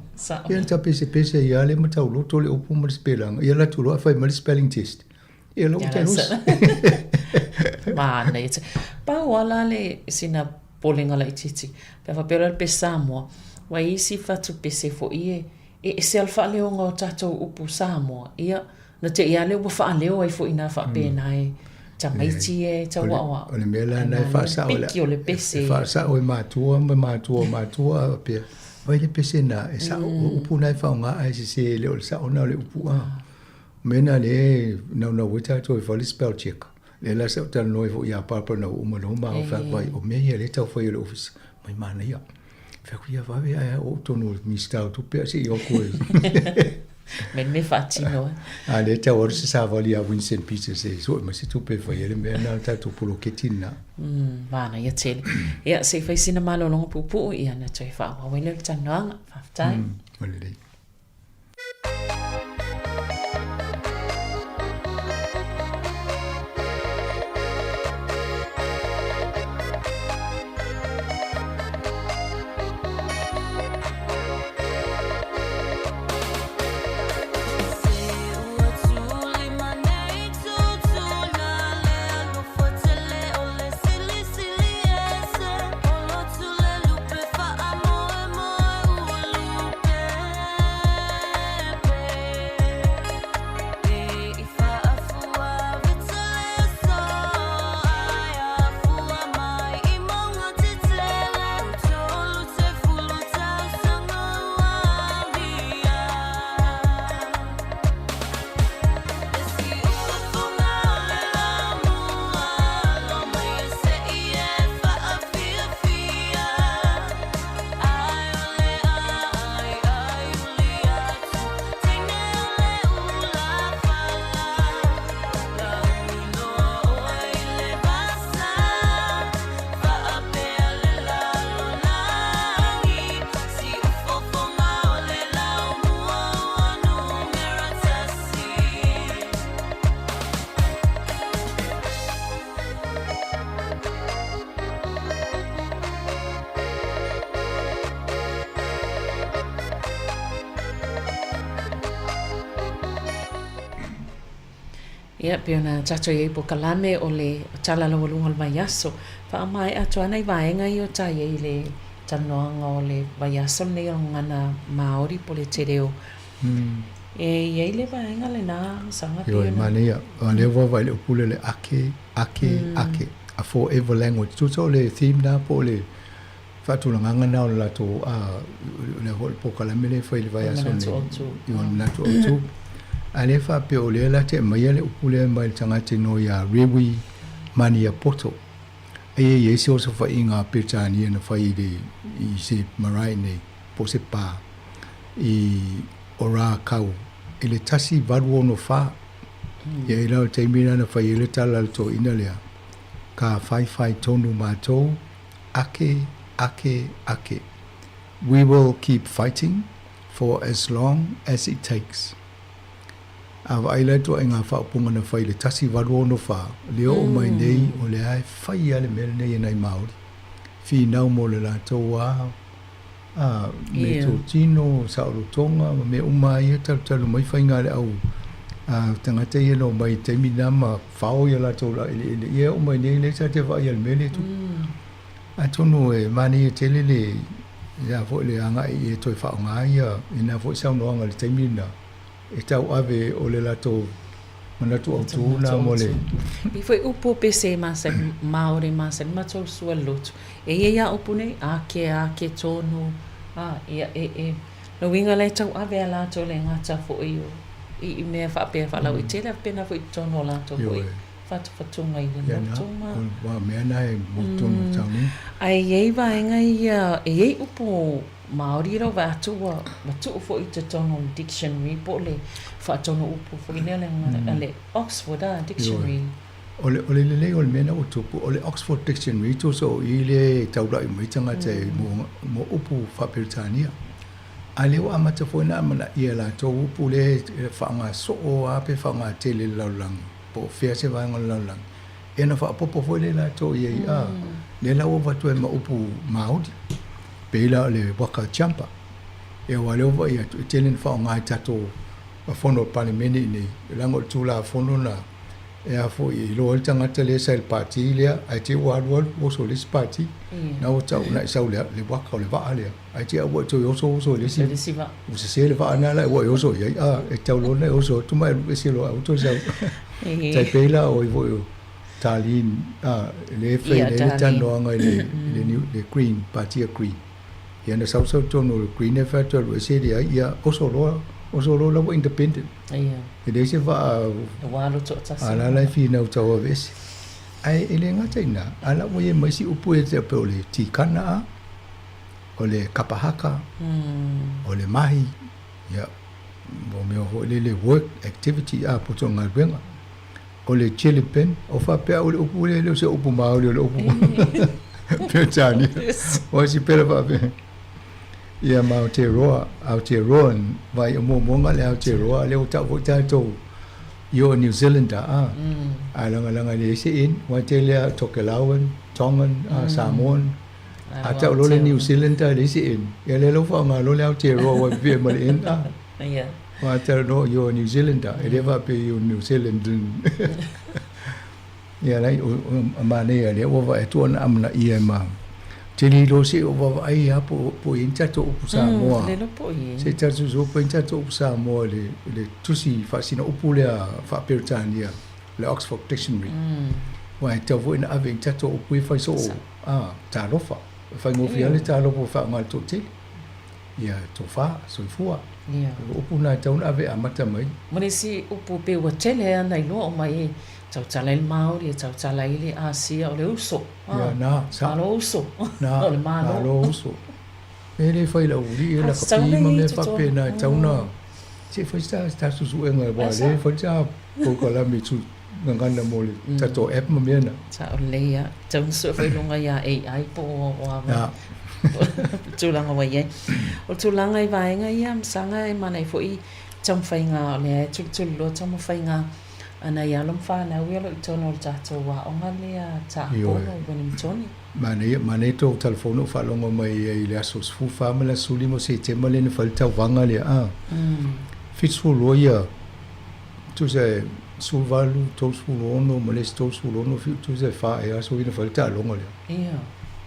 Ia na ta pesepese ai lava lea ma tauloto le upu ma le sipelaga, ia alu atu loa fai mai le spelling test. Ia la ua te losi. Manaia. Pau lava la le sina popolega laitiiti, pe a faapea loa le pese Samoa, ua i ai isi fatu pese foi e ese lava le faaleoga o tatou upu Samoa, ia, na te i lava lea ua faaleo ai foi inā faapena e tamaiti e tau aoao. O le mea la lena e faasao e piki o le pese. E faasao e matua ma matua o matua a faapea, vaai le pese lena e sao, o upu na e faaaoga ae sese e le o le sao lena o le upu a. O mea na lea e naunau ai tatou e fai le spell check. Lea la sa ou talanoa ai foi ia Barbara ina ua uma loa ma fai atu ai, o mea ia lea e tau fai e le Ofisa, mai manaia. Fai atu, ia vave ae oo tonu i le Minisita o Tupe ae se i o atu e. Me le mea faatino ai. A lea e tau alu se savali ia Winston Peters e sue mai se tupe e fai ai le mea lena, le tatou poloketi lena. Manaia tele. Ia, se i fai sina malologa puupuu, ia ona toe faaauau ai lea o le talanoaga. Faafetai. Ua lelei. Ia, pei ona tatou i ai polokalame o le tala laualuga o le vaiaso. Faamaea atu ana i vaega ia o ta i ai i le talanoaga o le vaiaso lenei o le gagana Māori po o le te reo. E i ai le vaega lena, Saga, pei ona... Ioe, manaia. O lea ua vaai i le upu lea o le ake, ake, ake. A forever language. Tusa o le theme lena po o le faatulagaga lena o le latou, lea foi o le polokalame lea e fai i le vaiaso lenei. O le manatu autu. O le manatu autu. A lea faapea o lea la te aumaia le upu lea mai le tagata inoa ia Rewi Maniapoto. E i ai se osofaiga a Peretania na fai i le, i se marae nei, po o se pā, i Ōrākau i le 1864. Ia i la o le taimi lena na fai ai le tala a le toeaina lea, Ka whaiwhai tonu mātou, ake, ake, ake. We will keep fighting for as long as it takes. A vaai la atu ai ngā whaopunga na whai le 1864, le oo mai nei o le ae whai a le mea lenei e nai Māori. Whinau mō le lātou a, a me tō tino, saolotonga, ma mea uma ia talutalu mai whainga le au a tangata ia no mai taimi nā ma whao ia lātou la ele ele. Ia oo mai nei le sa te vaai a le mea le tupu. Atonu e manaia tele le ia foi le agai i e toe whaonga ia i nā foi saunoanga le taimi nā. E tauave o le latou manatu autū na mo le. I foi upu o pese e masani, Māori masani, matou sua lotu. E ia ia upu nei, ake, ake, tonu, a, ia, e, e, no uiga la e tauave a latou le gata foi o, i, i mea faapea whaalau i tele, a pena foi i totonu o latou foi. Fatufatuga i le loto ma. Ua mea na e mo tonu tau. Ae i ai vaega ia, e i ai upu Māori rau vae atu ua tuu foi i totonu o le dictionary po o le faatonu upu foi lea a le Oxford Dictionary. O le, o le lelei o le mea na ua tupu, o le Oxford Dictionary tusa o i lea e taulai uma ai tagata mm. mo, mo upu faa-Peretania. A lea ua amata foi na amanaia e latou upu lea e faaaoga soo a pe faaaoga tele i le lalolagi, po o fea se vaega o le lalolagi. Ia na faaopoopo foi lea e latou i ai, a, lea la ua avatu ai ma upu Māori, pei la o le waka jumper. Ia aua o lea ua vaai atu, e tele ina faaaoga e tatou fono o le Palemene i inei, leaga o le Tulafono na e a foi, e iloa ai le tagata lea sa i le pati lea, ae te i ua alu alu oso i le isi pati, na ua tau na e sau le, le waka o le vaa lea, ae te i ua e toe oso oso i le isi, ua sese le vaa na la ua e oso i ai, a, e tau loa na e oso atu ma e alu ese loa, ae ua toe sau. Tai pei la o i foi o Darlene, a, le fai nei le talanoaga i le, i le, new, le Green, Patia Green. Ia na sausau tonu o le Green e fai atu alu ese le ai, ia oso loa, oso loa la ua independent. Ia. E leai se vaa Ua alu toatasi. A la la e finau tau aveese. Ae e le gata i ina, a la ua i ai ma isi upu e te pei o le tikana a, o le kapa haka, o le mahi, ia, mo mea foi lele work activity a, poto o galuega. O le jelly bean, o faapea au le upu lea e le o se upu Māori o le upu Peretania. O si pela faapea. Ia ma Aotearoa, Aotearoan, vai o muamuaga le Aotearoa, lea ua tau foi tatou i o New Zealander, a. A lagalaga e leai se N, aua e tele lava Tokelauan, Tongan, Samoan, a tau loa le New Zealander e leai se N. Ia lea la ua faaaoga loa le Aotearoa aua e pipii ai ma le N, a. Aua tau loa i o New Zealander, e le faapea i o New Zealand. Ia lai o manaia lea ua vaai atu ona amanaia e ma tele iloa se o vaavaai lava po po i ai ni tatou upu Samoa. Le iloa po o i ai. Se tatou so po i ai ni tatou upu Samoa i le i le tusi faasino upu lea faa-Peretania, le Oxford Dictionary. Aua e tatau foi ona ave i ni tatou upu ia fai soo a talofa. E faigofie lava le talofa ua faaaoga e le toatele. Ia tofa, soifua. Ia. O upu na e tatau ona ave e amata mai. Ma le isi upu pei ua tele ana iloa uma e tautala i le Māori, e tautala i le Asia, o le uso. Ia, na, sa. Malo uso. Na, o le Malo. Malo uso. E le fai lau alii e lakapi ma mea faapena e tatau ona se i fai se tatou suega aua o lea e fai sa polokalame tu gagana mo le tatou app ma mea na. Sao lelei lava. Tatau ona sue foi i luga ia AI po o a mai tulaga ua i ai. O le tulaga i vaega ia Masaga e manaia foi taumafaiga o lea e tulituli loa taumafaiga a nai alo ma fanau ia o lo o i totonu o le tatou aoga lea Taapolo i Wellingtone. Manaia, manaia tou telephone o faalogo mai ai i le aso 14 ma le aso 15 o Setema lea na fai le tauvaga lea a. 72 ia tusa e 18, 36 ma le isi 36 fiu tusa e fa ea aso ia na fai le taaloga lea. Ia.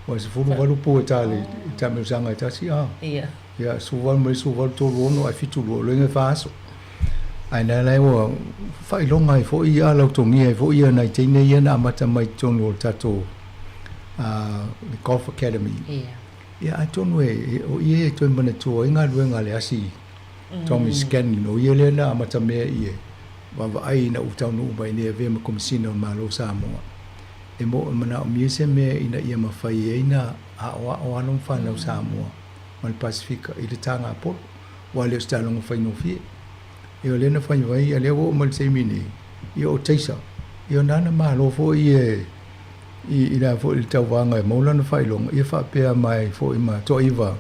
Ua 18 po e ta le taamilosaga e tasi a. Ia. Ia, 18 ma le isi 18, 36 ae 72, o loiga e fa aso. Ae na ala ai ua faailoga ai foi ia lautogia ai foi ia nai teine ia na amata mai i totonu o le tatou le Golf Academy. Ia. Ia atonu e, o ia e toe manatua ai galuega a le asi Tommy Scanlon, o ia lea na amata mea i e vaavaai ina ua taunuu mai nei e avea ma Komesina o le Malo o Samoa. E mo e manaomia se mea ina ia mafai ai na aoao alo ma fanau Samoa ma le Pasefika i le tāga polo. Aua e le o se taaloga faigofie. Ia o lea na fai mai, ia lea ua oo mai i le taimi nei, ia o Taser, ia na ona malo foi ia i, i la foi le tauvaga e maua lana faailoga, ia faapea mai foi ma Toaiva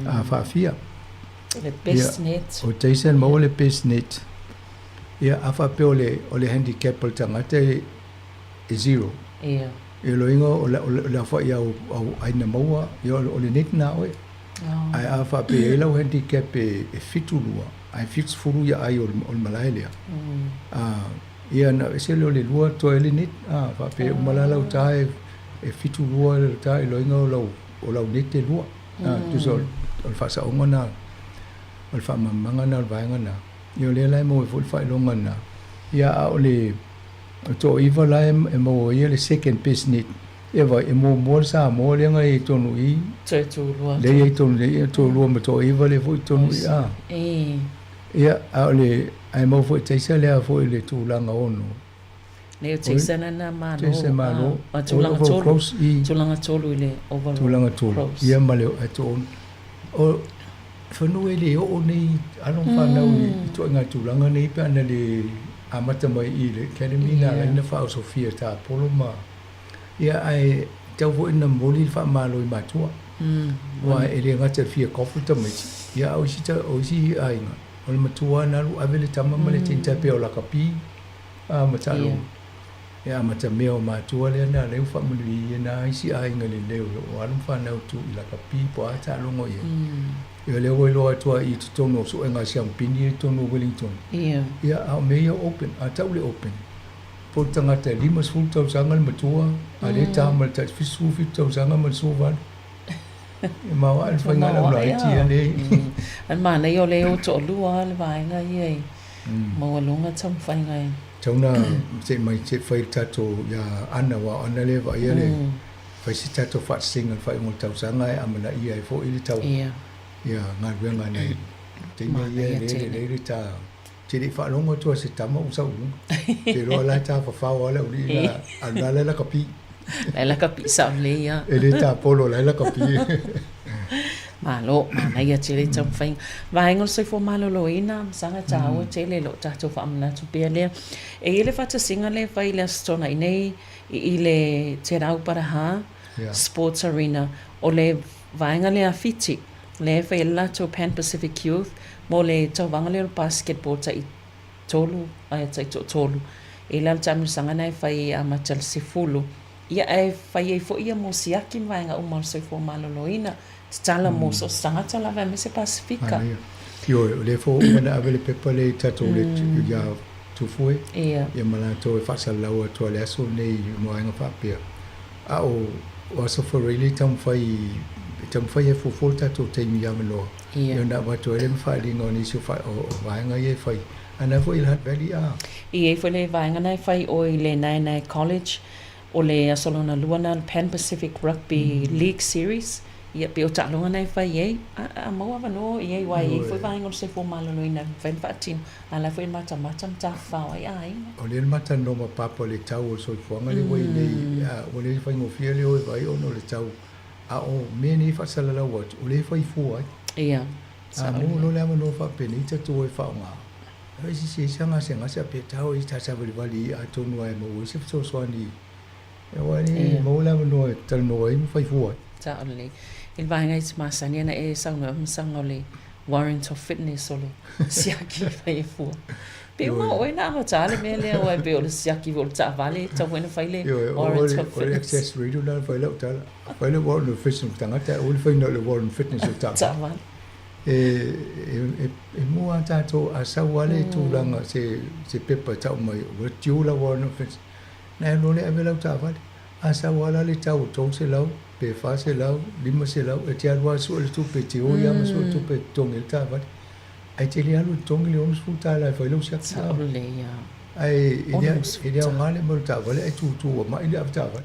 a faafia. Le best net. O Taser na maua le best net. Ia a faapea o le, o le handicap o le tagata e, e zero. Ia. E loiga o le, o le, o le aofai au, au aina maua, ia o le net na oe. Ae a faapea e i ai lau handicap e 72, ae 70 ia ai o le malae lea, ia ona aveese lea o le 2 toe ai le net, a faapea e uma la lau ta e 72 lau ta i loiga o lau net e 2. Tusa o le faasaoga lena, o le faamalamalamaga lena o le vaega lena. Ia o lea la e maua ai foi le faailoga lena. Ia a o le toaiva la e maua ai ia le second best net. Ia vai, e muamua le Samoa lea na i ai tonu i. Toe tulua. Lea i ai tonu i, toe lua ma toaiva lea foi i tonu i a. E. Ia, a o le, ae maua foi e Taisa lea foi le tulaga ono. Nei o Jason ana malo. Jason malo. A tulaga tolu. Tulaga tolu i le overall. Tulaga tolu. Ia ma le atoa. O fanua e le oo nei alo ma fanau i ituaiga tulaga nei pe ana le amata mai i le academy na ala ai ona faaosofia tapolo ma ia ae tau foi ina momoli le faamalo i matua aua e le gata i le fia kofu tamaiti ia a o isi o isi aiga o le matua na alu ave le tama ma le teine tai pei o lakapi a ma taaloga e amata mea o matua lea na ala ai ua faamanuia na isi aiga lelei o loo alo ma fanau tu i lakapi po o a taaloga o i ai. Ia lea ua iloa atu ai i totonu o suega a Siamupini ia i totonu o Wellington. Ia. Ia, a o mea ia o open, a tau le open, po o le tagata e 50 tausaga le matua, a lea e ta ma le tai 77 tausaga ma le 18. E maoae le faiga lau laiti ia lea. A le manaia o lea e o toalua lava le vaega ia i maualuga taumafaiga e. Tau na se i mai se i fai le tatou ia Ana, aua o Ana lea e vaaia le. Fai se tatou faasesega i le faaiuga o le tausaga ae amanaia ai foi le tau ia galuega nai teine ia e le lelei le ta te le i faalogo atu a se tama ua sau i luga. Te iloa la e tafafao lava le aualii la a la e lakapi. La e lakapi sao lelei a. E le tapolo la e lakapi. Malo, manaia tele taumafaiga. Vaega o le soifua maloloina, masaga taua tele lo tatou faamanatu pea lea. E i ai le faatasiga lea e fai i le Aso Toonai nei i le Te Rauparaha Sports Arena, o le vaega lea a Fiti, lea e fai ai le latou Pan Pacific Youth mo le tauvaga lea o le basketball tai tolu ae tai toatolu. I lalo taamilosaga na e fai e amata i le 10. Ia ae fai ai foi ia mo siaki ma vaega uma o le soifua maloloina, tatala mo so o se tagata lava aemaise Pasefika. Manaia. Ioe, o lea foi ua uma ona ave le pepa lea i tatou le ia Tufue, ia ma latou e faasalalau atu a le aso lenei i vaega faapea. A o o Aso Faraile e taumafai e taumafai e fuafua le tatou taimi avanoa ia ona avatu ai lea ma faaaliga o nisi o o vaega ia e fai. A na foi i le Hutt Valley a. I ai foi le vaega na e fai o i le Naenae College O le aso lona lua lena o le Pan Pacific Rugby League Series, ia, pei o taaloga na e fai ai, a, a maua avanoa o i ai, aua e i ai foi vaega o le soifua maloloina e mafai ona faatino, a o la e foi e matamata ma tafafao ai aiga. O lea le matalanoa ma Papa i le tau o le soifuaga lea ua i ai nei, a, ua le faigofie le o e vaai ona o le tau, a o mea nei e faasalalau atu, o lea e fai fua ai. Ia, A maua loa le avanoa faapenei tatou o e faaaoga, Ai se se se gasegase a pe tau i ta savalivali atonu lava e maua ai se fesoasoani aua e le maua le avanoa e talanoa ai ma fai fua ai. Sao lelei. I le vaega i te masani ana e saunoa ai masaga o le warrant of fitness o le siaki e fai e fua. Pe uma oe na amata le mea lea aua e pei o le siaki foi o le taavale e tatau foi ona fai le warrant of fitness. O le access radio lena na fai lau tala. Fai le warrant of fitness o le tagata ae aua le faina o le warrant of fitness o le taavale. E mua a tātou a sau a le tulaga se pepa e tau mai ua due lau warrant of fitness na e lole ave lau taavale a sau a la le tau o 300 pe 400 500 e te alu a sue le tupe e te oi a ma sue le tupe e totogi ai le taavale ae te le alu e totogi le 60 tala e fai lau siaki. Sao lelei a. Ae e le aoga le aumai o le taavale ae tutu ua mai le avetaavale.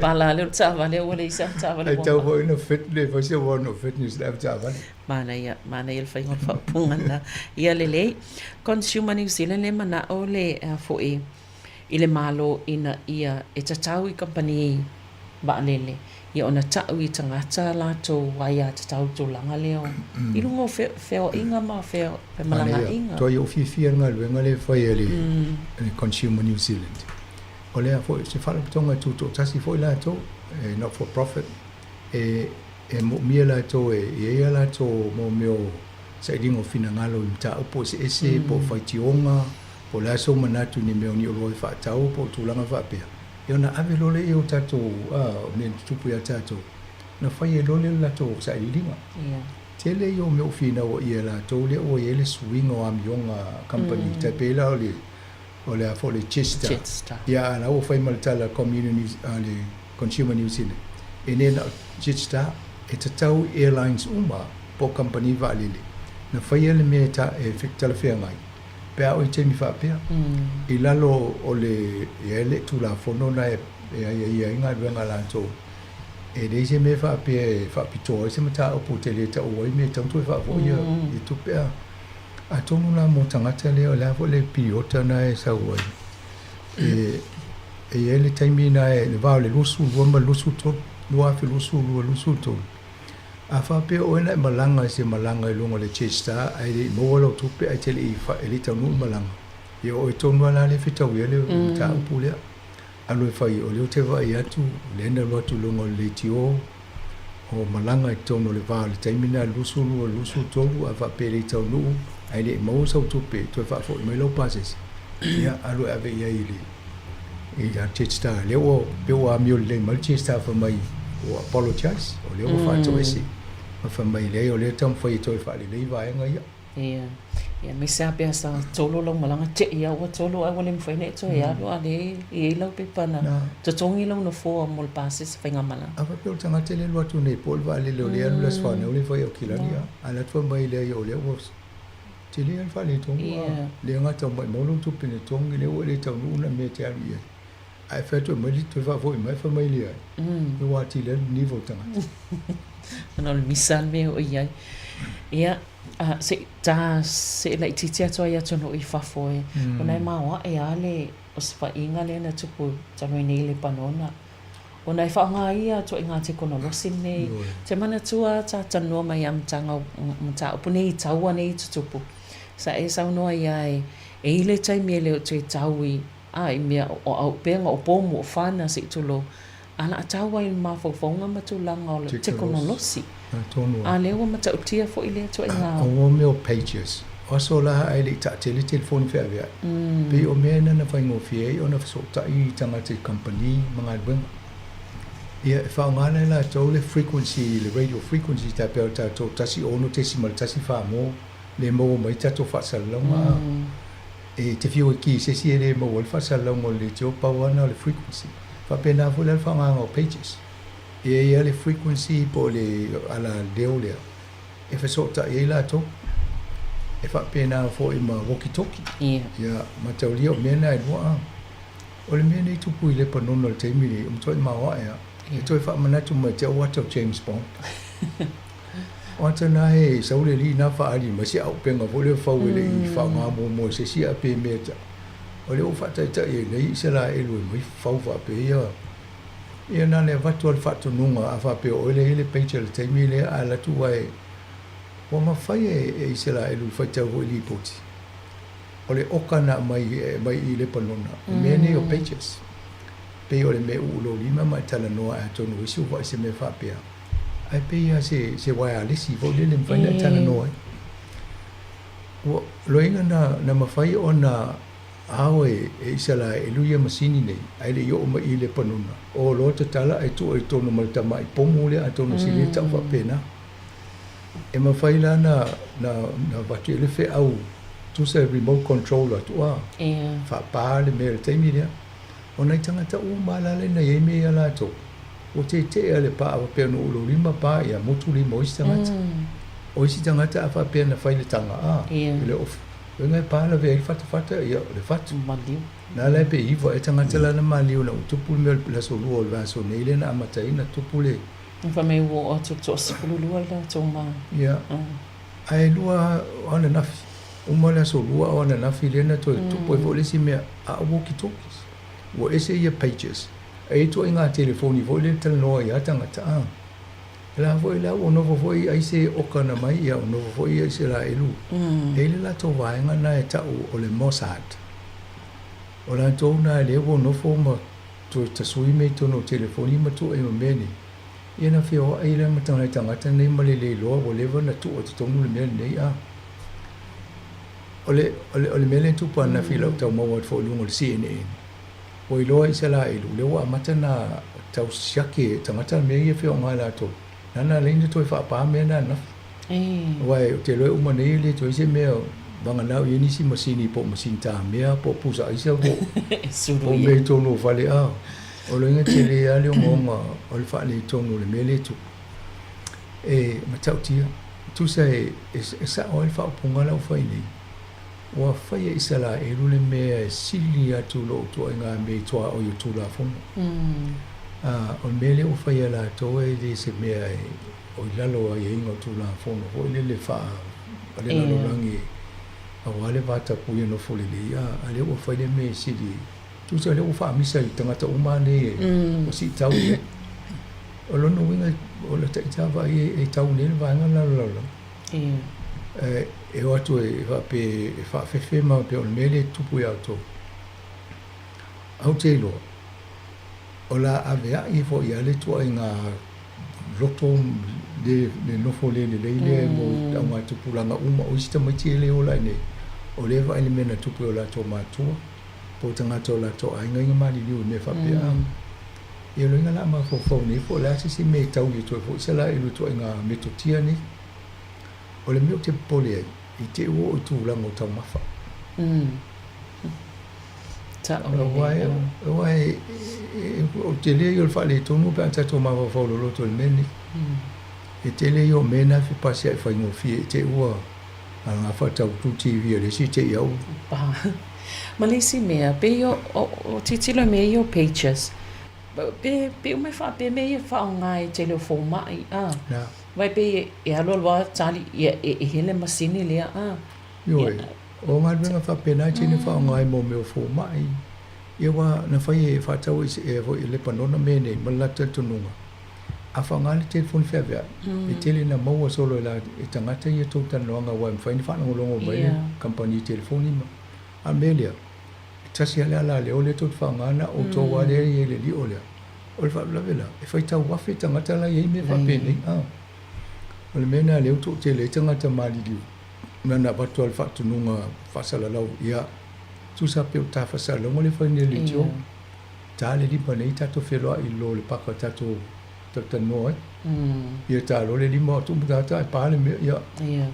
Pala le o le taavale ua leai se avetaavale ua mai. Ae tau foi ina fit le fai se warrant of fitness le avetaavale. Manaia, manaia le faiga o le faaupuga lena. Ia lelei. Consumer New Zealand e manao le foi i le Malo ina ia e tatau i kamupani vaalele ia ona ta'u i tagata latou aiatatau tulaga lea o i luga o feoaiga ma femalagaaiga. Tuai ou fiafia i le galuega lea e fai e le Consumer New Zealand. O lea foi se faalapotopotoga e tutoatasi foi latou, e not for profit, e moomia latou e i ai a latou mau mea o sailiga o finagalo i mataupu eseese po o faitioga, po o le a sou manatu i ni mea o ni oloa e faatau po o tulaga faapea. Ia ona ave loa lea i o tatou mea na tutupu ia tatou, na fai ai loa lea le latou sailiiliga. Tele ia o mea ua finau ia e latou lea ua i ai le suiga o amioga a kamupani, tai pei la o le o le a foi le Jetstar. Ia a la ua fai ma le tala a le Consumer New Zealand, e le na o Jetstar, e tatau i airlines uma po o kamupani vaalele na faia le mea e talafeagai. Pe a oo i taimi faapea, i lalo o le, e ai le Tulafono na e aiaia ai galuega a latou, e leai se mea faapea e faapitoa ai se mataupu te le taua ai mea e tatau ona toe faafoi ia tupe. Atonu la mo tagata lea, o le a foi le piriota na e sau ai. E e i ai le taimi na e le va o le 22 ma le 23, 2022, 23. A faapea oe na e malaga i se malaga i luga o le Jetstar ae le i maua lau tupe ae te le i e le i taunuu le malaga, ia o oe tonu lava la lea e fetauia le mataupu lea. Alu e fai, o lea ou te vaai atu, o lea na alu atu i luga o le leitio, o malaga i totonu o le va o le taimi lena 22, 23, a faapea e le i taunuu ae le i maua sau tupe e toe faafoi mai lau pasese, ia alu e ave i ai i le i le Jetstar. Lea ua pei ua amio lelei mai le Jetstar fai mai ua apologise, o lea ua faatoese ma fai mai leai o lea e taumafai e toe faalelei vaega ia. Ia, ia aemaise lava pe a sa tolo lau malaga, tei lava ua tolo ae ua le mafai ona e toe alu a o lea e i ai lau pepa na totogi lau nofoa mo le pasese faigamalaga. A faapea o le tagata lea e alu atu nei po o le vaalele o lea e alu i le Aso Fanau lea e fai i Aukilani, a alu atu fai mai leai o lea ua tele lava le faaletonu, a le gata ua maumau lau tupe na totogi lea ua e le taunuu na mea e te alu i ai. Ae fai atu e aumai le toe faafoi mai fai mai leai, ua atili ai le niva o le tagata. Ona o le misa le mea e oo i ai. Ia, se i ta see laitiiti atu ai atunuu i fafo e, ona e maoae lava le osofaiga lea na tupu talu ai nei i Lepanona. Ona e faaaoga ia ituaiga tekonolosi lenei. Ou te manatua sa talanoa mai i amataga o mataupu nei i taua nei i tutupu. Sa e saunoa ai e i ai le taimi e le o toe tau i A i mea o auupega, o pomu, o fana, se i tulou, a la a tau ai i mafaufauga ma tulaga o le tekonolosi. A lea ua matautia foi lea ituaiga. O mea o pages, o aso la ae le i taatele telefoni feaveai, pei o mea na na faigofie ai ona fesootai i tagata i kamupani ma galuega. Ia, e faaaoga la e latou le frequency, le radio frequency, tai pei o le tatou 16.14 mo le maua mai tatou faasalalauga. E te fiu e ki i se isi e le maua ai le faasalalauga o le leitio, pau lava lena o le frequency. E faapena foi la le faaaogaina o pages. E i ai lava le frequency po o le ala leo lea e fesootai ai latou. E faapena foi ma walkie talkie. Ia, mataulia o mea na e lua. O le mea nei e tupu i Lepanona i le taimi lenei, ua matuai maoae lava. E toe faamanatu mai te au ata o James Bond. O ata na e sau le alii na faaali mai se auupega foi lea fau e le i faaaoga muamua e se isi a pe mea ta. O lea ua faataitai ai nei Isaraelu e mai fau faapea ia. Ia na le avatu a le faatonuga a faapea o oe lea e i ai le pager i le taimi lea a alu atu ae ua mafai e Isaraelu le faitau foi i lipoti. O le oka na aumai mai i Lepanona, o mea nei o pagers. Pei o le mea uu lou lima ma e talanoa atonu o isi ua vaai i se mea faapea. Ae pei lava se, se waialesi foi lele e mafai ona e talanoa ai. Ua loiga na, na mafai ona ao e, e Isaraelu ia masini nei, ae le i oo mai i Lepanona. O loa tatala ae tuu ai totonu ma le tamai pomu lea atonu se le tau faapena. E mafai la na, na, na avatu i ai le feau tusa e remote control atu a, faapā le mea i le taimi lea. O nai tagata uma lava la na i ai mea ia latou, ua tete'a le paa faapea na ou lima pa ia motu lima o isi tagata. O isi tagata a faapea na fai le taga a i le ofu, uiga e pa lavea ai le fatafata ia o le fatu. Na la e pe iva ea tagata la na maliu ina ua tupu le mea o le aso lua o le vaiaso nei lea na amata ai na tupu le. Fai mai ua oo atu i le toa-12 i latou ma. Ia. Ae lua o ananafi, uma le aso lua o ananafi lea na toe tupu ai foi le isi mea, a o walkie talkies. Ua ese ia pagers. E i ai ituaiga telefoni foi lea e talanoa ai lava tagata, a. E la foi la ua nofo foi ai se oka na mai, ia ua nofo foi ai se laelu. E i ai le latou vaega na e tau o le Mossad. O latou na lea ua nofo ma toe tasui mea i totonu o telefoni ma tuu ai ma mea nei. Ia na feoai la ma nai tagata nei ma le le iloa ua leva ona tuu i totonu le mea lenei a. O le, o le, o le mea lea e tupu ananafi i lau tau maua atu foi i luga o le CNN, ua iloa e Isaraelu lea ua amata ona tau siaki e tagata le mea ia e feogai latou. Lana ala ai ona toe faapa mea na ananafi. Aua ou te iloa e uma nei e le toe i ai se mea vagana i ai nisi masini po o masini tamea po o pusa aisa po o mea i totonu o fale a. O loiga tele lava le ogaoga o le faaletonu o le mea lea e tupu. E matautia, tusa e, e sao ai le faaupuga la ua fai nei, ua fai e Isaraelu le mea e sili atu lou ituaiga mea i tuaoi o Tulafono. A, o le mea lea ua fai e latou e le se mea e, o i lalo o aiaiga o Tulafono foi lele faa, a le lalolagi aua le vatapuia nofo lelei, a, a lea ua fai le mea e sili. Tusa o lea ua faamisa i tagata uma nei ua siitau i ai. O lona uiga o le ita vaai e tau nei le vaega le la o le lalolagi. E o atu e faapea e faafefe ma pei o le mea lea e tupu ia outou. Ae ou te iloa, o le a avea'i foi lava le ituaiga loto le le nofo le lelei lea mo augatupulaga uma o isi tamaiti e le ola i inei, o lea e vaai i le mea na tupu i o latou matua po o tagata o latou aiga ia na maliliu i mea faapea. Ia o le uiga o le a mafaufau nei po o le a se isi mea e taui atu ai foi se la i le ituaiga metotia nei. O le mea ou te popole ai, i te i ua oo i tulaga o taumafa. Aua o le tele ia o le faaletonu pe a tatou mafaufau loloto i le mea lenei. E tele ia o mea na e fepasia'i faigofie i te i ua aga faatautu TV a le isi te i au. Ma le isi mea, pei o tilotilo i mea ia o pages, pe uma e faapea mea ia e faaaoga e tele o fomai, a? Aua e pei e alualu lava tali, ia e hele masini lea, a? Ioe. O galuega faapena e tele faaaoga ai mo mea o fomai, ia aua na fai e faatau e foi i Lepanona mea nei ma le latou talitonuga, a faaaoga le telefoni feaveai, e tele ina maua solo e la e tagata ia tou talanoaga aua e mafai ona faalogologo mai le kamupani telefoni ma a o le mea lea, e tasi lava le alaleo lea tou te faaaoga na o outou lava lea e i ai le lio lea. O le faalavelave la, e faitau afe tagata la e i ai mea faapenei, a. O le mea lena lea ua toatele ai tagata maliliu. Na na avatu lava le faatonuga faasalalau, ia, tusa pei o ta faasalalauga lea e fai nei e le leitio, ta le lima nei tatou feloai i lalo o le paka tatou talatalanoa ai. Ia ta loa le lima o tuu matata ae pa le mea, ia. Ia.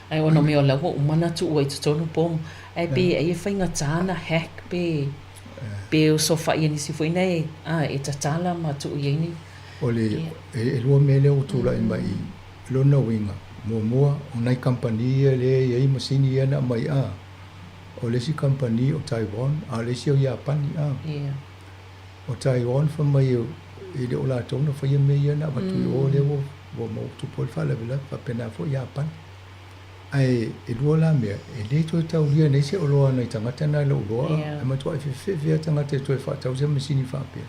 Ae ona o mea o la ua uma ona tuu ai i totonu po, ae pei ai e faigata ona hack pe, pe osofai e nisi foi na e, a, e tatala ma tuu i ai ni. O le, e lua mea lea ua tulai mai i lona uiga, muamua, o nai kamupani ia lea e i ai masini ia na aumai a, o le isi kamupani o Taiwan, a o le isi o Iapani a. O Taiwan fai mai e le o latou na faia mea ia na avatu i o lea ua ua tupu ai le faalavelave, faapena foi Iapani. Ae e lua la mea, e le toe taulia nei se oloa a nai tagata na i lou iloa a, e matuai fefefe lava tagata e toe faatau se masini faapea.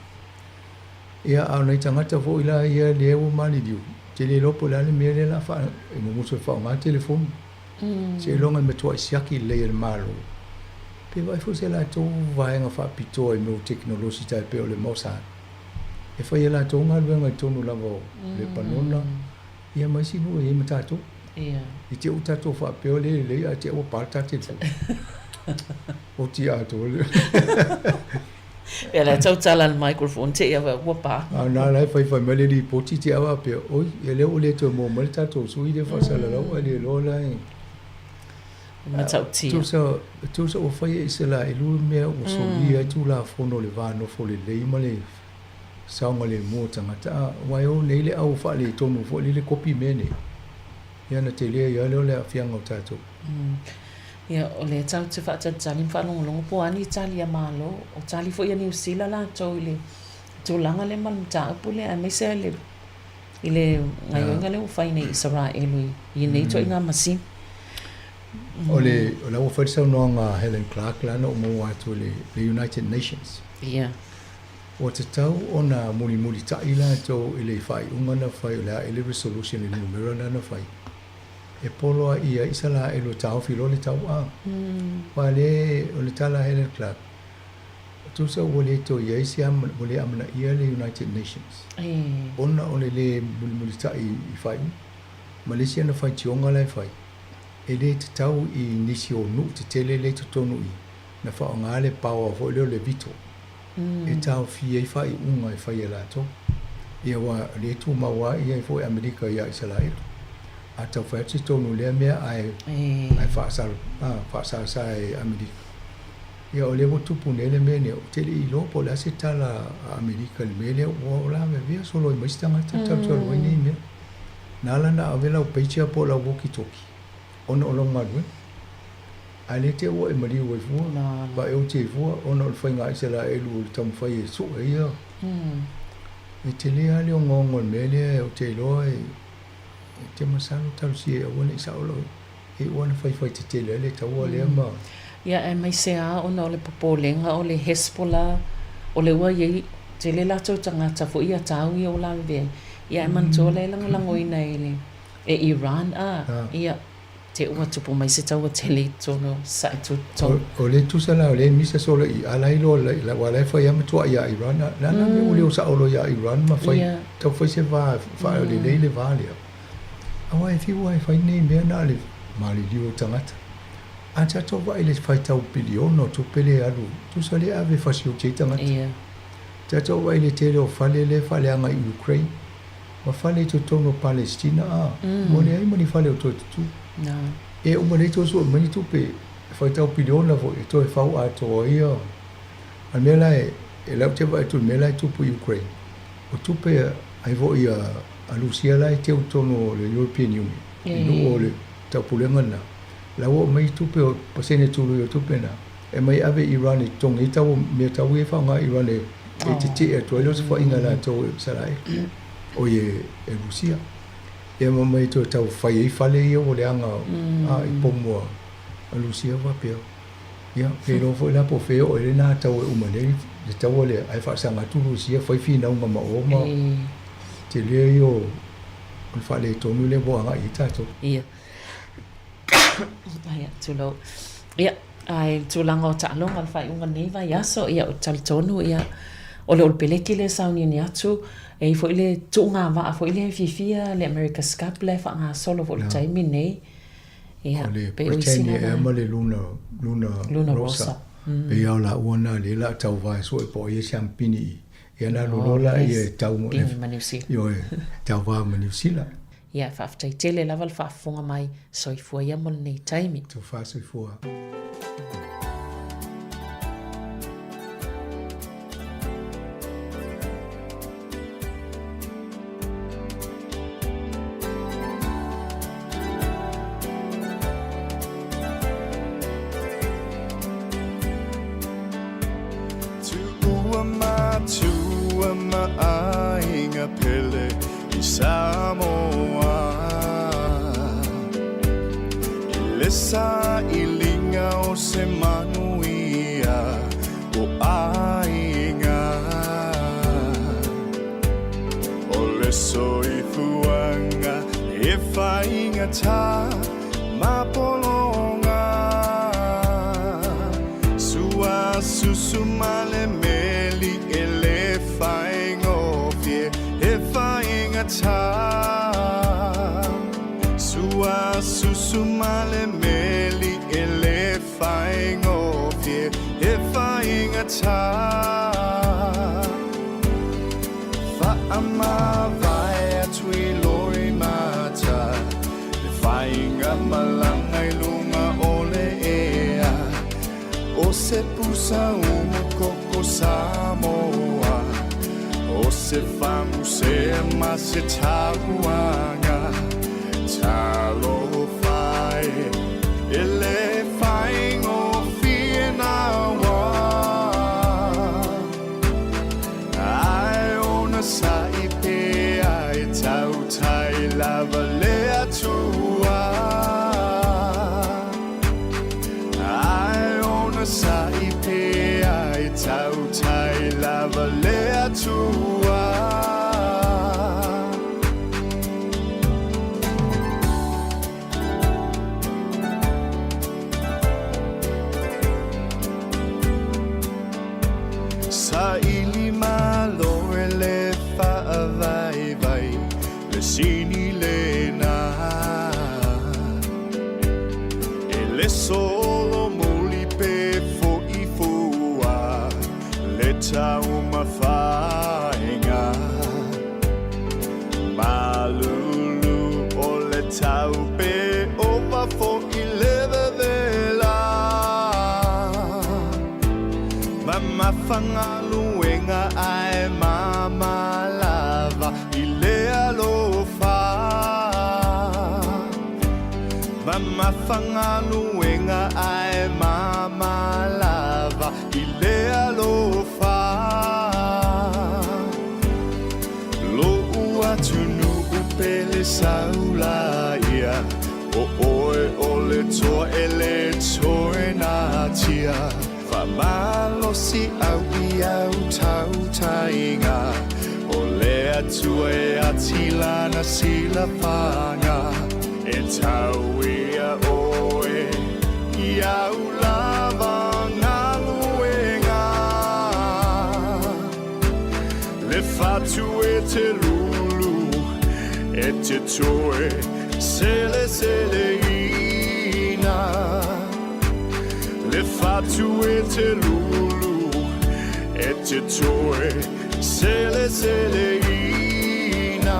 Ia, a o nai tagata foi la ia lea ua maliliu, ou te le iloa po o le a le mea lea o le a faa, e mumusu e faaaoga telefoni. Seiloga e matuai siaki lelei e le Malo, pe vaai foi se latou vaega faapitoa i mea o tekonolosi tai pei o le Mossad, e fai e latou galuega i totonu lava o Lepanona, ia ma isi nuu e i ai ma tatou. I te i ua tatou faapea o lea e lelei ae te i ua pa le ta telefoni. Oti atoa lea. Ia la tautala le microphone te ia ua pa. A na la e faifai mai le lipoti te awa faapea, oi, ia lea ua le toe maua mai le tatou sui lea faasalalau ae le iloa la e matautia. Tusa, tusa ua fai e Isaraelu mea ua solia ai Tulafono o le va nofo lelei ma le saogalemu o tagata. A, aua e o nei le au faaletonu foi lele kopi mea nei. Ia ona tele ai lava lea o le aafiaga o tatou. Ia, o lea tatou te faatalitali ma faalogologo po o a ni tali a Malo. O tali foi a Niu Sila latou i le tulaga lea ma le mataupu lea, aemaise i le, i le gaioiga lea ua fai nei i Isaraelu i nei ituaiga masini. O le, o la ua fai le saunoaga a Helen Clark la na ou maua atu i le, le United Nations. Ia. Ua tatau ona mulimulita'i latou i le faaiuga na fai o le a le resolution i le numera lena na fai. E poloaia ai Isalaelu e taofi loa le tau'a. Aua le, o le tala a Helen Clark, tusa ua le toe i ai se ua le amanaia le United Nations ona o le le mulimulita'i i faaiuga. Ma le isi ana faitioga la e fai, e le tatau i nisi o nuu tetele lea i totonu i i, na faaaoga le power foi lea o le veto. e taofia ai faaiuga e fai e latou. Ia aua o lea e tumau lava i ai foi Amerika iā Isaraelu. A tau fai atu se tonu i lea mea ae ae faasala faasasa e Amerika. Ia o lea ua tupu nei le mea nei, ou te le i iloa po o le a se tala a Amerika i le mea lea ua lavevea solo ai ma isi tagata talu ai nei mea. Na ala ona ave lau pager po o lau walkie talkie ona o lau galuega. Ae le te ua e maliu ai fua, ma e oti ai fua, ona o le faiga a Isaraelu o le taumafai e sue ia. E tele lava le ogaoga o le mea lea ou te iloa e te masalo talosia e aua ne i sao lau e iu lava ona faifai tetele ai le taua lea ma. Ia, aemaise lava ona o le popolega o le Hezbollah, o lea ua i ai tele latou tagata foi ia tau ia ua lavevea ai. Ia ae manatua o la e lagolagoina e le e Iran a, ia, te ua tupu mai se taua tele i totonu o Sae Tutotonu. O le tusa la o lea e misa solo i a la iloa la la aua la e fai lava ma tuuai ia Iran a le a la mea ua le sao loa ia Iran ma fai tau fai se va faalelei le va lea. Aua e fiu lava e fai nei mea na o le maliliu o tagata. A tatou vaai i le faitau piliona o tupe lea e alu, tusa lea e ave e fasioti ai tagata. Tatou vaai i le tele o fale lea e faaleaga i Ukraine, ma fale i totonu o Palestina, a, ua leai ma ni fale o toe tutū. E uma nei toe sue mai ni tupe e faitau piliona foi e toe fau atoa ai ia. A o le mea la e lau te vaai atu i le mea la e tupu i Ukraine, o tupe ai foi a Lusia la e teu i totonu o le European Union, i nuu o le taupulega lena. La ua aumai tupe o pasene tului o tupe na e aumai ave i Iran e totogi ai tau mea tau ia e faaaoga e Iran e tetee atu ai le osofaiga a latou e Isaraelu oi e Rusia. Ia ma aumai toe tau fai ai fale ia ua leaga a i pomu a Rusia faapea. Ia pe iloa foi la po o fea e oo ai lena tau e uma nei le taua lea ae faasaga atu Rusia fai finauga ma o ma tele ia o le faaletonu lea ua agai ai tatou. Ia. Ia, tulou. Ia, ae tulaga o taaloga o le faaiuga o lenei vaiaso, ia, ou te talitonu, ia, o le Olepeleki lea e sauniuni atu, e i ai foi le tuugavaa foi lea e fiafia le America's Cup lea e faagasolo foi i le taimi lenei. Ia, O le pei o isi Britannia na ea ma le Luna, Luna, Luna Rossa. Rossa. Pei lava o laua na lea o le a tauva e sue po o ai e siamupini i i. Ia na alu loa laia e tau, Pini ma Niu Sila. Ioe, tauva ma Niu Sila. Ia, faafetai tele lava le faafofoga mai. Soifua ia mo lenei taimi. Tofa soifua. Tuua matua ma aiga pele i Samoa I le sailiga o se manuia o aiga O le soifuaga e faigata ma pologa Sua susu ma le meli e le faigofie e faigata Sua susu ma le meli e le faigofie e faigata Faamavae atu i loimata Le faiga malaga i luga o le ea O se pusa umu koko Samoa O se faguse ma se tauaga Talofa e E le faigofie na wā Ae onosai pea e tautai lava le Atua. Ae onosai pea e tautai lava le Atua. Saili malo e le faavaivai le sini lena E le solomuli pe fo'i fua le taumafaiga Malulu o le tau pe ova fo'i le vevela Mamafa galuega ae mama lava i le alofa Mamafa galuega ae mama lava i le alofa Lo'u atunuu pele saula ia O oe o le toa e le toe na. natia Whamalosi au i au tautainga O le atua e atilana sila whanga E tau ia oe i au lava ngaluenga Le fatu e te lulu e te toe sele sele ina Le fatu e te lulu e te toe sele sele ina.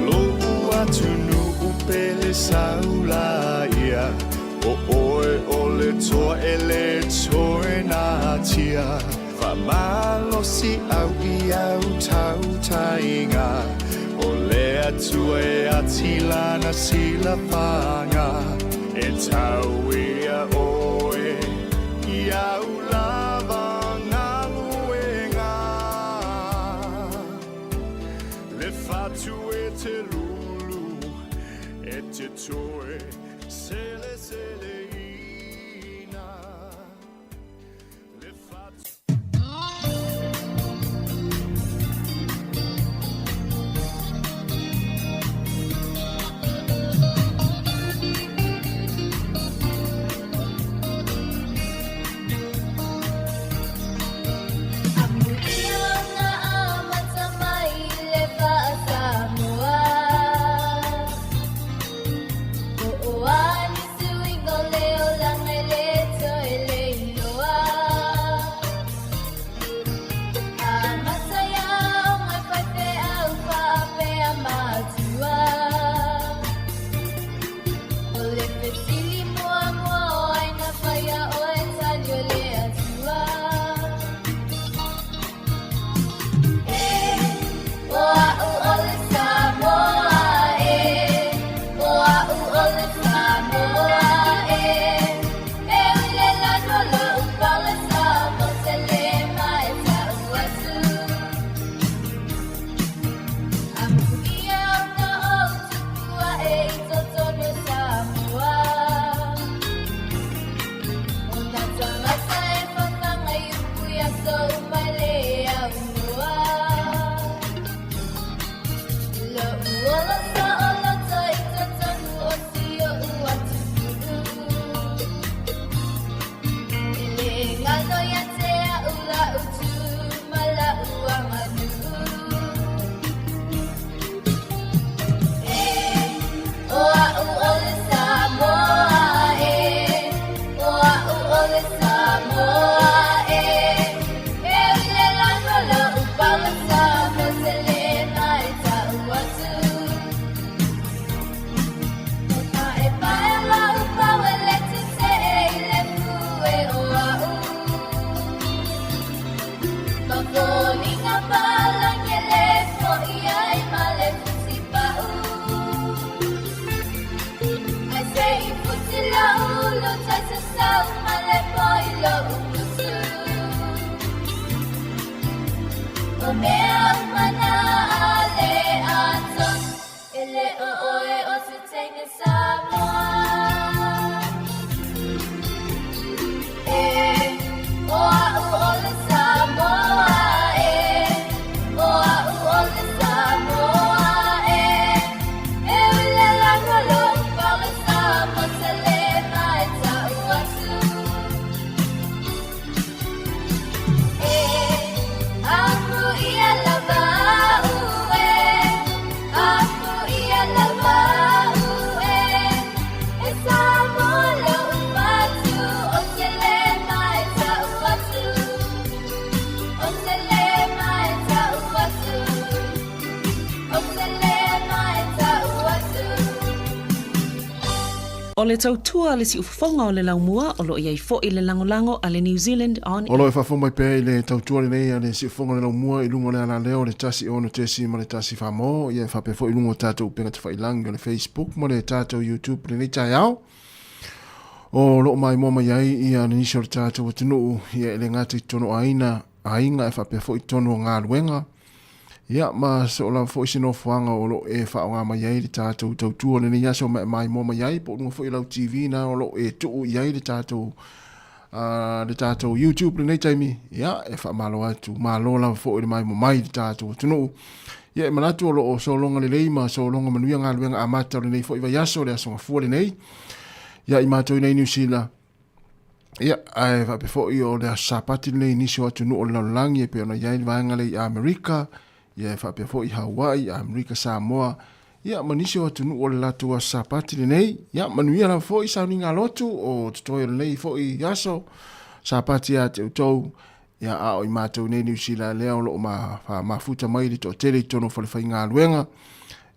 Lo'u atunuu pele saula ia O oe o le toa e le toe natia Whamalosi au i au tautainga O le atua e atilana sila whanga E tau ia oe i au lava ngaluenga Le fatu e te lulu e te toe sele sele ina Le fatu. Amuia na amata mai le faa-Samoa. O oa ni suiga o le olaga e le toe le iloa. Amata ia o ngai faifeau faapea matua. O le fesili muamua o ai na faia oe tali o le Atua. E, o a'u o le Samoa e, o a'u o le Samoa e. E ui le lanu o lo'u palesa mo te lema e ta'u atu. Amuia ona ou tupu a'e i totonu o Samoa. O nā tagata e fafaga i upu i aso uma e le aunoa. Lo'u ola saoloto i totonu o si o'u atunuu. E le galo ia te a'u la'u tu ma la'u aganuu. E, o a'u o le Samoa e, o a'u o le Samoa e. E ui le lanu o lo'u palesa mo te lema e ta'u atu. O paepae o la'u pau e le tete'e i le pue o a'u. Ma foliga palagi e le fo'i ai ma le fusipa'u. Ae se i fusi la'u ulu tai sasau ma le po i lo'u gutu. O mea uma na a le ato, e le o oe o se teine Samoa. E, o a'u o le Samoa e, o a'u o le Samoa e. E ui le lanu o lo'u palesa mo te lema e ta'u atu. E, amuia O le tautua a le siufofoga o le laumua o lo o i ai foi le lagolago a le New Zealand On O lo o e faafofoga mai pea i le tautua lenei a le siufofoga o le laumua i luga o le alaleo o le 106.1 mo, ia e faapea foi i luga o tatou upega tafailagi o le Facebook ma le tatou YouTube i lenei taeao. O lo o maimoa mai ai ia nisi o le tatou atunuu ia e le gata i totonu o aiga, aiga e faapea foi i totonu o galuega. Ia, ma so o lava foi se nofoaga o lo o e faaaoga mai ai le tatou tautua o lenei aso ma e maimoa mai ai, po o luga foi o lau TV na o lo o e tuu i ai le tatou le tatou YouTube lenei taimi, ia, e faamalo atu, malo lava foi le maimoa mai le tatou atunuu. Ia, e manatu o lo o sologa lelei ma sologa manuia galuega amata o lenei foi vaiaso, le Aso Gafua lenei, ia i matou i nei Niu Sila. Ia, ae faapea foi o le aso Sapati lenei i nisi o atunuu o le lalolagi e pei ona i ai le vaega lea i Amerika, ia e faapea foi Hawaii, Amerika Samoa, ia ma nisi o atunuu o le latou aso Sapati lenei. Ia, manuia lava foi sauniga lotu o totoe o lenei foi aso Sapati ia te outou. Ia, a o i matou nei Niu Sila lea o lo o mafuta mai le toatele i totonu o falefaigaluega,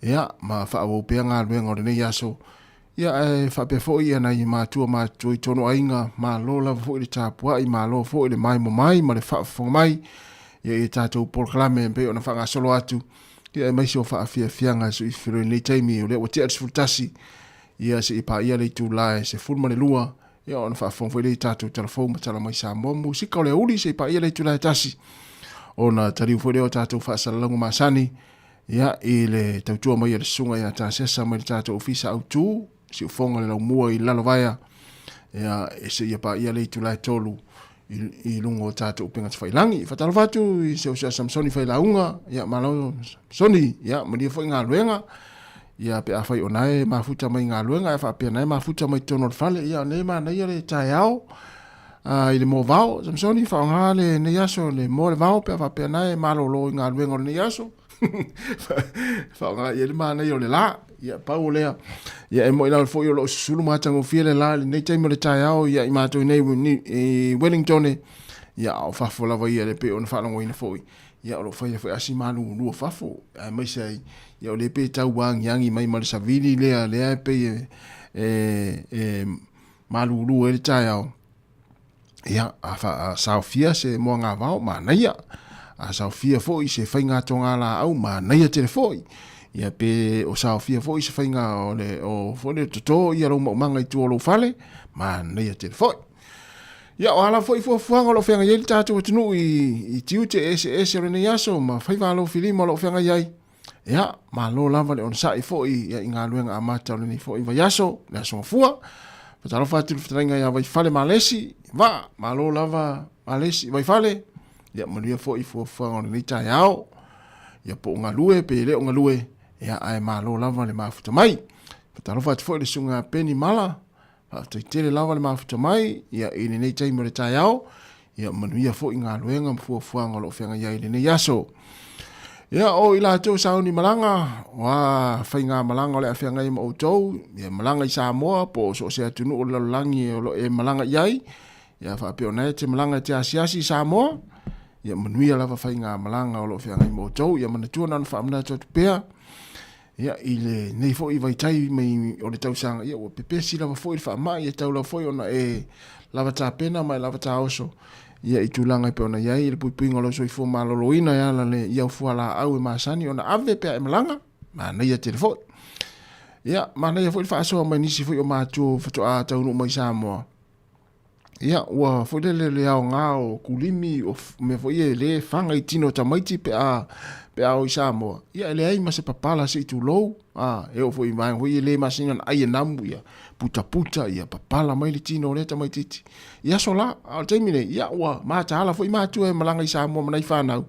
ia, ma faaauau pea galuega o lenei aso. Ia, ae faapea foi ia nai matua matutua i totonu o aiga, malo lava foi le tapuai, malo foi le maimoa mai ma le faafofoga mai ia i tatou polokalame e pei ona faagasolo atu, ia aemaise o faafiafiaga i lenei taimi o lea ua tea le 11, ia seia paia le itula e 12, ia ona faafofoga foi lea i tatou talafou ma tala mai Samoa musika o le aoauli seia paia le itula e 1, ona taliu foi lea o tatou faasalalauga masani, Ia, i le tautua mai a le susuga ia Tasesa mai le tatou ofisa autu, siufoga le laumua i Lalovaea, ia, e seia paia le itula e 3 i luga o tatou upega tafailagi. Faatalofa atu i se uso ia Samsoni Failauga, ia, malo Samsoni, ia, manuia foi galuega, ia, pe afai o nae mafuta mai galuega, ae faapea nae mafuta mai totonu o le fale, ia, o nei manaia le taeao, i le moa vao, Samsoni, faaaoga lenei aso le moa le vao pe a faapea na e malolo i galuega o lenei aso. Faaaoga i ai le manaia o le la. Ia, pau o lea. Ia, e moi lava foi o lo o susulu matagofie le la i lenei taimi o le taeao ia i matou nei i Wellington. Ia, a o fafo lava ia le pei ona faalogoina foi. Ia, o lo o faia foi asi malulu o fafo. Aemaise ai, ia o lea pei e tau agiagi mai ma le savili lea, lea e pei e malulu ai le taeao. Ia, a saofia se moagavao, manaia. A saofia foi se faiga togalaau, manaia tele foi. Ia, pe o saofia foi se faiga o le, o foi le toto ia lou maumaga i tua o lou fale, manaia tele foi. Ia, o ala foi fuafuaga o lo o feagai ai le tatou atunuu i tiute eseese o lenei aso ma faiva alofilima o lo o feagai ai. Ia, malo lava le onosai foi ia i galuega amata o lenei foi vaiaso, le Aso Gafua. Faatalofa atu i le fetalaiga ia Vaifale Malesi, va, malo lava Malesi, Vaifale. Ia, manuia foi fuafuaga o lenei taeao. Ia, po o galue pe le o galue, ia, ae malo lava le mafuta mai. Faatalofa atu foi i le susuga ia Peni Mala, faafetai tele lava le mafuta mai, ia, i lenei taimi o le taeao. Ia manuia foi galuega ma fuafuaga o lo o feagai ai i lenei aso. Ia, o i latou sauni malaga, o a faiga malaga o le a feagai ma outou, ia malaga i Samoa po o so o se atunuu o le lalolagi o lo o e malaga i ai, ia faapea ona e te malaga e te asiasi i Samoa, ia manuia lava faiga malaga o lo o feagai ma outou, ia manatua na ona faamanatu atu pea, Ia, i lenei foi vaitai mai o le tausaga, ia ua pepesi lava foi le faamai, e tau lava foi ona e lava tapena ma e lava taoso ia i tulaga e pei ona i ai le puipuiga o lou soifua maloloina e ala le i au fualaau e masani ona ave pe a e malaga, manaia tele foi. Ia, manaia foi le faasoa mai nisi foi o matua faatoa taunuu mai Samoa. Ia, ua foi lele le aoga o kulimi, o mea foi ia e le faga i tino o tamaiti pe a, pe a o i Samoa. Ia, e leai ma se papala se i tulou, a, e oo foi i vaega foi ia e le masani ona ai e namu, ia, putaputa, ia, papala mai le tino o lea tamaitiiti. I aso la, a o le taimi nei, ia, ua mataala foi matua e malaga i Samoa ma nai fanau.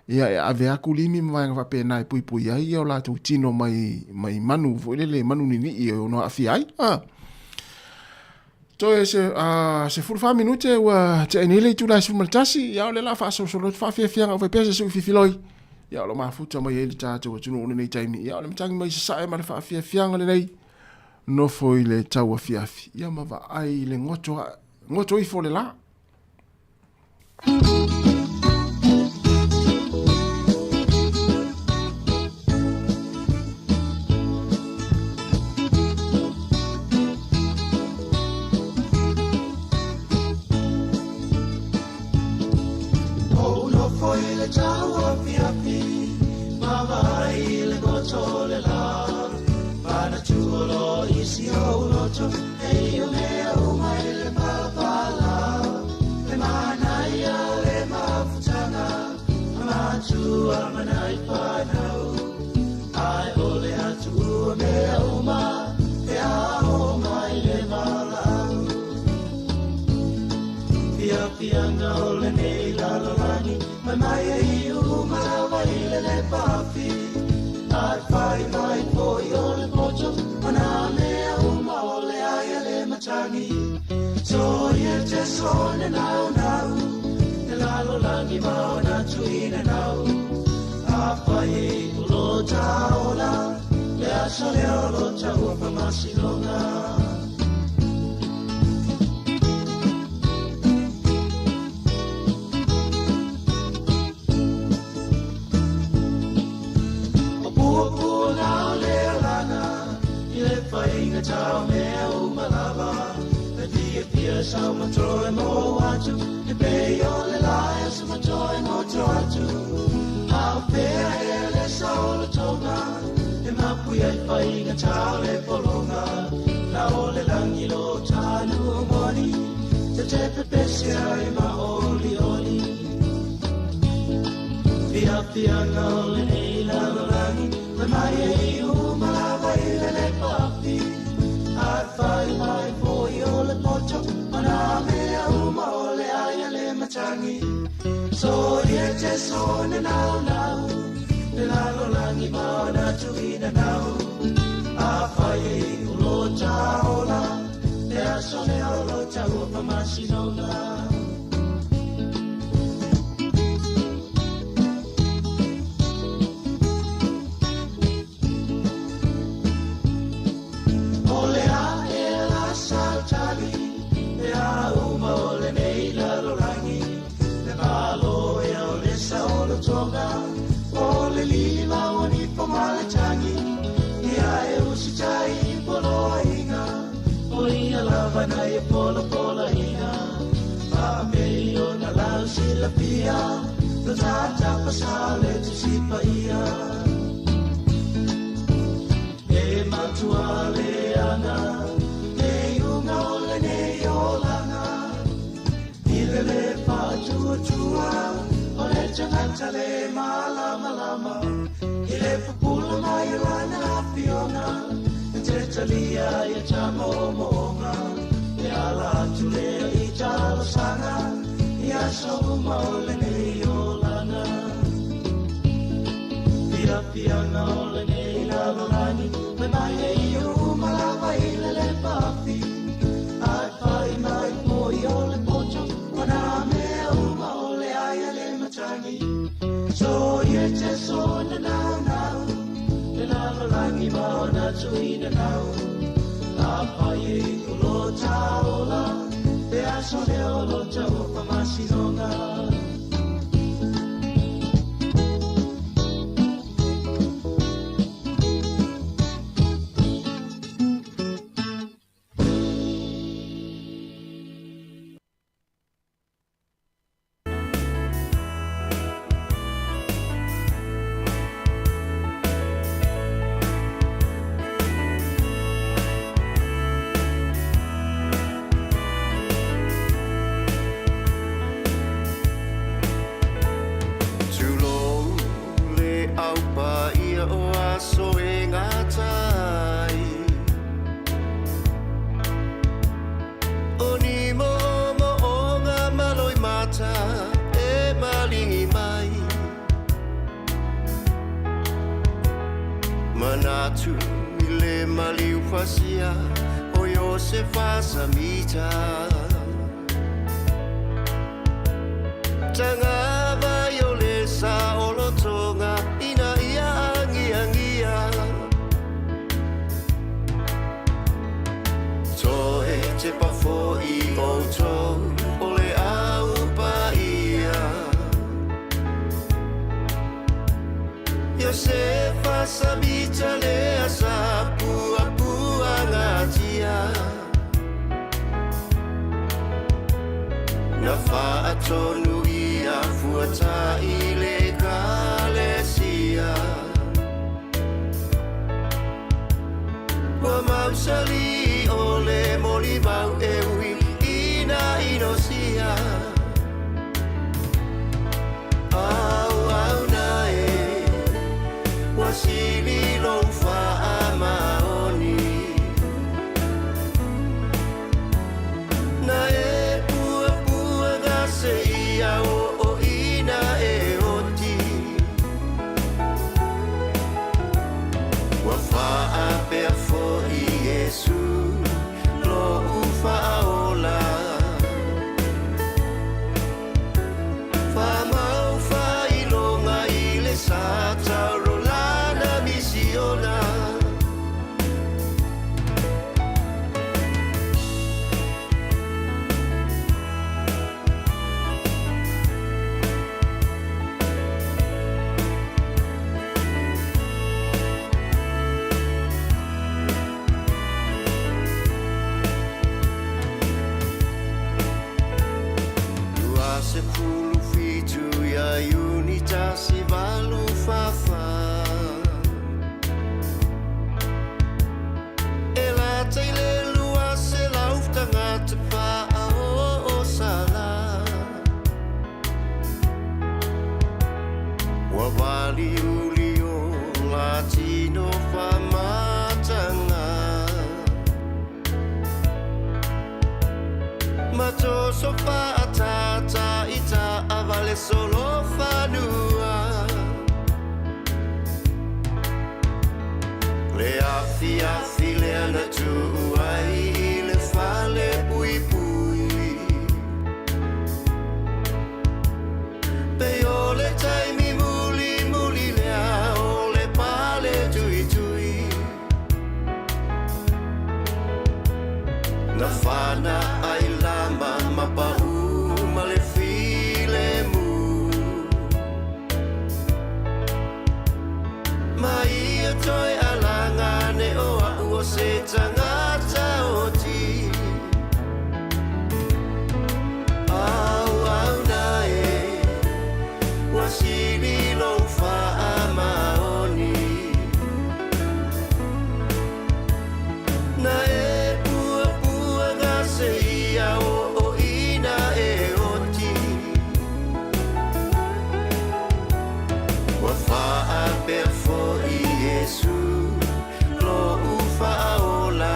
Ia, e ave a kulimi ma vaega faapena e puipui ai ia o latou tino mai, mai manu foi lele, manu ninii e ono aafia ai, a. Toe se, 14 minute ua tea nei le itula e 11, ia o lea la faasolosolo atu faafiafiaga ua fai pea se sui fifiloi. Ia o lo mafuta mai ai le tatou atunuu lenei taimi. Ia o le matagi mai sasae ma le faafiafiaga lenei nofo i le tauafiafi. Ia ma vaai i le goto, goto ifo le la. i le tau afiafi, Mavaai i le goto o le la. Manatua loa i si ou loto, E ia mea uma i le palapala. Le manaia o le mafutaga, A matua ma nai fanau. Ae o le a tuua mea uma, Pe a oo mai le valaau. Fiafiaga o lenei lalolagi, Mai mai e iu uma lava i le lepafi. Ae fai mai foi o le poto, O nā mea uma o le ai a le matagi. Soia te sone nau nau, Le lalolagi ma ona tuina nau. A fai e i lo taola, Le aso lea o lo taua whamasinoga. O puapua ngā o le alanga, I le whainga tau mea uma lava. Le fia fia sau matroe mō atu, Le pei o le lae o sa matroe mō tō atu. Au pea e le sao o le tonga, E mapu ai whainga tau le polonga. La o le langi lo tanu o moni, Te te pepese ai ma oli oli. Fia fia ngā o le nei lalolagi, Mai mai e i uma lava i le le pafi. Ai whai mai foi o le poto, O nā mea uma o le ai a le matangi. Soia te sone nau nau, Le lalolagi ma ona tuina nau. A whai e i ulo taola, Le aso lea o lo taua whamasinoga. O le a e la sautali, Le a uma o le nei lalolagi. Le malo e o le sa o le tonga, O le lima o ni po ma le tangi. Ia e usi tai i poloa inga, O ia lava na e pola pola inga. Pa me i o na lau si la pia, Lo tata pa sa le tu si pa ia. E matua le anga, E unga o le nei olanga. I le le pa tua tua, O le tangata le malama lama. I le pupula mai lana la fiona, E te talia i ta momonga. E ala atu le i talosaga, I aso uma o le nei olanga. Fiafiaga o le nei lalolagi, Mai mai e i uma lava i le le pafi. Ai fai mai foi o le poto, O nā mea uma o le ai a le matangi. Soia te sone nau nau, Le lalolagi ma ona tuina nau. A fai e i ulo taola, Le aso lea o lo taua whamasinoga. Tulou le au paia o aso e ngatai. O ni mo mo o ngā maloi mata e malingi mai. Manatu i le maliu fasia o Iosefa Samita. Tanga vai o le sa o lotonga ina ia angi angia. Toe te pafo i outou o le au paia. Iosefa Samita le asa pua pua ngatia. Na Faatonu ia fuatai le ekalesia. Ua mausali o le molimau e ui ina inosia. Auauna e, ua sili lou faamaoni. Na e puapuaga seia oo ina e oti. Ua faapea foi Iesu lou faaola. Faamau faailoga i le sa taurolana misiona. 27 ia Iuni 1844. E lata i le 200 tagata faaoo sala. Ua valiuli o latino faamatagā. Ma toso faatātā i taavale solofanua. Le afiafi lea na tuu ai i le fale puipui. Pei o le taimi mulimuli lea o le pale tuitui. Na fana ai lama ma pau ma le filemu. Ma ia toe alaga ane o a'u o se tagata oti. Auauna e, ua sili lou faamaoni. Na e puapuaga seia oo ina e oti. Ua faapea foi Iesu lou faaola.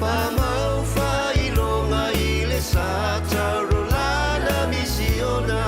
Faamau faailoga i le sa taurolana misiona.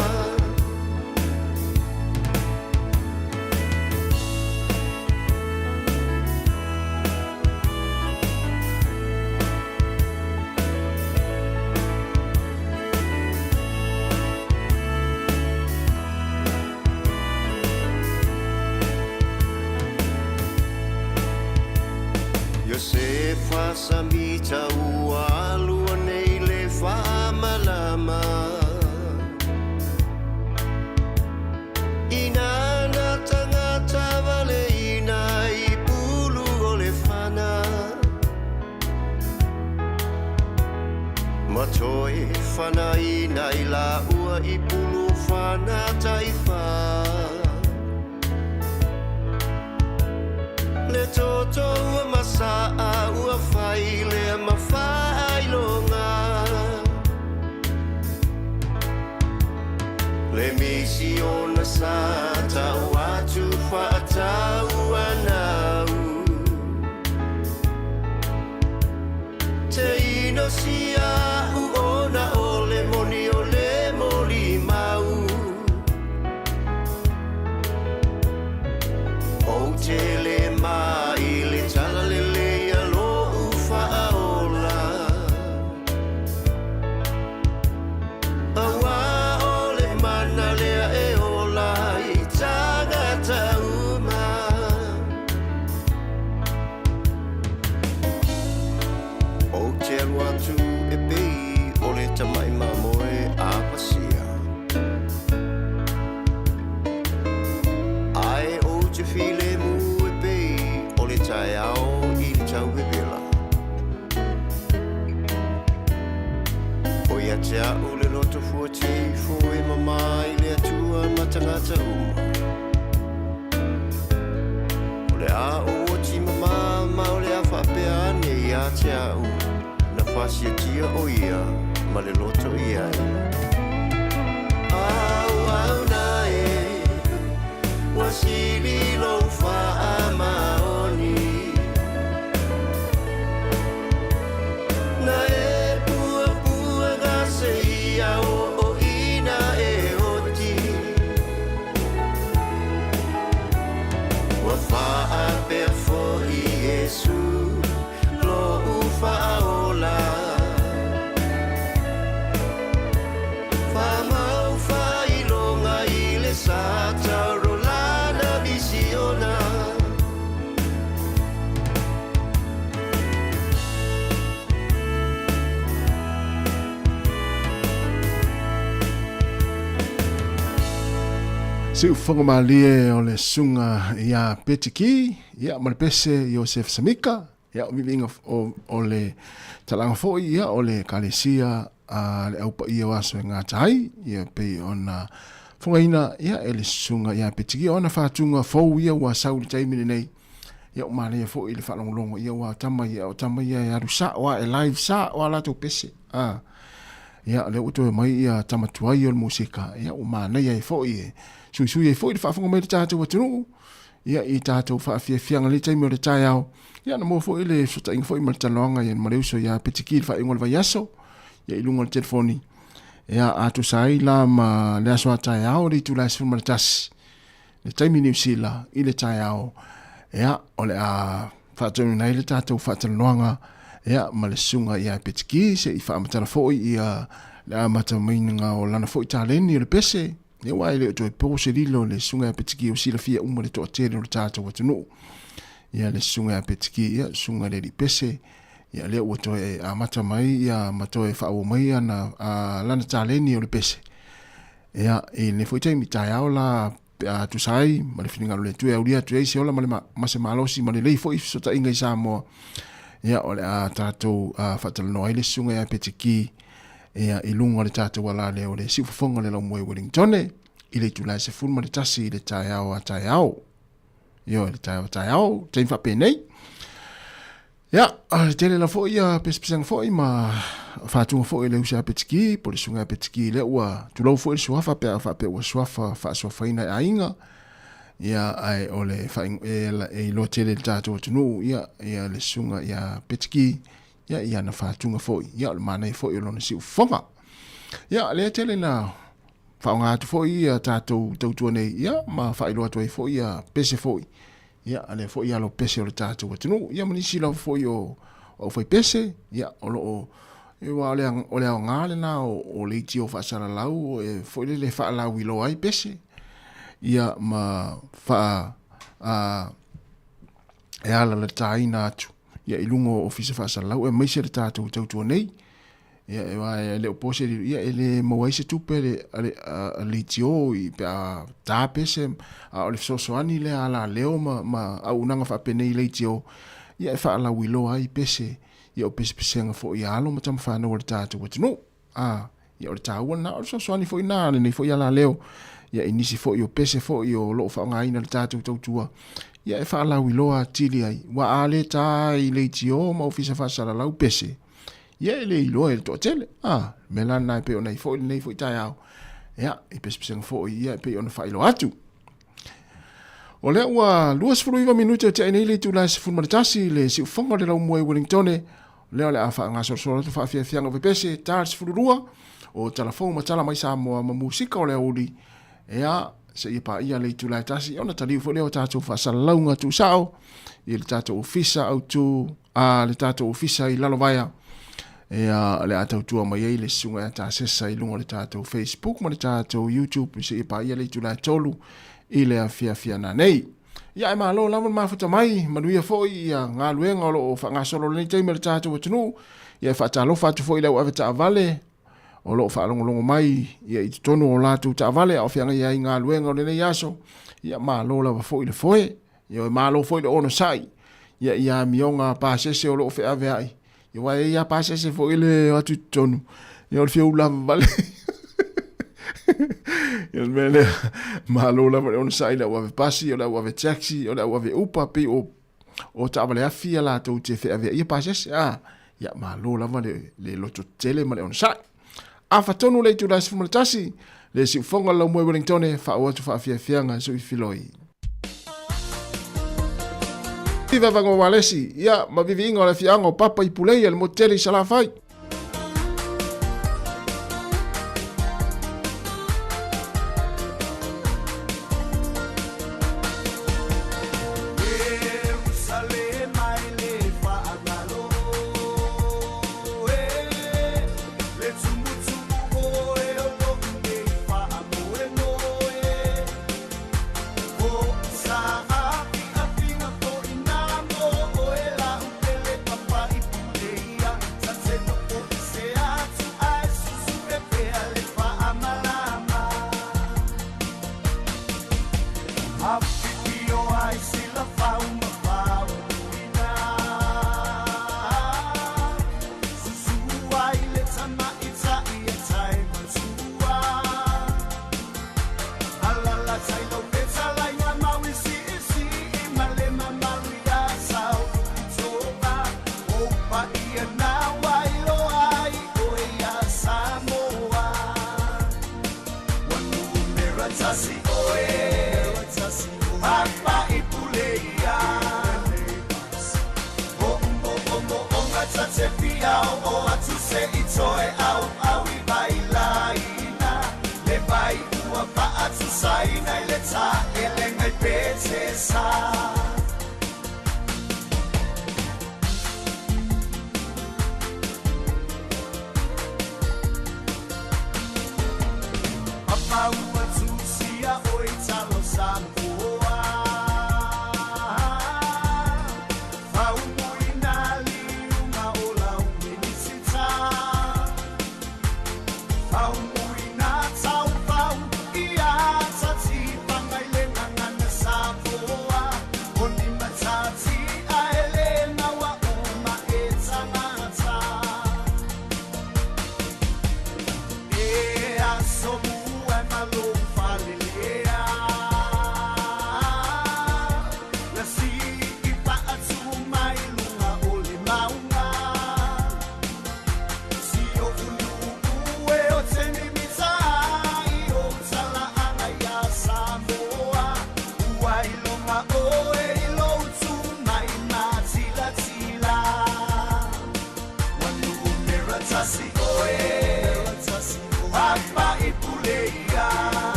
Iosefa Samita ua alu nei le faamalama. Ina na tagata valeina i pulu o le fana. Ma toe fanaina i laua i pulu o fana taifā. Le toto ua masa'a ua fai lea ma faailoga. Le misiona sa tau atu faatauanau. Te inosia a'u ona o le moni o le molimau. Ou te le ma i le talalelei a lo'u faaola. Auā o le mana lea e ola ai tagata uma. Ou te alu atu e pei o le tama'i mamoe a pasia. Ae ou te filemu e pei o le taeao i le tauvevela. Ia te a'u le loto fuateifo e mamā i le Atua ma tagata uma. O le a ou oti mamā ma o le a faapea ane ia te a'u, na fasiatia ʻo ia ma le loto i ai. Auau na e, ua sili lou faamaoni. Na e puapua gase ia o o ina e oti. Ua faapea foi Iesu lo'u faaola. Faamau faailoga i le sa taurolana misiona. Siufofoga malie o le susuga ia Petiki, ia ma le pese Iosef Samika, ia o viviga o, o le talaga foi ia o le ekalesia a le au paia o aso e gata ai, ia pei ona fogaina ia e le susuga ia Petiki ona faatuga fou ia ua sau i le taimi lenei. Ia ua manaia foi le faalogologo ia ua tama ia o tama ia e alu sao a e live sao a latou pese. A ia lea ua toe mai ia tama tuai o le musika ia ua manaia ai foi e suisui ai foi le faafofoga mai le tatou atunuu ia i tatou faafiafiaga i le taimi o le taeao. Ia na maua foi le fesootaiga foi ma le talanoaga ia ma le uso ia Petiki i le faaiuga o le vaiaso ia i luga o le telefoni. Ia a tusa ai la ma le aso a taeao i le itula e 11 le taimi Niu Sila i le taeao, ia, o le a faataunuuina ai le tatou faatalanoaga ia, ma le susuga ia Petiki se i faamatala foi ia le amata mainaga o lana foi taleni o le pese. Ia aua e le o toe po se lilo le susuga ia Petiki o silafia uma le toatele o le tatou atunuu. Ia le susuga ia Petiki, ia susuga le alii pese, ia lea ua toe amata mai ia ma toe faaauau mai ana a, lana taleni o le pese. Ia, i lenei foi taimi, taeao la pe a tusa ai ma le finagalo o le Atua e aulia atu ai se ola ma, le, ma se malosi ma lelei foi fesootaiga i Samoa. Ia, o le a tatou faatalanoa ai le susuga ia Petiki ia, i luga o le tatou ala lea o le siufofoga o le laumua i Wellingtone i le itula e 11 i le taeao a taeao. Ioe, le taeao a taeao, taimi faapenei. Ia, a le tele la foi ia pesepesega foi ma faatuga foi le usa Petiki, po le susuga ia Petiki lea ua tulou foi le suafa pe a faapea ua suafa faasuafaina e aiga. Ia, ae o le wha, e, e iloa tele le tatou atunuu, ia, ia le susuga ia Petiki, ia, ia na faatuga foi, ia, o le manaia foi o lona siufofoga. Ia, lea tele na faaaoga atu foi ia tatou tautua nei, ia, ma faailoa atu ai foi ia pese foi, Ia, a lea foi alo pese o le tatou atunuu, ia ma nisi lava foi o aufaipese, ia, o lo o, aua o le, o le aoga lena o, o leitio faasalalau e foi lele faalauiloa ai pese, ia, ma faa, a, e alalataina atu, ia, i luga o ofisa faasalalau, aemaise le tatou tautua nei. Ia, e aua e le o po se lilo, ia, e le maua ai se tupe a le, a le, a leitio i, pe a ta pese, a o le fesoasoani lea a laleo ma, ma auaunaga faapenei leitio, ia, e faalauiloa ai pese, ia, o pesepesega foi a alo ma tamafanau a le tatou atunuu. A, ia, o le taua lena, o le fesoasoani foi lena a lenei foi alaleo, ia, i nisi foi o pese foi o lo o faaaogaina i le tatou tautua, ia, e faalauiloa atili ai, aua a le ta i leitio ma ofisa faasalalau pese, Ia e le iloa e le toatele. A, mea la lena e pei ona i foi lenei foi taeao. Ia, i pesepesega foi ia e pei ona faailoa atu. O lea ua 29 minute o tea nei le itula e 11 le siufofoga o le laumua i Wellingtone. O lea o le a faagasolosolo atu faafiafiaga o pepese ta le 12 o talafou ma tala mai Samoa ma musika o le aoauli. Ia, seia paia le itula e 1 ona taliu foi lea o tatou faasalalauga tuusao i le tatou ofisa autu a le tatou ofisa i Lalovaea, ia, o le a tautua mai ai le susuga ia Tasesa i luga o le tatou Facebook ma le tatou YouTube seia paia le itula e 3 i le afiafi ana nei. Ia, ae malo lava le mafuta mai, manuia foi ia galuega o lo o faagasolo i lenei taimi o le tatou atunuu. Ia, e faatalofa atu foi i le au ave taavale o lo o faalogologo mai ia i totonu o latou taavale a o feagai ai galuega o lenei aso. Ia, malo lava foi le foe. Ioe, malo foi le onosai ia i amioga pasese o lo o feaveai. Ia aua e i ai lava pasese foi le o atu i totonu. Ia o le fia ula vale. Ia le mea lea, malo lava le onosai i le au ave pasi, o le au ave taxi, o le au ave upa, pei o, o taavale afi ia latou te feaveaia pasese, a, ia malo lava le, le loto tele ma le onosai. Afa tonu le itula e 11, le siufoga o le laumua i Wellingtone, faaoo atu faafiafiaga e sui filoi. Viva Vagoa Walesi, ia, ma viviiga o le afioaga o Papa i Puleia, le motu tele i Salafai.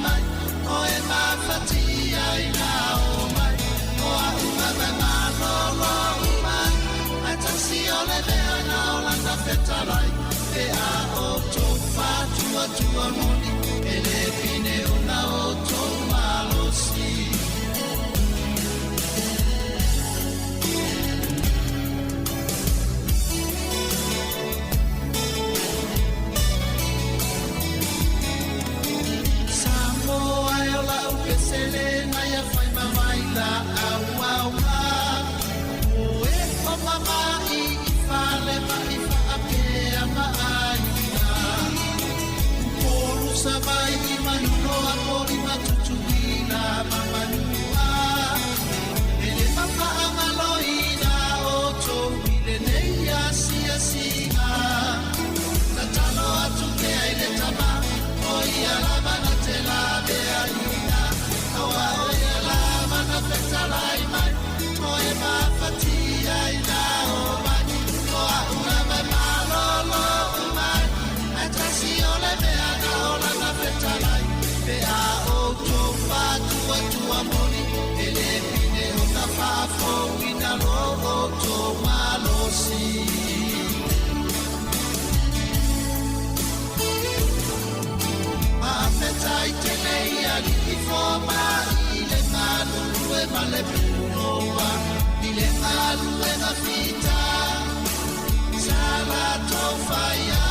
Mai. moni e le pine ona outou malosi. Samoa e o la'u pesele nai a fai ma vai la au au ma O e o mama'i i fale ma i fa'apea ma aiga Upolu Savai'i Manuloa Poli ma Tutuila ma Manua E le mafa'agaloina outou i lenei asiasiga Tatalo atu pea i le Tama o ia lava na te laveaiina Aua o ia lava na fetalai mai mo e mafatia ai na omai O a'u lava e malolo mai Ae tasi o le mea na o lana fetalai Pe a outou faatuatua moni E le pine ona faafouina lo outou malosi. Faafetai tele i alii fomai i le galulue ma le punoa i le galuega fita sa latou faia.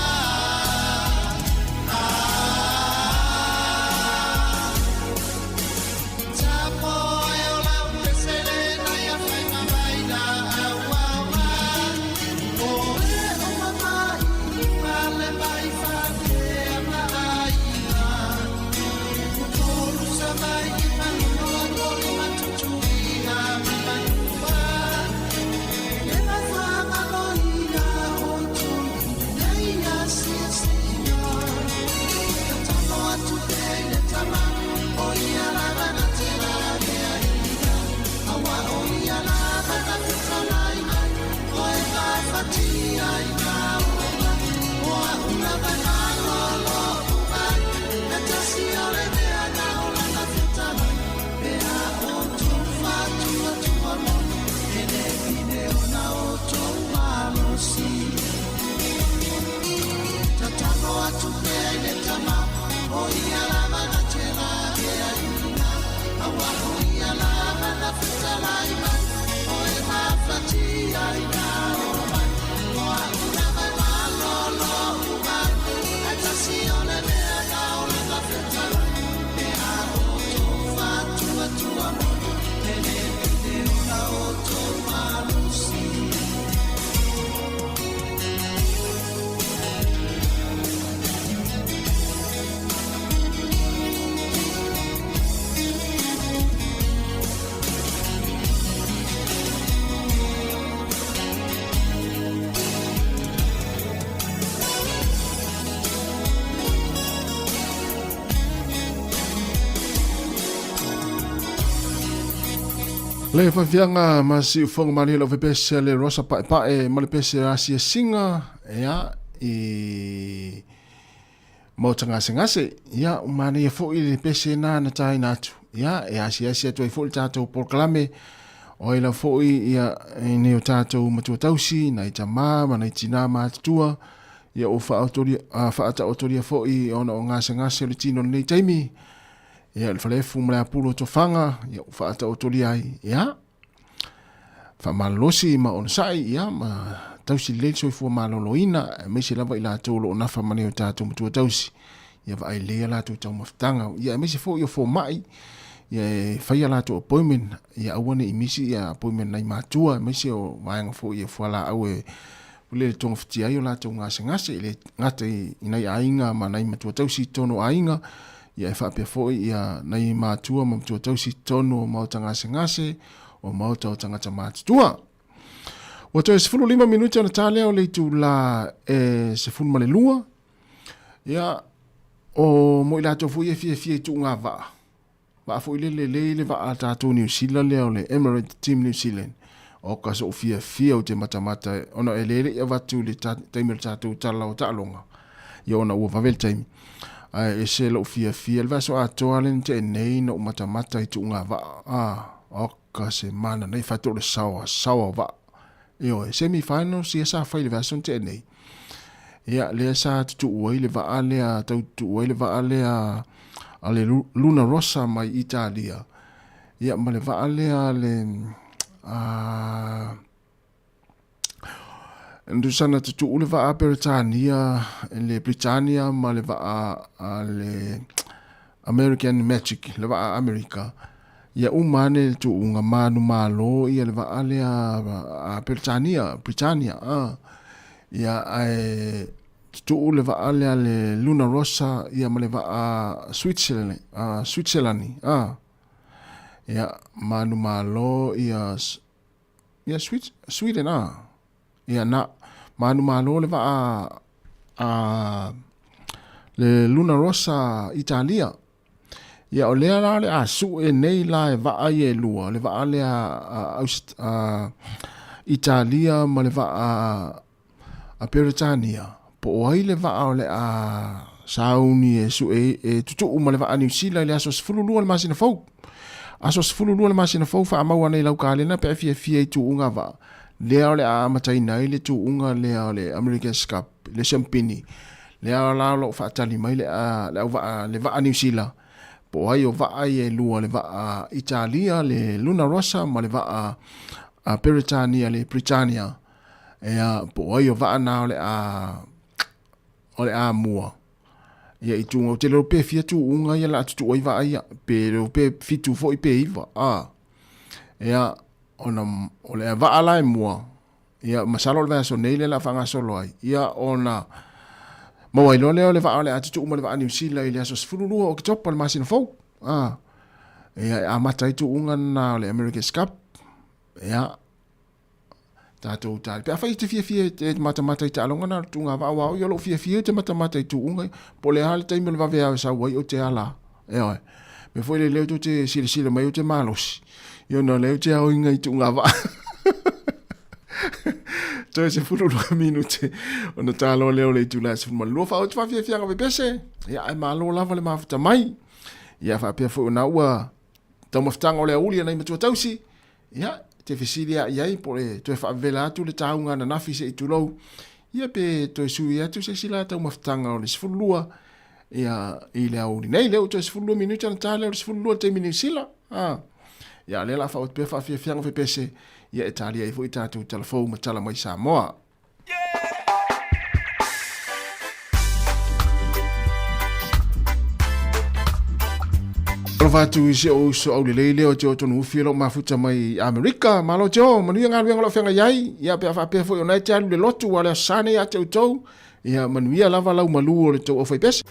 Le fafiaga ma siufoga malie lau fepese le rosa paepae ma le pese asiasiga ea i maota gasegase. Ia, ua manaia foi le pese na na taina atu. Ia, e asiasi atu ai foi le tatou polokalame o ai lava foi ia i nei o tatou matua tausi, nai tamā ma nai tinā matutua, ia ua faaotolia, faataotolia foi ona o gasegase o le tino i lenei taimi. Ia, le faleefu ma le apulu o tofaga, ia ua faataotolia ai. Ia, faamalolosi ma onosai, ia, ma tausi lelei le soifua maloloina, aemaise lava i latou o lo o nafa ma nei o tatou matua tausi, ia vaai lelei a latou taumafataga, ia aemaise foi o fomai, ia e fai a latou appointment, ia aua ne i misi ia appointment nai matua, aemaise o vaega foi e fualaau e le togafitia ai o latou gasegase, e le gata i nai aiga ma nai matua tausi i totonu o aiga, ia e faapea foi ia nai matua ma matua tausi i totonu o maota gasegase, o maota o tagata matutua. Ua toe 15 minute ona ta lea o le itulā e 12, ia, o mo i latou foi e fiafia i tuuga vaa, vaa foi lele lei le vaa a tatou Niu Sila lea o le Emirates Team New Zealand. O ka so'u fiafia ou te matamata ona e le le'i avatu i le taimi o le tatou tala o taaloga, ia ona ua vave le taimi. Ae ese lo'u fiafia le vaiaso atoa lea na te'e nei na ou matamata i tuuga vaa, a, oka se mana nei fatu o le saoa, saoa o vaa. Ioe, semi finals ia sa fai i le vaiaso na te'e nei. Ia, lea sa tutuu ai le vaa lea, tau tutuu ai le vaa lea a le Luna Rossa mai Italia. Ia, ma le vaa lea a le, a, Tusa na tutuu le vaa Peretania, le Britannia ma le vaa a le American Magic, le vaa Amerika. Ia uma ane le tuuga manumalo ia le vaa lea a Peretania, Britannia, a. Ia ae tutuu le vaa lea le Luna Rossa ia ma le vaa Switzerland, Switzerland, a. Ia manumalo ia Ia Sweden a. Ia na manumalo le vaa a le Luna Rossa Italia. Ia o lea la le a sue nei la e vaa ia e lua, le vaa lea a, a, Italia ma le vaa a Peretania, po o ai le vaa o le a sauni e sue e tutuu ma le vaa Niu Sila i le aso 12 o le masina fou. Aso 12 o le masina fou faamau ana i lau kalena pe a fiafia i tuuga vaa. Lea o le a amataina ai le tuuga lea o le America's Cup, le siampini. Lea la o lo o faatali mai le, a, le, auvaa, le vaa Niu Sila. Po o ai o vaa ia e lua, le vaa Italia, le Luna Rossa ma le vaa a Peretania, le Britannia. Ia, po o ai o vaa na o le a, o le a mua. Ia i tūnga, ou te leo pe fia tūunga ia la atutu ai vaa ia, pe leo pe fitu foi pe iva. A. Ia, ona, o le vaa la e mua, ia, masalo o le vaiaso nei lea la faagasolo ai, ia, ona, maua ai loa lea o le vaa o le a tutuu ma le vaa Niu Sila i le aso 12 o Oketopa le masina fou. A. Ia, e amata ai tuuga na o le America's Cup. Ia, Tātou tāri. Pe awhai i te fiafia e matamata i taaloga na tūnga vaa wao, i o lou fiafia i te matamata i tūunga, po le a le taimi o le vave au e sau ai o te ala. E oe. Me foi le leo tō te silasila mai o te malosi. I ona leo te aoinga i tūnga vaa. Toe se fulu lua minute ona tāloa leo le itula e sefulu ma lua wha o te whawhiawhianga pepese. Ia ai malo lava le mafuta mai. Ia whaapea foi ona ua taumafutaga o le auli ana i matua tausi. Ia, te fesili a i ai po le toe faavela atu le tāuga ananafi se i tulou, ia pe toe sui atu se isi la taumafataga o le 12 ia i le aoauli nei. Lea ua toe 12 minute ona ta lea o le 12 le taimi Niu Sila. A. Ia, lea la faaoto pea faafiafiaga fepese, ia e talia ai foi tatou tala fou ma tala mai Samoa. Alofa atu i si ou uso aulelei lea o Joe Tonuufi o lo o mafuta mai i Amerika. Malo Joe, manuia galuega o lo o feagai ai. Ia pe a faapea foi o na e te alu le lotu ua le aso Sa nei ia te outou. Ia manuia lava lau malu o le tou aufaipese.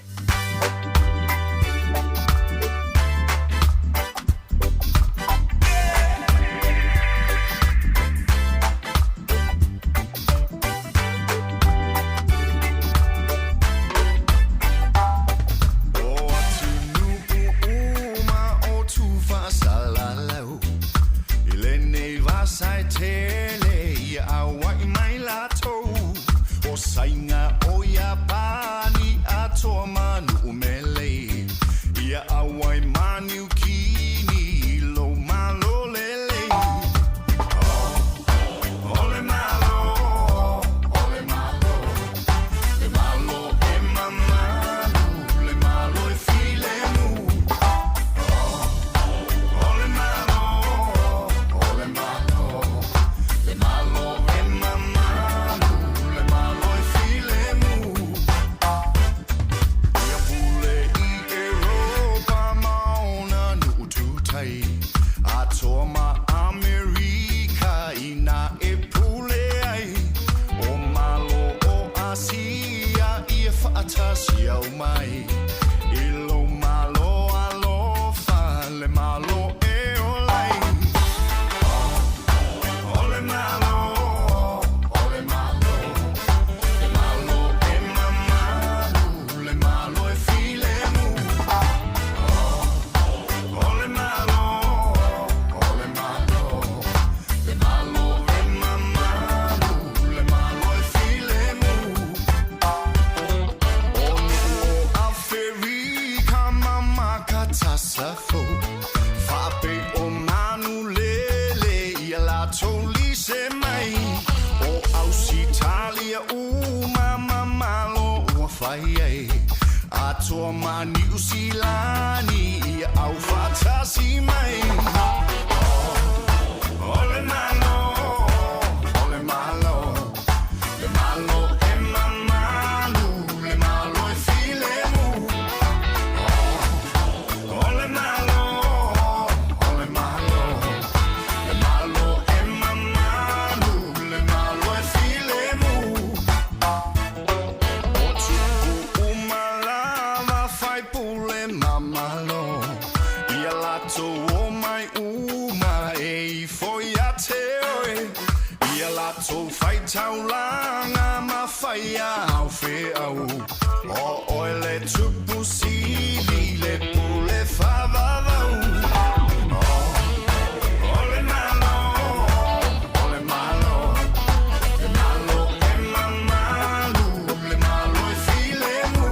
Atoa ma Niu Silani ia au faatasi mai. O le Malo, o le Malo, le Malo e mamalu, le Malo e filemu. O le Malo, o le Malo, le Malo e mamalu, le Malo e filemu. O tupu uma lava faipule ma malo, ia latou omai uma e ifo ia te oe, ia latou faitaulaga ma faia au feau. O oe le tupu sili, le pule faavavau. O le Malo, o le Malo, le Malo e mamalu, le Malo e filemu.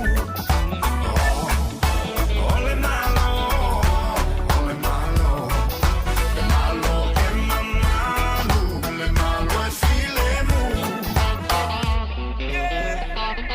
O le Malo, o le Malo, le Malo e mamalu, le Malo e filemu. O le Malo,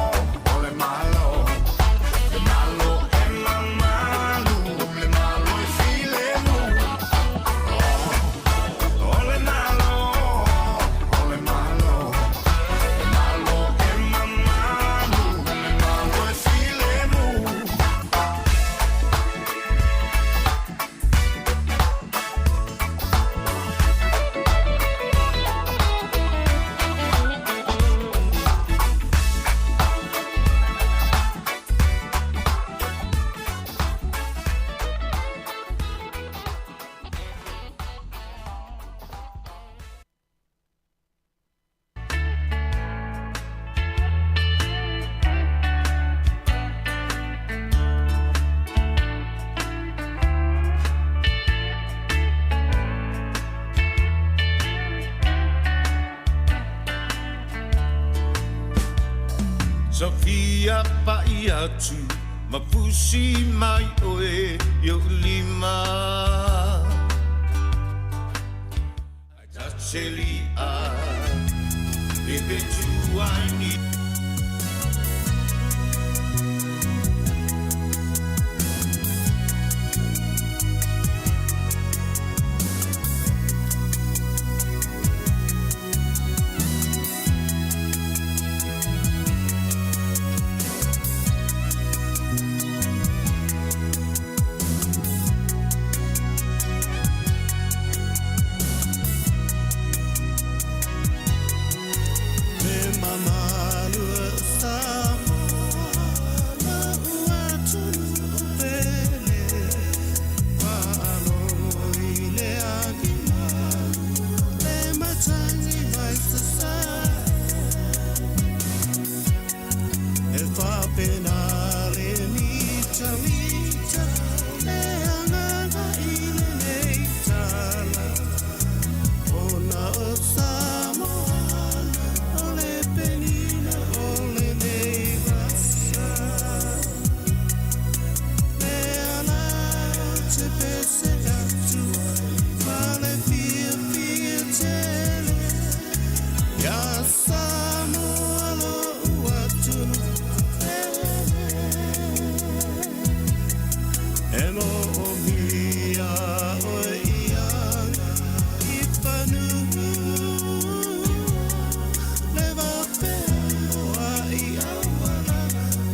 o le Malo, le Malo e mamalu, le Malo e filemu. O le Malo, o le Malo, le Malo e mamalu, le Malo e filemu. Sofia pa'i atu ma fusi mai oe i oʻu lima. Ai ta te liʻa e petu ai ni. Le mamalu o Samoa, lou atunuu pele, faalogo i le agimau, le matagi mai sasae. E faapena le mitamita, le agaga i lenei tala, ona o Samoa o le penina o lenei vasa. Le ala ou te pese atu ai ma le fiafia tele, iā Samoa lo'u atunuu pele. E mo'omia oe i aga i fanua, le vafeoai auala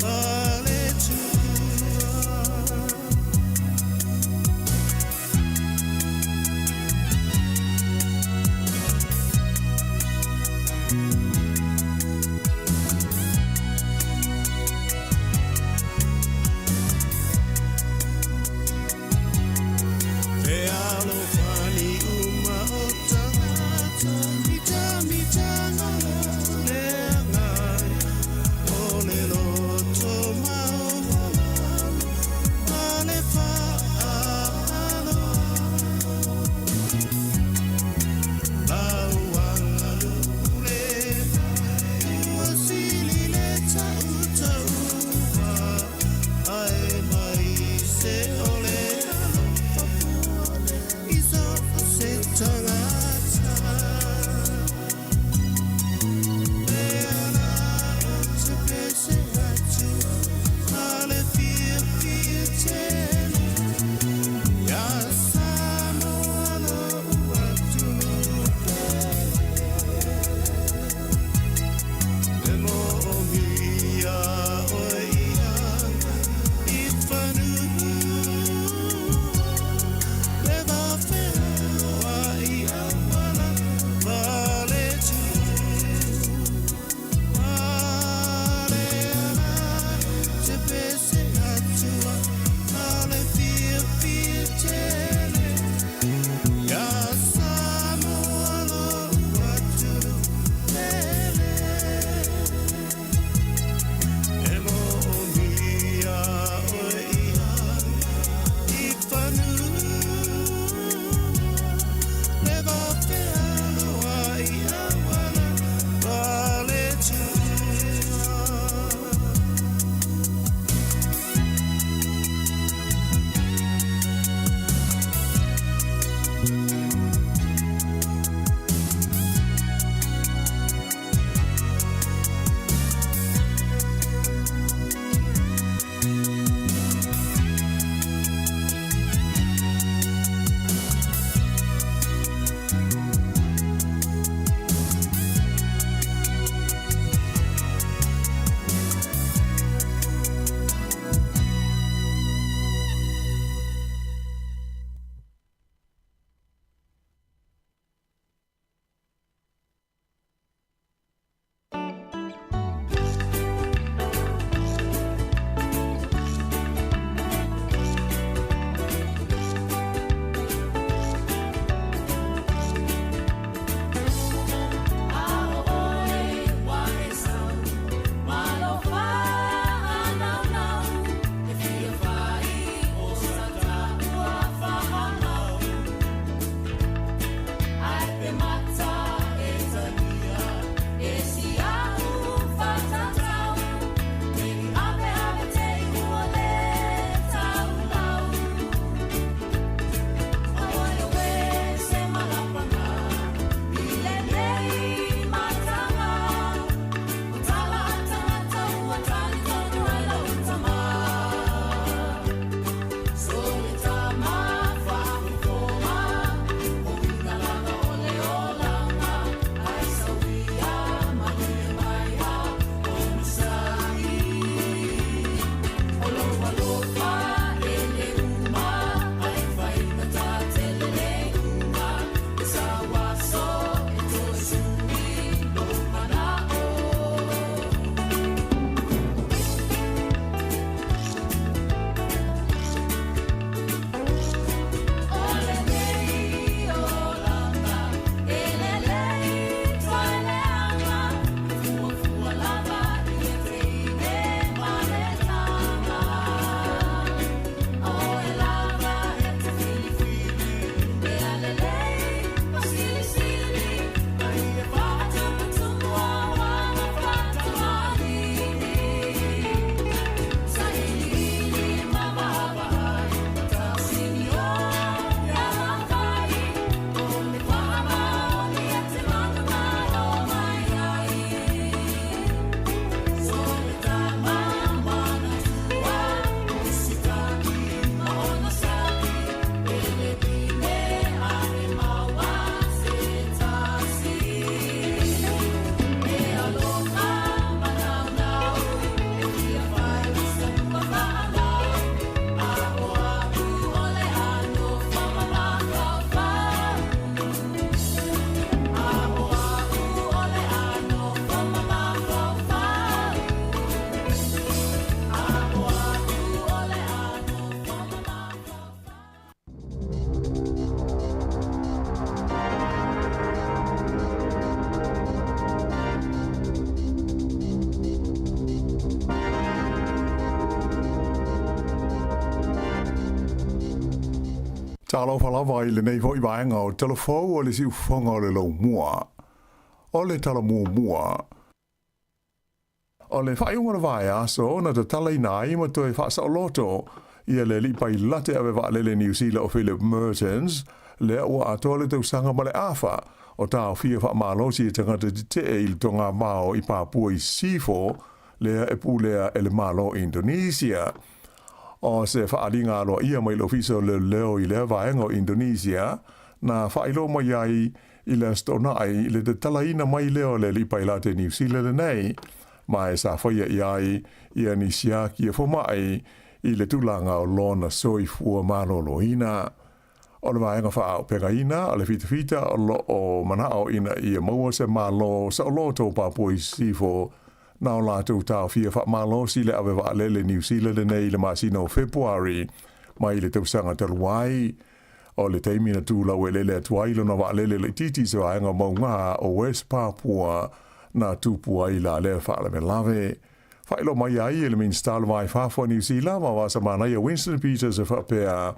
ma le tua. Fealofani uma o tagata, mitamitaga o le agaga, o le loto maualalo ma le faaaloalo. Talofa lava i lenei foi vaega o Tala Fou o le Siufofoga o le Laumua. O le tala muamua, o le faaiuga o le vaiaso na tatalaina ai ma toe faasaoloto ia le alii pailate ave vaalele Niu Sila o Philip Mertens, lea ua atoa le tausaga ma le afa o taofia faamalosi e tagata tetee i le togavao i Papua i Sisifo, lea e pulea e le Malo o Indonesia. O se faaaliga aloaia mai le Ofisa o Leoleo i lea vaega o Indonesia na faailoa mai ai i le Aso Toonai le tatalaina mai lea o le alii pailate Niu Sila lenei, ma e sa faia i ai ia ni siaki a fomai i le tulaga o lona soifua maloloina. O le vaega faaaupegaina o le fitafita o lo o manao ina ia maua se Malo saoloto o Papua i Sisifo na o latou taofia faamalosi le ave vaalele Niu Sila lenei i le masina o Fepuari mai le tausaga talu ai. O le taimi na tulau elele atu ai lona vaalele laitiiti i se vaega o mauga o West Papua na tupu ai la lea faalavelave. Faailoa mai ai e le Minisita o le Va i Fafo a Niu Sila ma Vasamanaia Winston Peters e faapea,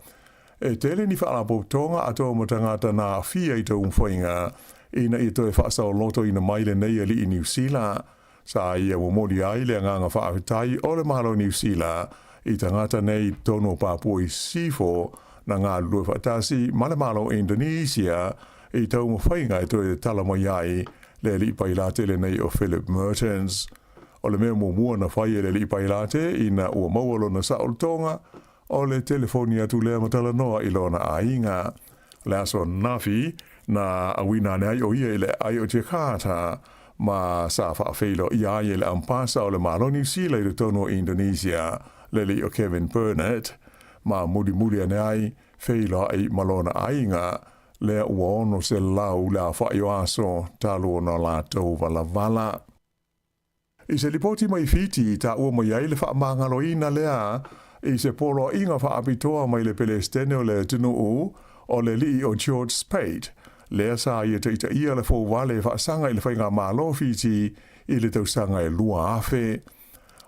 E tele ni faalapotopotoga atoa ma tagata na aafia i taumafaiga ina ia toe faasaolotoina mai lenei alii Niu Sila. Sa ia momoli ai le agaga faafetai o le Malo Niu Sila i tagata nei i totonu o Papua i Sisifo na galulue faatasi ma le Malo Indonesia i taumafaiga e toe tala mai ai le alii pailate lenei o Philip Mertens. O le mea muamua na fai e le alii pailate ina ua maua lona saolotoga O le telefoni atu lea ma talanoa i lona aiga. O le aso ananafi, na auina ane ai o ia i le aai o Jakarta, ma sa faafeiloaia ai e le Ampasa o le Malo Niu Sila i totonu o Indonesia, le alii o Kevin Burnett, ma mulimuli ane ai, feiloai ma lona aiga, lea ua 600 le aofai o aso talu ona latou valavala. I se lipoti mai Fiti i taua mai ai le faamagaloina lea i se poloaiga faapitoa mai le Pelesitene o le atunuu o le alii o George Speight, lea sa ia taitaia le fouvale e faasaga i le faigamalo Fiti i le tausaga e 2000.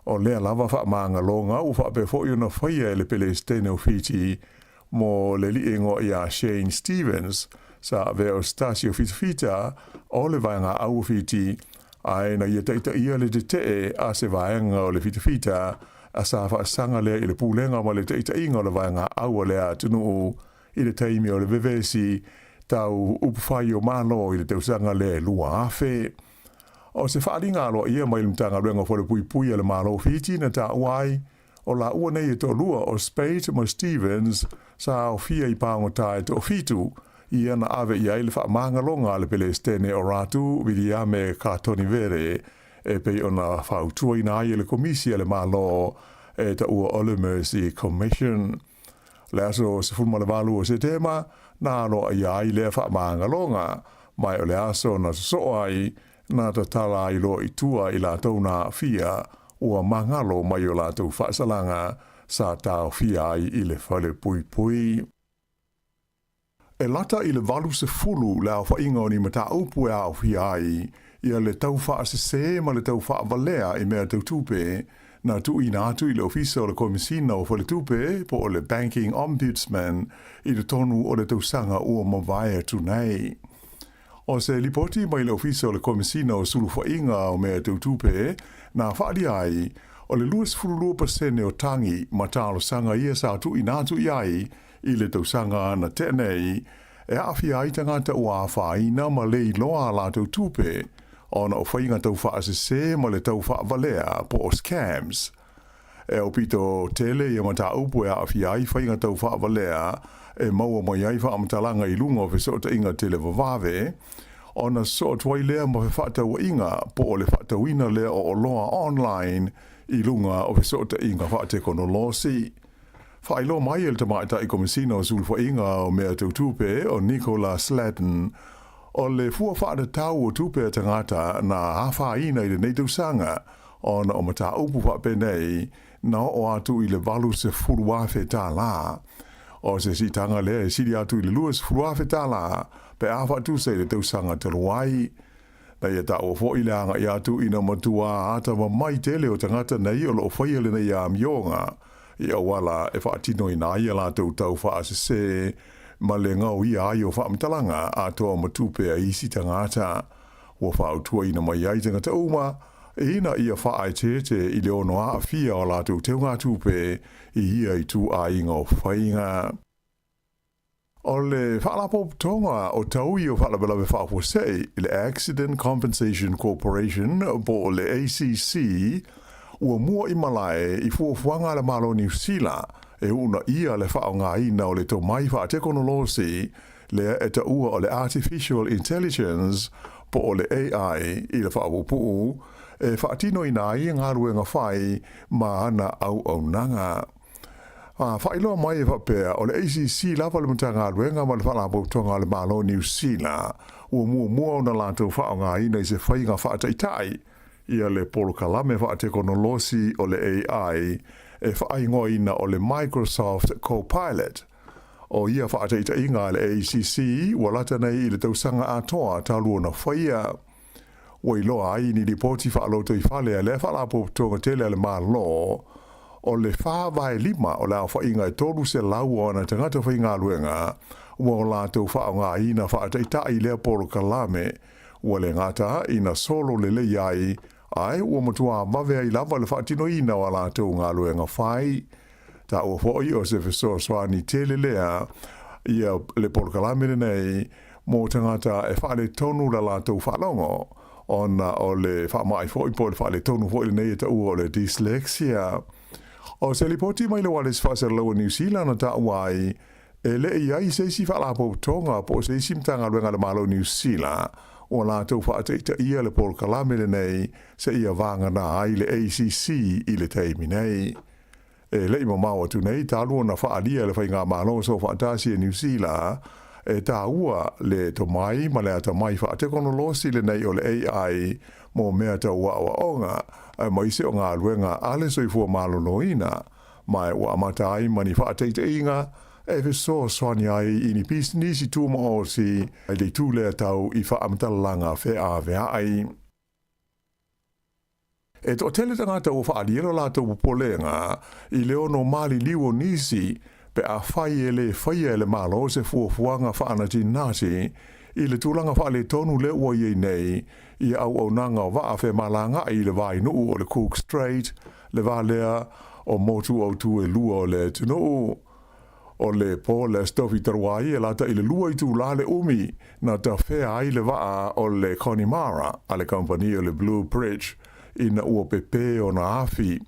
O lea lava faamagaloga ua faapea foi ona faia e le Pelesitene o Fiti mo le alii e igoa ia Shane Stevens, sa avea o se tasi o fitafita o le vaega au o Fiti, ae na ia taitaia le tetee a se vaega o le fitafita a sa faasaga lea i le pulega ma le taitaiga o le vaega au a lea atunuu i le taimi o le vevesi tau upufai o Malo i le tausaga lea e 2000. O se faaaliga aloaia mai le Matagaluega o Falepuipui a le Malo o Fiti na taua ai O lāua nei e toalua, o Speight ma Stevens, sa aofia i pāgota e toafitu, ia na ave i ai le faamagaloga a le Pelesitene o Ratu Viliame Katonivere, e pei ona fautuaina ai e le Komisi a le Malo e taua o le Mercy Commission. Le aso 18 o Setema, na aloaia ai lea faamagaloga, ma o le aso na sosoo ai na tatala ai loa i tua i latou na aafia ua magalo mai o latou faasalaga sa taofia ai i le fale puipui. E lata i le 80 le aofaiga o ni mataupu e aofia ai ia le tau faasese ma le tau faavalea i mea tau tupe na tuuina atu i le Ofisa o le Komesina o Faletupe po o le Banking Ombudsman i totonu o le tausaga ua mavae atu nei. O se lipoti mai le Ofisa o le Komesina o Sulufaiga o Mea Tau Tupe na faaalia ai, o le 22% o tagi ma talosaga ia sa tuuina atu i ai i le tausaga na tea nei, e aafia ai tagata ua afaina ma le iloa a latou tupe ona o faiga tau faasese ma le tau faavalea po o scams. E aupito tele ia mataupu e aafia ai faiga tau faavalea e maua mai ai faamatalaga i luga o fesootaiga televavave, ona sosoo atu ai lea ma fefaatauaiga po o le faatauina lea o oloa online i luga o fesootaiga faatekonolosi. Faailoa mai e le Tamaitai Komesina o Sulufaiga o Mea Tau Tupe o Nicola Sladden, o le fua faatatau o tupe a tagata na afaina i lenei tausaga ona o mataupu faapenei na oo atu i le $80,000. O se siitaga lea e sili atu i le $20,000 pe a faatusa i le tausaga talu ai. Na ia taua foi le agai atu ina matua atamamai tele o tagata nei o lo o faia lenei amioga i auala e faatinoina ai a latou tau faasese. ma le gaoia ai o faamatalaga atoa ma tupe a isi tagata. Ua fautuaina mai ai tagata uma ina ia faaeteete i le ono aafia o a latou teugatupe i ia ituaiga o faiga. O le Faalapotopotoga o Taui o Faalavelave Faafuasei, le Accident Compensation Corporation po o le ACC, ua mua i malae i fuafuaga a le Malo o Niu Sila e uunaia le faaaogaina o le tomai faatekonolosi lea e taua o le Artificial Intelligence po o le AI i le faapuupuu e faatinoina ai galuega fai ma ana auaunaga. A faailoa mai e faapea, o le ACC lava le Matagaluega ma le Faalapotopotoga a le Malo o Niu Sila ua muamua ona latou faaaogaina i se faiga faataitai ia le polokalame faatekonolosi o le AI e faaigoaina o le Microsoft Copilot. O ia faataitaiga a le ACC ua lata nei i le tausaga atoa talu ona faia. Ua iloa ai ni lipoti faalotoifale a lea Faalapotopotoga tele a le Malo, o le 4/5 o le aofaiga e 300 o ana tagata faigaluega ua o latou faaaogaina faataitai lea polokalame, ua le gata ina solo lelei ai, ae ua matua vave ai lava le faatinoina o a latou galuega fai. Taua foi o se fesoasoani tele lea ia le polokalame lenei mo tagata e faaletonu la latou faalogo, ona o le faamai foi po o le faaletonu foi lenei e taua o le dyslexia. O se lipoti mai le Ualesi Faasalalau a Niu Sila na taua ai, e le i ai se isi faalapotopotoga po o se isi Matagaluega a le Malo o Niu Sila ua latou faataitaia le polokalame lenei seia vagana ai le ACC i le taimi nei. E le i mamao atu nei talu ona faaalia e le Faigamalo Soofaatasi e Niu Sila e taua le tomai ma le atamai faatekonolosi lenei o le AI mo mea tau aoaoga aemaise o galuega a le soifua maloloina, ma ua amata ai ma ni faataitaiga e fesoasoani ai i ni pisinisi tumaoti i le itu lea tau i faamatalaga feaveai. E toatele tagata ua faaalia lo latou popolega i le ono maliliu o nisi pe afai e le faia e le Malo se fuafuaga faanatinati i le tulaga faaletonu lea ua i ai nei i auaunaga o vaa femalagaai i le vainuu o le Cook Strait, le va lea o motu autū e lua o le atunuu. O le po le Aso Tofi talu ai e lata i le 2 itulā le umi na tafea ai le vaa o le Connemara a le kamupani o le Blue Bridge ina ua pepē ona afi.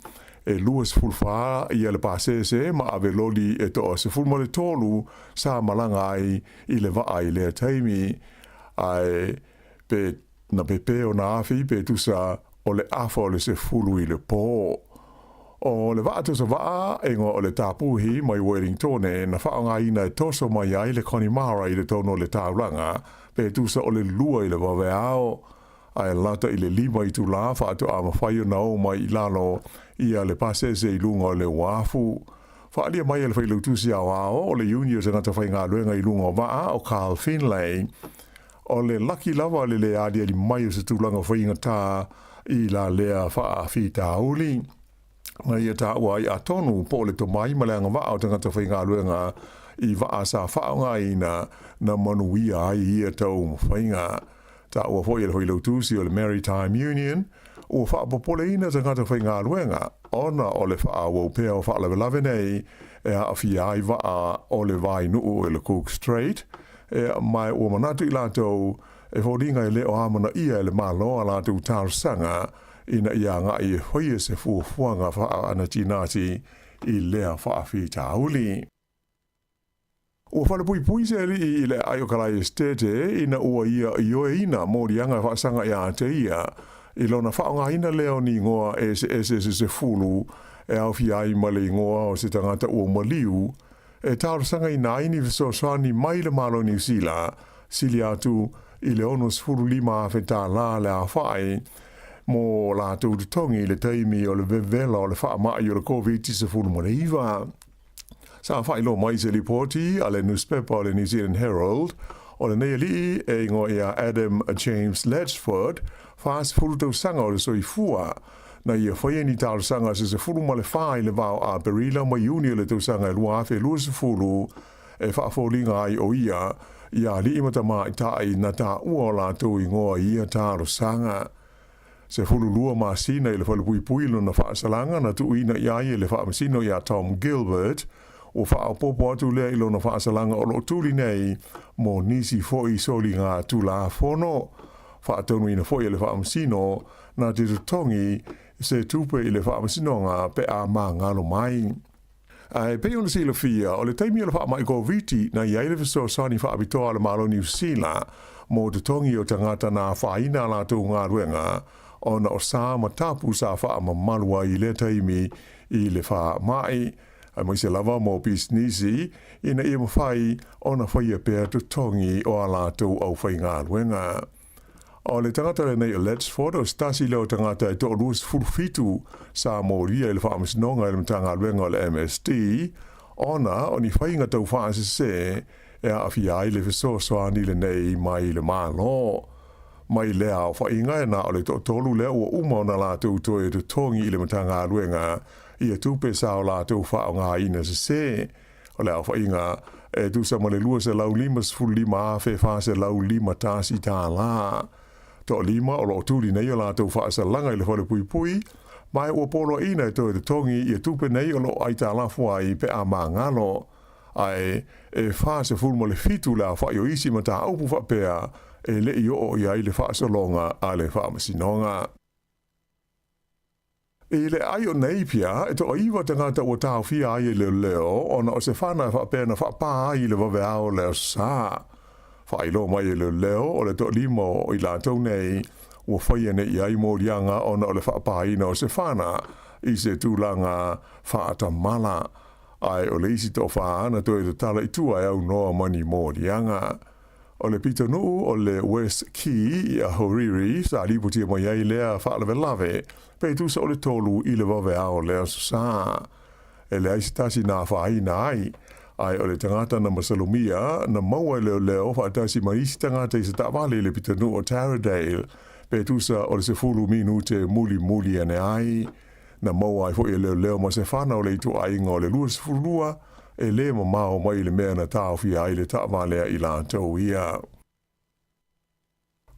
E 24 ia le pasese ma ave loli e toa 13 sa malaga ai i le vaa i lea taimi, ae pe na pepē ona afi pe tusa o le afa o le 10 i le pō. O le vaa toso vaa e igoa o le Tapuhi mai Wellingtone na faaaogaina e toso mai ai le Connemara i le tonu o le taulaga pe tusa o le 2 i le vaveao, ae lata i le 5 itulā faatoa mafai ona o mai i lalo ia le pasese i luga o le uafu. Faaalia mai e le Failautusi Aoao o le Iuni o Tagata Faigaluega i luga o vaa o Carl Finlay, O le laki lava le le aliali mai o se tulaga faigata i la lea faafitauli. Na ia taua ai atonu po o le tomai ma le agavaa o tagata faigaluega i vaa sa faaaogaina na manuia ai ia taumafaiga. Taua foi e le Failautusi o le Maritime Union ua faapopoleina tagata faigaluega ona o le faaauau pea o faalavelave nei e aafia ai vaa o le vainuu o le Cook Strait, E, ma ua manatu i latou, e foliga e le o amanaia e le Malo a latou talosaga ina ia agai e faia se fuafuaga faaanatinati i lea faafitauli. Ua falepuipui se alii i le aai o Kalae Esitete ina ua ia ioeina moliaga e faasaga ia te ia i lona faaaogaina lea o ni igoa eseese se 10 e aofia ai ma le igoa o se tagata ua maliu e talosagaina ai ni fesoasoani mai le Malo o Niu Sila, sili atu i le $65,000 tālā le aofai mo latou totogi i le taimi o le vevela o le faamai o le Koviti-19. Sa faailoa mai se lipoti a le nuspepa o le New Zealand Herald, o lenei alii e igoa ia Adam James Ledgeford, 40 tausaga o le soifua, na ia faia ni talosaga se 14 i le vao Aperila ma Iuni o le tausaga e 2020. e faafoliga ai o ia i aliʻi ma tamaitai na taua o latou igoa i ia talosaga. 12 masina i le falepuipui lona faasalaga na tuuina i ai e le Faamasino ia Tom Gilbert, ua faaopoopo atu lea i lona faasalaga o loo tuli nei mo nisi foi soliga tulafono. Faatonuina foi e le Faamasino na te totogi se tupe i le Faamasinoga pe a magalo mai. Ae pei ona silafia, o le taimi o le faamai Koviti na i ai le fesoasoani faapitoa a le Malo Niu Sila mo totogi o tagata na afaina a latou galuega ona o sa ma tapu sa faamamalu ai i lea taimi i le faamai, aemaise lava mo pisinisi ina ia mafai ona faia pea totogi o a latou aufaigaluega. O le tagata lenei o Letchford, o se tasi lea o tagata e 27 sa molia i le faamasinoga e le Matagaluega o le MSD ona o ni faiga taufaasese e aafia ai le fesoasoani lenei mai le Malo. Mai lea aofaiga e na o le toatolu lea ua uma ona latou toe totogi i le Matagaluega ia tupe sa o latou faaaogaina sese. O le aofaiga e tusa ma le $255,451 tālā. Toalima o loo tuli nei o latou faasalaga i le falepuipui, ma e ua poloaiina e toe totogi ia tupe nei o loo aitalafu ai pe a magalo. Ae e 47 le aofai o isi mataupu faapea e le i oo i ai le faasologa a le Faamasinoga. I le aai o Napier, e toaiva tagata ua taofia ai e leoleo ona o se fana e faapea na faapā ai i le vaveao o le Aso Sa. Faailoa mai e leoleo o le toalima o i latou nei ua faia nei i ai moliaga ona o le faapāina o se fana i se tulaga faatamala. Ae o le isi toafā na toe tatala i tua e aunoa ma ni moliaga. O le pitonuu o le West Quay i Ahuriri sa lipotia mai ai lea faalavelave pe tusa o le 3 i le vaveao o le Aso Sa. E leai se tasi na afaina ai, ae o le tagata na masalomia na maua e leoleo faatasi ma isi tagata i se taavale i le pitonuu o Taradale pe tusa o le 10 minute mulimuli ane ai. Na maua ai foi e leoleo ma se fana o le ituaiga o le 22 e lē mamao mai i le mea na taofia ai le taavale a i latou ia.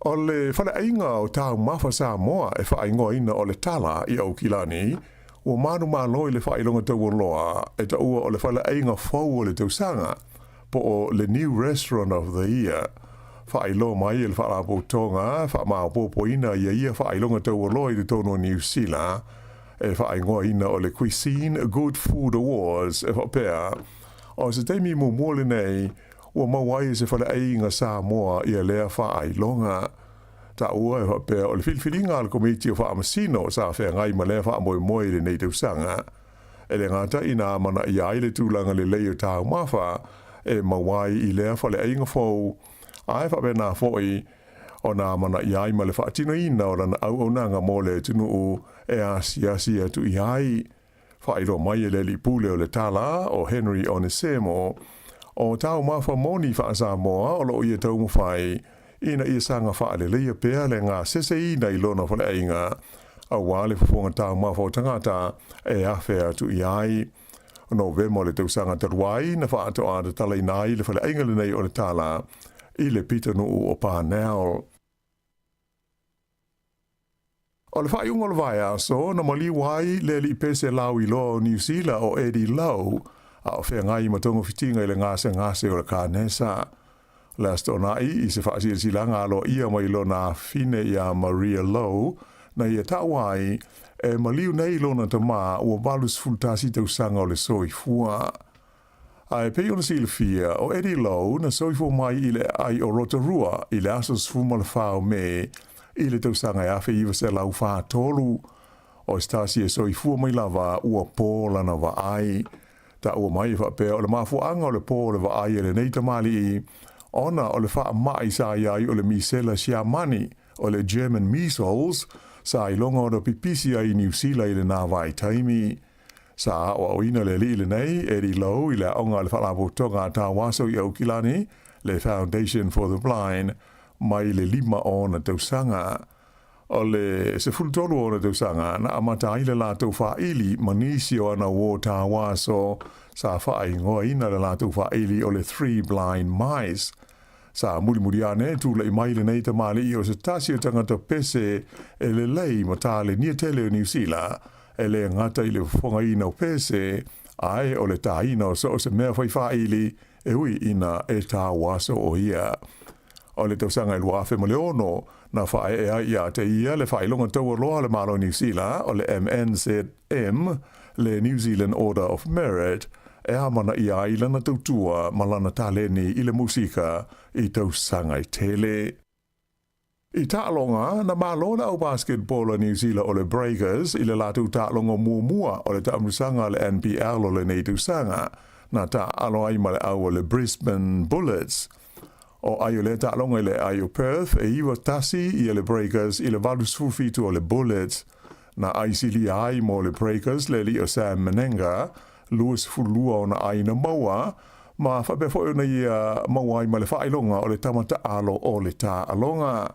O le faleaiga o Taumafa Samoa e faaigoaina o le Tala i Aukilani, ua manumalo i le faailoga taualoa e taua o le faleaiga fou o le tausaga, po o le New Restaurant of the Year. Faailoa mai e le Faalapotopotoga faamaopoopoina ia ia faailoga taualoa i totonu o Niu Sila, e faaigoaina o le Cuisine Good Food Awards e faapea, o se taimi muamua lenei ua maua ai e se faleaiga Samoa ia lea faailoga. Taua e faapea o le filifiliga a le Komiti o Faamasino sa feagai ma lea faamoemoe i lenei tausaga. E le gata ina amanaia ai le tulaga lelei o taumafa e maua ai i lea faleaiga fou, ae faapena foi ona amanaia ai ma le faatinoina o lana auaunaga mo le atunuu e asiasi atu i ai. Faailoa mai e le alii pule o le Tala, o Henry Onesemo, o taumafa moni faa-Samoa o loo ia taumafai ina ia saga faaleleia pea le gaseseina i lona faleaiga aua le fofoga taumafa o tagata e afe atu i ai. Novema o le tausaga talu ai na faatoa tatalaina ai le faleaiga lenei o le Tala i le pitonuu o Parnell. O le faaiuga o le vaiaso na maliu ai le alii pese lauiloa o Niu Sila o Eddie Lowe a o feagai ma togafitiga i le gasegase o le kanesa. O le Aso Toonai i se faasilasilaga aloaia mai lona afine iā Maria Lowe na ia taua ai e maliu nei lona tamā ua 81 tausaga o le soifua. Ae pei ona silafia, o Eddie Lowe na soifua mai i le aai o Rotorua i le aso 14 o Me i le tausaga e 1943. O se tasi e soifua mai lava ua pō lana vaai. Taua mai e faapea o le mafuaaga o le pō o le vaai a lenei tamalii ona o le faamai sa i ai o le misela Siamani, o le German measles, sa iloga ona pipisi ai i Niu Sila i lena vaitaimi. Sa aoaoina le alii lenei, Eddie Lowe, i le aoga a le Faalapotopotoga a Tauaso i Aukilani, le Foundation for the Blind, mai le 5 o ona tausaga. O le 13 o ona tausaga na amata ai le latou faaili ma nisi o ana uō tauaso. Sa faaigoaina le latou faaili o le Three Blind Mice. Sa mulimuli ane tula'i mai lenei tamalii o se tasi o tagata pese e lelei ma talenia tele o Niusila, e lē gata i le fofogaina o pese, ae o le tāina o so o se mea fai faaili e ui ina e tauaso o ia. O le tausaga e 2006, na faaee ai iā te ia le faailoga taualoa a le Malo o Niusila o le MNZM, le New Zealand Order of Merit, e amanaia ai lana tautua ma lana taleni i le musika i tausaga e tele. I taaloga, na malo le au basketball a Niu Sila o le Breakers i le latou taaloga muamua o le taamilosaga a le NBL o lenei tausaga, na taaalo ai ma le au o le Brisbane Bullets. O ai o lea taaloga i le aai o Perth, e 9 1 ia le Breakers i le 87 o le Bullets. Na aisilia ai mo le Breakers le alii o Sam Mennenga, 22 ona ai na maua, ma faapea foi ona ia maua ai ma le faailoga o le tama taalo o le taaloga.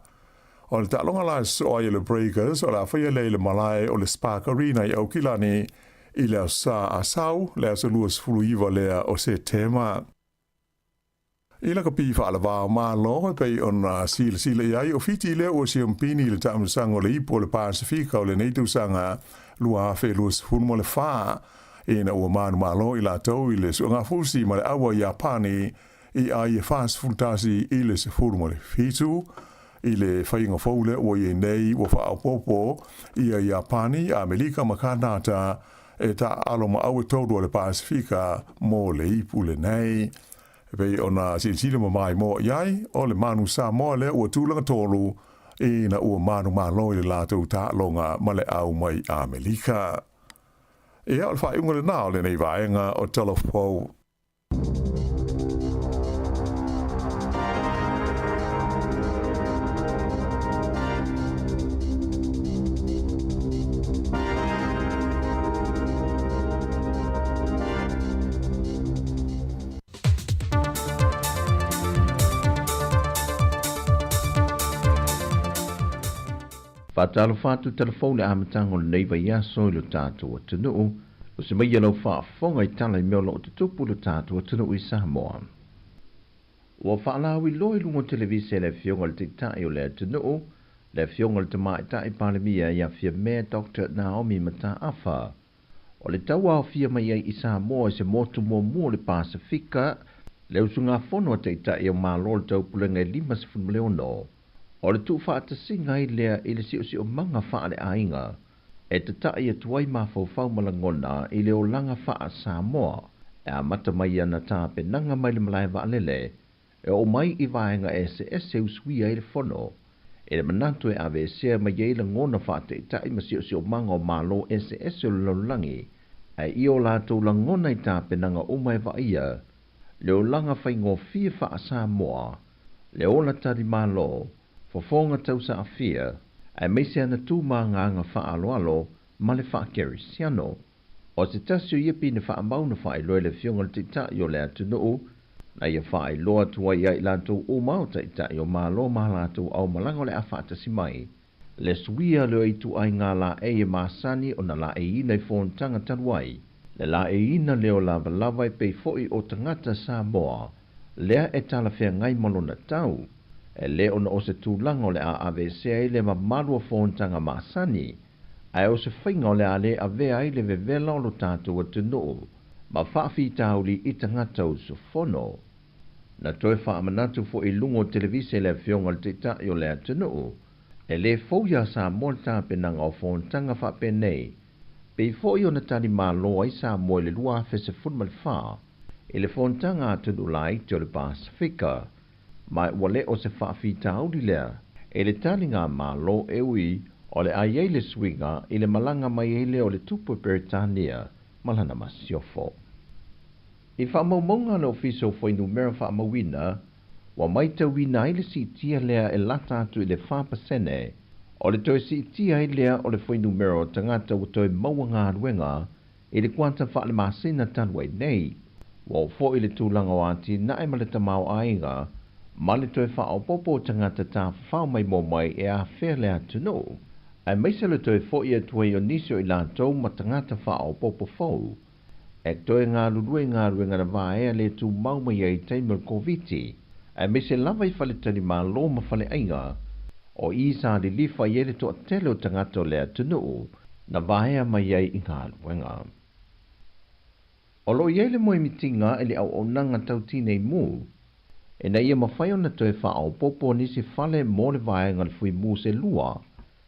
O le taaloga la e sosoo ai e le Breakers o le a faia lea i le malae o le Spark Arena i Aukilani i le Aso Sa a sau, le aso 29 lea o Setema. I lakapi faaleva o Malo, e pei ona silasila i ai, o Fiti lea ua siamupini i le taamilosaga o le Ipu o le Pasefika o lenei tausaga 2024, ina ua manumalo i latou i le suegafusi ma le aua Iapani i ai e 41-17. I le faiga fou lea ua i ai nei, ua faaopoopo ia Iapani, Amerika ma Kanata e taaalo ma au e tolu a le Pasefika mo le ipu lenei. E pei ona silasila ma maimoa i ai, o le manu Samoa lea ua tulaga tolu ina ua manumalo i le latou taaloga ma le au mai Amelika. Ia, o le faaiuga lena o lenei vaega o Tala Fou. Faatalofa atu Talafou le amataga o lenei vaiaso i lo tatou atunuu, o se mai lau faafofoga i tala i mea o lo o tutupu i lo tatou atunuu i Samoa. Ua faalauiloa i luga o televise e le Afioga i le Taitai o le atunuu, le Afioga i le Tamaitai Palemia ia Fiamē Dr Naomi Mataafa. O le tau aofia mai ai i Samoa i se motu muamua o le Pasefika, le usugafono a Taitai o Malo o le Taupulega e 56, o le tuufaatasiga ai lea i le siosiomaga faaleaiga e tata'i atu ai mafaufau ma lagona i le olaga faa-Samoa e amata mai ana tapenaga mai le malae vaalele e oo mai i vaega eseese e usuia ai le fono, i le manatu e aveesea mai ai lagona faataitai ma siosiomaga o Malo eseese o le lalolagi, ae ia o latou lagona i tapenaga uma e vaaia le olaga faigofie faa-Samoa, le ola talimalo, fofoga tausaafia, aemaise ana tu ma agaga faaaloalo ma le faakerisiano. O se tasi o ia pine faamau na faailoa e le Afioga i le Taitai o le atunuu, na ia faailoa atu ai ia i latou uma o Taitai o Malo ma latou aumalaga o le a faatasi mai, le suia lea o ituaiga laei e masani ona laeiina i fonotaga talu ai, le laeiina lea o lavalava e pei foi o tagata Samoa lea e talafeagai ma lona tau, e le ona o se tulaga o le a aveesea ai le mamalu o fonotaga masani, ae o se faiga o le a lē avea ai le vevela o lo tatou atunuu ma faafitauli i tagata usufono. Na toe faamanatu foi i luga o televise e le Afioga i le Taitai o le atunuu, e lē fou iā Samoa le tapenaga o fonotaga faapenei, pei foi ona talimalo ai Samoa i le 2014 i le fonotaga a atunuu laiti o le Pasefika, ma ua le o se faafitauli lea i le taligamalo e ui o le a i ai le suiga i le malaga mai ai lea o le Tupu o Peretania ma lana masiofo. I faamaumauga a le Ofisa o Fuainumera Faamauina, ua maitauina ai le siitia lea e lata atu i le 4% o le toe siitia ai lea o le fuainumera o tagata ua toe maua galuega i le kuata faalemasina talu ai nei. Ua oo foi le tulaga o atinae ma le tamaoaiga ma le toe faaopoopo o tagata tafafao maimoa mai e afea le atunuu, aemaise le toe foi atu ai o nisi o i latou ma tagata faaopoopo fou. e toe galulue i galuega na vaea le tumau mai ai i taimi o le Koviti, aemaise lava i faletalimalo ma faleaiga. O i sa lilifa i ai le toatele o tagata o le atunuu na vaea mai ai i galuega. O lo o i ai le moemitiga i le auaunaga tau tinei mu, ina ia mafai ona toe faaopoopo nisi fale mo le vaega o le Fuimu se lua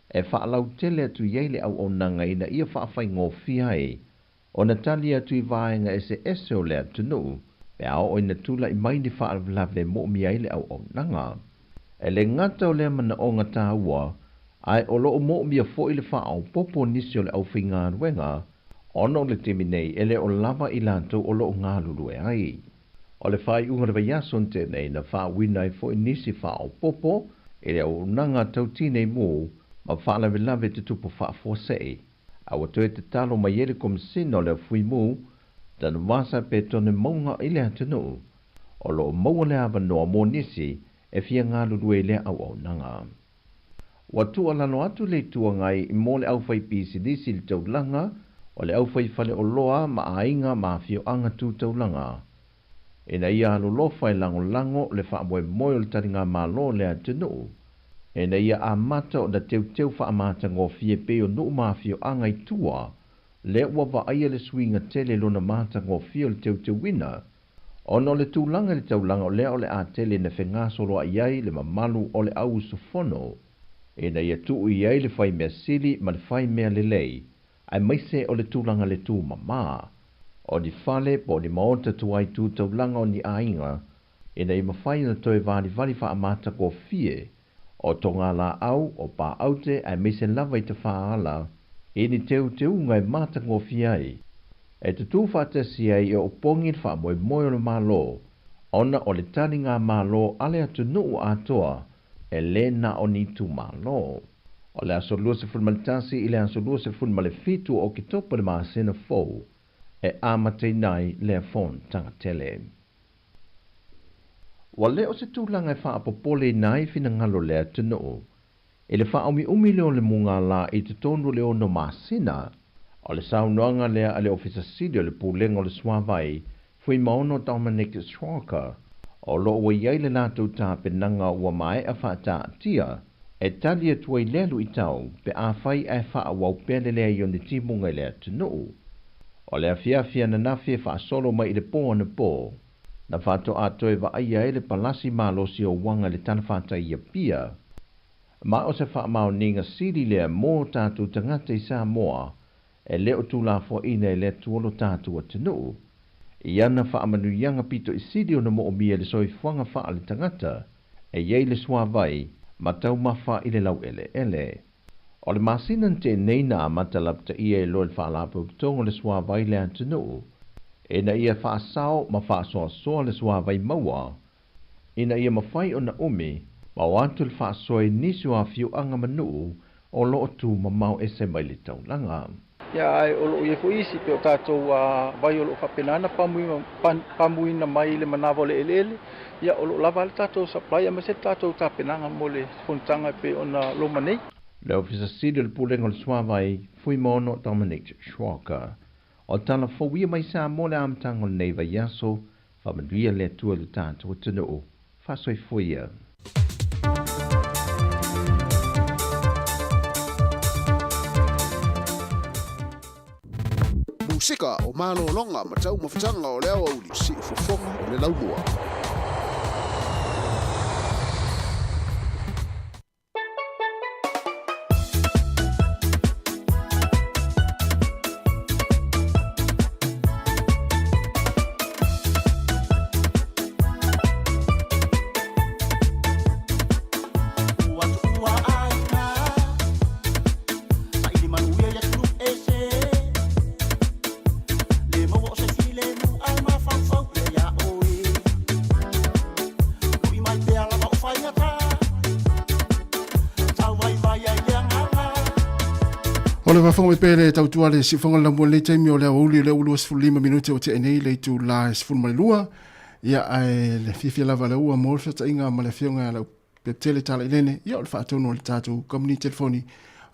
e faalautele atu i ai le auaunaga ina ia faafaigofie ai ona tali atu i vaega eseese o le atunuu pe a oo ina tulai mai ni faalavelave e moomia ai le auaunaga. E le gata o lea manaoga taua, ae o lo o moomia foi le faaopoopo o nisi o le aufaigaluega ona o le taimi nei e le o lava i latou o lo o galulue ai. O le faaiuga o le vaiaso na tea nei na faauiina ai foi nisi faaopoopo i le auaunaga tau tinei mu ma faalavelave tutupu faafuasei. A ua toe tatalo mai ai le Komesina o le Fuimu Tanuvasa Petone Mauga i le atunuu o lo o maua le avanoa mo nisi e fia galulue i lea auaunaga. Ua tuualalo atu le Itu Agai mo le aufaipisinisi i le taulaga o le aufaifaleoloa ma aiga ma afioaga tu taulaga ina ia alolofa e lagolago le faamoemoe o le taligamalo o le atunuu ina ia amata ona teuteu faamatagofie pei o nuu ma afioaga i tua lea ua vaaia le suiga tele i lona matagofie o le teuteuina ona o le tulaga i le taulaga o lea o le a tele ina fegasoloai ai le mamalu o le au usufono ina ia tuu i ai le fai mea sili ma le fai mea lelei aemaise o le tulaga le tumama o ni fale po o ni maota tuai tu taulaga o ni aiga ina ia mafai ona toe valivali faamatagofie o togalaau, o paaute aemaise lava i tafaala i ni teuteuga e matagofie ai, e tutū faatasi ai e opogi le faamoemoe o le Malo ona o le taligamalo a le atunuu atoa e lē na o ni itumalo. O le aso 21 i le aso 27 o Oketopa le masina fou e amataina ai lea fonotaga tele. Ua le o se tulaga e faapopoleina ai finagalo o le atunuu i le faaumiumi lea o le mugala i totonu o le ono masina. O le saunoaga lea a le Ofisa Sili o le Pulega o le Suavai, Fuimaono Dominic Schwalger, o lo o ua i ai le latou tapenaga ua maea faataatia e tali atu ai lea luitau pe afai ae faaauau pea le leai o ni timuga i le atunuu. O le afiafi ananafi e faasolo mai i le po anapo, na faatoa toe vaaia ai le palasi malosi o Uaga i le talafatai i Apia. Ma o se faamaoniga sili lea mo tatou tagata i Samoa e le o tulafoaina e le Atua lo tatou atunuu i ana faamanuiaga pito i sili ona moomia i le soifuaga faale-tagata e i ai le suavai ma taumafa i le laueleele. O le masina na tea nei na amata lapataia ai loa le Faalapotopotoga o le Suavai i le atunuu ina ia faasao ma faasoasoa le suavai maua ina ia mafai ona umi ma o atu le faasoa i nisi o afioaga ma nuu o lo o tu mamao ese mai le taulaga. Ia, ae o lo o i ai foi isi, pei o tatou vai o lo o faapena ona pamuina mai le manava o le eleele, ia, o lo o lava lava le tatou supply aemaise le tatou tapenaga mo le fonotaga e pei ona loma nei. Le Ofisa Sili o le Pulega o le Suavai, Fuimaono Dominic Schwalger. O tala fou ia mai Samoa le amataga o lenei vaiaso, Faamanuia le Atua i lo tatou atunuu. Faasoifua ia. Musika o malologa ma taumafataga o le aoauli, siufofoga o le laumua. O le faafofoga mai pea le tautua le siufofoga o le laumua i lenei taimi o le aoauli o lea ua 25 minute ua tea nei le itula e 12. Ia, ae le fiafia lava lea ua maua le fesootaiga ma le afioga ia Leaupepe Tele Talailene, ia o le faatonu o le tatou kamupani telefoni.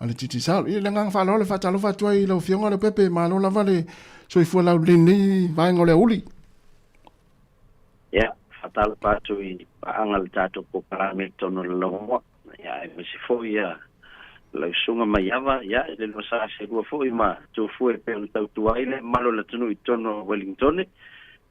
a le Digicel. Ia, le agaga faaaloalo e faatalofa atu ai i lau Afioga Leaupepe, malo lava le soifua laulelei i lenei vaega o le aoauli. Ia, faatalofa atu i paaga le tatou polokalame i totonu o le Laumua. Ia, aemaise foi ia lau susuga Maiava, ia, i le lua selua foi ma Tufue e pei ona tautua ai le mamalu o le atunuu i totonu o Wellingtone.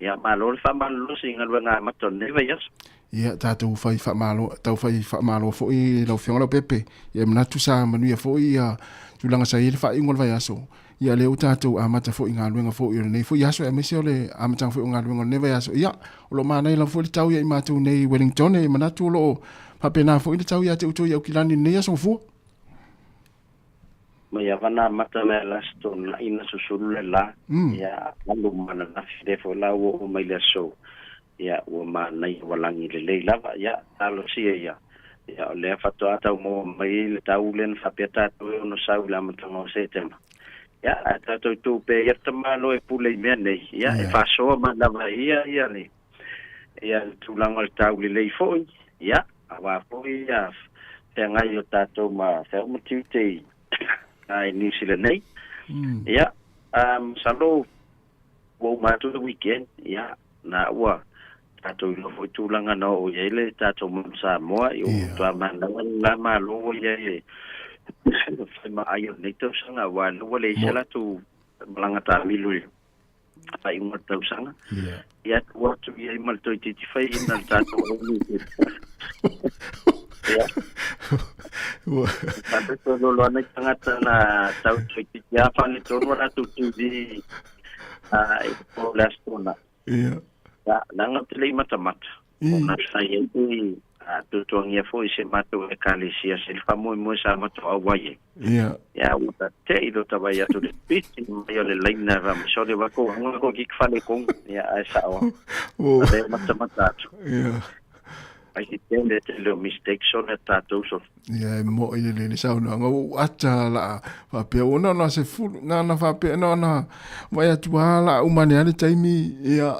Ia, malo le faamalolosi i galuega amata o lenei vaiaso. Ia, tatou fai faamalo, tau fai faamalo foi i lau Afioga Leaupepe. Ia, e manatu sa manuia foi ia tulaga sa i ai le faaiuga o le vaiaso. Ia, lea ua tatou amata foi i galuega foi o lenei foi aso, aemaise o le amataga foi o galuega o lenei vaiaso. Ia, o lo o manaia lava foi le tau ia i matou nei i Wellington, e manatu o lo o faapena foi le tau ia te outou i Aukilani i lenei aso Gafua. Mai ava na amata mai le Aso Toonai na susulu le la, ia alu ma ananafi lea foi la ua oo mai le aso, ia ua manaia ua lagi lelei lava, ia talosia ia. Ia o lea faatoa tau maua mai le tau lea na faapea tatou e ono sau i le amataga o Setema. Ia ae tatou tuu pea ia le tamaloa e pule i mea nei, ia e faasoa mai lava e ia ia le ia le tulaga o le tau lelei foi, ia aua foi ia feagai o tatou ma feau ma tiute i i Niu Sila nei. Ia, masalo ua uma atu le weekend, ia, na ua tatou iloa foi tulaga na oo i ai le tatou Manu Samoa, i ua matua manaia le la Malo ua i ai e fai ma ai o lenei tausaga, aua o lea ua leai se latou malaga taamilo i le faaiuga o le tausaga. Ia, tuu atu i ai ma le toeitiiti faiaina le tatou au Niu Sila. Ia. Tatou toe lolo ana i tagata na tau toeitiiti lava faaletonu a latou TV i o le Aso Toonai. Ia. Ia, leaga ou te le i matamata. Ona sa i ai te tuatuangia foi i se matou ekalesia se le faamoemoe sa matou auai ai. Ia. Ia, ua ta te i lo ta vai atu le piti mai o le laina va ma sole wa ko anga ko ki fale kong. Ia, ai sa o. Oh. Le matamata atu. Ia. Ai ki tele tele o mistake so le tatou so. Ia, e mo'i le le saunoaga ua ou ata la faapea ua na ona se fulu na ona faapea na ona vai atu lava la uma ane lava le taimi ia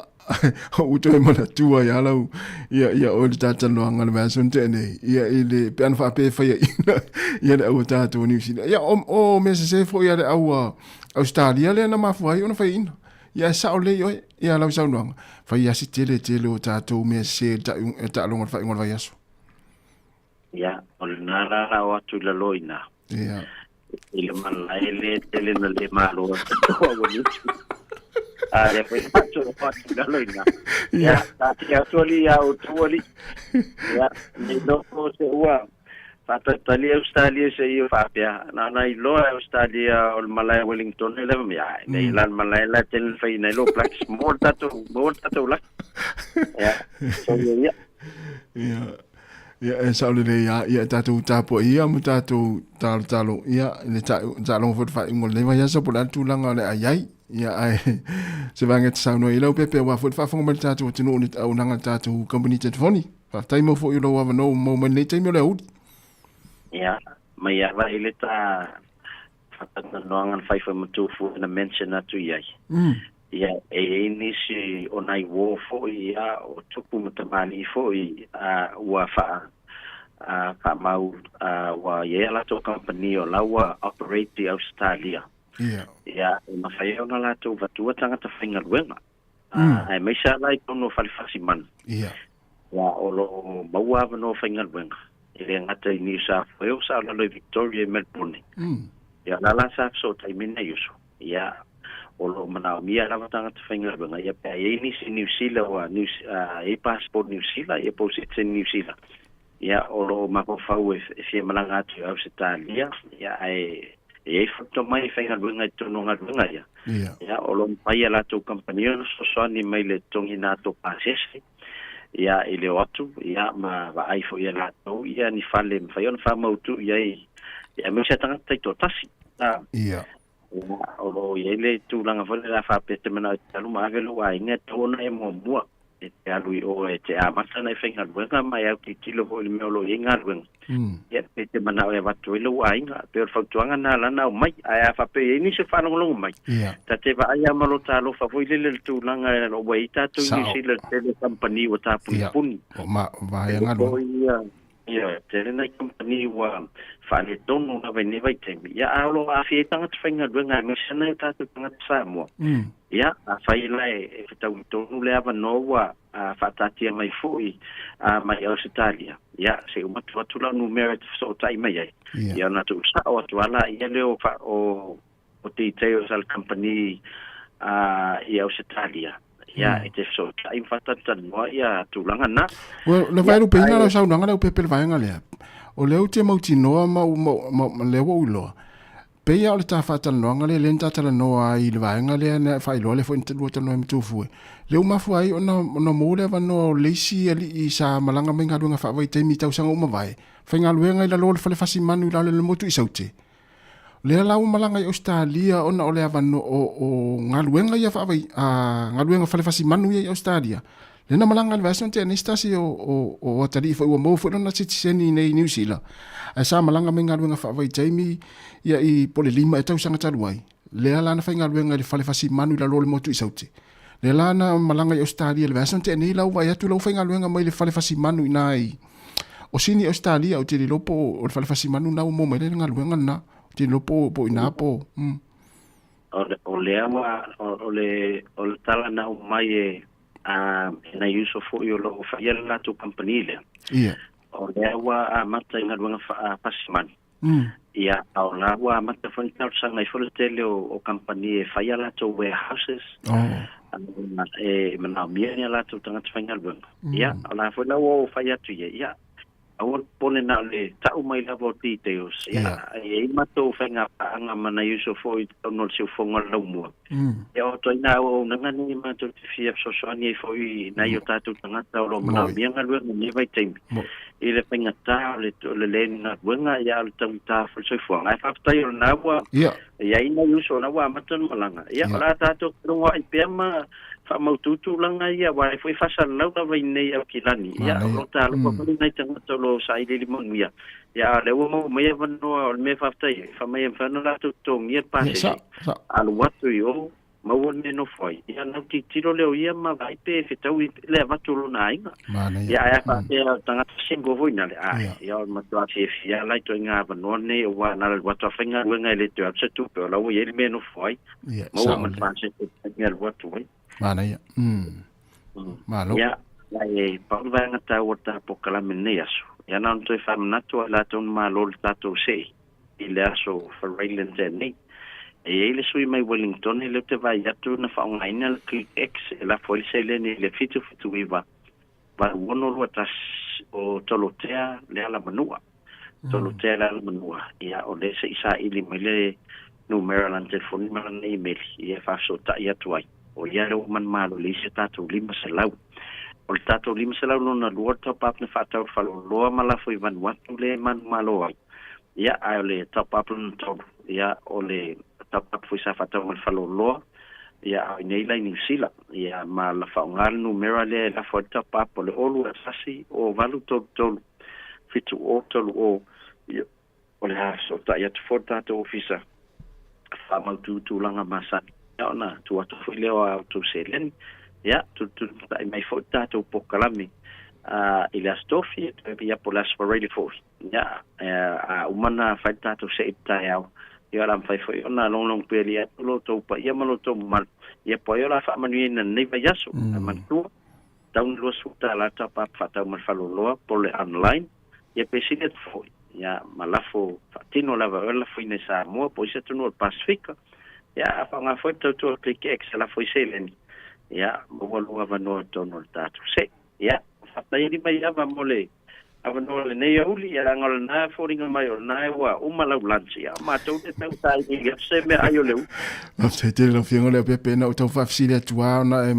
ua toe manatua ia lau ia ia oe le talatalanoaga le vaiaso na tea nei ia i le pe ana faapea e faiaina ia le au a tatou Niu Sila ia o, o mea sese foi a le au a Australia lea na mafua ai ona faiaina ia e sao lelei oe ia lau saunoaga fai lava si tele tele o tatou mea sese i le taaloga o le faaiuga o le vaiaso. Ia, o lena la la o atu i lalo i ina. Ia. I le malae le tele na le malo atu a ua nisi. A lea foi atu o atu i lalo i ina. Ia, taatia atu alii ia outou alii. Ia, nei loko se ua faatalitali Australia se i o faapea. Na ona iloa e Australia o le malae Wellington e leva mai. Ai, nei la le malae la tele na fai nei lo blacks mo le tatou, mo le tatou laki. Ia, so ia ia. Ia. Ia, e sao lelei lava, ia, e tatou tapuai ia ma tatou talotalo, ia, i le taaloga foi o le faaiuga o lenei vaiaso po o le a le tulaga o le a i ai. Ia, ae se vaega e te saunoa i ai Leaupepe aua foi le faafofoga mai a le tatou atunuu i le auaunaga a le tatou kamupani telefoni. Faafetai mo foi i lou avanoa ua maua mai i lenei taimi o le aoauli. Ia, mai lava i le ta fatalanoaga na fai foi ma Tufua na mention atu i ai. Ia, e i ai nisi o nai uo foi, ia, o tupu ma tamalii foi, a, ua faa, a, faamau, a, ua i ai a latou kamupani o la ua operate i Ausetalia. Ia. Ia, e mafai ai ona latou vatua tagata faigaluega. A, aemaise lava la i totonu o fale fasimanu. Ia. Ia, o lo o maua avanoa faigaluega, e le gata i New South Wales, a o lalo i Victoria i Melbourne. Ia, o la la sa fesootai mai nai uso. Ia, o lo o manaomia lava tagata faigaluega, ia pe a i ai nisi Niu Sila ua Niu, a i ai passport Niu Sila, ia po o citizen Niu Sila. Ia, o lo o mafaufau e, e fia malaga atu i Ausetalia, ia, ae e i ai foi mai e faigaluega i totonu o galuega ia. Ia. Ia, o lo o mafai a latou kamupani ona fesoasoani mai le totogiina atu o pasese, ia, i le o atu, ia, ma vaai foi e latou, ia, ni fale e mafai ona faamautu i ai, ia, aemaise lava tagata taitoatasi. Ia. Ia, o lo o i ai le tulaga foi lea faapea e te manao e te alu ma ave lou aiga e tatau ona e muamua e te alu i o e te amata ona e faigaluega ma e autilotilo foi i le mea o lo o i ai galuega. Ia, pe te manao e avatu ai lou aiga, pei o le fautuaga lena la na aumai. Ae a faapea e i ai nisi o faalogologo mai, ta te vaai lava ma lota alofa foi lele i le tulaga o lo o ua i ai tatou i Niu Sila i le tele o kamupani ua tapunipuni. O ma, vaea galuega. Ioe, tele nai kamupani ua faaletonu lava i lenei vaitaimi, ia a o lo o aafia ai tagata faigaluega aemaise lava nai o tatou tagata Samoa. Ia, afai la e fetaui tonu le avanoa ua faataatia mai foi mai Ausetalia, ia, se i uma atu atu lau numera e te fesootai mai ai, ia ona tuusao atu lava laia lea o, o, o details a le kamupani i Ausetalia, ia, e te fesootai ma faatalatalanoa ia tulaga na. Ua na vaelupeina lau saunoaga lea upepe le vaega lea. O lea ou te mautinoa ma, ma, ma, ma lea ua ou iloa. Pei lava o le ta faatalanoaga lea lea na ta talanoa ai i le vaega lea na faailoa lea foi na lua talanoa ai ma Tufue. Lea ua mafua ai ona, ona maua le avanoa o le isi alii sa malaga mai galuega faavaitaimi i tausaga ua mavae, faigaluega i lalo o le fale fasimanu i lalo i le motu i Saute. Lea la ua malaga i Ausetalia ona o le avanoa o, o galuega ia faavai, a, galuega fale fasimanu ia i Ausetalia. Lea na malaga i le vaiaso na tea nei se tasi o, o, o atalii foi ua maua foi lona sitiseni i nei i Niu Sila, ae sa malaga mai galuega faavaitaimi ia i po o le 5 ea tausaga talu ai. Lea la na faigaluega i le fale fasimanu i lalo o le motu i Saute. Lea la na malaga i Ausetalia i le vaiaso na tea nei la ua vaai atu la ua faigaluega mai i le fale fasimanu i ina i o Sini Ausetalia, ou te le iloa po o le fale fasimanu lena ua maua mai ai le galuega lena. Ou te le iloa po o ina po o. O lea ua, o le, o le tala na aumai e a e nai uso foi o lo o faia le latou kamupani lea. Ia. O lea ua amata i galuega faafasimanu. Ia, a o la ua amata foi ona talosaga ai foi le tele o kamupani e fai a latou warehouses. E manaomia ni a latou tagata faigaluega. Ia, o la foi la ua ou fai atu i ai, ia, Aua le popole na o le tau mai lava o details. Ia, e i ai matou faigapaaga ma nai uso foi i totonu o le siufofoga o le laumua. Ia o ituaiga auaunaga nei matou te fia fesoasoani ai foi i nai o tatou tagata o lo o manaomia galuega i lenei vaitaimi i le faigata o le o le le galuega ia a o le taugata foi o le soifuaga. Ae faafetai o lena ua i ai nai uso o lena ua amata ona malaga. Ia o le a tatou feiloai pea ma faamautu tulaga ia, aua e foi faasalalau lava i nei Aukilani, ia, o lo o talofa foi nai tagata o lo o sailiili manuia, ia, a o lea ua maua mai avanoa, o le mea faafetai ai, fai mai e mafai ona latou totogia le pasese, alu atu i o, maua le mea e nofo ai, ia, ona tilotilo lea o ia ma vaai pe fetaui le avatu o lona aiga. Ia, ae a faapea o le tagata single foi nale, ae, ia, o le matua fiafia la i ituaiga avanoa nei, aua na o le alu atu lava faigaluega e le toe alu se tupe, o la ua i ai le mea e nofo ai. Ia, Maua ma le pasese e alu atu ai. Manaia. Malo. Ia, ae pau le vaega taua o le ta polokalame i lenei aso, ia na ona toe faamanatu lava i latou na malo i le tatou see i le aso Faraile na tea nei. E i ai le sui mai Wellington lea ou te vaai atu na faaaogaina le Click X e lafo ai le seleni i le 779 8621 o Tolotea Lealamanua. Tolotea Lealamanua, ia o lea se i saili mai le numera o lana telefoni ma lana imeli ia e faafesootai atu ai. O ia lea ua manumalo i le isi a tatou 500. O le tatou 500 lona lua o le top up na faatau i le faleoloa ma lafo i Vanuatu lea e manumalo ai. Ia, ae o le top up lona tolu, ia, o le top up foi sa faatau mai le faleoloa, ia, a o i inei la i Niu Sila. Ia, ma la faaaoga le numera lea e lafo ai le top up, o le 0 2 1 0 8 3 3 7 0 3 0. Ia, o le a fesootai atu foi le tatou ofisa faamautu tulaga masani, ia, ona tuu atu foi lea o a outou seleni. Ia, tulituli mai foi le tatou polokalame i le Aso Tofi, ia, po o le Aso Faraile foi. Ia, a uma ona fai le tatou see i le taeao, ia o le a mafai foi ona logologo pea atu lo outou paia ma lo outou mamalu. Ia, po o ai o le a faamanuiaina i lenei vaiaso. Ae manatua, tau na $20 top up faatau ma le faleoloa po o le online, ia pe sili atu foi, ia ma lafo faatino lava e oe le lafoina i Samoa po o isi atunuu o le Pasefika. Ia, a faaaoga foi le tautua Click X e lafo i seleni, ia, maua lou avanoa i totonu o le tatou see. Ia, faafetai alii mai ava mo le avanoa o lenei aoauli, ia leaga o lena e foliga mai o lena ua uma lau lunch, ia o matou lea tau sailiili atu se meaai o le ulu. Faafetai tele lau Afioga Leaupepe, na ou tau faafesili atu lava ona e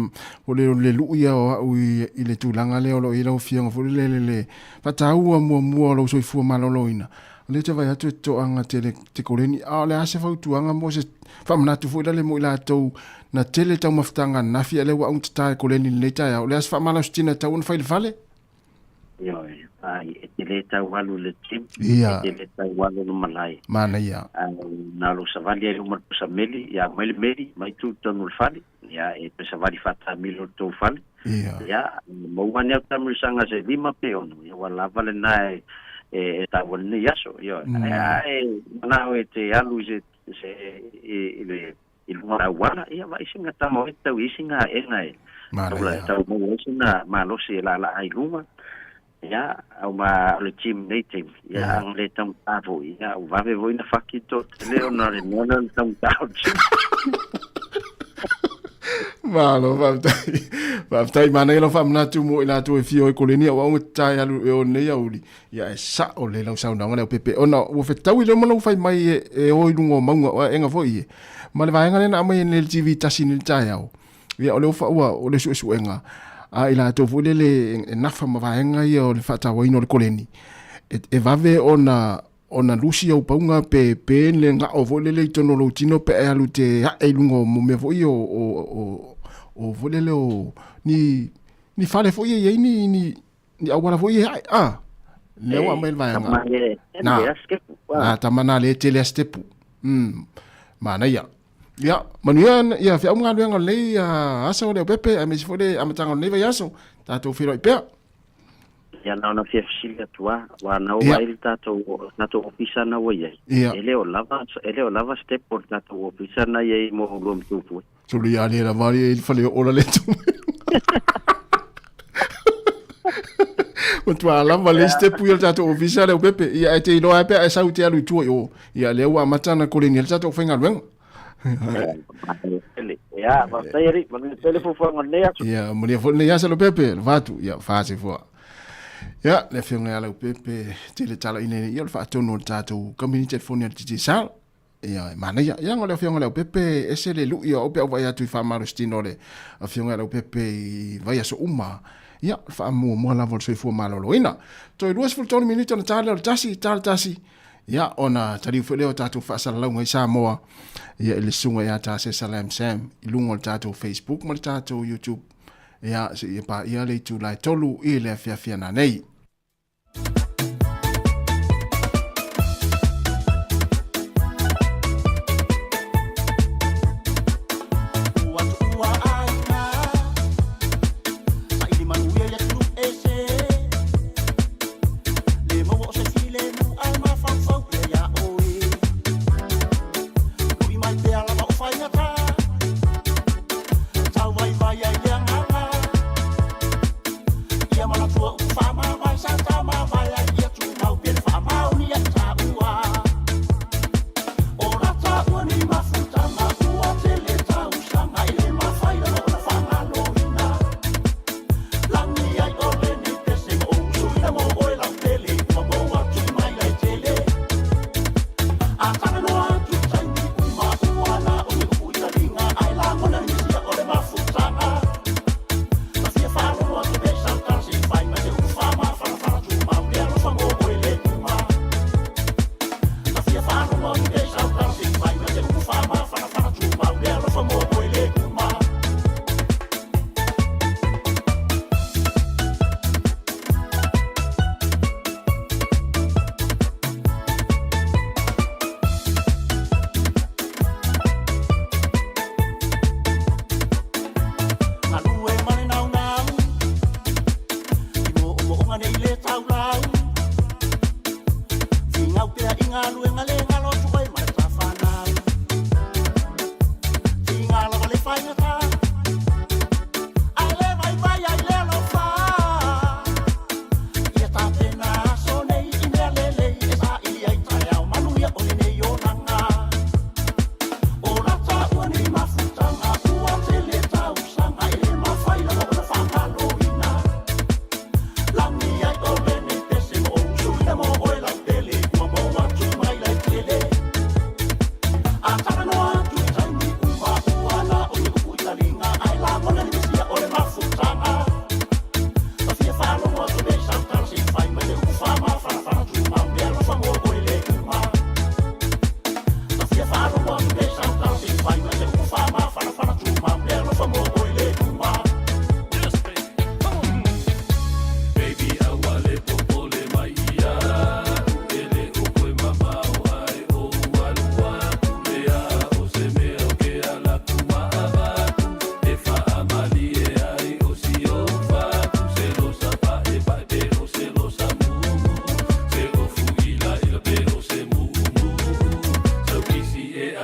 o le le lui ia o au i le tulaga lea o lo o i ai lau Afioga foi lele le le faataua muamua o lou soifua maloloina. O lea ou te vaai atu e toaga tele te koleni, a o le a se fautuaga mo se faamanatu foi lale mo i latou na tele taumafataga ananafi a lea ua augatata e koleni i lenei taeao, o le a se faamalositina e tatau ona fai i le fale? Ioe, ai, e te le tau alu i le gym, e te le tau alu i le malae. Manaia. Na o lou savali ai luma i le pusa meli, ia aumai le meli, mai tu i totonu o le fale, ia e toe savali faatamilo i le tou fale. Ia, maua ane au taamilosaga se 5 pe 6, ia ua lava lenā e e taua lenei aso. Ioe. Ae manao e te alu i se se i le i luga o le auala, ia vaai sina tama e tau i sina aega e tau maua ai sina malosi e laalaa ai i luga. Ia, au ma o le gym nei taimi, ia ana le taugata foi, ia ua vave foi ona faki le toatele ona o le mea lea o le taugata o le gym. Malo, faafetai. Faafetai, manaia lau faamanatu mo i latou e fia o e koleni au aoga tae alu e o nei auli. Ia e sao le lau saunoaga lea o Pepe. Ona ua fetaui le uma fai mai e o i luga o mauga o aega foi e. Ma le vaega lea na aumai e le TV tasi nei le taeao. Ia o le ofa ua o le suesuega a i latou foi lele e nafa ma vaega ia o le faatauaina o le koleni. E vave ona ona lusi au pauga pe pe le gao foi lele i totonu o lou tino pe e alu te ae i luga o mea foi o foi lele o ni ni fale foi e i ai ni ni ni auala foi e ae a lea ua aumai le vaega na na tama na le tele a stepu manaia. Ia, manuia ia feau ma galuega o lenei aso Leaupepe, aemaise foi le amataga o lenei vaiaso. Tatou feiloai pea. Ia na ona fia fesili atu lava, aua na ua ai le tatou tatou ofisa na ua i ai. E le o lava e le o lava step o le tatou ofisa na i ai mo lua ma Tupua. Solo ia le lava le fale o la le tu. Matua lava le step i le tatou ofisa Leaupepe. Ia e te iloa ai pe a e sau te alu i tua i o. Ia lea ua amata ona koleni ai le tatou faigaluega. Ia, faafetai alii, manuia tele fuafuaga o lenei aso. Ia, manuia foi lenei aso Leaupepe, alofa atu, ia faasefua. Ia, le afioga ia Leaupepe, tele tala ina ia o le faatonu o le tatou kamupani telefoni a le Digicel. Ia, e manaia. Ia, o le afioga ia Leaupepe, ese le lui o au pe a ou vaai atu i faamalositino o le afioga ia Leaupepe i vaiaso uma. Ia, o le faamuamua lava o le soifua maloloina. Toe 23 minute ona ta lea o le 1, ta le 1. Ia, ona taliu foi lea o tatou faasalalauga i Samoa, ia i le susuga ia Tasesa Lam Sam i luga o le tatou Facebook ma le tatou YouTube, ia, seia paia le itula e 3 i le afiafi ana nei.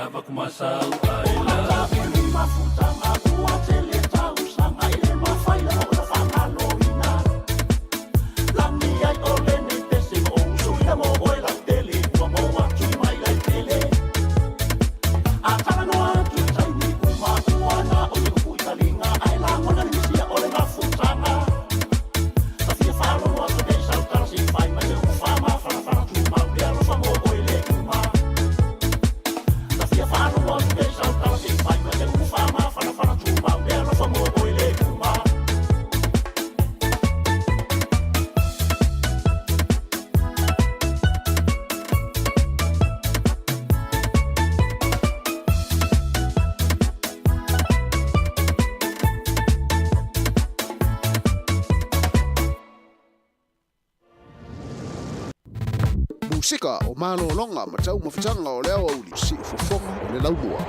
Avakumasau, I love you. Musika o malologa ma taumafataga o le aoauli siufofoga o le laumua.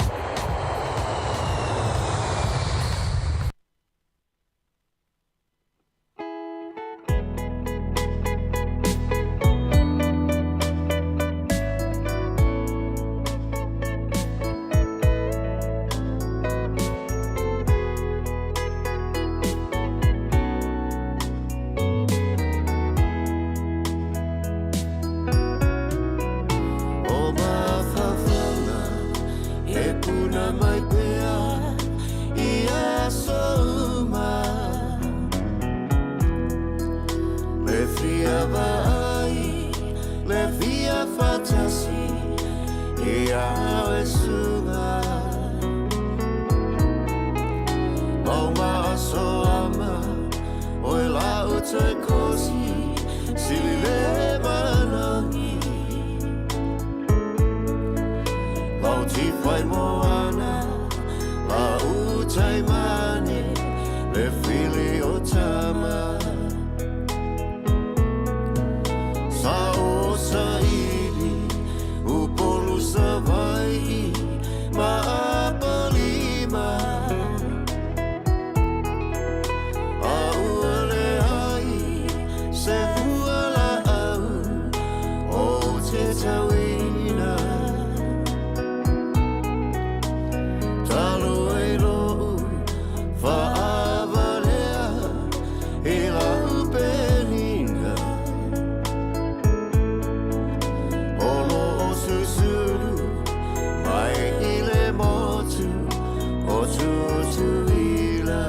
O mafafanga e puna mai pea i aso uma. Le fia vaai, le fia fatasi i au e suga. Mau maaso ama, o e lau toe kosi, sili le manangi. Lau ti whai moana, la u tai mane, le fili o tama. Sa o sa iri, u polu sa vai, ma apalima. A ua le ai, se hua la au, o te tauina. Talo e lou, whaavalea, e la upenina. O lo o susuru, mai i le motu, o tutuila.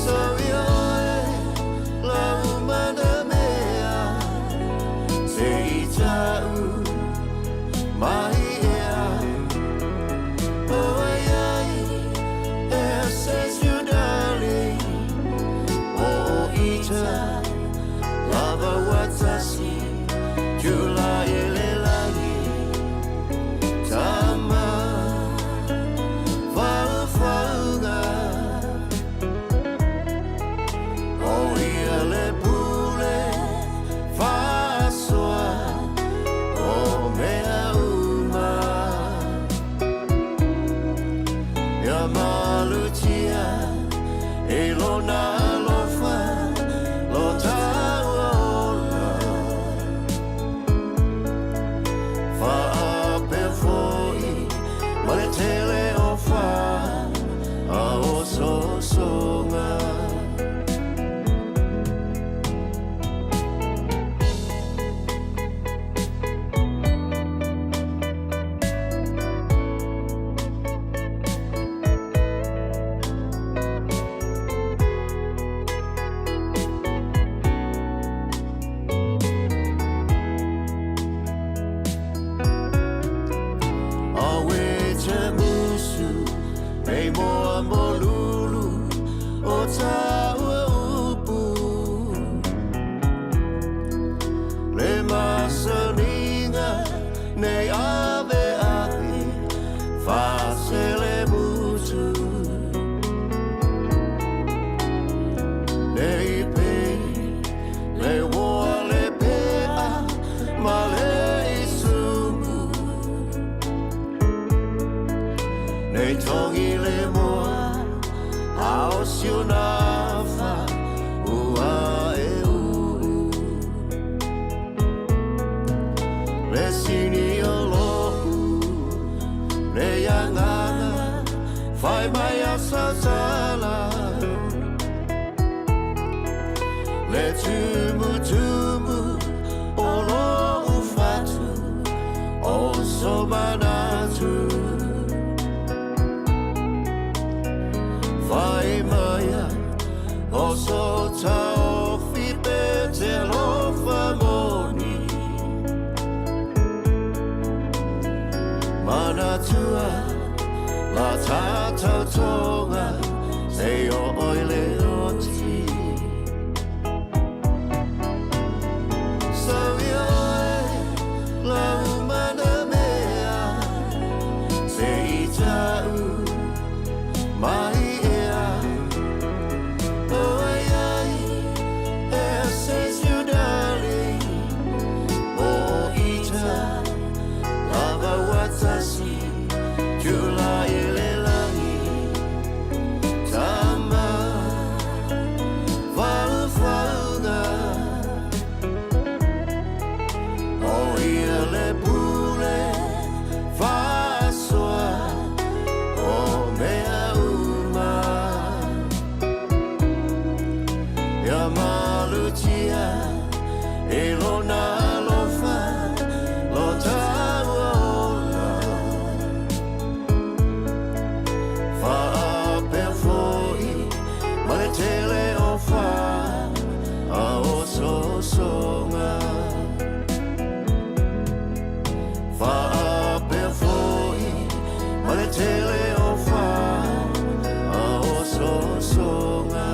So ia oe, la umana mea, te i tau, mai ea. O ai ai, e says you darling, o ita, lava watasi, jula ele lagi, tama, whauwhauga. O ia le pule, whasoa, o mea uma. Ia malutia, e lona alofa, lo tauola. Whaapea foi, ma le tele o wha, a o sosonga. Awe te musu, mei moa mo lulu, o taua upu. Le masaninga, nei ave ave, whasele mutu. Nei pe, le woa le pea, ma le isumu. Nei tongi le moa, a o siunafa, ua e uu. Le sini o lo'u Nei agaga Fai mai a sausala Le tumutumu o lo'u fatu O so manatu Fai maia o so taofi pe te alofa moni Manatua la tātou tonga Se o oi le oti Sau ia oe la umana mea Se i ta'u mai ea O ai ai e says you darling O ita lava watasi Tula i le lagi Tama Faufauga O ia le pule Faasoa O mea uma Ia malutia I lona alofa Lo taua ola Faapea fo'i Ma le tele o fa A ososoga Faapea fo'i Ma le tele o fa A ososoga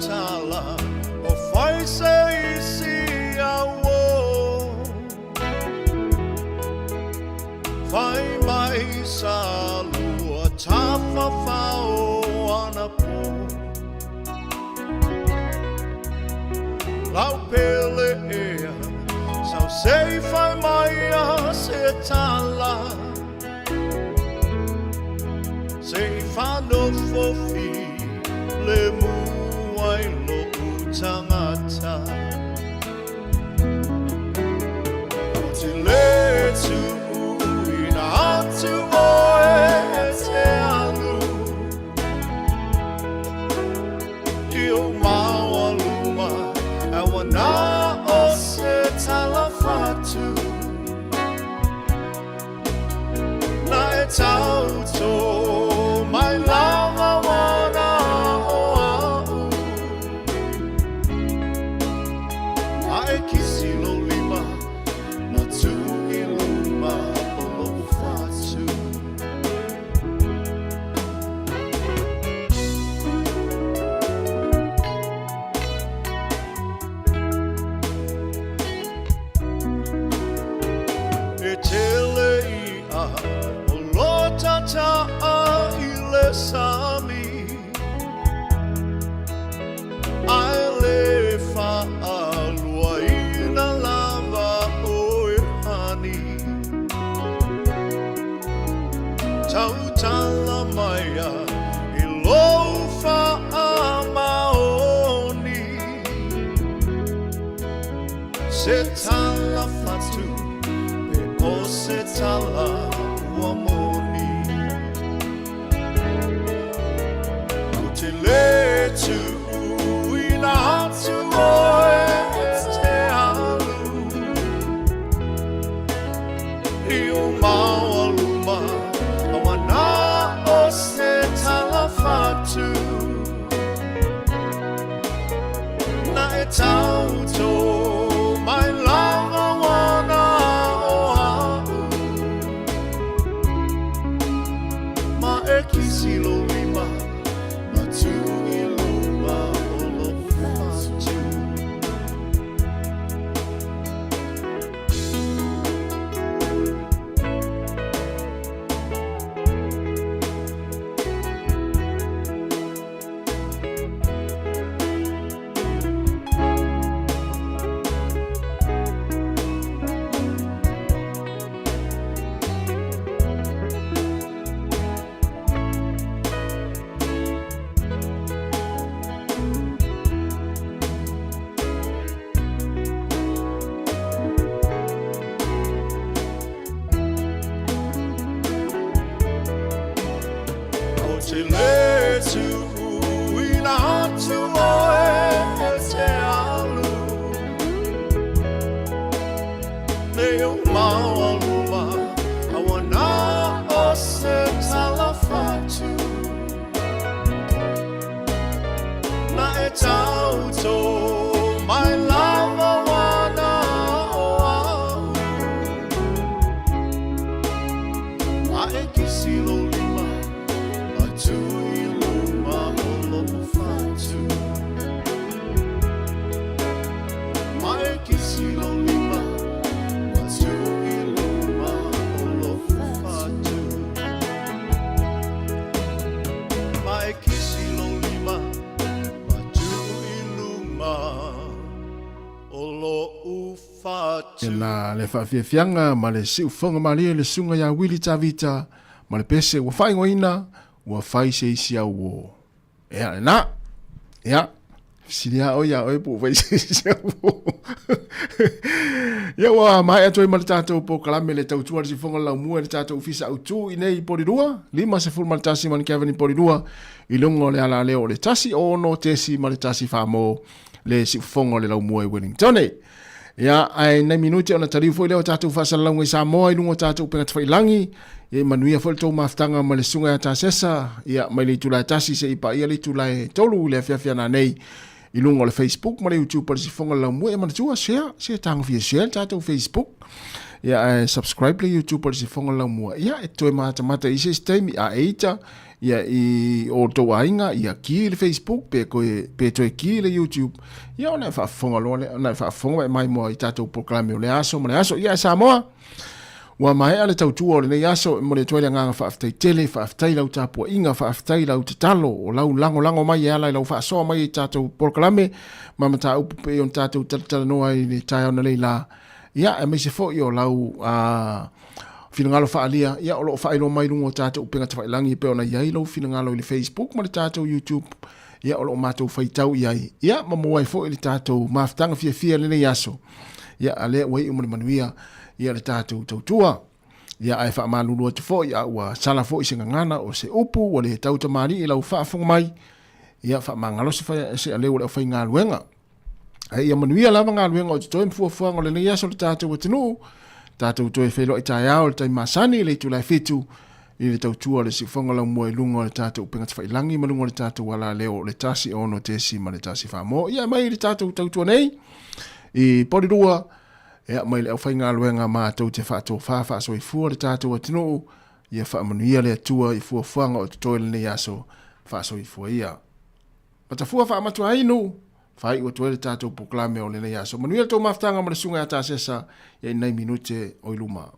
tala o fai se isi au o Fai mai sa lua tafafao anapo Lau pele ea sau sei fai mai a se tala Se i whanofofi le mua i lo utangata Ko te le tuuina atu oe e te alu I o maualuma e wana o se tala whatu Na e tauto mai lava wana o au Ma e kisi lo lima na tu i luma o lo'u fatu. E tele i'a o lo tata'a i le sami, A e le fa'aluaina lava oe hani. Tautala maia i lou fa'amaoni. Se tala fatu pe o se tala ua moni. Ko te le tuuina atu oe te alu I o maualuma awana o se tala fatu. Na e tauto mai lava wana o a'u Ma e kisi lo lima ma tu i luma o lo'u fatu. Ko te le tuuina atu oe e te alu Nei o maualuma awana o se tala fatu Na e tauto mai lava wana o au Ma e kisi lo lima ma tu i luma o lo'u fatu Ma e kisi lo lima ma tu i luma o lo'u fatu Ma e kisi lo lima ma tu i luma o lo'u fatu. Na le faafiafiaga ma le siufoga malie le susuga ia Willie Tavita ma le pese ua faaigoaina ua fai se isi au uō. Ea lena. Ea, fesili lava oe iā oe po ua fai se isi au uō. Ia ua maea atu ai ma le tatou polokalame le tautua le siufoga le laumua i le tatou ofisa autu i nei i Polilua, 51 Monica Avenue Polilua, i luga o le alaleo o le 16.1 mo le siufoga o le laumua i Wellingtone. Ia, ae nai minute ona taliu foi lea o tatou faasalalauga i Samoa i luga o tatou upega tafailangi. Ia, manuia foi le tou mafutaga ma le susuga ia Tasesa, ia, mai le itula e 1 seia paia le itula e 3 i le afiafi a nanei i luga o le Facebook ma le YouTube o le Sifoga o le Laumua. Ia manatua, share, share, tagofia share le tatou Facebook. Ia ae subscribe le YouTube o le Siufofoga o le Laumua. Ia e toe matamata i se isi taimi a eita ia i o tou aiga ia ki i le Facebook pe koe pe toe ki i le YouTube. Ia ona e faafofoga loa lea, ona e faafofoga ma e maimoa i tatou polokalame o le aso ma le aso. Ia e Samoa, ua maea le tautua o lenei aso, e momoli atu ai le agaga faafetai tele, faafetai lau tapuaiga, faafetai lau tatalo, o lau lagolago mai e ala i lau faasoa mai i tatou polokalame ma mataupu pei ona tatou talatalanoa ai i le taeao nei lā. Ia, aemaise foi o lau finagalo faaalia, ia, o lo o faailoa mai i luga o tatou upega tafailagi e pei ona i ai lou finagalo i le Facebook ma le tatou YouTube, ia, o lo o matou faitau i ai, ia, ma maua ai foi le tatou mafutaga fiafia i lenei aso. Ia, a lea ua iu ma le manuia, ia, le tatou tautua. Ia, ae faamalulu atu foi, a ua sala foi se gagana o se upu, ua le tautamalii i lau faafofoga mai, ia, faamagalo se aleu o le aufaigaluega. Ae ia manuia lava galuega o totoe ma fuafuaga o lenei aso le tatou atunuu. Tatou toe feiloai taeao i le taimi masani i le itula e 7 i le tautua o le siufofoga laumua i luga o le tatou upega tafailagi ma luga o le tatou alaleo o le 1 6 ma le 1 4 mo. Ia mai i le tatou tautua nei i Polirua, ia mai le aufaigaluega matou te faatofa faasoifua le tatou atunuu. Ia faamanuia le Atua i fuafuaga o totoe i lenei aso. Faasoifua ia. Matafua faamatuainu, faaiu atu ai le tatou polokalame o lenei aso. Manuia le tou mafutaga ma le susuga ia Tasesa ia i nai minute o i luma.